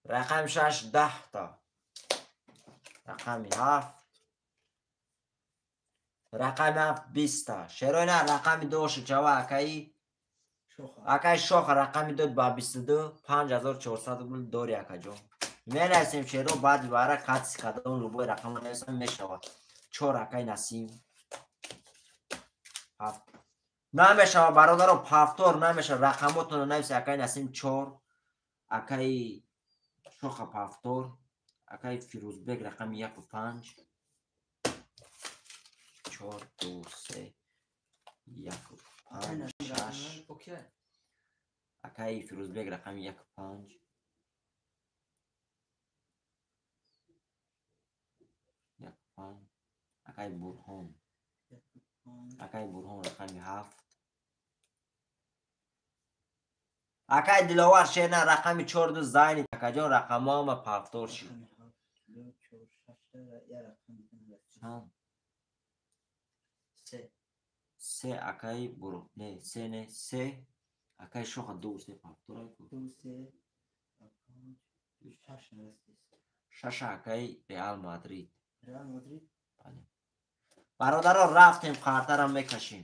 Рақами 6 10 та. Рақами 7. Рақами 7 20 та. Шерои нар рақами 2 шучава акаи акаи Шоха рақами 2 ба 22 5400 рубл дори акаҷон. Менависем шеро баъди бара катси кадом любой рақам нависам мешавад. 4 акаи Насим. 7 намешавад бародаро, пафтор намешавад. Рақамотонро нависе акаи Насим 4, акаи Шоха пафтор, акаи Фирӯзбек рақами 1 5. 4 2 3 1 5 6. Акаи Фирӯзбек рақами 1 5. 1 5. Акаи Бурҳон. Акаи Бурҳон рақами 7. Акаи Диловар Шерна рақами 4 2 зайни акаҷон рақамҳо ҳама пафтор шид. 3 акаи Бур не 3 не 3 акаи Шоха 2 3 пафтор айку. 2 3 5 6 6 акаи Реал Мадрид. Реал Мадрид? Бале. Бародаро рафтем қартарам мекашем.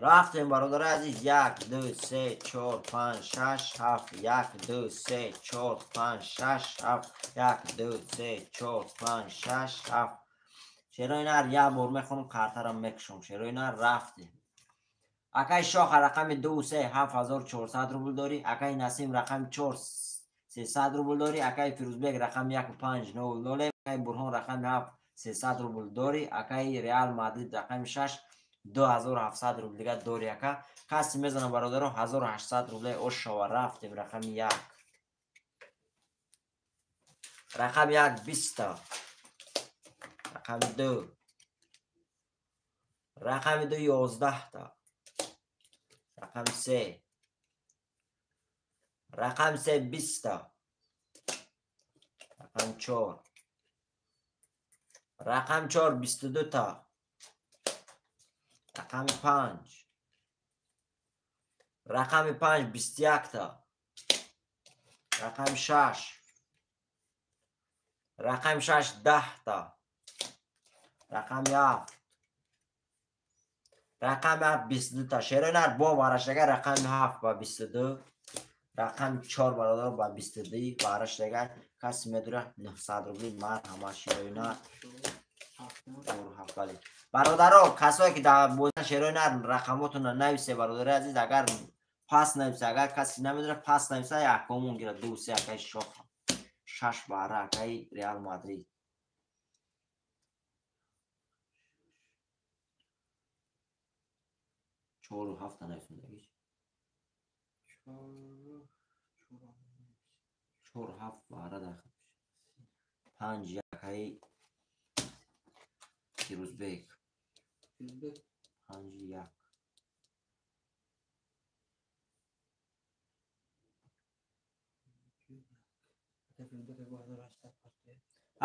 Рафтем бародари азиз 1 2 3 4 5 6 7 1 2 3 4 5 6 7 1 2 3 4 5 6 7. Шерои нар як бор мехонам қартарам мекушам. Шерои нар рафтем. Акаи Шоха рақами 2 3 7400 рубл дорӣ. Акаи Насим рақами 4 300 рубл дорӣ. Акаи Фирӯзбек рақами 1 5 0 0. Акаи Бурҳон рақами 7 300 рубл дорӣ. Акаи Реал Мадрид рақами 6 2700 рубл дига дори ака. Каси мезана бародаро 1800 рублей ош шава. Рафтем рақами 1. Рақами 1 20 та. Рақами 2. Рақами 2 11 та. Рақами 3. Рақами 3 20 та. Рақами 4. Рақами 4 22 та. Рақами 5. Рақами 5 21 та. Рақами 6. Рақами 6 10 та. Рақами 7. Рақами 7 22 та. Шерои нар бо вараштага рақами 7 ба 22. Рақами 4 бародар ба 22 вараштага каси медура 900 рубли марҳамат шерои нар. 4 7 бале. Бародаро, касое ки дар бозӣ шерои нар рақамотонро нависе бародари азиз, агар пас нависе, агар касе намедонад пас нависа, якомон гирад 2 3 акаи Шоха 6 бара акаи Реал Мадрид. 4 7 нависондагиш. 4 7 бара дахил. 5 акаи Фирӯзбек. 5 1.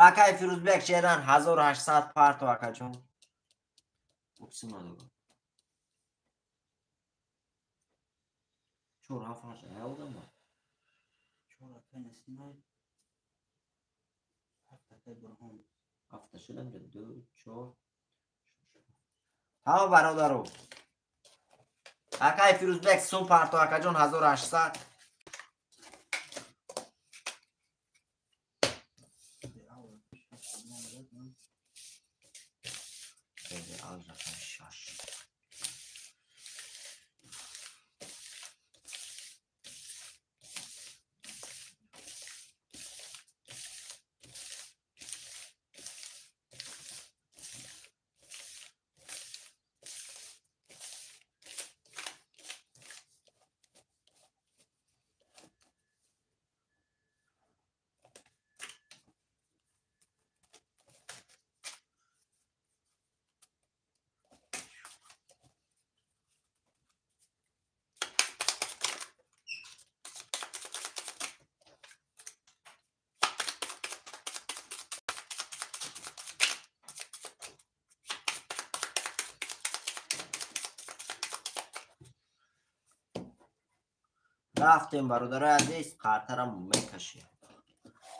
Акаи Фирӯзбек шеран 1800 парто акаҷон. Упсима дога. 4 7 8 одам ба. 4 акай Насимай. 7 акай Бурҳон. 7 шудам 2 4 Тамом бародаро. Акай Фирӯзбек сум парто акаҷон 1800. Реал рақами 6. Рафтем бародарои азиз, қартарам мекашем.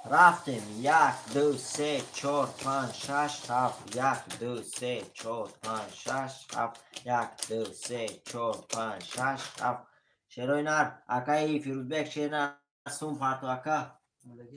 Рафтем 1 2 3 4 5 6 7 1 2 3 4 5 6 7 1 2 3 4 5 6 7. Шерои нар, акаи Фирӯзбек шер сум парто ака.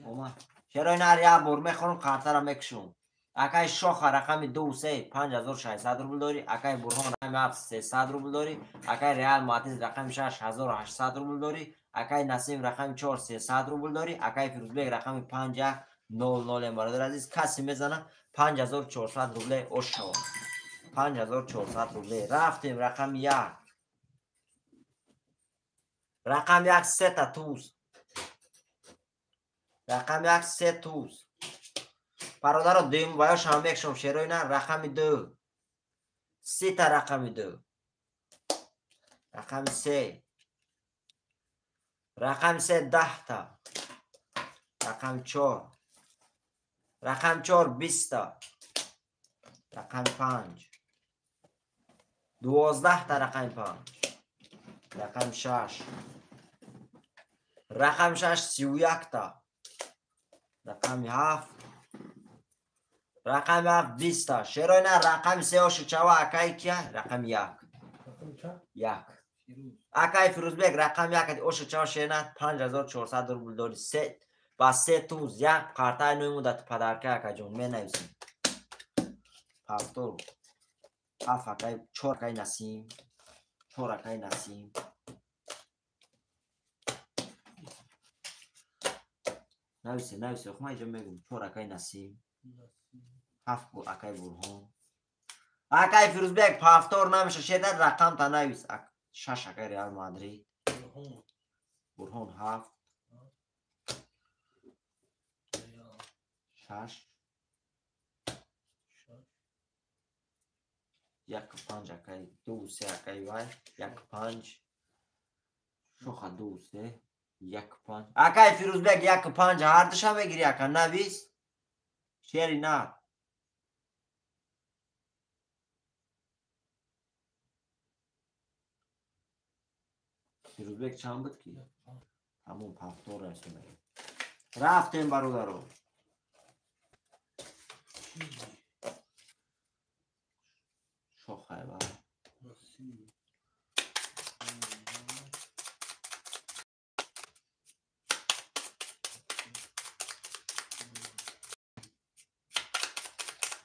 Омад. Шерои нар як бор мехонам, қартара мекушам. Акаи Шоха рақами 2 3 5600 рубл дорӣ, акаи Бурҳон рақами 7 300 рубл дорӣ, акаи Реал Мадрид рақами 6 1800 рубл дорӣ, акаи Насим рақами 4 300 рубл дорӣ, акаи Фирӯзбек рақами 5 1 0 0. Бародар азиз, касе мезана 5400 рубле ош шавад. 5400 рубле. Рафтем рақами 1. Рақами 1 сета туз. Рақами 1 се туз. Бародаро дуюм баёш ҳам мекшом шерои нар рақами 2. Сета рақами 2. Рақами 3. Рақами 3 10 та. Рақами 4. Рақами 4 20 та. Рақами 5. 12 та рақами 5. Рақами 6. Рақами 6 31 та. Рақами 7. Рақами 7 20 та. Шерои нар рақами 3 оши чава акаи кия? Рақами 1. 1. Акаи Фирӯзбек рақами 1 оши чава шерна 5400 рубл дорӣ. Се ба се туз як қартаи нӯй муддати падарка акаҷон менависем. Павтор. 7 акаи 4 акаи Насим. 4 акаи Насим. Нависе, нависе, охма иҷо мегум. 4 акаи Насим. 7 акаи Бурҳон. Акаи Фирӯзбек пафтор намеша шедар рақам та навис. 6 акаи Реал Мадрид. Бурҳон 7. 6 1 5 акаи 2 3 акаи вай 1 5 шоха 2 3 1 5. Акаи Фирӯзбек 1 5 ҳардуша мегири ака навис. Шери нар. Фирӯзбек чанд буд ки? Тамом пафтор расонда. Рафтем бародаро. Шохай ба.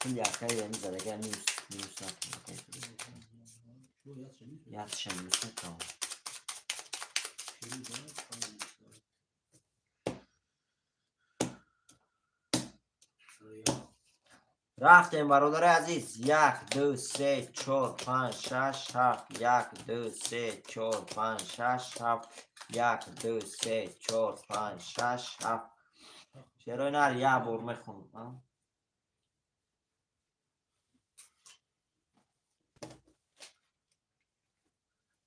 Пули акаи ями задага минус минус накун акаи Фирӯзбек. Ятша минус накун. Рафтем бародари азиз. 1 2 3 4 5 6 7 1 2 3 4 5 6 7 1 2 3 4 5 6 7. Шерои нар як бор мехонам.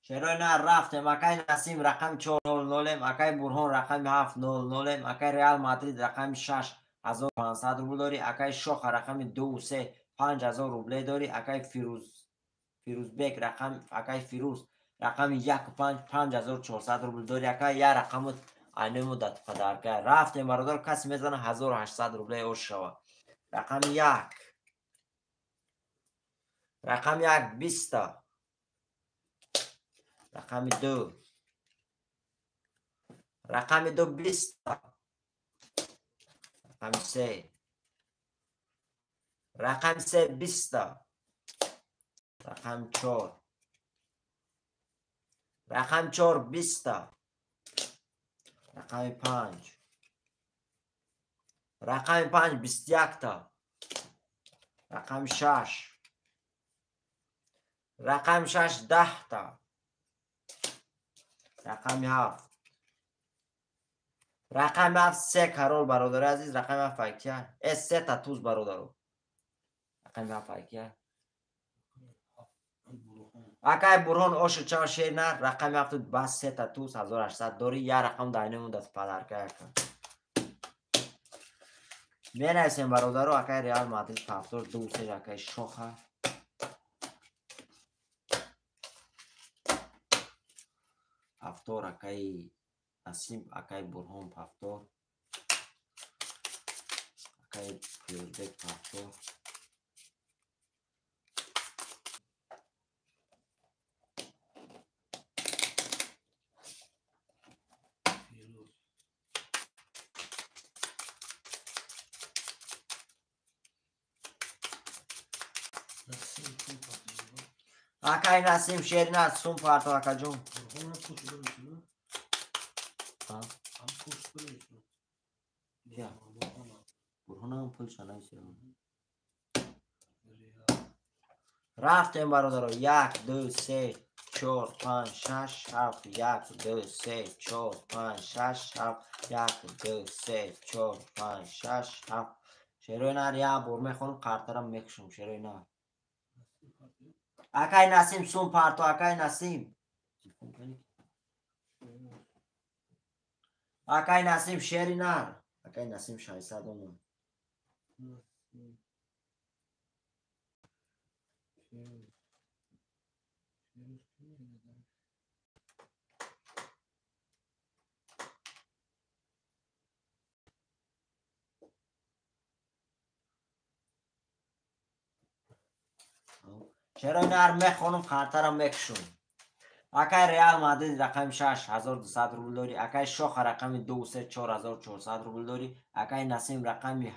Шерои нар рафтем. Акаи Насим рақами 400, акаи Бурҳон рақами 700, акаи Реал Мадрид рақами 6 1500 рубл дорӣ, акаи Шоха рақами 2 3 5000 рубле дорӣ, акаи Фирӯзбек рақами акаи Фирӯз Рақами 1 5 5400 рубл дори ака, я рақамот айнои муддат падарка. Рафтем бародар, касе мезана 1800 рубле ош шава. Рақами 1. Рақами 1 20. Рақами 2. Рақами 2 20. Рақами 3. Рақами 3 20. Рақами 4. Рақами 4 20. Рақами 5. Рақами 5 21. Рақами 6. Рақами 6 10. Рақами 7. Рақами 7 се карол бародари азиз. Рақами 7 айкия. Се та туз бародаро. Рақами 7 айкия. Акай Бурҳон ошу чав шер нар. Рақами 7 бас се та туз 1800 дори. Я рақам дар айнои муддат падарка яка. Менависем бародаро. Акай Реал Мадрид повтор 2 3 акай Шоха. Повтор акай Насим, акай Бурҳон повтор. Акай Пирӯзбек повтор. Акай Насим шерина сум парто акаҷон. Бурҳонам пул шанависем. Рафтем бародаро. 1 2 3 4 5 6 7 1 2 3 4 5 6 7 1 2 3 4 5 6 7. Шерои нар як бор мехонам, қартарам мекушам. Шерои нар. Акай Насим сум парто, акай Насим. Акай Насим шери нар. Акай Насим 600 омад. Чаро нар мехонам, қартарам мекушам. Акай Реал Мадрид рақами 6 1200 рубл дори. Акай Шоха рақами 2 3 4400 рубл дори. Акай Насим рақами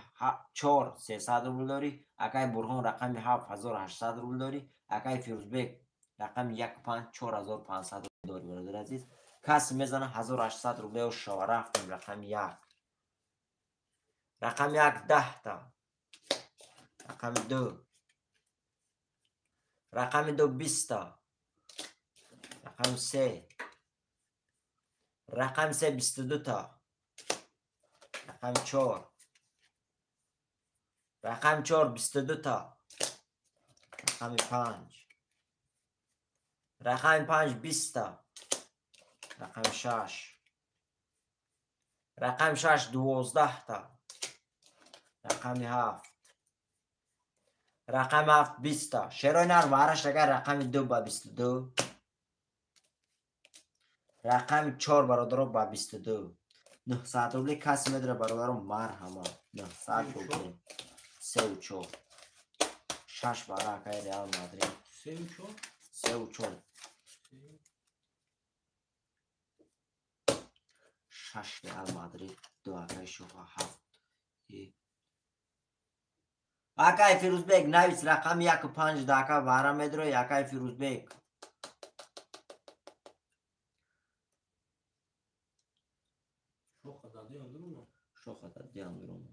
4 300 рубл дори. Акай Бурҳон рақами 7 1800 рубл дори. Акай Фирӯзбек рақами 1 5 4500 рубл дори. Бародари азиз, касе мезана 1800 рублео шава. Рафтем рақами 1. Рақами 1 10 та. Рақами 2. Рақами 2 20 та. Рақами 3. Рақами 3 22 та. Рақами 4. Рақами 4 22 та. Рақами 5. Рақами 5 20 та. Рақами 6. Рақами 6 12 та. Рақами 7. Рақами 7 20 та. Шерои нар вараш агар рақами 2 ба 22. Рақами 4 бародаро ба 22. 900 рубли касе медора бародаро марҳама. 900 рубли. 3 4. 6 бара акай Реал Мадрид. 3 4. 3 4. 6 Реал Мадрид, 2 акай Шоха, 7. Акай Фирӯзбек навис рақами 1 5 да ака вара медрои. Акай Фирӯзбек. Шоха дади андрума.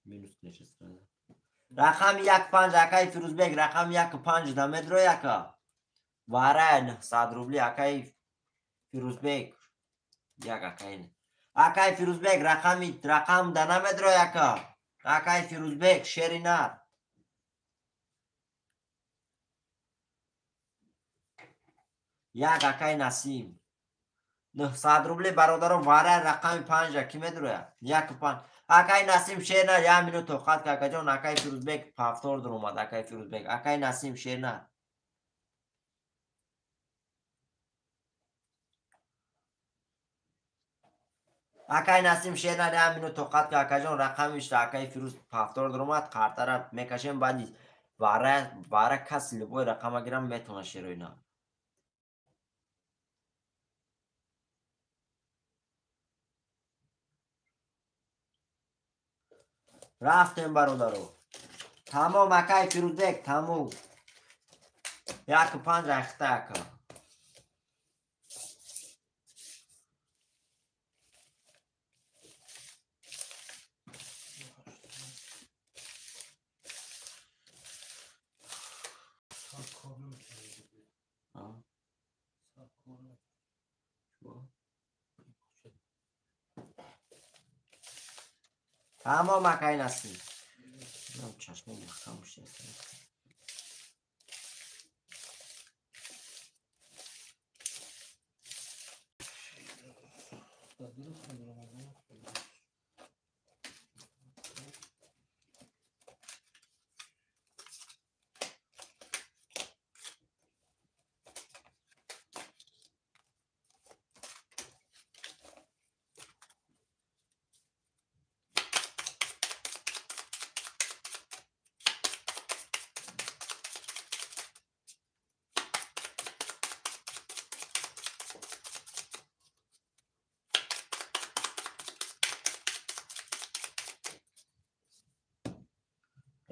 Минус нешаст сразу. Рақами 1 5 акай Фирӯзбек, рақами 1 5 да медрои ака. Вара 900 рубли акай Фирӯзбек. Як акай. Акай Фирӯзбек рақам да намедрои ака. Акай Фирӯзбек шери нар. Як акай Насим. 900 рубле бародаро вара рақами 5 ки медуроя? 1 5. Акай Насим шернар 1 минут тоқат ка акаҷон. Акай Фирӯзбек повтор дуромад. Акай Фирӯзбек, акай Насим шернар. Акай Насим шернар 1 минут тоқат ка акаҷон. Рақами 3 акай Фирӯз повтор дуромад. Қартара мекашем баъди вара кас любой рақама гирам метавона шерои нар. Рафтем бародаро. Тамом акай Фирӯзбек, тамом. 1 5 ахта ака. Тамом акай Насим. Чашмом маҳкам шуд.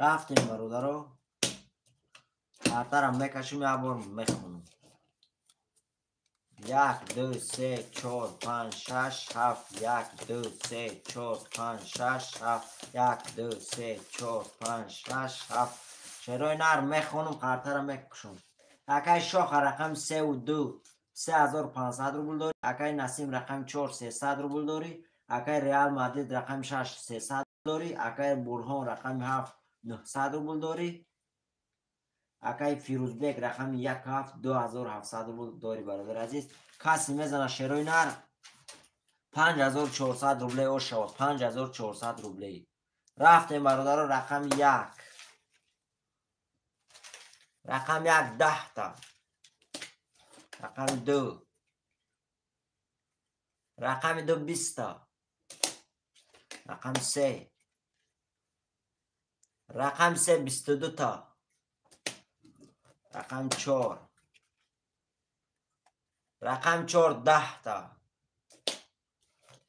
Рафтем бародаро. Қартарам мекашим, як бор мехонам. 1 2 3 4 5 6 7 1 2 3 4 5 6 7 1 2 3 4 5 6 7. Шерои нар мехонам, қартара мекушам. Акай Шоха рақами 3 ва 2 3500 рубл дорӣ. Акай Насим рақами 4 300 рубл дорӣ. Акай Реал Мадрид рақами 6 300 дорӣ. Акай Бурҳон рақами 7 900 рубл дорӣ. Акай Фирӯзбек рақами 1 7 2700 рубл дорӣ бародар азиз. Касе мезана шерои нар 5400 рубле о шавад. 5400 рубле. Рафтем бародаро рақами 1. Рақами 1 10 та. Рақами 2. Рақами 2 20 та. Рақами 3. Рақами 3 22 та. Рақами 4. Рақами 4 10 та.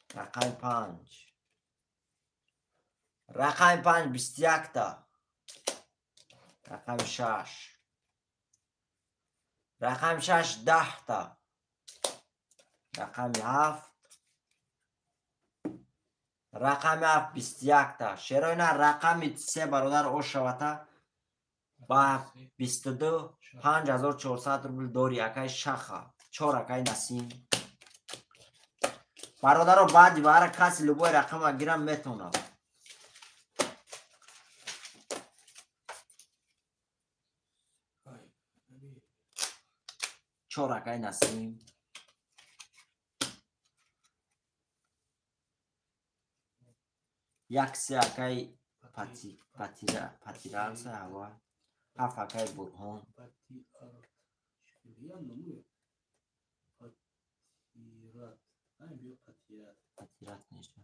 Рақами 5. Рақами 5 21 та. Рақами 6. Рақами 6 10 та. Рақами 7. Рақами 7 21 та. Шерои нар рақами 3 бародар о шавата ба 22 5400 рубл дорӣ акай Шаха. 4 акай Насим. Бародаро баъди баъра каси любой рақама гирам метавонад. 4 акай Насим. 1 3 акай Патиралса ҳава. 7 акай Бурҳон. Патират неша.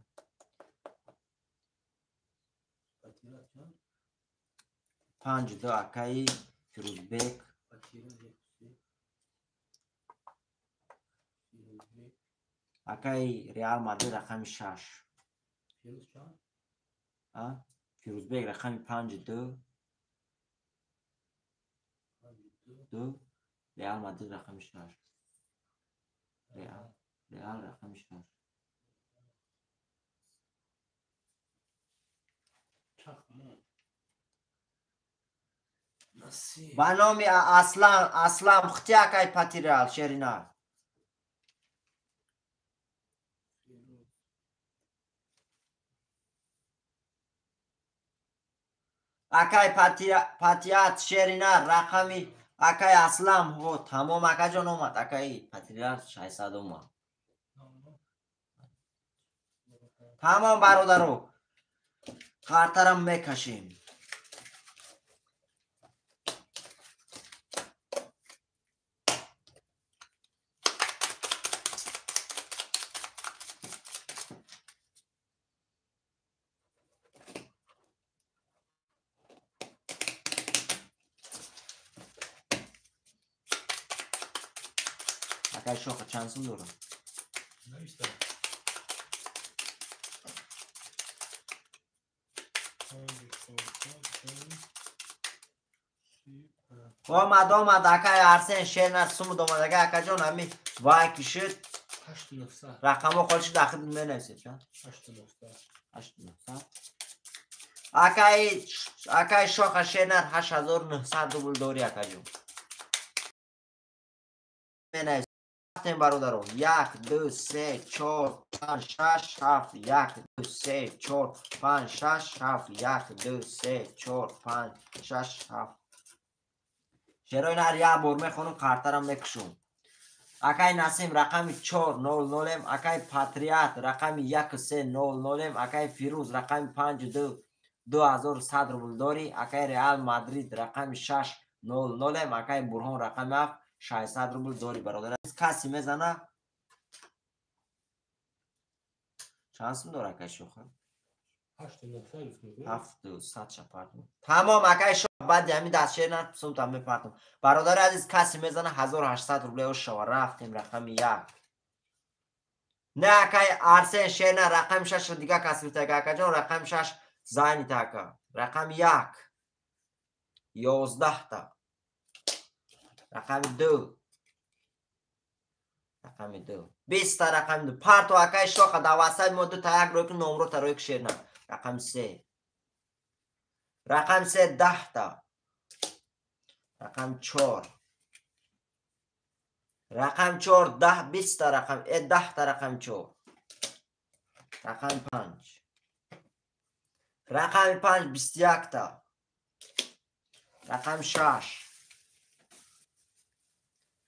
5 2 акай Фирӯзбек. Акай Реал Мадрид рақами 6. Фирӯзбек рақами 5 2 2. Реал Мадрид рақами 6. Реал рақами 6. Ба номи Аслам хти акай Патирал шеринар. Акай Патиат шеринар рақами акай Аслам. Ҳо тамом акаҷон омад. Акай Патирал 600 омад. Тамом бародаро. Қартарам мекашем. Акай шоха чанд сум дорам? Навиштам. Омад, омад, акай Арсен шерна сум домад, ака акаҷон ҳами вай кишид. 8900. Рақамҳо холӣ шуд, ахир менависед чанд? 8900. 8900. Акай шоха шернар 8900 рубл дорӣ акаҷон. Менависед. Бародарон 1 2 3 4 5 6 7 1 2 3 4 5 6 7 1 2 3 4 5 6 7. Шерои нар як бор мехонам, қартарам мекушам. Акай Насим рақами 400, акай Патриат рақами 1300, акай Фирӯз рақами 52 2100 рубл дорӣ, акай Реал Мадрид рақами 600, акай Бурҳон рақами 7 600 рубл дорӣ бародар. Каси мезана чанд сум дора акай шоха? 8900. 700 шапартум. Тамом акай шоха, баъди ҳамин дастшер на сумтам мепартум. Бародари азиз, каси мезана 1800 рубле ошава. Рафтем рақами 1. Не акай Арсен шерна рақами 6 дига кас гирифта акаҷон, рақами 6 занята ака. Рақами 1 11 та. Рақами 2. Рақами 2. 20 та рақами 2. Парто акай шоха дар васаи мо 2 та 1 рӯй ки номро та рӯй ки шерна. Рақами 3. Рақами 3 10 та. Рақами 4. Рақами 4 10 20 та рақам 10 та рақами 4. Рақами 5. Рақами 5 21 та. Рақами 6.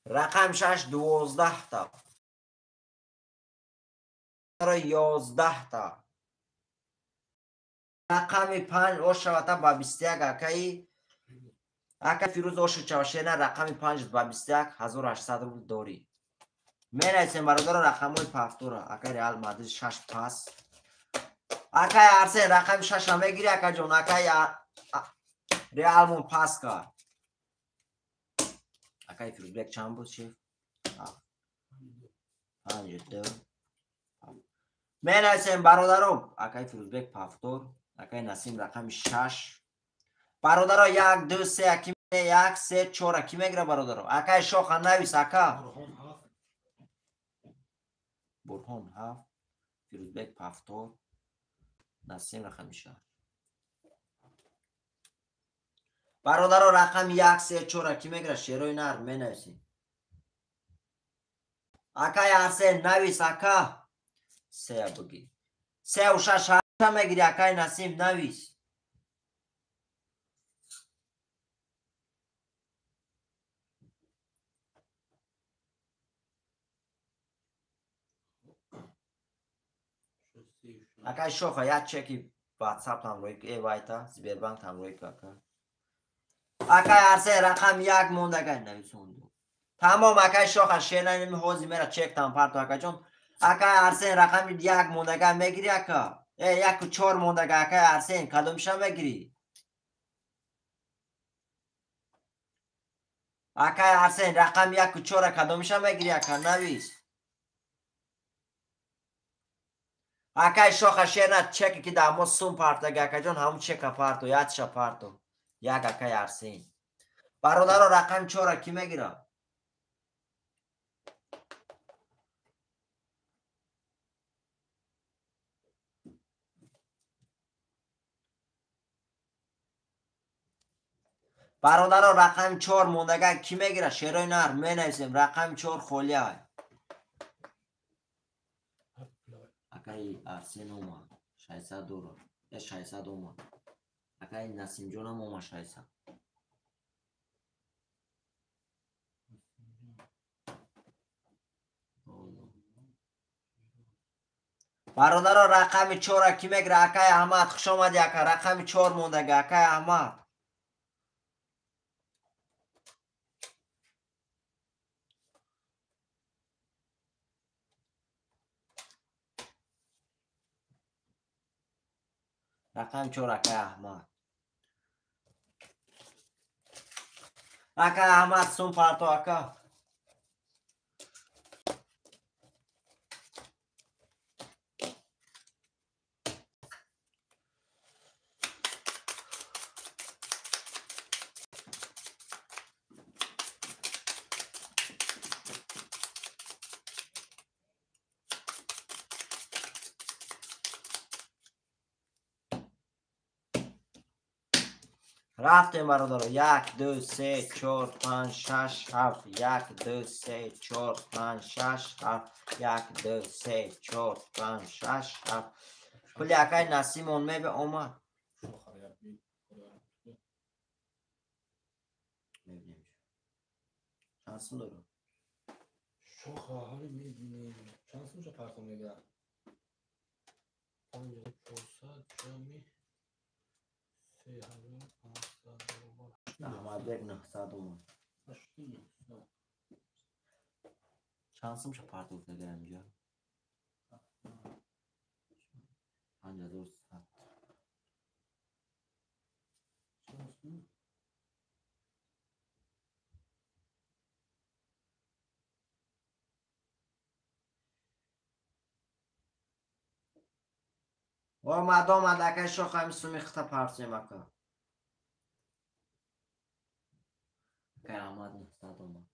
Рақами 6 12 та. 11 та. Рақами 5 ошавата ба 21 акаи акай Фирӯз оши чавашена рақами 5 ба 21 1800 рубл дорӣ. Менависем бародаро рақамҳои пафтора. Акай Реал Мадрид 6 пас. Акай Арсен рақами 6-ра мегирӣ акаҷон, акай Реалмон пас кард. Акай Фирӯзбек чанд буд шеф? 5 2. Менависем бародаро, акай Фирӯзбек пафтор, акай Насим рақами 6. Бародаро 1 2 3 аки 1 3 4 аки мегира бародаро. Акай шоха навис ака. Бурҳон 7, Фирӯзбек пафтор, Насим рақами 6. Бародаро рақами 1 3 4 аки мегира шерои нар менависем. Акай Арсен навис ака. 3 буги. 3 ва 6 мегири акай Насим навис. Акай шоха як чеки WhatsApp там рӯй вайта Сбербанк там рӯй ака. Акай Арсен рақам 1 мондагай нависонду. Тамом акай шоха шернами ҳози мера чек там парто акаҷон. Акай Арсен рақами 1 мондагай мегири ака. 1 4 мондагай акай Арсен кадомиша мегири? Акай Арсен рақами 1 4 кадомиша мегири ака навис. Акай шоха шерна чеки ки дар мо сум партага акаҷон ҳамун чека парто, ятша парто. Як акай Арсен. Бародаро рақами 4 ки мегира? Бародаро рақами 4 мондага ки мегира? Шерои нар менависем рақами 4 холия. Акай Арсен омад 600 доллар. 600 омад. Акай Насимҷонам омад 600. Бародаро рақами 4 ки мегира? Акай Аҳмад, хуш омадӣ ака. Рақами 4 мондаги акай Аҳмад. Рақами 4 акай Аҳмад. Акай Аҳмад сум парто ака. Рафтем бародаро. 1 2 3 4 5 6 7 1 2 3 4 5 6 7 1 2 3 4 5 6 7. Пули акай Насимон мебе омад. Мебинем. Чанд сум дорам? Шоха ҳали мебинем. Чанд сумша партом мега? 5400 ҷами 3500 баробар. Аҳмадбек 900 омад. 8900. Чанд сумша партов мега инҷа? 5100. Чанд сум? Омад, омад, акай шоха ҳами суми хита партоем ака. Акай Аҳмад 900 омад.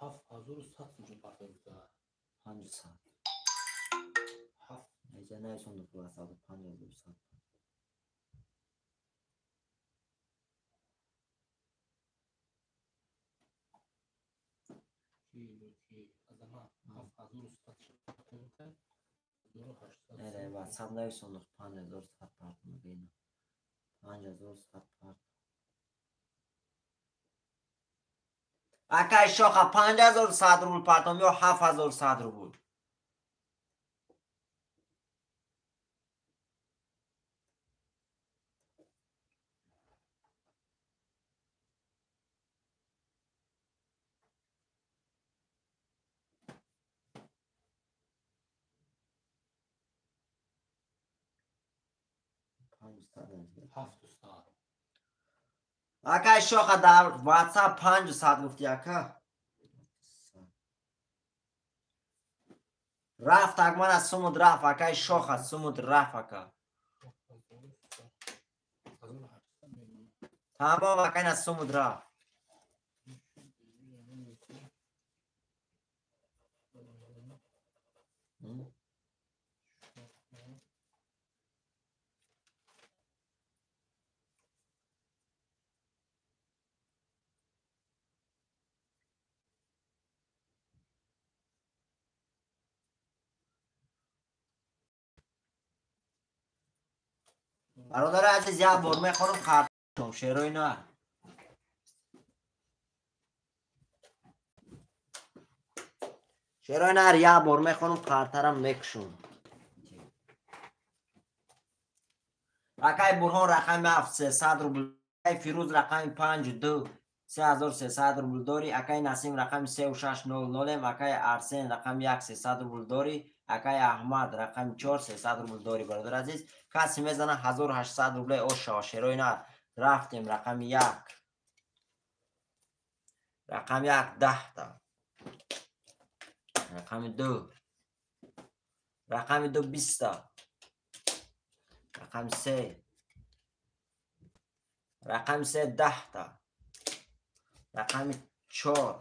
7100 сумша партов гуфта. 500. 7. Эҷа нависонду пул 5100. Ки ки Азамат 7100 партов гуфта. 1800. Не, не, WhatsApp нависонду 5100 партом ина. 5100 парт. Акай шоха 5100 рубл партом ё 7100 рубл. 700. Акай шоха дар WhatsApp 500 гуфти ака. Рафт акмана сумуд рафт акай шоха сумуд рафт ака. Тамом акай на сумуд рафт. Бародари азиз, як бор мехонам қартом шерои нар. Шерои нар як бор мехонам қартарам мекушам. Акай Бурҳон рақами 7 300 рубл, акай Фирӯз рақами 5 2 3300 рубл дорӣ, акай Насим рақами 3 6 0 0, акай Арсен рақами 1 300 рубл дорӣ, акай Аҳмад рақами 4 300 рубл дорӣ. Бародар азиз, касе мезана 1800 рубле оша шерои нар. Рафтем рақами 1. Рақами 1 10 та. Рақами 2. Рақами 2 20 та. Рақами 3. Рақами 3 10 та. Рақами 4.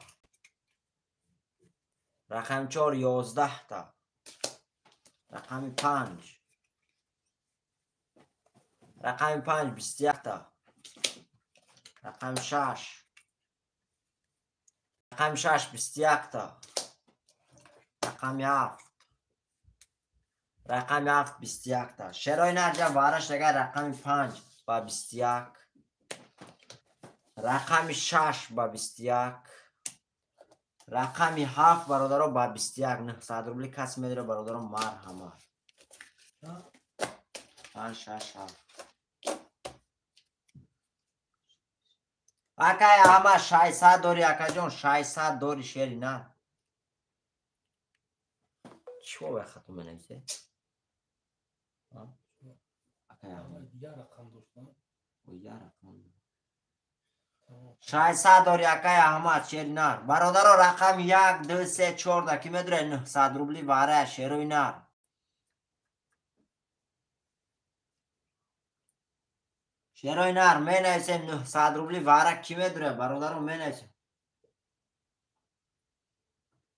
Рақами 4 11 та. Рақами 5. Рақами 5 21 та. Рақами 6. Рақами 6 21 та. Рақами 7. Рақами 7 21 та. Шерои нарҷа вараш дагар рақами 5 ба 21. Рақами 6 ба 21. Рақами 7 бародаро ба 21 900 рубли кас медора бародаро марҳамат. 5 6 7. Акай ҳама 600 дори акаҷон, 600 дори шери на. Чӣ вай хато менависе? Акай ҳама. Я рақам доштам. Я рақам. 600 дори акай Аҳмад шери нар. Бародаро рақами 1 2 3 4 да ки медуре 900 рубли вара шерои нар. Шерои нар менависем 900 рубли вара ки медуре бародаро менависем.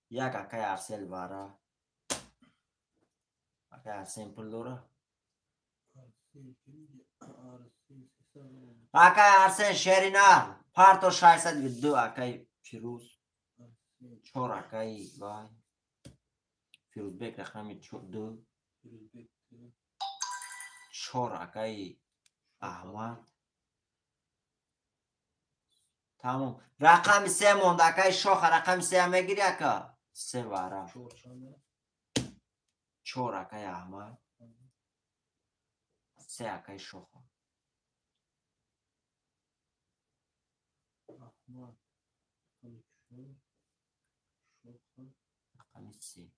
Як акай Арсел вара. Акай Арсен пул дора? Акай Арсен шери нар. Парто 602 акай Фирӯз. 4 акай вай. Фирӯзбек рақами 2. 4 акай Аҳмад. Тамом. Рақами 3 монда акай Шоха, рақами 3 мегири ака? 3 вара. 4 акай Аҳмад. 3 акай Шоха. Рақами 3.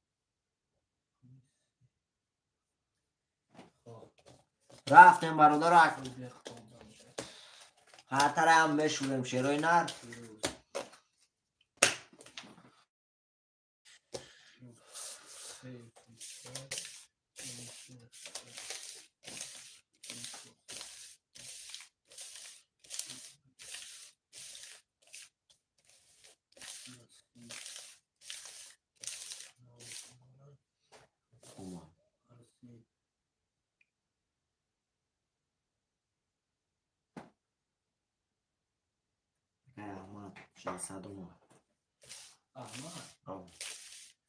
Рафтем бародаро ҳартараам мешӯрем шерои нар. Аҳмад 600 омад. Аҳмад? Ав.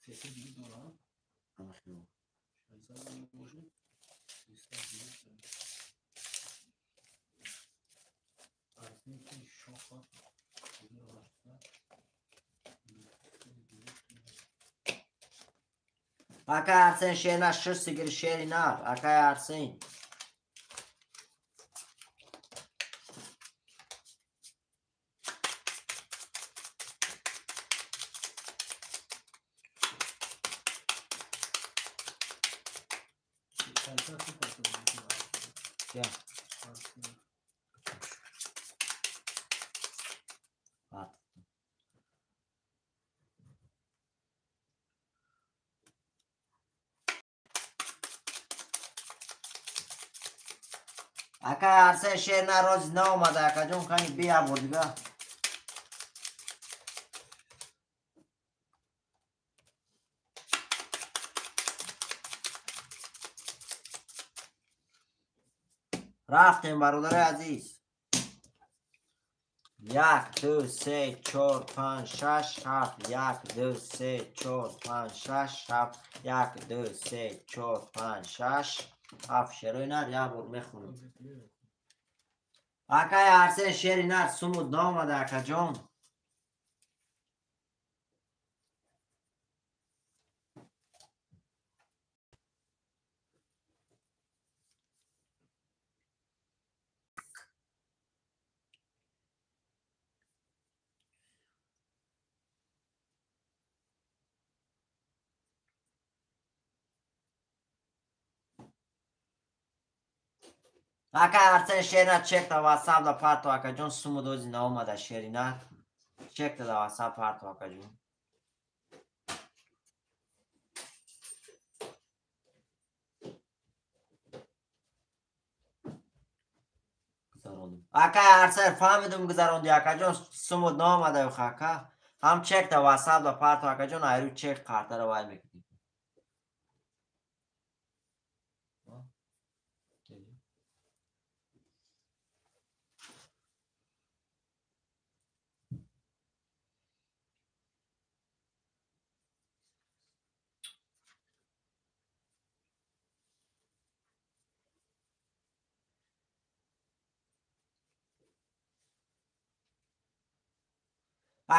302 дора? Ҳамахел. 600 бошад. 302. Арсен ки Шоха. Акай Арсен шерина 6 сигир шери нар. Акай Арсен. Акай Арсен шер на роз наомада акаҷон кани бия бурдига. Рафтем бародари азиз. 1 2 3 4 5 6 7 1 2 3 4 5 6 7 1 2 3 4 5 6 7 шерои нар як бор мехонам. Акай Арсен шери нар сумуд наомада акаҷон. Акай Арсен шерина чекта ватсап да парто акаҷон сумуд ози наомада шерина. Чекта да ватсап парто акаҷон. Акай Арсен фаҳмидум гузаронди акаҷон сумуд наомада ака. Ҳам чекта ватсап да парто акаҷон айру чек қартара вай мекунӣ.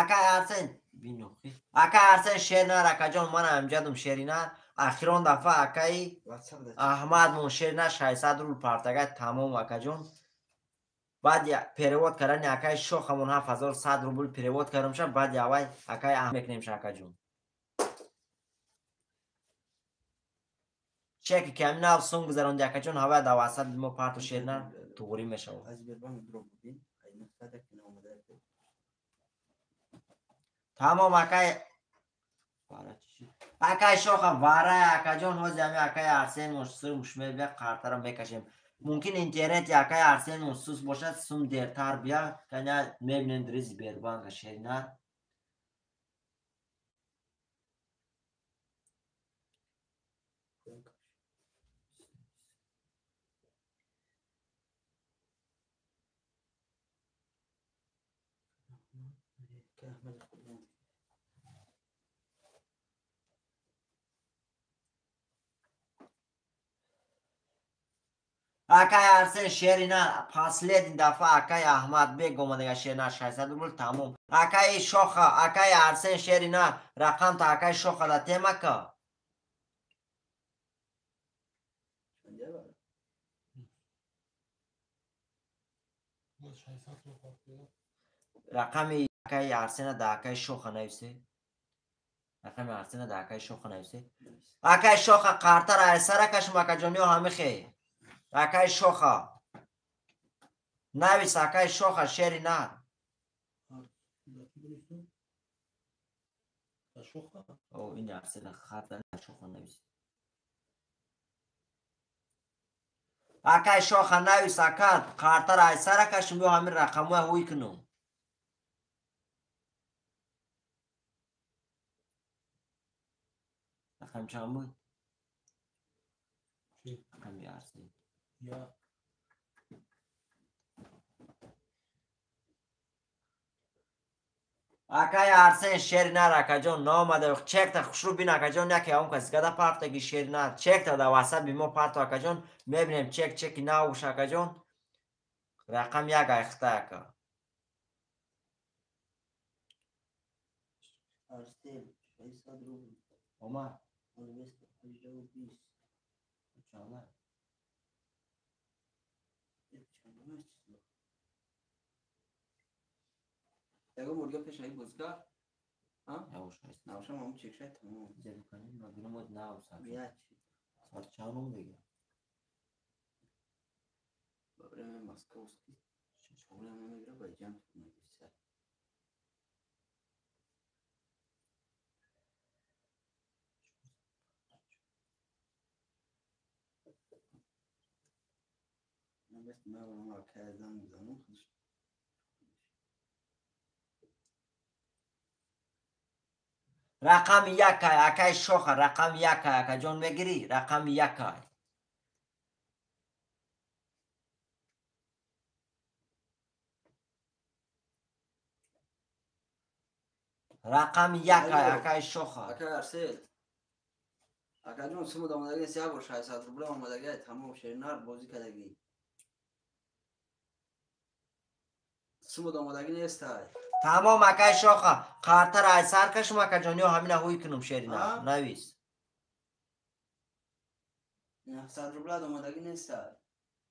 Акай Арсен бинохи. Акай Арсен шернар акаҷон ман амҷадум шеринар. Ахирон дафъа акаи Аҳмад мон шеринар 600 рубл партага тамом акаҷон. Баъд перевод кардани акаи Шохамон 7100 рубл перевод кардамша, баъд авай акаи Аҳмад мекунемша акаҷон. Чеки ки ҳамин нав сум гузаронди акаҷон, ҳавай дар васат мо парту шеринар туғрӣ мешавад. Тамом акай Шоха варай акаҷон, ҳози ҳами акаи Арсен сум шумебия қартара мекашем. Мумкин интернети акаи Арсен сус бошад, сум дертар бия, каня мебинем дри Сбербанка шеринар. Акай Арсен шеринар последний дафъа акай Аҳмадбек омадага шеринар 600 рубл тамом. Акаи Шоха, акаи Арсен шеринар рақамта акаи Шоха да темака. Рақами акаи Арсена да акаи Шоха нависе. Рақами Арсена да акаи Шоха нависе. Акаи Шоха қартара айсара кашум акаҷон ё ҳамихе. Акаи Шоха навис, акаи Шоха шеринар. О, ин Арсена хата Шоха навис. Акаи Шоха навис, ака қартара айсара кашум ё ҳамин рақамҳоя ҳуй кунум. Рақам чанд буд? Рақами Арсен. Акаи Арсен шеринар акаҷон наомада, чекта хушрӯ бин акаҷон, яке он каси гада партаги шеринар чекта дар васат бимо парту акаҷон, мебинем чек чеки навуш акаҷон. Рақам як айхта ака. Арсен 600 рубл. Омад. 220. Чанда? Ягон мурга пешаи бозга? Навшам ҳам чекшай тамом. Во время московский проблема мегира ба ҷамъ мегирсад. Рақами якай, акай Шоха, рақами якай, акаҷон мегирӣ? Рақами якай. Рақами якай, акай Шоха. Акай Арсел. Акаҷон сумуд омадаги, як бор 600 рубла омадаги, тамом шеринар бозӣ кардагӣ. Сумуд омадаги нестай. Тамом акай Шоха, қартара айсар кашум акаҷон ё ҳамина ҳуй кунум шеринар. Навис. 900 рубла омадаги нестай.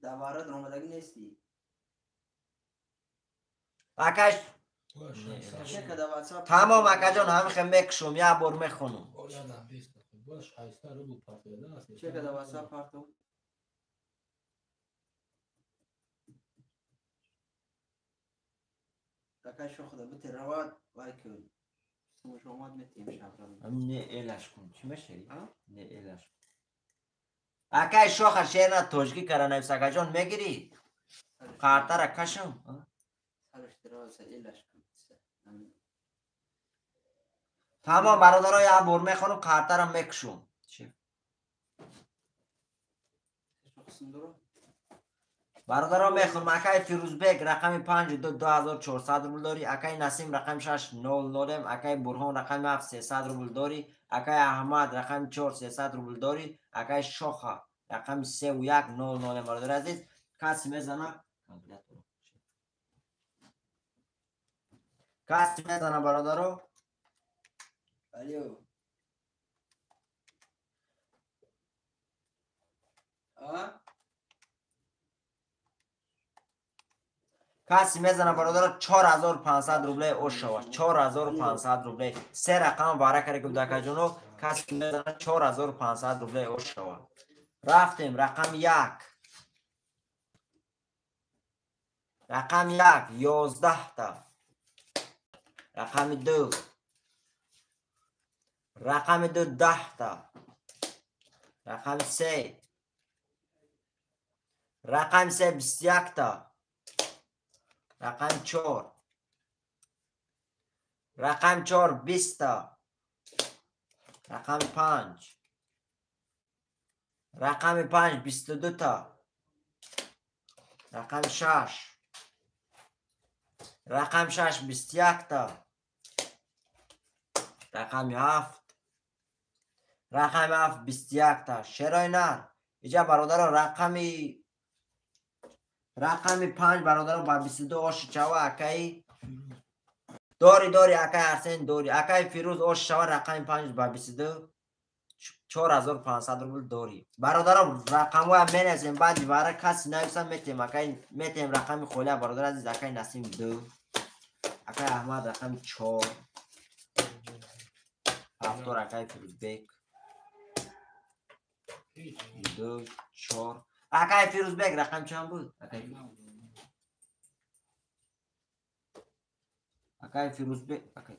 Даварат омадаги нести. Акай тамом акаҷон ҳамихе мекушум, як бор мехонум. Не элаш кун, чӣ мешавӣ? Не элаш кун. Акай Шоха шерна тоҷикӣ кара навис акаҷон мегирӣ? Қартара кашум. Тамом бародаро, як бор мехонум, қартара мекушум. Бародаро мехонум, акай Фирӯзбек рақами 5 2400 рубл дорӣ, акай Насим рақами 6 00, акай Бурҳон рақами 7 300 рубл дорӣ, акай Аҳмад рақами 4 300 рубл дорӣ, акай Шоха рақами 3 1 00. Бародари азиз, каси мезана калкулятор. Каси мезана бародаро? Алло. А? Каси мезана бародаро 4500 рублей ошава. 4500 рублей. Се рақам вара карда гудакаҷоно. Каси мезана 4500 рублей ошава. Рафтем рақами 1. Рақами 1 11 та. Рақами 2. Рақами 2 10 та. Рақами 3. Рақами 3 21 та. Рақами 4. Рақами 4 20 та. Рақами 5. Рақами 5 22 та. Рақами 6. Рақами 6 21 та. Рақами 7. Рақами 7 21 та. Шерои нар. Иҷа бародаро рақами 5 бародаро ба 22 оши чава акаи дори акаи Арсен дори акаи Фирӯз оши чава рақами 5 ба 22 4500 рубл дори. Бародаро рақамҳоя менависем, баъди вара каси нависа метем акаи метем рақами холия бародар азиз акаи Насим 2, акаи Аҳмад рақами 4, 7 акаи Фирӯзбек 2 4. Акаи Фирӯзбек рақам чанд буд? Акаи Фирӯзбек акаи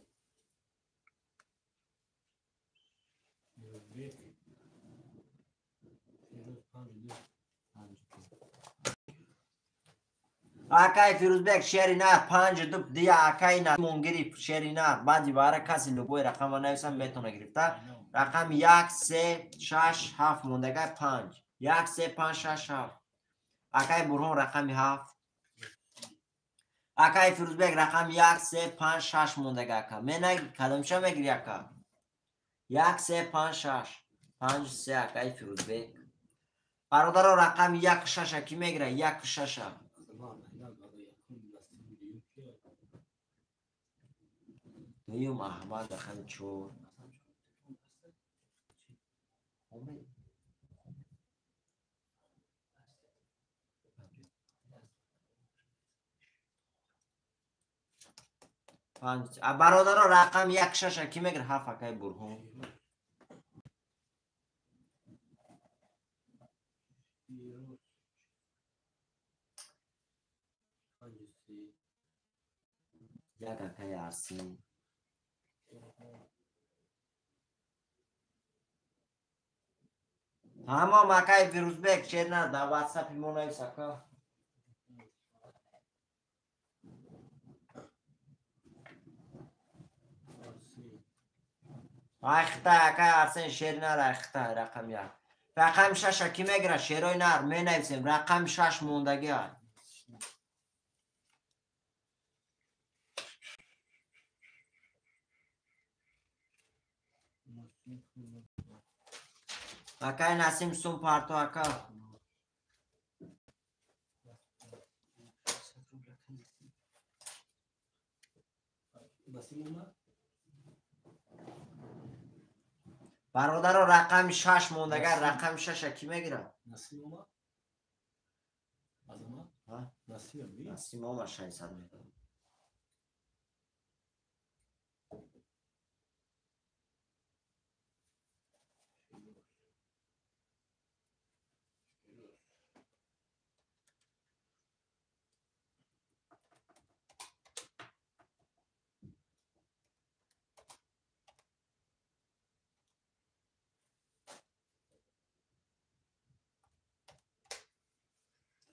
акаи Фирӯзбек шери нар 5 2 дия акаи Насимон гирифт шери нар. Баъди вара каси любой рақама нависам метавона гирифта. Рақами 1 3 6 7 мондагай 5. 1 3 5 6 7. Акаи Бурҳон рақами 7. Акаи Фирӯзбек рақами 1 3 5 6 мондага ака. Мена кадомша мегири ака? 1 3 5 6. 5 3 акаи Фирӯзбек. Бародаро рақами 1 6 ки мегира? 1 6. Дуюм Аҳмад рақами 4. Бародаро рақами 1 6 ки мегира? 7 акаи Бурҳон. Як акаи Арсен. Тамом акаи Фирӯзбек шер нар дар ватсапи мо навис ака. Айхта акаи Арсен шери нар айхта рақами 1. Рақами 6 ки мегира? Шерои нар менависем. Рақами 6 мондагӣ ай. Акаи Насим сум парто ака. Бародаро рақами 6 мондага, рақами 6 ки мегира? Насим омад? Азамат? Насим Насим омад 600 медод.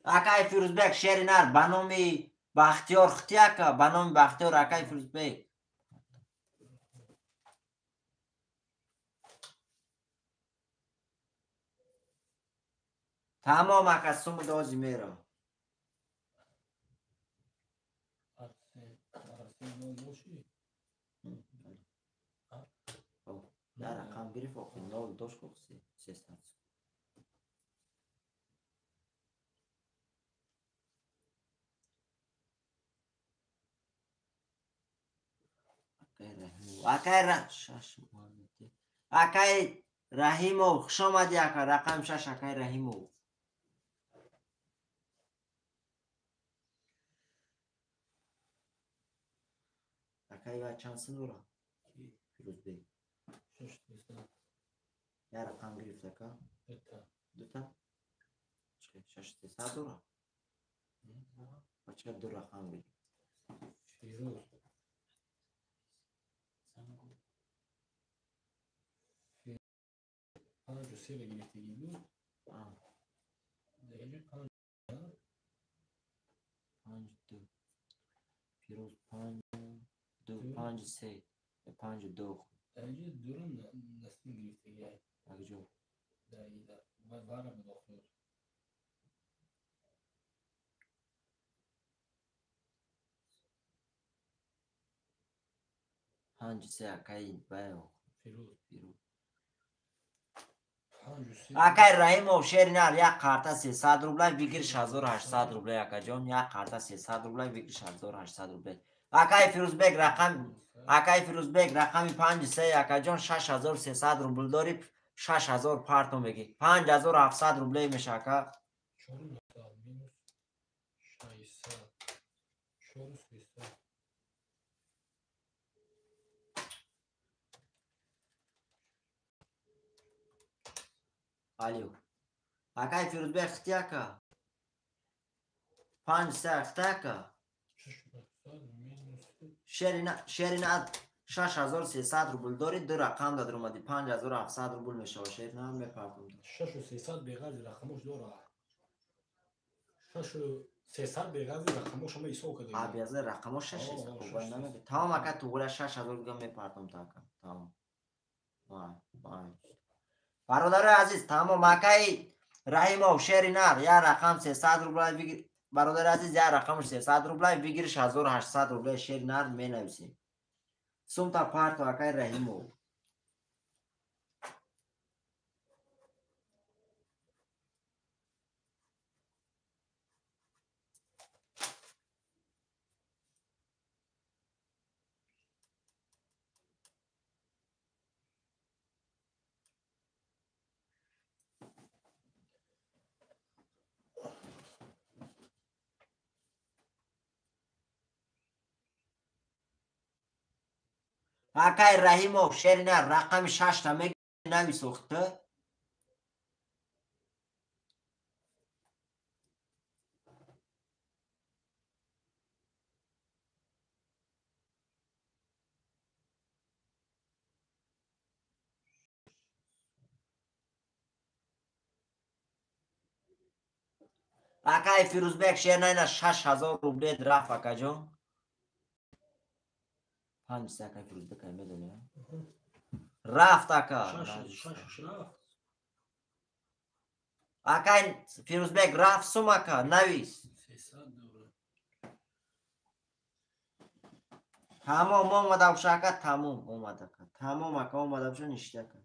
Акаи Фирӯзбек шери нар ба номи Бахтиёр хути ака, ба номи Бахтиёр акаи Фирӯзбек. Тамом ака суму дози мерам. Я рақам гирифт охи нол дошт охи 300. Акай Раҳимов, хуш омадӣ ака, рақами 6 акай Раҳимов. Акай ва чанд син дорад? Фирӯзбек. Як рақам гирифт ака? Дута. 6-300 дорад? Ва чӣ ду рақам гирифт? Фирӯз. Панҷу се гирифтагӣ буд. Панҷ ду. Фирӯз 5 2 5 3 5 2. Дараҷаи дуро насим гирифтагӣ. Акҷо? Вара буд охир. Панҷ се акай баё. Фирӯз. Фирӯз. Акай Акай Раҳимов шери нар як қарта 300 рубля бигир 6800 рубля акаҷон, як қарта 300 рубля бигир 6800 рубля. Акай Фирӯзбек рақам, акай Фирӯзбек рақами 5 3 акаҷон 6300 рубл дори, 6000 партом беги. 5700 рубле меша ака. 400 минус 600. 4300. Алё. Акай Фирӯзбек хити ака. 5 3 хити ака. Шерина 6300 рубл дори, ду рақам дад омади, 5700 рубл мешава. Шерина мепартом. 6300 беғарзи рақамош дора. 6300 беғарзи рақамош ҳама ҳисоб карда. А беғарзи рақамош 6 Тамом ака, туғра 6000 дига мепартом та ака. Тамом. Вай, вай. Бародарои азиз, тамом акаи Раҳимов шери нар як рақам 300 рубла бигир. Бародари азиз, як рақамш 300 рубла бигир 6800 рубла шери нар менависем. Сумта парто акаи Раҳимов. Акай Раҳимов шери нар рақами 6 та менавис охта. Акай Фирӯзбек шер найна 6000 рубле рафт акаҷон. 5 акай Фирӯзбек ай медони? Рафт ака. Акай Фирӯзбек рафт сум ака, навис. Тамом омада боша ака, тамом омада ака. Тамом ака омада боша ништа ака.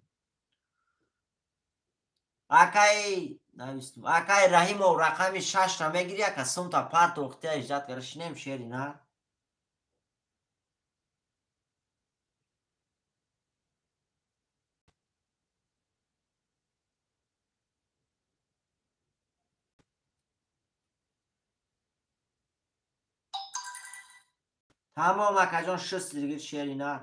Акай навистум. Акай Раҳимов рақами 6 та мегири ака, сумта парто охтия иҷдат кара шинем шери на. Тамом акаҷон 6 дигир шери нар.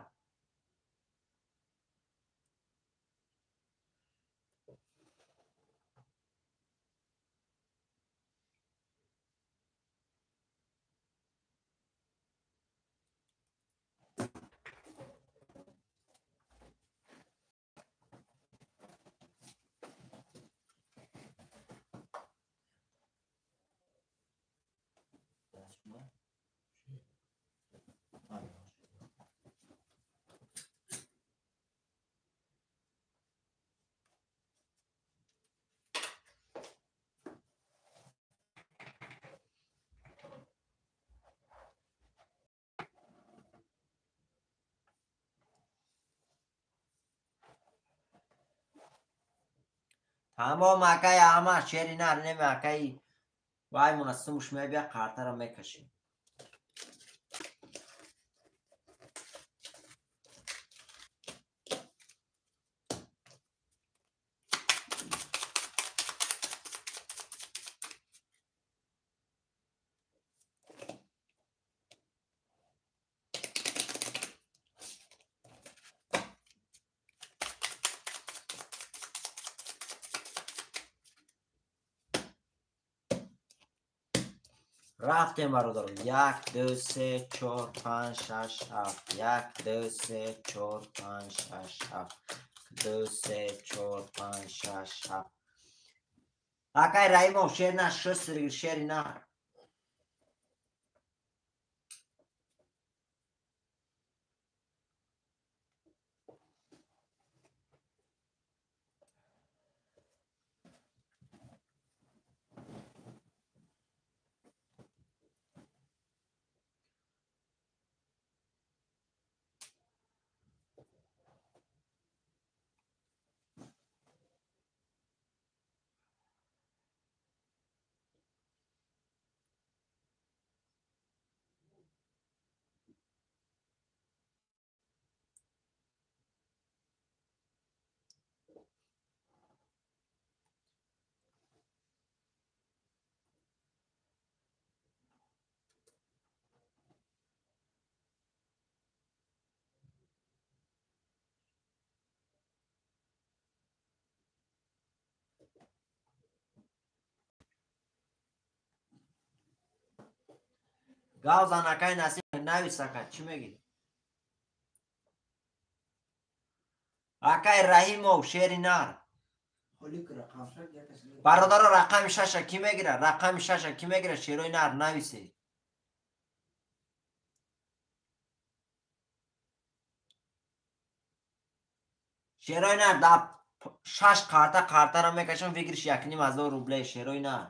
Тамом акай Аҳмад шери нар неме акай вай мунасимуш мебия қартара мекашем. Рафтем, бародаро. 1, 2, 3, 4, 5, 6, 7. 1, 2, 3, 4, 5, 6, 7. 2, 3, 4, 5, 6, 7. Акай Раимов, шер на 6 шери на. Гавзан акай Насим навис ака, чӣ мегӣ? Акай Раҳимов, шери нар. Бародаро, рақами шаша кӣ мегира? Рақами шаша кӣ мегира? Шерои нар нависе. Шерои нар да шаш карта картара мекашам, выигрыш 1500 рублей, шерои нар.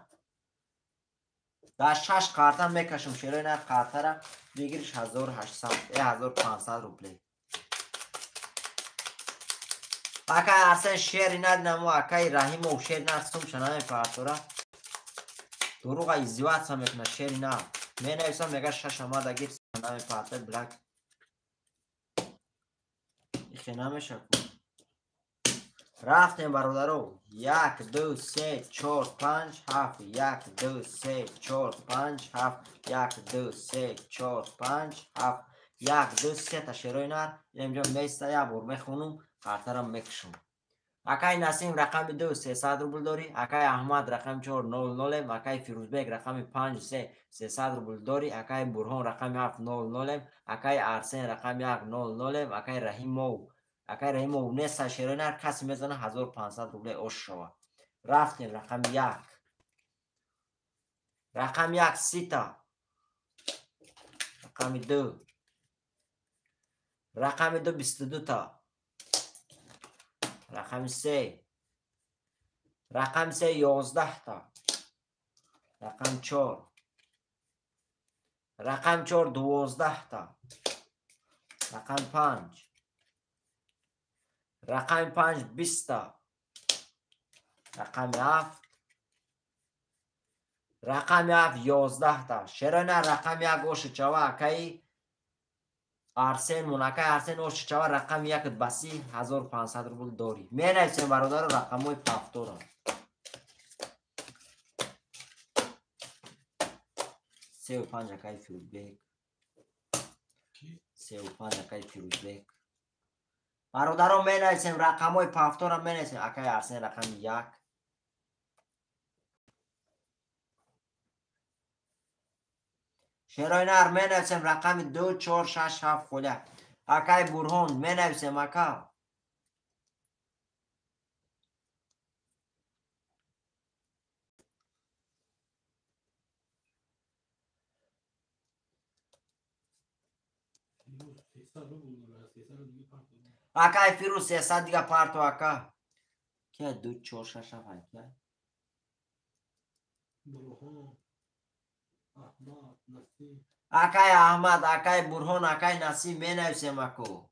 Да шаш карта мекашам, шерои нар картара выигрыш 1800, 1500 рублей. Акай Арсен шери надинамо, акай Раҳимов шери нар сумша намепартора. Дуруға издеваться мекуна шери нар. Менависам, мега шаш омада гир намепарта, блак. Ихе намеша ку. Рафтем, бародаро. 1, 2, 3, 4, 5, 7. 1, 2, 3, 4, 5, 7. 1, 2, 3, 4, 5, 7. 1, 2, 3 та шерои нар. Инҷо места як бор мехонум, картарам мекушам. Акай Насим рақами 2 300 рубл дорӣ. Акай Аҳмад рақами 4 0 0. Акай Фирӯзбек рақами 5 3 300 рубл дорӣ. Акай Бурҳон рақами 7 0 0. Акай Арсен рақами 1 0 0. Акай Раҳимов неста шерои нар, касе мезана 1500 рублей ош шава. Рафтем, рақами 1. Рақами 1 сита. Рақами 2. Рақами 2 22 та. Рақами 3. Рақами 3 11 та. Рақами 4. Рақами 4 12 та. Рақами 5. Рақами 5 20 та. Рақами 7. Рақами 7 11 та. Шерои нар рақами 1 оши чава акаи Арсен мон, акаи Арсен оши чава рақами 1 баси 1500 рубл дорӣ. Менависем, бародаро, рақамҳои пафтора. 3 5 акаи Фирӯзбек. 3 5 акаи Фирӯзбек. Бародаро, менависем рақамҳои пафтора, менависем. Акаи Арсен рақами 1. Шерои нар менависем рақами 2, 4, 6, 7 холя. Акаи Бурҳон менависем ака. Акаи Фирӯз 300 дига парто ака. Кия 2, 4, 6, 7 ака? Акаи Аҳмад, акаи Бурҳон, акаи Насим менависем аку.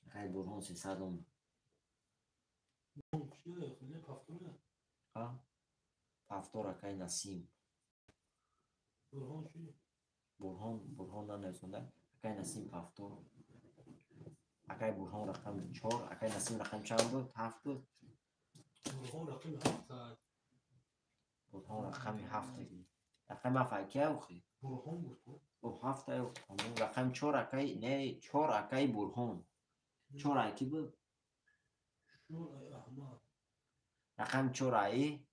Акаи Бурҳон 300 ом. Пафтор акаи Насим. Бурҳон, Бурҳон нанависонда. Акаи Насим пафтор. Акаи Бурҳон рақами 4, акаи Насим рақами чанд буд? 7 буд. Бурҳон рақами 7. Бурҳон рақами 7. Рақами 7 акия охи? Бурҳон гуфт. О 7 ай. Рақами 4 акаи, не, 4 акаи Бурҳон. 4 аки буд? Рақами 4 ай.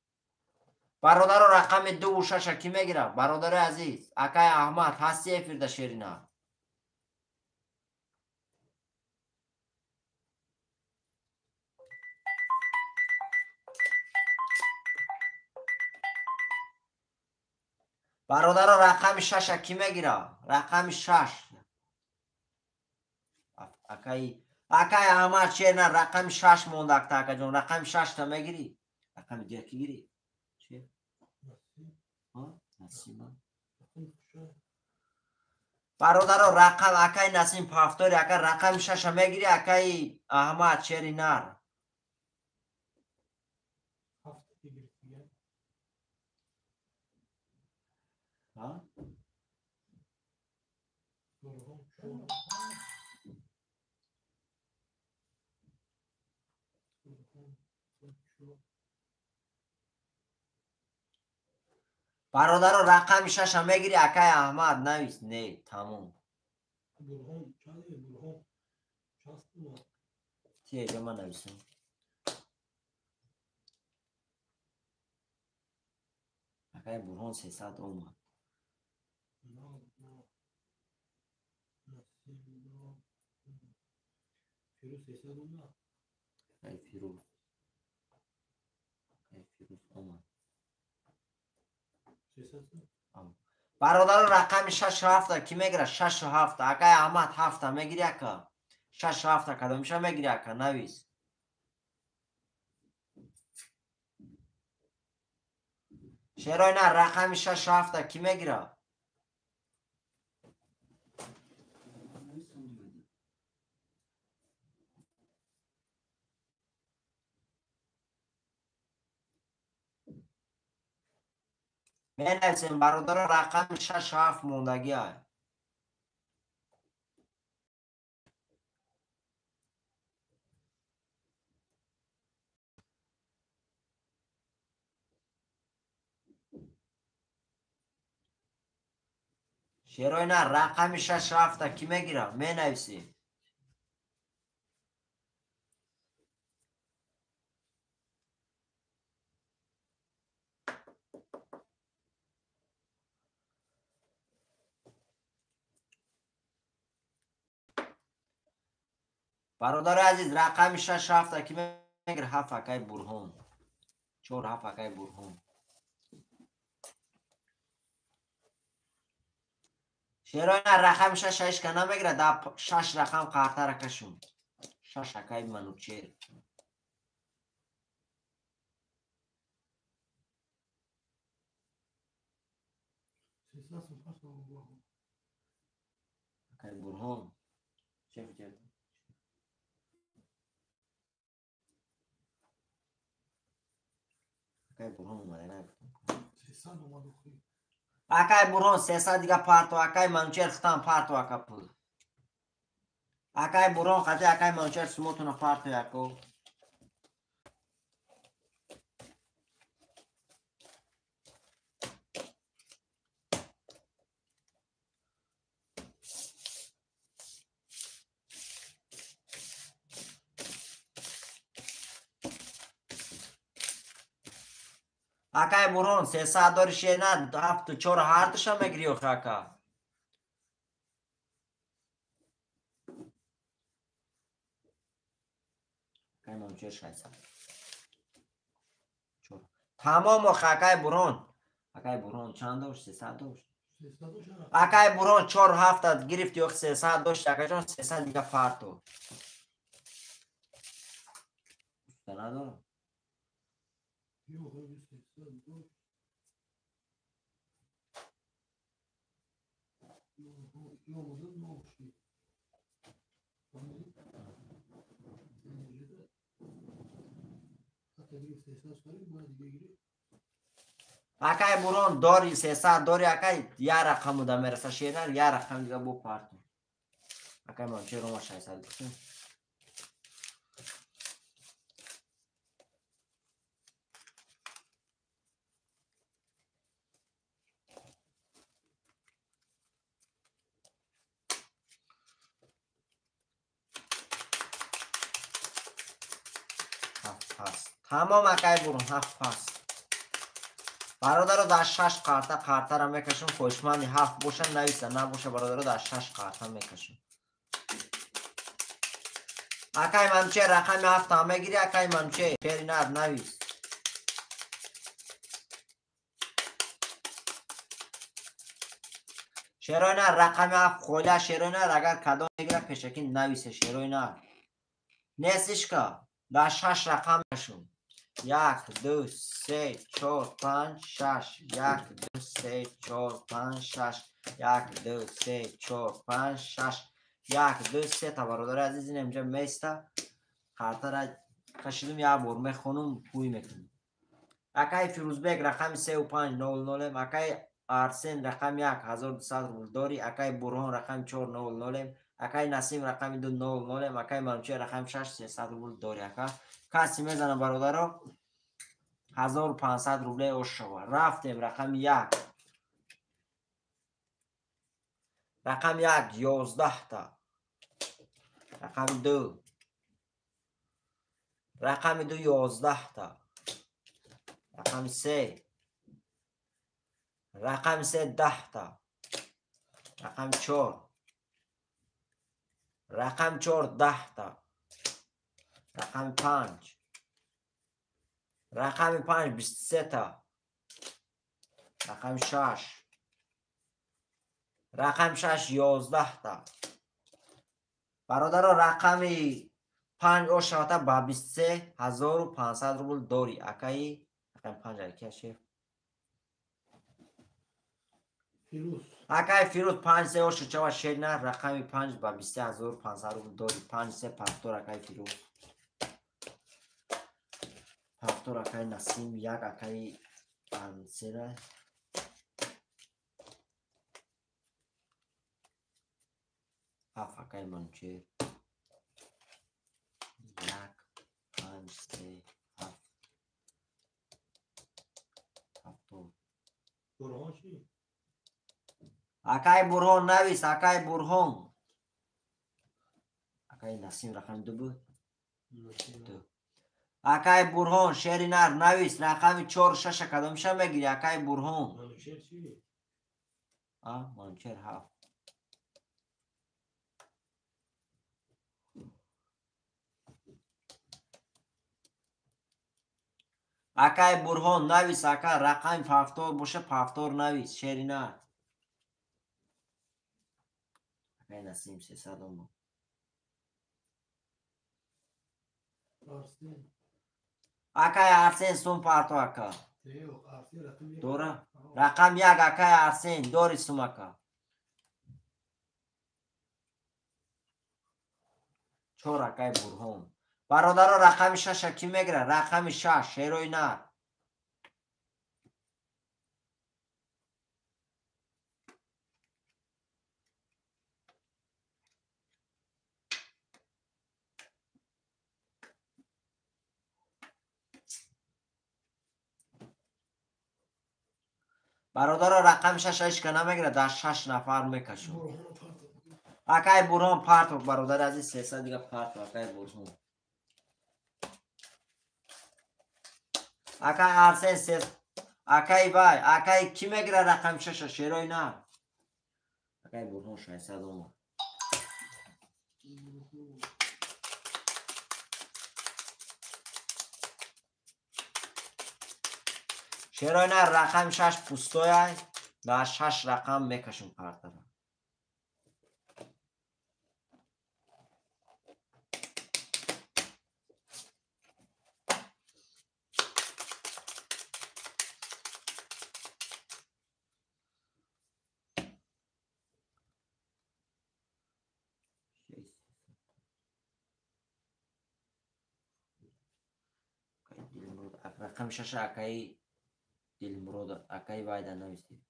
Бародаро рақами 2 6 ки мегирад? Бародарои азиз, акай Аҳмад ҳасти эфирда шерина. Бародаро рақами 6 ки мегирад? Рақами 6. Акай Аҳмад шерина рақами 6 мондакта акаҷон. Рақами 6 та мегирӣ? Рақами 2 ки гирӣ? Насима. Бародаро рақам акай Насим Пафтори ака рақами 6 мегирӣ акай Аҳмад шери нар. Бародаро рақами 6 мегирӣ акай Аҳмад навис. Не, тамом. Тиеҷа ман нависам. Акай Бурҳон 300 омад. Акай Фирӯз. Акай Фирӯз омад. Бародаро рақами 6 7 ки мегирад? 6 7. Акай Аҳмад 7 мегирӣ ака? 6 7 кадомиша мегирӣ ака? Навис. Шерои на рақами 6 7 ки мегирад? Менависем бародаро рақами 6 7 мондагӣ ай. Шерои на рақами 6 7 ки мегирад? Менависем. Бародари азиз рақами 6 7 ки мегирад? 7 акай Бурҳон. 4 7 акай Бурҳон. Шерои на рақами 6 6 ка намегирад, да 6 рақам қартара кашум. 6 акай Манучер. Акай Бурҳон. Чеф ҷад. Акай Бурҳон омада нагуфтам. 300 омад охи. Акай Бурҳон 300 дига парто, акай Манучер хитам парто ака пул. Акай Бурҳон қати акай Манучер сумотуна парто яко. Акай Бурҳон 300 дори шена 7 4 ҳардуша мегирӣ охи ака. Акай Манучер 600. 4. Тамом охи акай Бурҳон. Акай Бурҳон чанд дошт? 300 дошт. Акай Бурҳон 4 7 гирифти охи 300 дошт акаҷон 300 дига парто. Уста надорам. Акай Бурҳон дори 300 дори акай я рақаму да мераса шерар я рақам дига бо парто. Акай Манучер ома 600 гуфтем. Тамом акай Бурҳон 7 пас. Бародаро дар 6 қарта қартара мекашам, хоҳишманди 7 боша нависа, набоша бародаро дар 6 қарта мекашам. Акай Манучер рақами 7 ҳам мегири, акай Манучер шери нар навис. Шерои нар рақами 7 холя шерои нар агар кадом мегира пешакӣ нависе шерои нар. Нестишка дар 6 рақам мекашам. 1 2 3 4 5 6 1 2 3 4 5 6 1 2 3 4 5 6 1 2 3 та бародари азиз ин инҷа места қартара кашидум як бор мехонум пӯй мекунем. Акай Фирӯзбек рақами 35 00, акай Арсен рақами 1 1200 рубл дори, акай Бурҳон рақами 4 00, акай Насим рақами 2 00, акай Манучер рақами 6 300 рубл дори. Ака каси мезана бародаро 1500 рубле ошава. Рафтем рақами 1. Рақами 1 11 та. Рақами 2. Рақами 2 11 та. Рақами 3. Рақами 3 10 та. Рақами 4. Рақами 4 10 та. Рақами 5. Рақами 5 23 та. Рақами 6. Рақами 6 11 та. Бародаро рақами 5 ошавата ба 23 1500 рубл дори. Акаи рақами 5 акия шеф. Фирӯз. Акаи Фирӯз 5 3 ошачава шерна рақами 5 ба 23 500 рубл дори. 5 3 пахтор акаи Фирӯз. Пахтор акаи Насим, 1 акаи Ансера. 7 акаи Манучер. 1 5 3 7 7. Бурҳон чӣ? Акаи Бурҳон навис, акаи Бурҳон. Акаи Насим рақами 2 буд? 2. Акаи Бурҳон шери нар навис, рақами 4 6 кадомша мегири акаи Бурҳон? Манучер чӣ? А, Манучер 7. Акаи Бурҳон навис, ака рақами пафтор боша пафтор навис, шери нар. Акаи Насим 300 омад. Арсен. Акаи Арсен сум парто ака. Дора? Рақам 1 акаи Арсен дори сум ака. 4 акаи Бурҳон. Бародаро рақами 6 кӣ мегира? Рақами 6 шерои нар. Бародаро рақами 6 ҳеч ка намегира, дар 6 нафар мекашам. Акаи Бурҳон партов бародари азиз 300 дига партов акаи Бурҳон. Акаи Арсен се акаи вай, акаи кӣ мегира рақами 6 шерои нар? Акаи Бурҳон 600 омад. Шерои нар рақами 6 пустояй, дар 6 рақам мекашам картара. Рақами 6 акаи Дилмурод, акаи вайда нависед.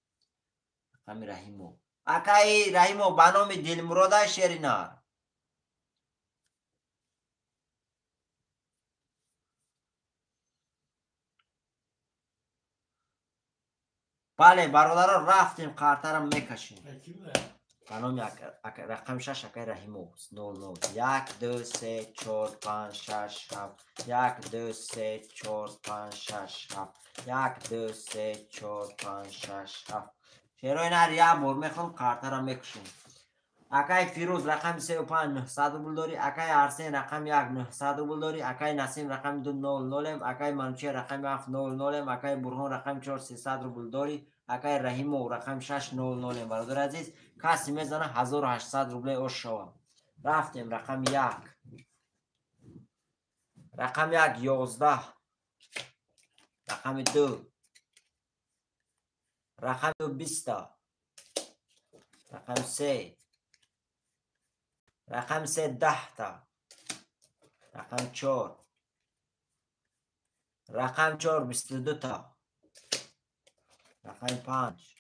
Рақами Раҳимов. Акаи Раҳимов ба номи Дилмурода шери нар. Бале, бародаро рафтем қартара мекашем. Ба номи рақами 6 акай Раҳимов 00. 1 2 3 4 5 6 7 1 2 3 4 5 6 7 1 2 3 4 5 6 7. Шерои нар як бор мехоҳам картара мекушем. Акай Фирӯз рақами 3 5 900 рубл дорӣ. Акай Арсен рақами 1 900 рубл дорӣ. Акай Насим рақами 2 00. Акай Манучер рақами 7 00. Акай Бурҳон рақами 4 300 рубл дорӣ. Акай Раҳимов рақами 6 00. Бародари азиз, касе мезана 1800 рубле ош шава. Рафтем рақами 1. Рақами 1 11. Рақами 2. Рақами 2 20. Рақами 3. Рақами 3 10. Рақами 4. Рақами 4 22. Рақами 5.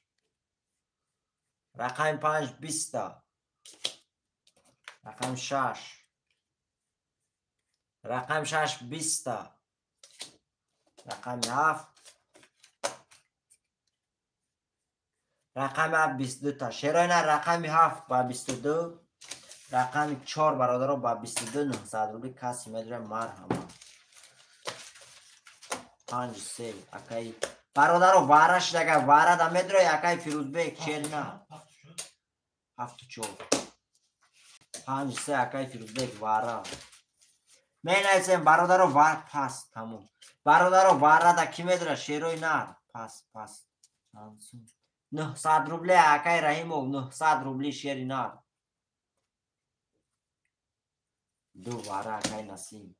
Рақами 5 20. Рақами 6. Рақами 6 20. Рақами 7. Рақами 7 22. Шероина рақами 7 ба 22. Рақами 4 бародаро ба 22 900 рубли каси медора марҳама. 5 3 акай бародаро вара шидага вара да медора акай Фирӯзбек шерина 7 4 5 3 акай Фирӯзбек вара. Менависем бародаро вар пас тамом. Бародаро вара да ки медора шерои нар пас пас. 900 рубле акай Раҳимов 900 рубли шери нар. Ду вара акай Насим.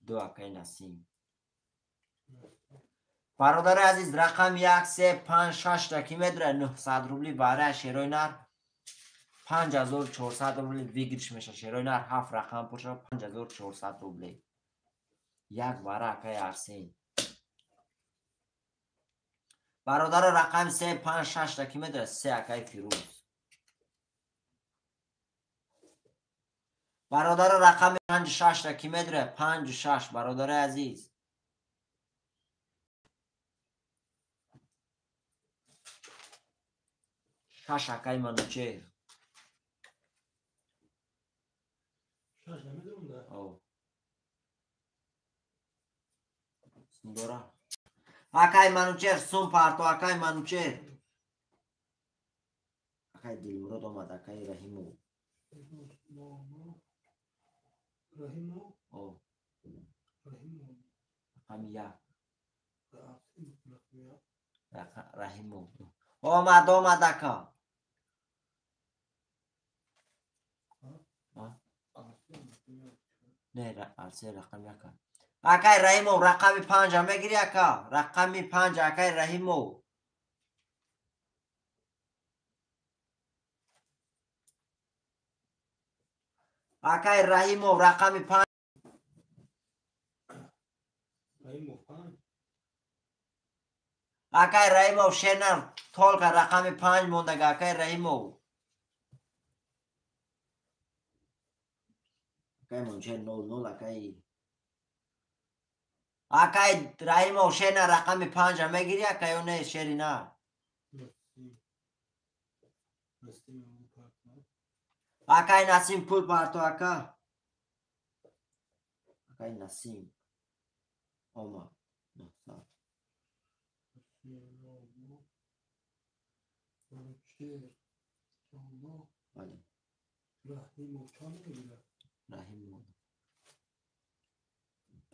Ду акай Насим. Бародари азиз рақами 1 3 5 6 ра ки медора 900 рубли вара шерои нар 5400 рубли выигрыш меша. Шерои нар 7 рақам пур шава 5400 рубли. Як вара акай Арсен. Бародаро рақами 3 5 6 ра ки медора 3 акай Фирӯз. Бародаро рақами 5 6 ра ки медора 5 6 бародари азиз. 6 акай Манучер. 6 намедонам да. О. Сундора. Акай Манучер сум парто акай Манучер. Акай Дилмурод омад акай Раҳимов. Раҳимов? О. Раҳимов. Рақами 1. Раҳимов. Омад омад ака. Не, Арсен рақами 1. Акай Раҳимов рақами 5 мегири ака. Рақами 5 акай Раҳимов. Акай Раҳимов рақами 5. Раҳимов 5. Акай Раҳимов шернар толка рақами 5 мондага акай Раҳимов. Акай Манучер 00 акай. Акай Раҳимов шернар рақами 5 мегири акай ё не шерина? Акай Насим пул парто ака. Акай Насим. Омад. 900. Бале. Раҳимов.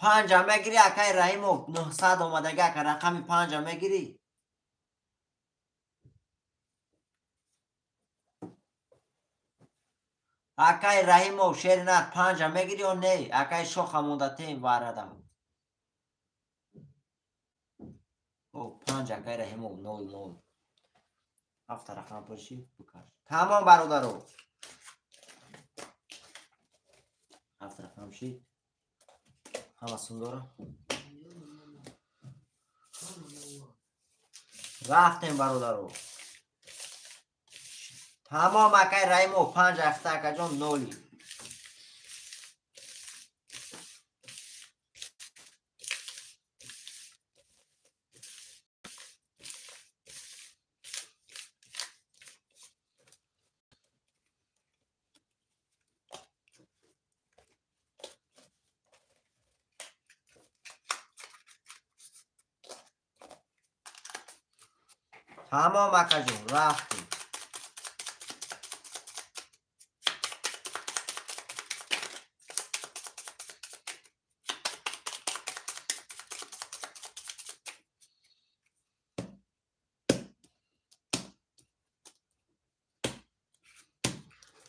5 мегири акай Раҳимов 900 омадага ака рақами 5 мегири. Акай Раҳимов шеринар 5 мегири ё не? Акай шоха мондатем варада. О 5 акай Раҳимов 00. 7 рақам пурши бикаш. Тамом бародаро. 7 рақам шид. Ҳама сум дора. Рафтем бародаро. Тамом акай Раҳимов 5 ахта акаҷон 0. Тамом акаҷон, рафтем.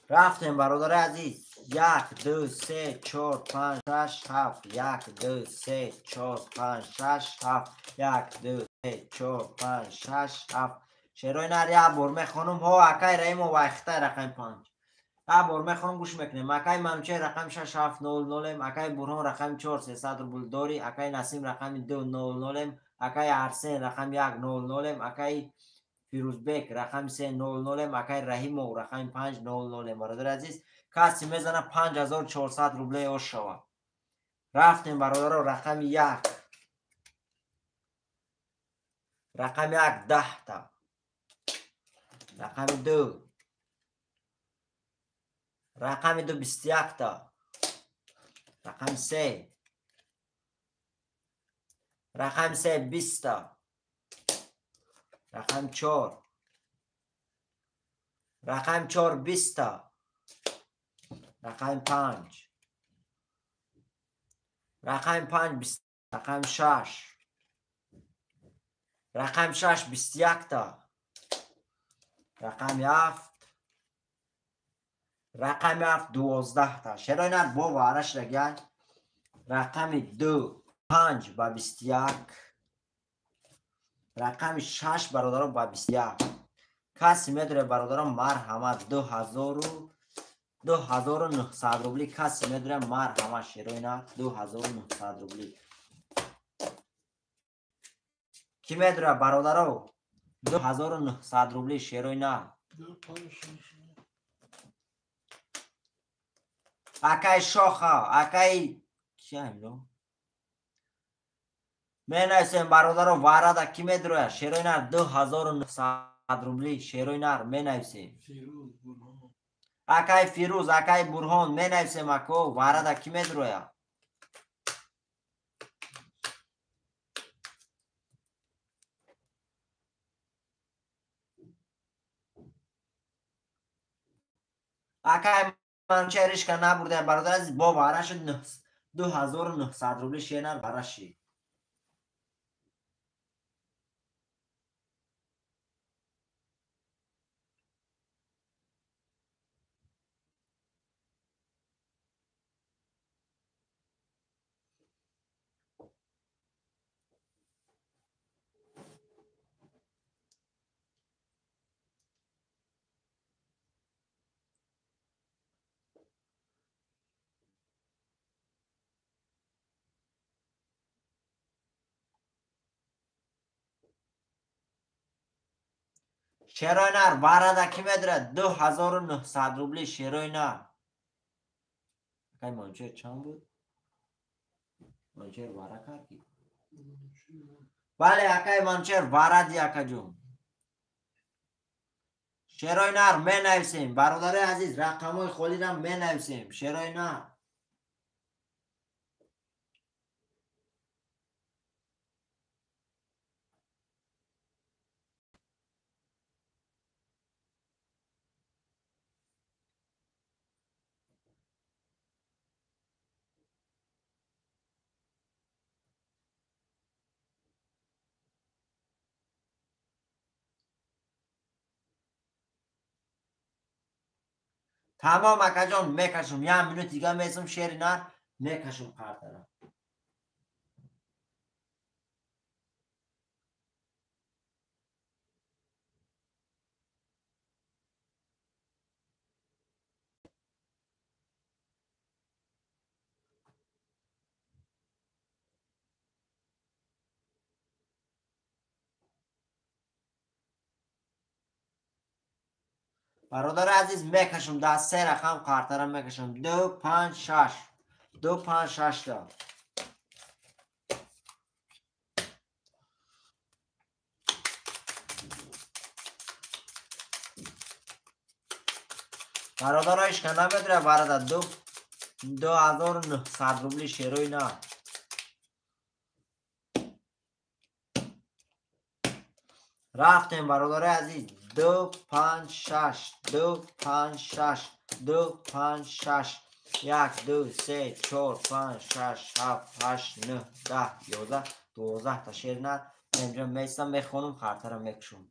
Рафтем бародари азиз. 1 2 3 4 5 6 7 1 2 3 4 5 6 7 1 2 3 4 5 6 7. Шерои нар як бор мехонам. Ҳо акай Раимо вайхтай рақами 5. Як бор мехонам, гӯш мекунем. Акай Манучер рақами 6 7 0 0, акай Бурҳон рақами 4 300 рубл дорӣ, акай Насим рақами 2 0 0, акай Арсен рақами 1 0 0, акай Фирӯзбек рақами 3 0 0, акай Раҳимов рақами 5 0 0. Бародари азиз, касе мезана 5400 рубле ош шава. Рафтем бародаро, рақами 1. Рақами 1 10 та. Рақами 2. Рақами 2 21 та. Рақами 3. Рақами 3 20 та. Рақами 4. Рақами 4 20 та. Рақами 5. Рақами 5 20. Рақами 6. Рақами 6 21 та. Рақами 7. Рақами 7 12 та. Шерои нар бо вараш рагай. Рақами 2 5 ба 21. Рақами 6 бародарон ба 21. Касе медоре бародарон марҳамат 2900 рубли. Касе медоре марҳамат шерои нар 2900 рубли. Ки медоре бародаро 2900 рубли шерои нар. Акай Шоха, акай киам менависем бародаро варада ки медроя шерои нар 2900 рубли шерои нар менависем. Акай Фирӯз, акай Бурҳон менависем ако варада ки медроя. Акай Манучеришка набурдем бародар азиз, бо вара шуд 2900 рубли шерои нар вара шид. Шерои нар варада ки медорад 2900 рубли шерои нар. Акай Манучер чанд буд? Манучер вара кард ки? Бале акай Манучер варади акаҷон. Шерои нар менависем бародарои азиз, рақамҳои холиро менависем шерои нар. Тамом акаҷон, мекашум. Як минут дига месум шери нар мекашум қартара. Бародари азиз, мекашум дар се рақам қартара мекашум. 2 5 6 2 5 6 та. Бародаро ишка намедора бародар 2900 рубли шерои нар. Рафтем, бародари азиз. 2 5 6 2 5 6 2 5 6 1 2 3 4 5 6 7 8 9 10 11 12 та шер нар. Инҷо меистам, мехонам, хартара мекушам.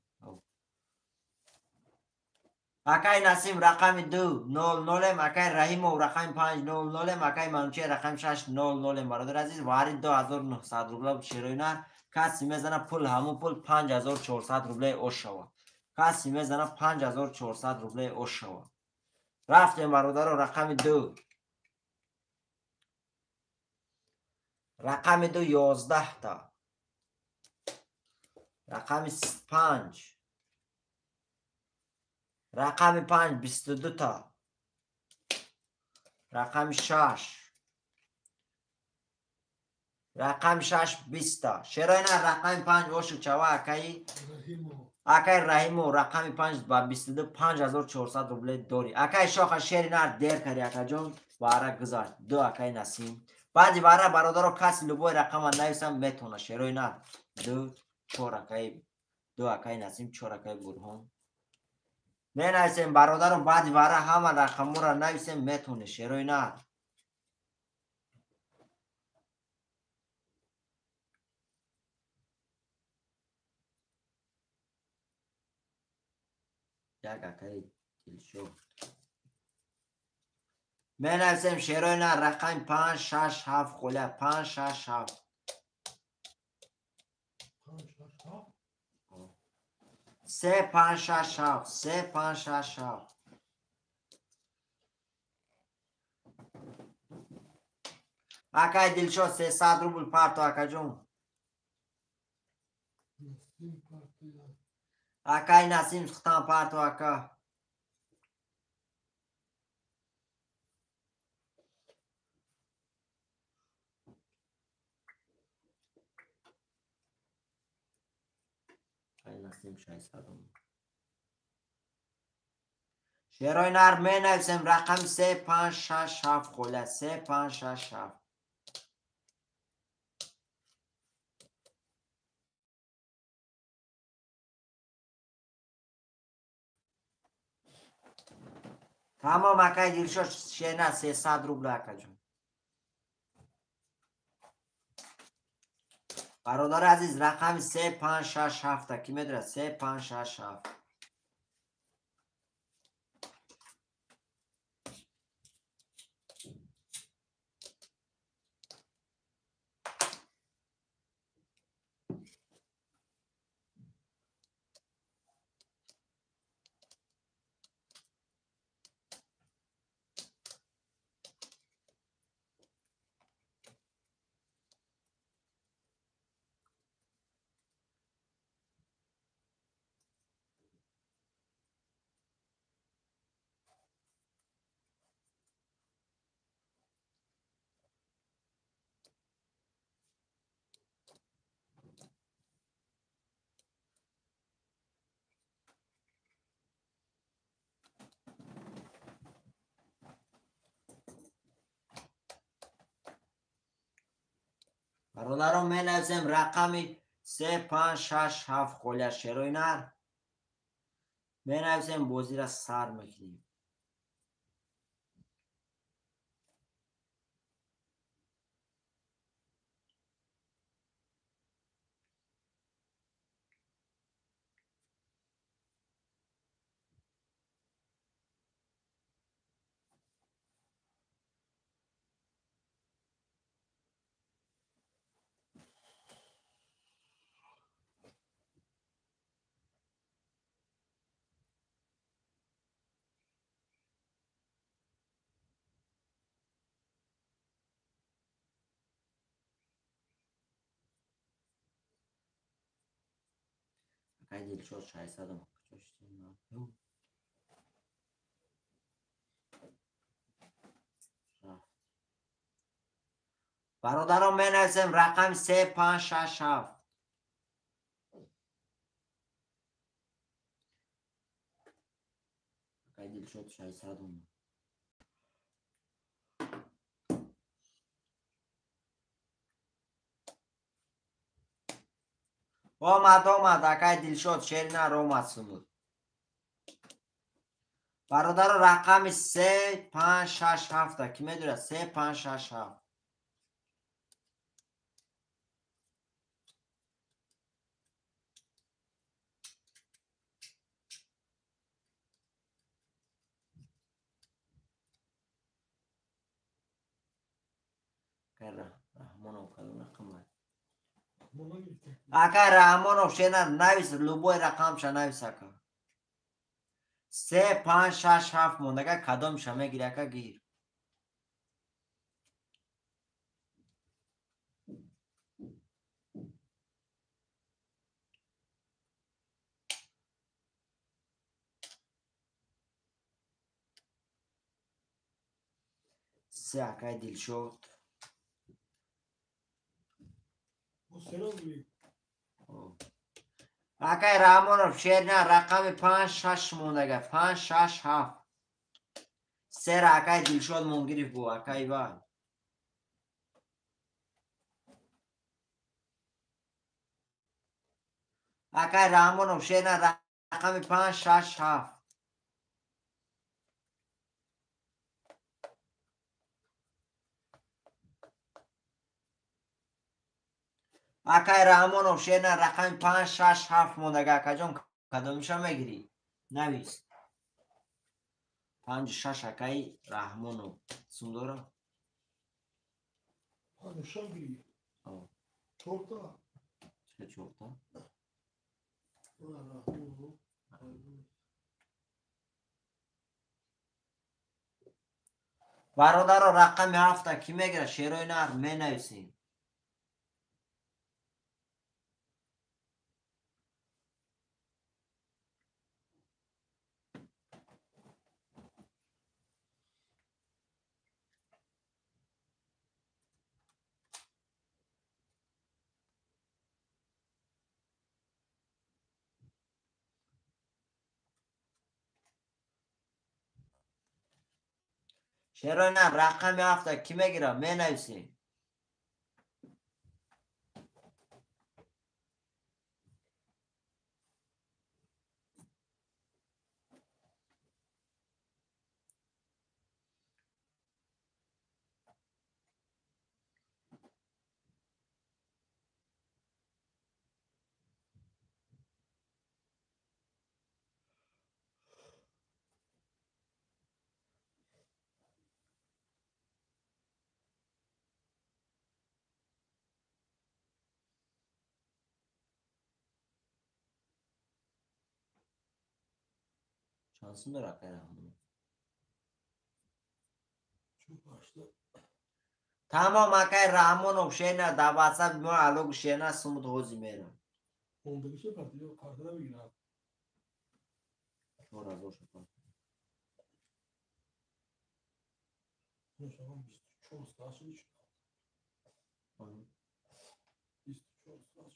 Акай Насим рақами 2 0 0, акай Раҳимов рақами 5 0 0, акай Манучер рақами 6 0 0. Бародари азиз, вари 2900 рубла шерои нар. Каси мезана пул, ҳамун пул 5400 рубле ош шава. Каси мезана 5400 рубле ош шава. Рафтем, бародаро, рақами 2. Рақами 2 11 та. Рақами 5. Рақами 5 22 та. Рақами 6. Рақами 6 20 та. Шерои нар рақами 5 ошу чава акаи акай Раҳимов рақами 5 ба 22 5400 рубле дори. Акай Шоха шери нар дер кари акаҷон, вара гузашт. 2 акай Насим. Баъди вара бародаро каси любой рақама нависам метона шерои нар. 2 4 акай 2 акай Насим 4 акай Бурҳон. Менависем бародаро, баъди вара ҳама рақамҳоро нависем метоне шерои нар. Як акаи Дилшод. Менависем шерои нар рақами 5 6 7 холя 5 6 7. 3 5 6 7 3 5 6 7. Акай Дилшод 300 рубл парто акаҷон. Акай Насим сухтан парто ака. Акай Насим 600. Шерои нар менависем рақами 3 5 6 7 холя 3 5 6 7. Тамом акай Дилшод шена 300 рубл акаҷон. Бародари азиз, рақами 3 5 6 7 ки медонад 3 5 6 7. Бародарон, менависем рақами 3 5 6 7 холя шерои нар. Менависем, бозиро сар мекунем. Акай Дилшод 600. Бародарон, менависем рақами 3 5 6 7. Акай Дилшод 600. Омад, омад, акай Дилшод, шери нар омад сумуд. Бародаро, рақами 3, 5, 6, 7 ки медонад? 3, 5, 6, 7. Раҳмонов кадом рақам? Ака Раҳмонов шена навис, любой рақамша навис ака. 3, 5, 6, 7 мондага, кадомша мегири ака, гир. Се акай Дилшод. Акай Раҳмонов шерна рақами 5, 6 мондага, 5, 6, 7. Сера акай Дилшод мон гирифт бу акай ва. Акай Раҳмонов шерна рақами 5, 6, 7. Акай Раҳмонов шерна рақами 5, 6, 7 мондага, акаҷон, кадомиша мегирӣ? Навис. 5, 6 акай Раҳмонов. Сум дора? 5, 6 гирӣ. Чорта. Ча чорта? Бародаро, рақами 7 ки мегирад? Шерои нар менависем. Шерои нар рақами 7 ки мегирад? Менависем. Чанд сум дора акай Раҳмонов? Тамом, акай Раҳмонов шена дар WhatsApp мо алло шена сумуд ҳози мера. Мондагиша партиё карта намегирад. 4000 шапа. 24 соат шуд. 24 соат.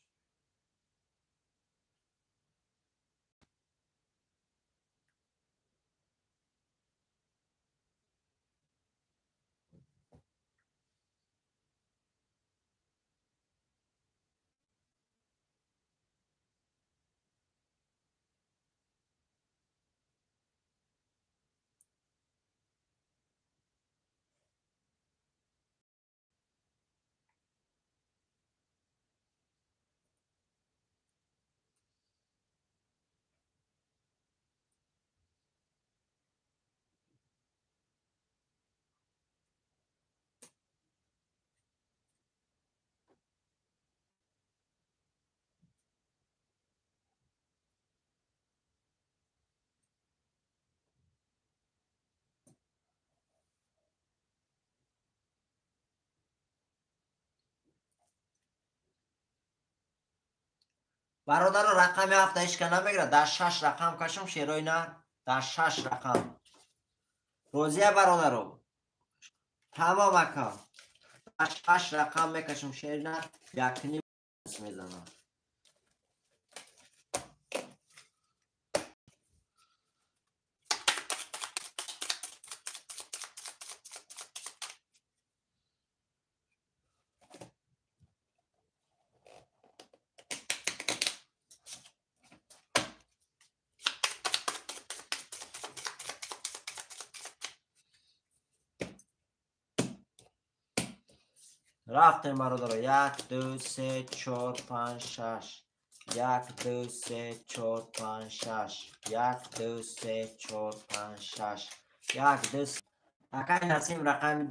Бародаро, рақами 7 ҳеч ка намегирад. Дар 6 рақам кашам шерои нар, дар 6 рақам. Розия бародаро. Тамом ака. Дар 6 рақам мекашам шери нар, 1.5 мезанам. Рафтем бародаро. 1 2 3 4 5 6. 1 2 3 4 5 6. 1 2 3 4 5 6. 1 2. Акай Насим рақами,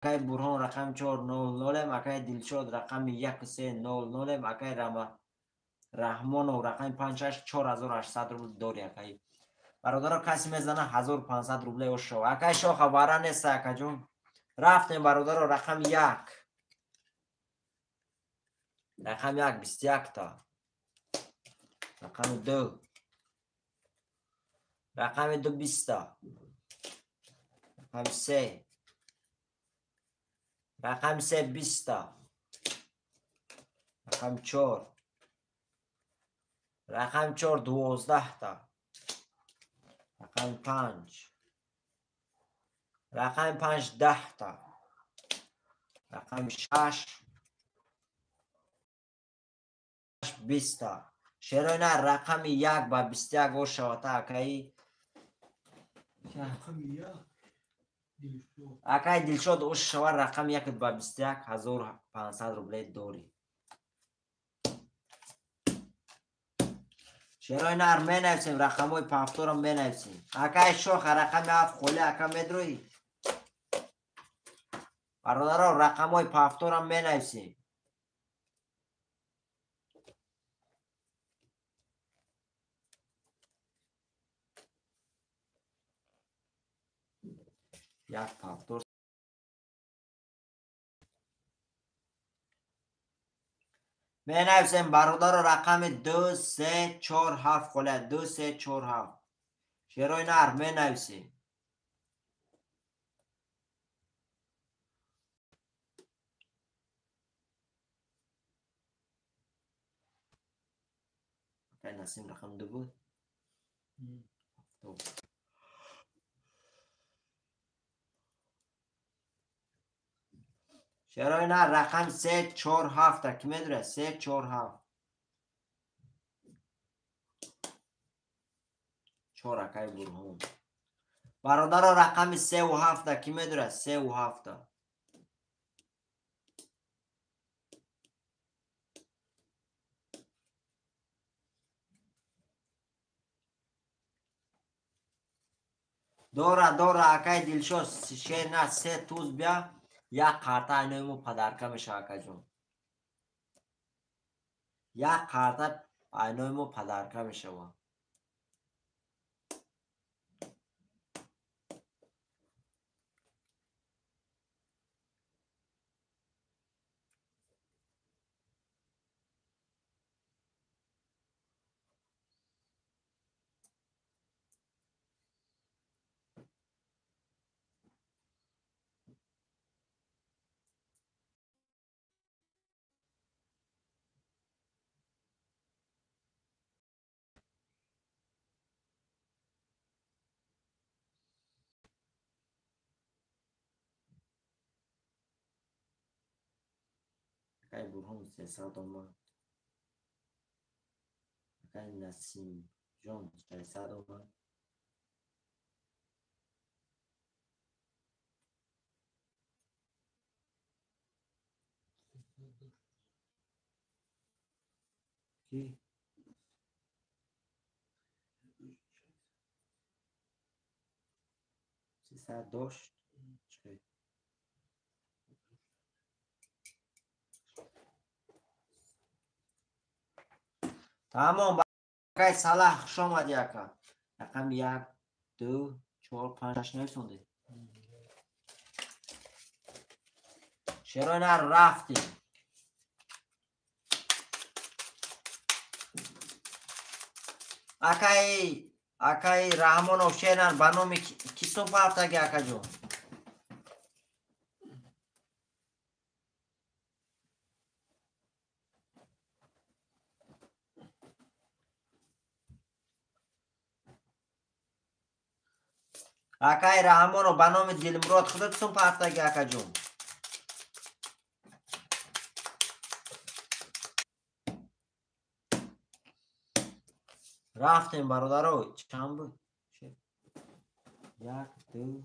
акай Бурҳон рақами 4 0 0, акай Дилшод рақами 1 3 0 0, акай Раҳмонов рақами 5 6 4800 рубл дори акай. Бародаро каси мезана 1500 рубле ошо. Акай шоха вара нест акаҷон. Рафтем бародаро рақами 1. Рақами 1 21 та. Рақами 2. Рақами 2 20 та. Рақами 3. Рақами 3 20 та. Рақами 4. Рақами 4 12 та. Рақами 5. Рақами 5 10 та. Рақами 6 20 та. Шероина рақами 1 ба 21 ошавата акаи. Рақами 1 Дилшод. Акаи Дилшод ошава рақами 1 ба 21 1500 рубле дори. Шероина ар менависем рақамҳои пафторо менависем. Акаи шоха рақами 7 холи ака медроӣ. Бародаро рақамҳои пафторо менависем. Як пафтор. Менависем бародаро рақами 2 3 4 7 холя 2 3 4 7. Шерои нар менависем. Акай Насим рақами 2 буд. Шерои нар рақами 3 4 7 ки медура 3 4 7. 4 акай Бурҳон. Бародаро рақами 3 ва 7 ки медура 3 ва 7. Дора дора акай Дилшод шер на 3 туз бия як қарта айнои мо падарка мешава акаҷон. Як қарта айнои мо падарка мешава. Акай Бурҳон 300 омад. Акай Насимҷон 600 омад. Ки? 300 дошт. Чӣ? Тамом акай Салаҳ хуш омадӣ ака. Рақами 1 2 4 5 6 нависондед. Шерои нар рафтем. Акай Раҳмонов шернар ба номи кисо партаги акаҷон. Акай Раҳмонов ба номи Дилмурод худатон партаги акаҷон. Рафтем бародаро, чанд буд? 1 2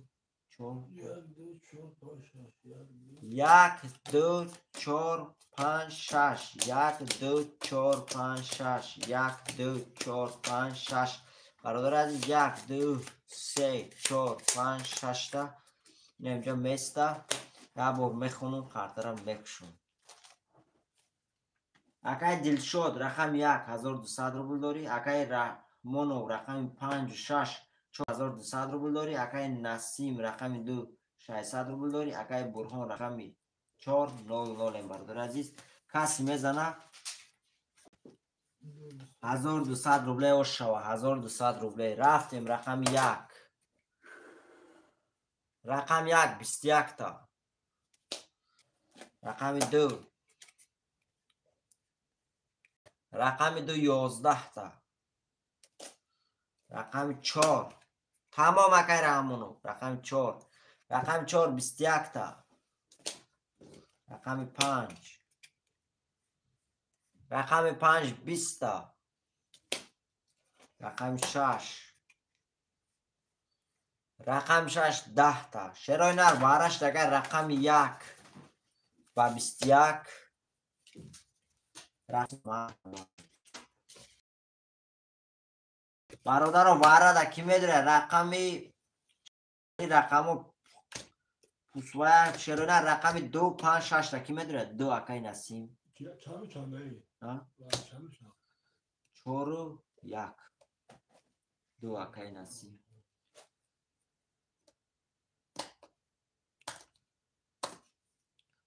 4 1 2 4 5 6. 1 2 4 5 6 1 2 4 5 6 1 2 4 5 6 бародар азиз 1 2 3 4 5 6 та инҷа места як бор мехонум қартара мекушум. Акай Дилшод рақами 1 1200 рубл дорӣ. Акай Раҳмонов рақами 5 6 4200 рубл дорӣ. Акай Насим рақами 2 600 рубл дорӣ. Акай Бурҳон рақами 4 00 бародар азиз. Каси мезана 1200 рубле ош шава. 1200 рубле. Рафтем рақами 1. Рақами 1 21 та. Рақами 2. Рақами 2 11 та. Рақами 4. Тамом акай Раҳмонов. Рақами 4. Рақами 4 21 та. Рақами 5. Рақами 5 20 та. Рақами 6. Рақами 6 10 та. Шерои нар бараш дагар рақами 1 ба 21. Бародаро варада ки медуре рақами рақамо пусвая шерои нар рақами 2 5 6 та ки медуре 2 акай Насим. 4 1 2 акай Насим.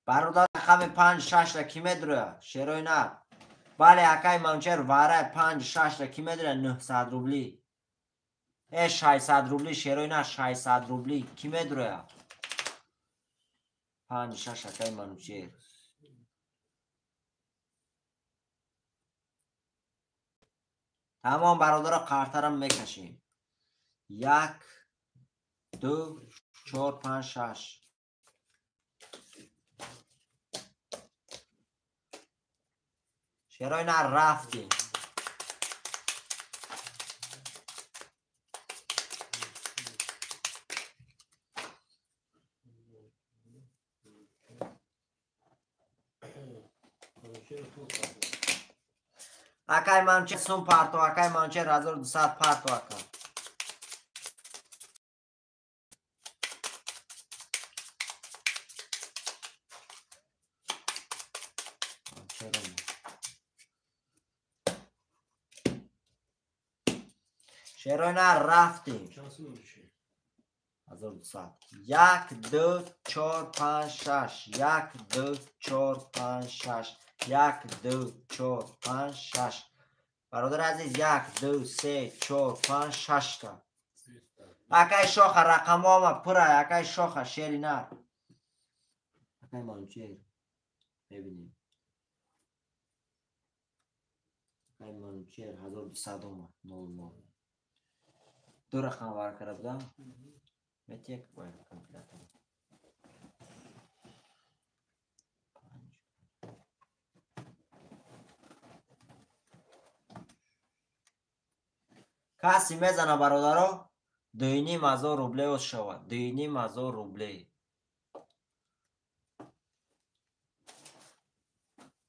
Бародар рақами 5 6 та ки медуре шерои нар. Бале акай Манучер варай 5 6 та ки медуре 900 рубли. 600 рубли шерои нар 600 рубли ки медуре 5 6 акай Манучер. Тамом бародаро қартарам мекашем. 1 2 4 5 6. Шерои нар рафтем. Акай Манучер сум парто, акай Манучер 1200 парто ака. Шерои нар рафтем. 1200. 1 2 4 5 6 1 2 4 5 6 1 2 4 5 6. Бародар азиз 1 2 3 4 5 6 та. Акай шоха рақамома пура, акай шоха шери нар. Акай Манучер мебинем. Акай Манучер 1200 ома 00. Ду рақам вар карда будам. Метек бояд компилятор. Каси мезана бародаро 2500 рубле оз шавад. 2500 рубле.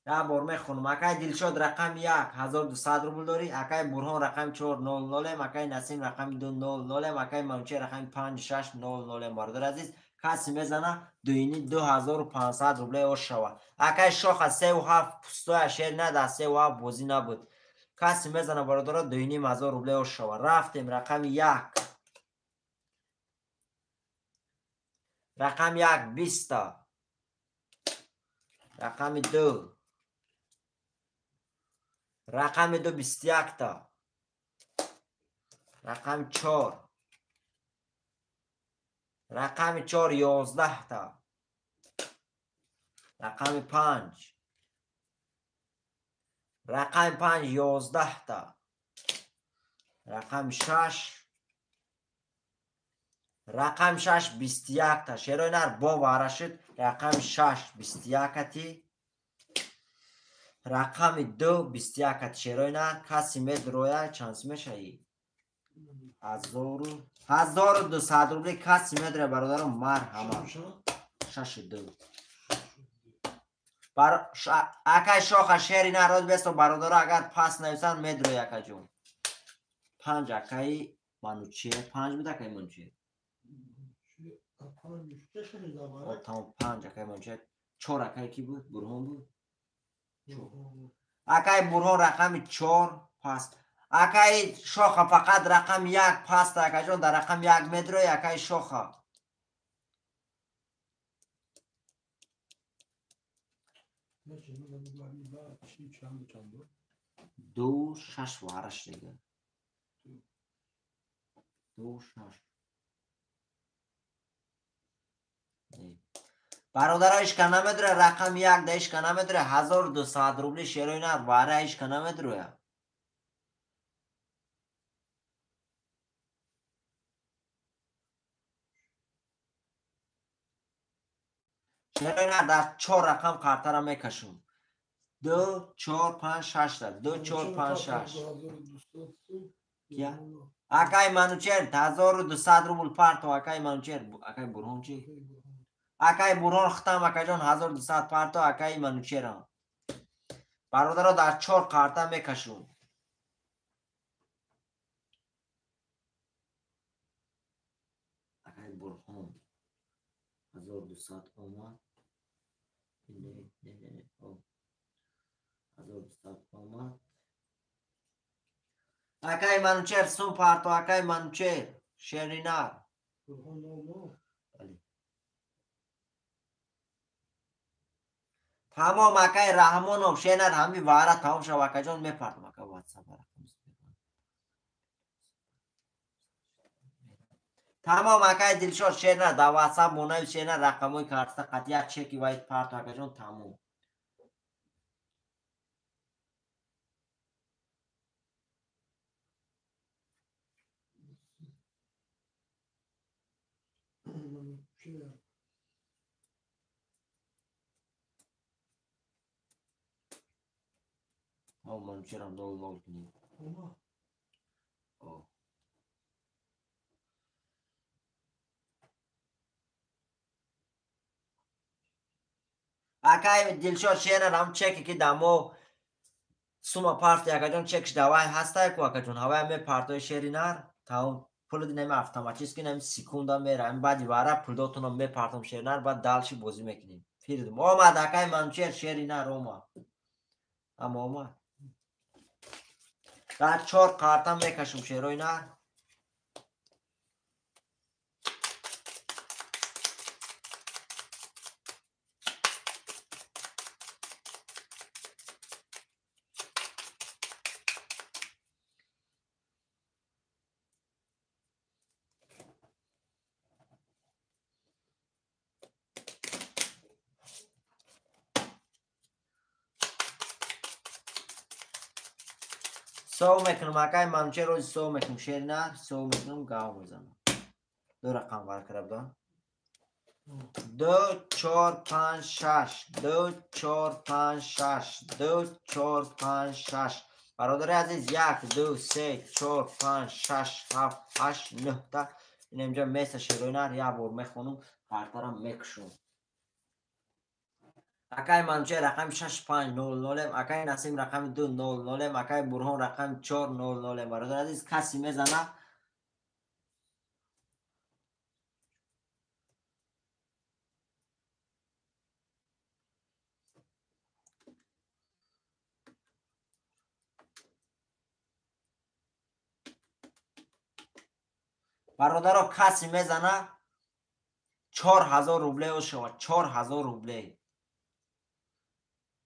Як бор мехонам. Акай Дилшод рақами 1 1200 рубл дорӣ. Акай Бурҳон рақами 4 00, акай Насим рақами 2 00, акай Манучер рақами 5 6 00. Бародар азиз каси мезана 2500 рубле оз шавад. Акай шоха 3 7 пустоя шер нада 3 7 бозӣ набуд. Каси мезана бародаро 2500 рубле оз шавад. Рафтем рақами 1. Рақами 1 20 та. Рақами 2. Рақами 2 21 та. Рақами 4. Рақами 4 11 та. Рақами 5. Рақами 5 11 та. Рақами 6. Рақами 6 21 та. Шерои нар бо варашид. Рақами 6 21 ати. Рақами 2 21 ати. Шерои нар каси медроя чанд мешаи? 1200 рубли каси медроя бародаро марҳама. 6 2. Акай шоха шери нар роз бесто бародаро агар пас нависанд медрои акаҷон. 5 акаи Манучер, 5 буд акаи Манучер. Тамом 5 акаи Манучер. 4 акаи ки буд? Бурҳон буд? Акаи Бурҳон рақами 4 паст. Акаи шоха фақат рақами 1 паст акаҷон, дар рақами 1 медрои акаи шоха. 2 6 вараш дига. 2 6. Бародаро ишка намедура рақами 1 да ишка намедура 1200 рубли шерои нар вара ишка намедура. Шерои нар дар 4 рақам қартара мекашум. 2 4 5 6 да 2 4 5 6. Кия? Акай Манучер 1200 рубл парто акай Манучер, акай Бурҳон чи? Акай Бурҳон хитам акаҷон 1200 парто акай Манучерам. Бародаро дар 4 қарта мекашум. Акай Бурҳон 1200 омад. Не, не, не, 1200 омад. Акай Манучер сум парто акай Манучер шеринар. Тамом акай Раҳмонов шенар ҳами вара тамом шав акаҷон мепартам ака WhatsApp рақам. Тамом акай Дилшод шенар дар WhatsApp монави шенар рақамҳои карта қатъи як чеки вай парто акаҷон тамом. Манучерам 00 кунем. Акай Дилшод шенар ҳам чеке ки дамо сума парти акаҷон чекш давай ҳастай ку акаҷон ҳавай мепартои шери нар тамом пули нами автоматически нами секунда мера ами баъди вара пулдотонам мепартом шери нар баъд далши бозӣ мекунем. Фирдум омад акай Манучер шери нар омад. Ама омад. Дар 4 қарта мекашум шерои нар. Сов мекунам акай Манучер рози сов мекунам шери нар сов мекунам гав мезанам. 2 рақам вар карда будам. 2 4 5 6 2 4 5 6 2 4 5 6. Бародари азиз 1 2 3 4 5 6 7 8 9 та ин инҷа меса шерои нар як бор мехонум картарам мекушум. Акай Манучер рақами 6500, акай Насим рақами 200, акай Бурҳон рақами 400. Бародар азиз каси мезана бародаро каси мезана 4000 рубле ошава 4000 рубле.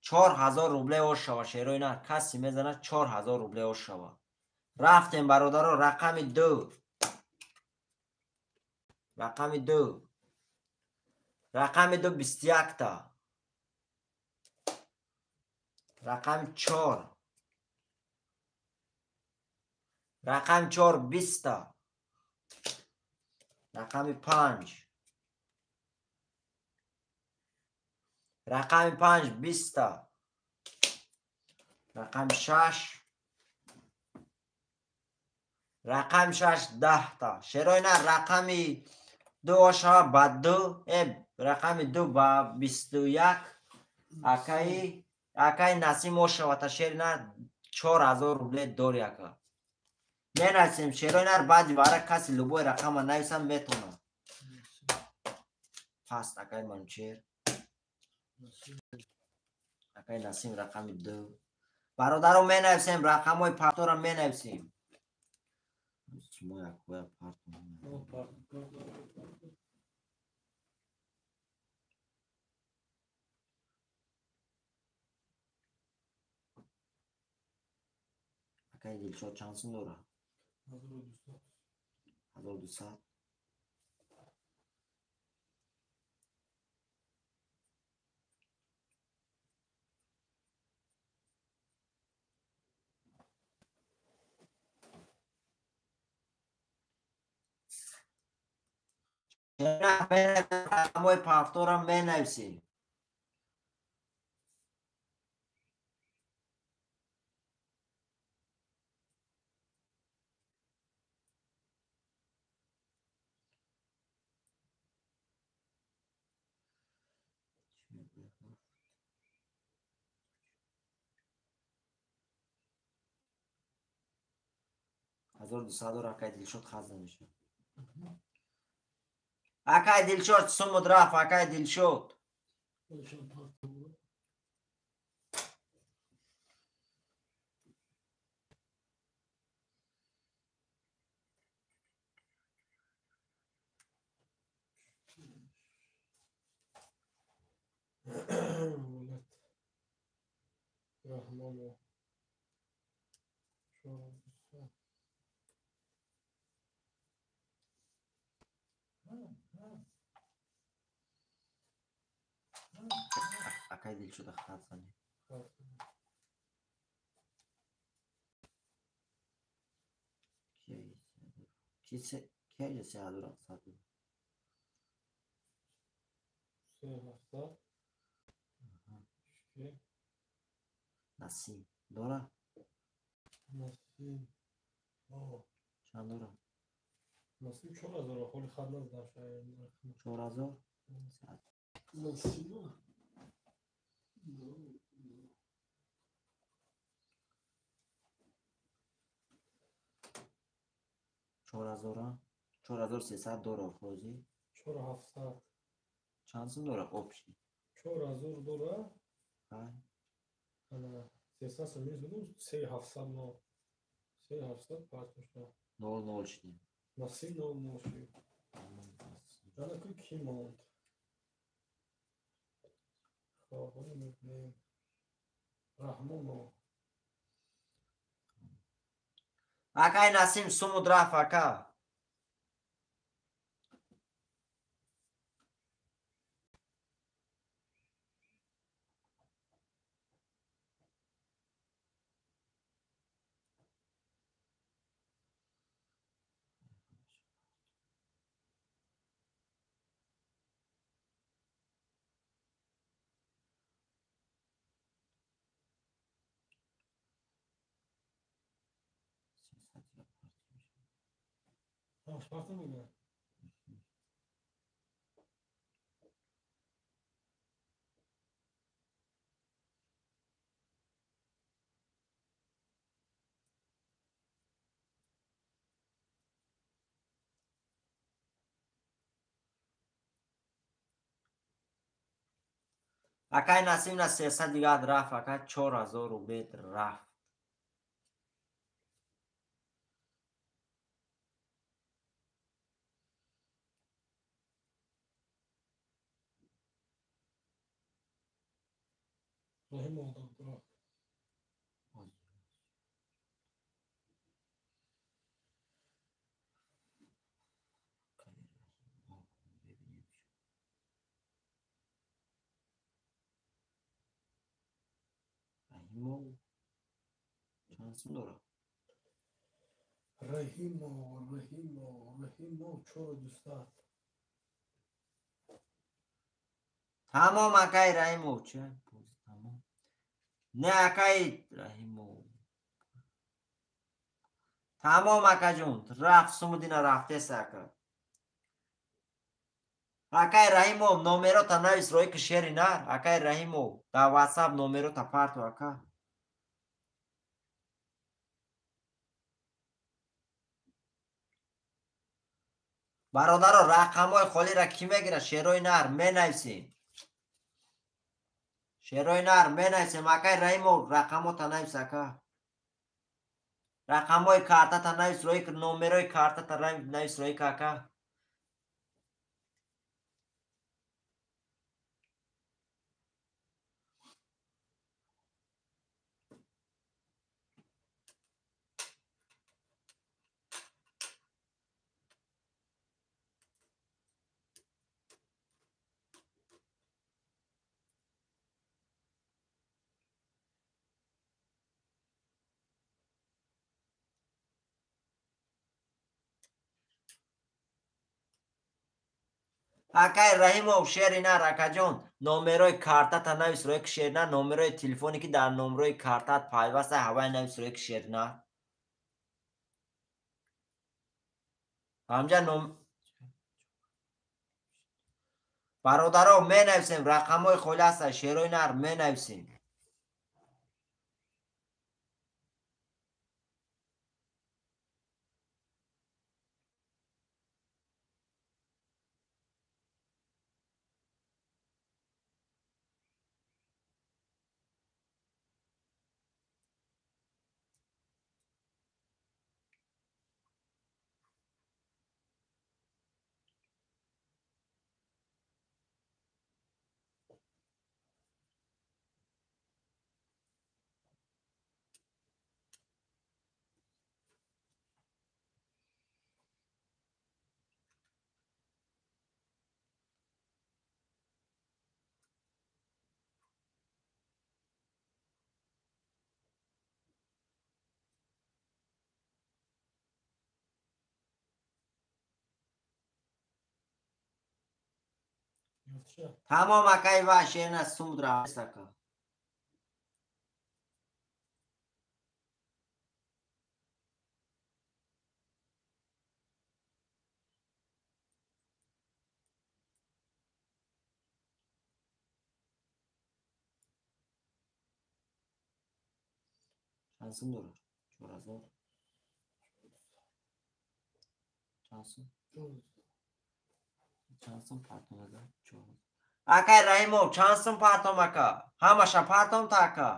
4000 рубле ошава шерои нар каси мезана 4000 рубле ошава. Рафтем бародаро рақами 2. Рақами 2. Рақами 2 21 та. Рақами 4. Рақами 4 20 та. Рақами 5. Рақами 5 20 та. Рақами 6. Рақами 6 10 та. Шерои нар рақами 2 ошава ба 2, рақами 2 ба 21, Акаи Насим ошавата шери нар 4000 рубле дори ака. Менависем шерои нар баъди вара каси любой рақама нависам метонам. Паст акаи Манучер. Акаи Насим рақами 2. Бародаро менависем рақамҳои пафтора менависем. Акаи Дилшод чанд сум дорад? 1200. Рақамҳои пафтора менависем. Ҳазору дусад дора акаи Дилшод хазна мешавад. Акаи Дилшод сумуд рафт, акаи Дилшод. Акаи Дилшода хат занем. Кия се ҳазору ҳафтсад? 3700. Насим дора? Насим. Чанд дора? Насим 4000 холи хат назадам шояд. 4000? Насим. Чор ҳазор сесад дора ҳозир? 4700. Чанд сум дора общий? 4000 дора. Ҳай. Ана 300 сум минус будем, 3700 нол. 3700 партошта. 0 0 шидем. Насим 0 0 шид. Ана ку ки монд? Хоб, ҳоло мебинем. Раҳмонов. Акаи Насим сумуд рафт, ака. Акай Насим на 300 дигар рафт, ака 4000 рубл рафт. Чанд сум дорад? Раҳимов, Раҳимов, Раҳимов 4200. Тамом акай Раҳимов, ча? Тамом. Не акай Раҳимов. Тамом акаҷон, рафт сумудина рафтеса ака. Акай Раҳимов, номерота навис рои ки шери нар. Акай Раҳимов, дар WhatsApp номерота парту ака. Бародаро, рақамҳои холиро кӣ мегирад? Шерои нар менависем. Шерои нар менависем. Акай Раҳимов, рақамота навис ака. Рақамҳои картата навис рои ки номерои картата навис рои ки ака. Акай Раҳимов, шери нар акаҷон, номерои картата навис рои ки шери нар, номерои телефоне ки дар номерои картаат пайваста ҳавай навис рои ки шери нар. Ҳамҷа ном бародаро менависем, рақамҳои холи ҳаста, шерои нар менависем. Тамом акай ва шерна сумдра ака. Чанд сум дорад? 4000. Чанд сум? Чанд сум партом ака? Акай Раҳимов, чанд сум партом ака? Ҳамаша партом та ака.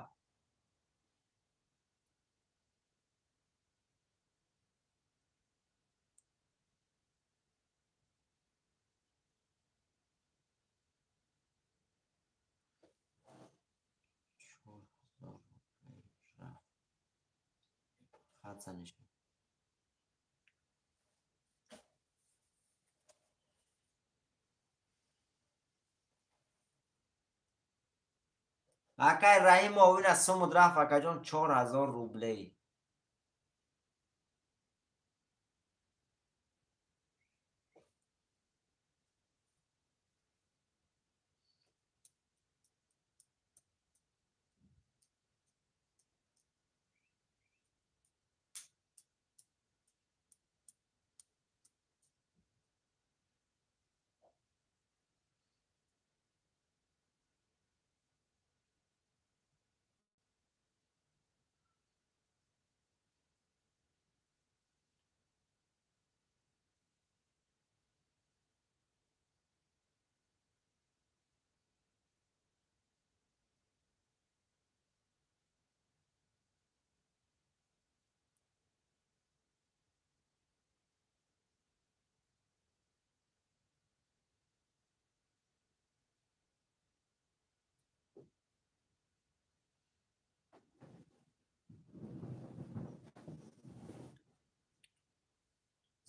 Хат занеш. Акай Раҳимов, ина сумуд рафт акаҷон 4000 рублей.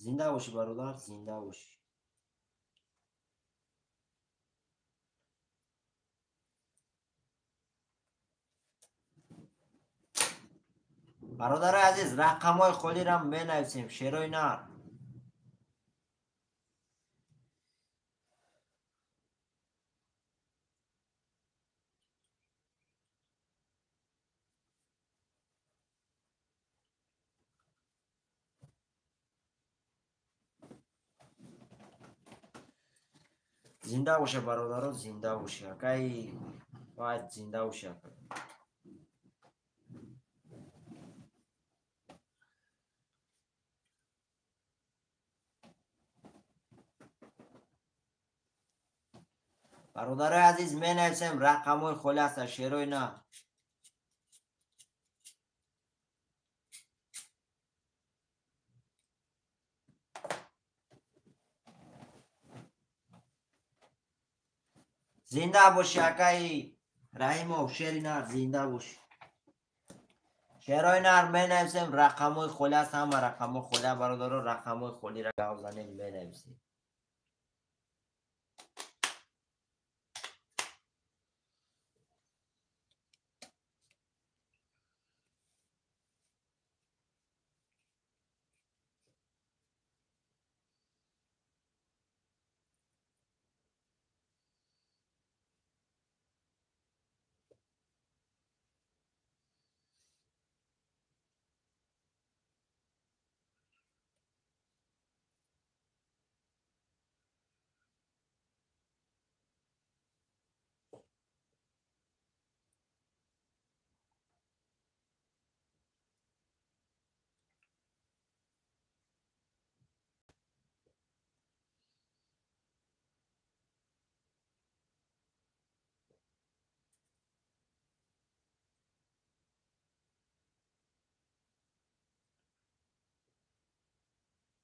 Зинда бошӣ бародар, зинда бошӣ. Бародарои азиз, рақамҳои холиро менависем, шерои нар. Зинда боша бародаро, зинда боши. Акай бояд зинда боши ака. Бародарои азиз, менависем рақамҳои холӣ ҳастанд, шерои на. Зинда боши акаи Раҳимов, шери нар, зинда боши. Шерои нар менависем, рақамҳои холӣ аст, ҳама рақамҳои холӣ, бародаро, рақамҳои холиро гав занед, менависем.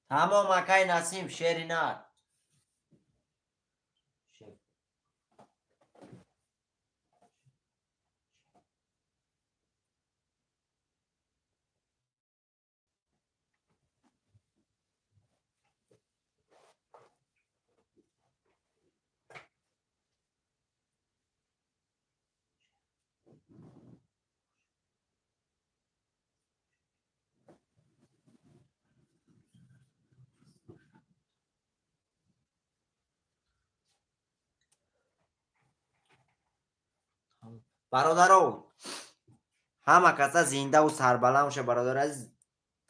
Тамом акай Насим, шери нар. Бародаро, ҳама каса зиндаву сарбаланд боша, бародари азиз.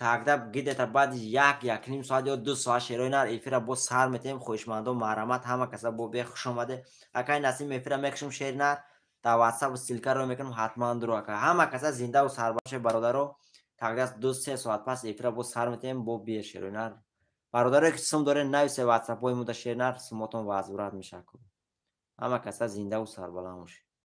Тогда где-то баъди як, якним соат ё 2 соат шерои нар эфира боз сар метаҳем. Хоҳишмандо, марҳамат, ҳама каса бо бе хуш омаде. Акай Насим, эфира мекушем, шери нар дар ватсап ссылка ро мекунам, ҳатман дуро ака. Ҳама каса зиндаву сарбаланд боша, бародаро. Тогда 2-3 соат пас эфира боз сар метаҳем, бо бе шерои нар. Бародарое ки сум доред, нависе ватсапҳои мо да шери нар, сумотон вазурат мешавад. Ҳама каса зиндаву сарбаланд бошед.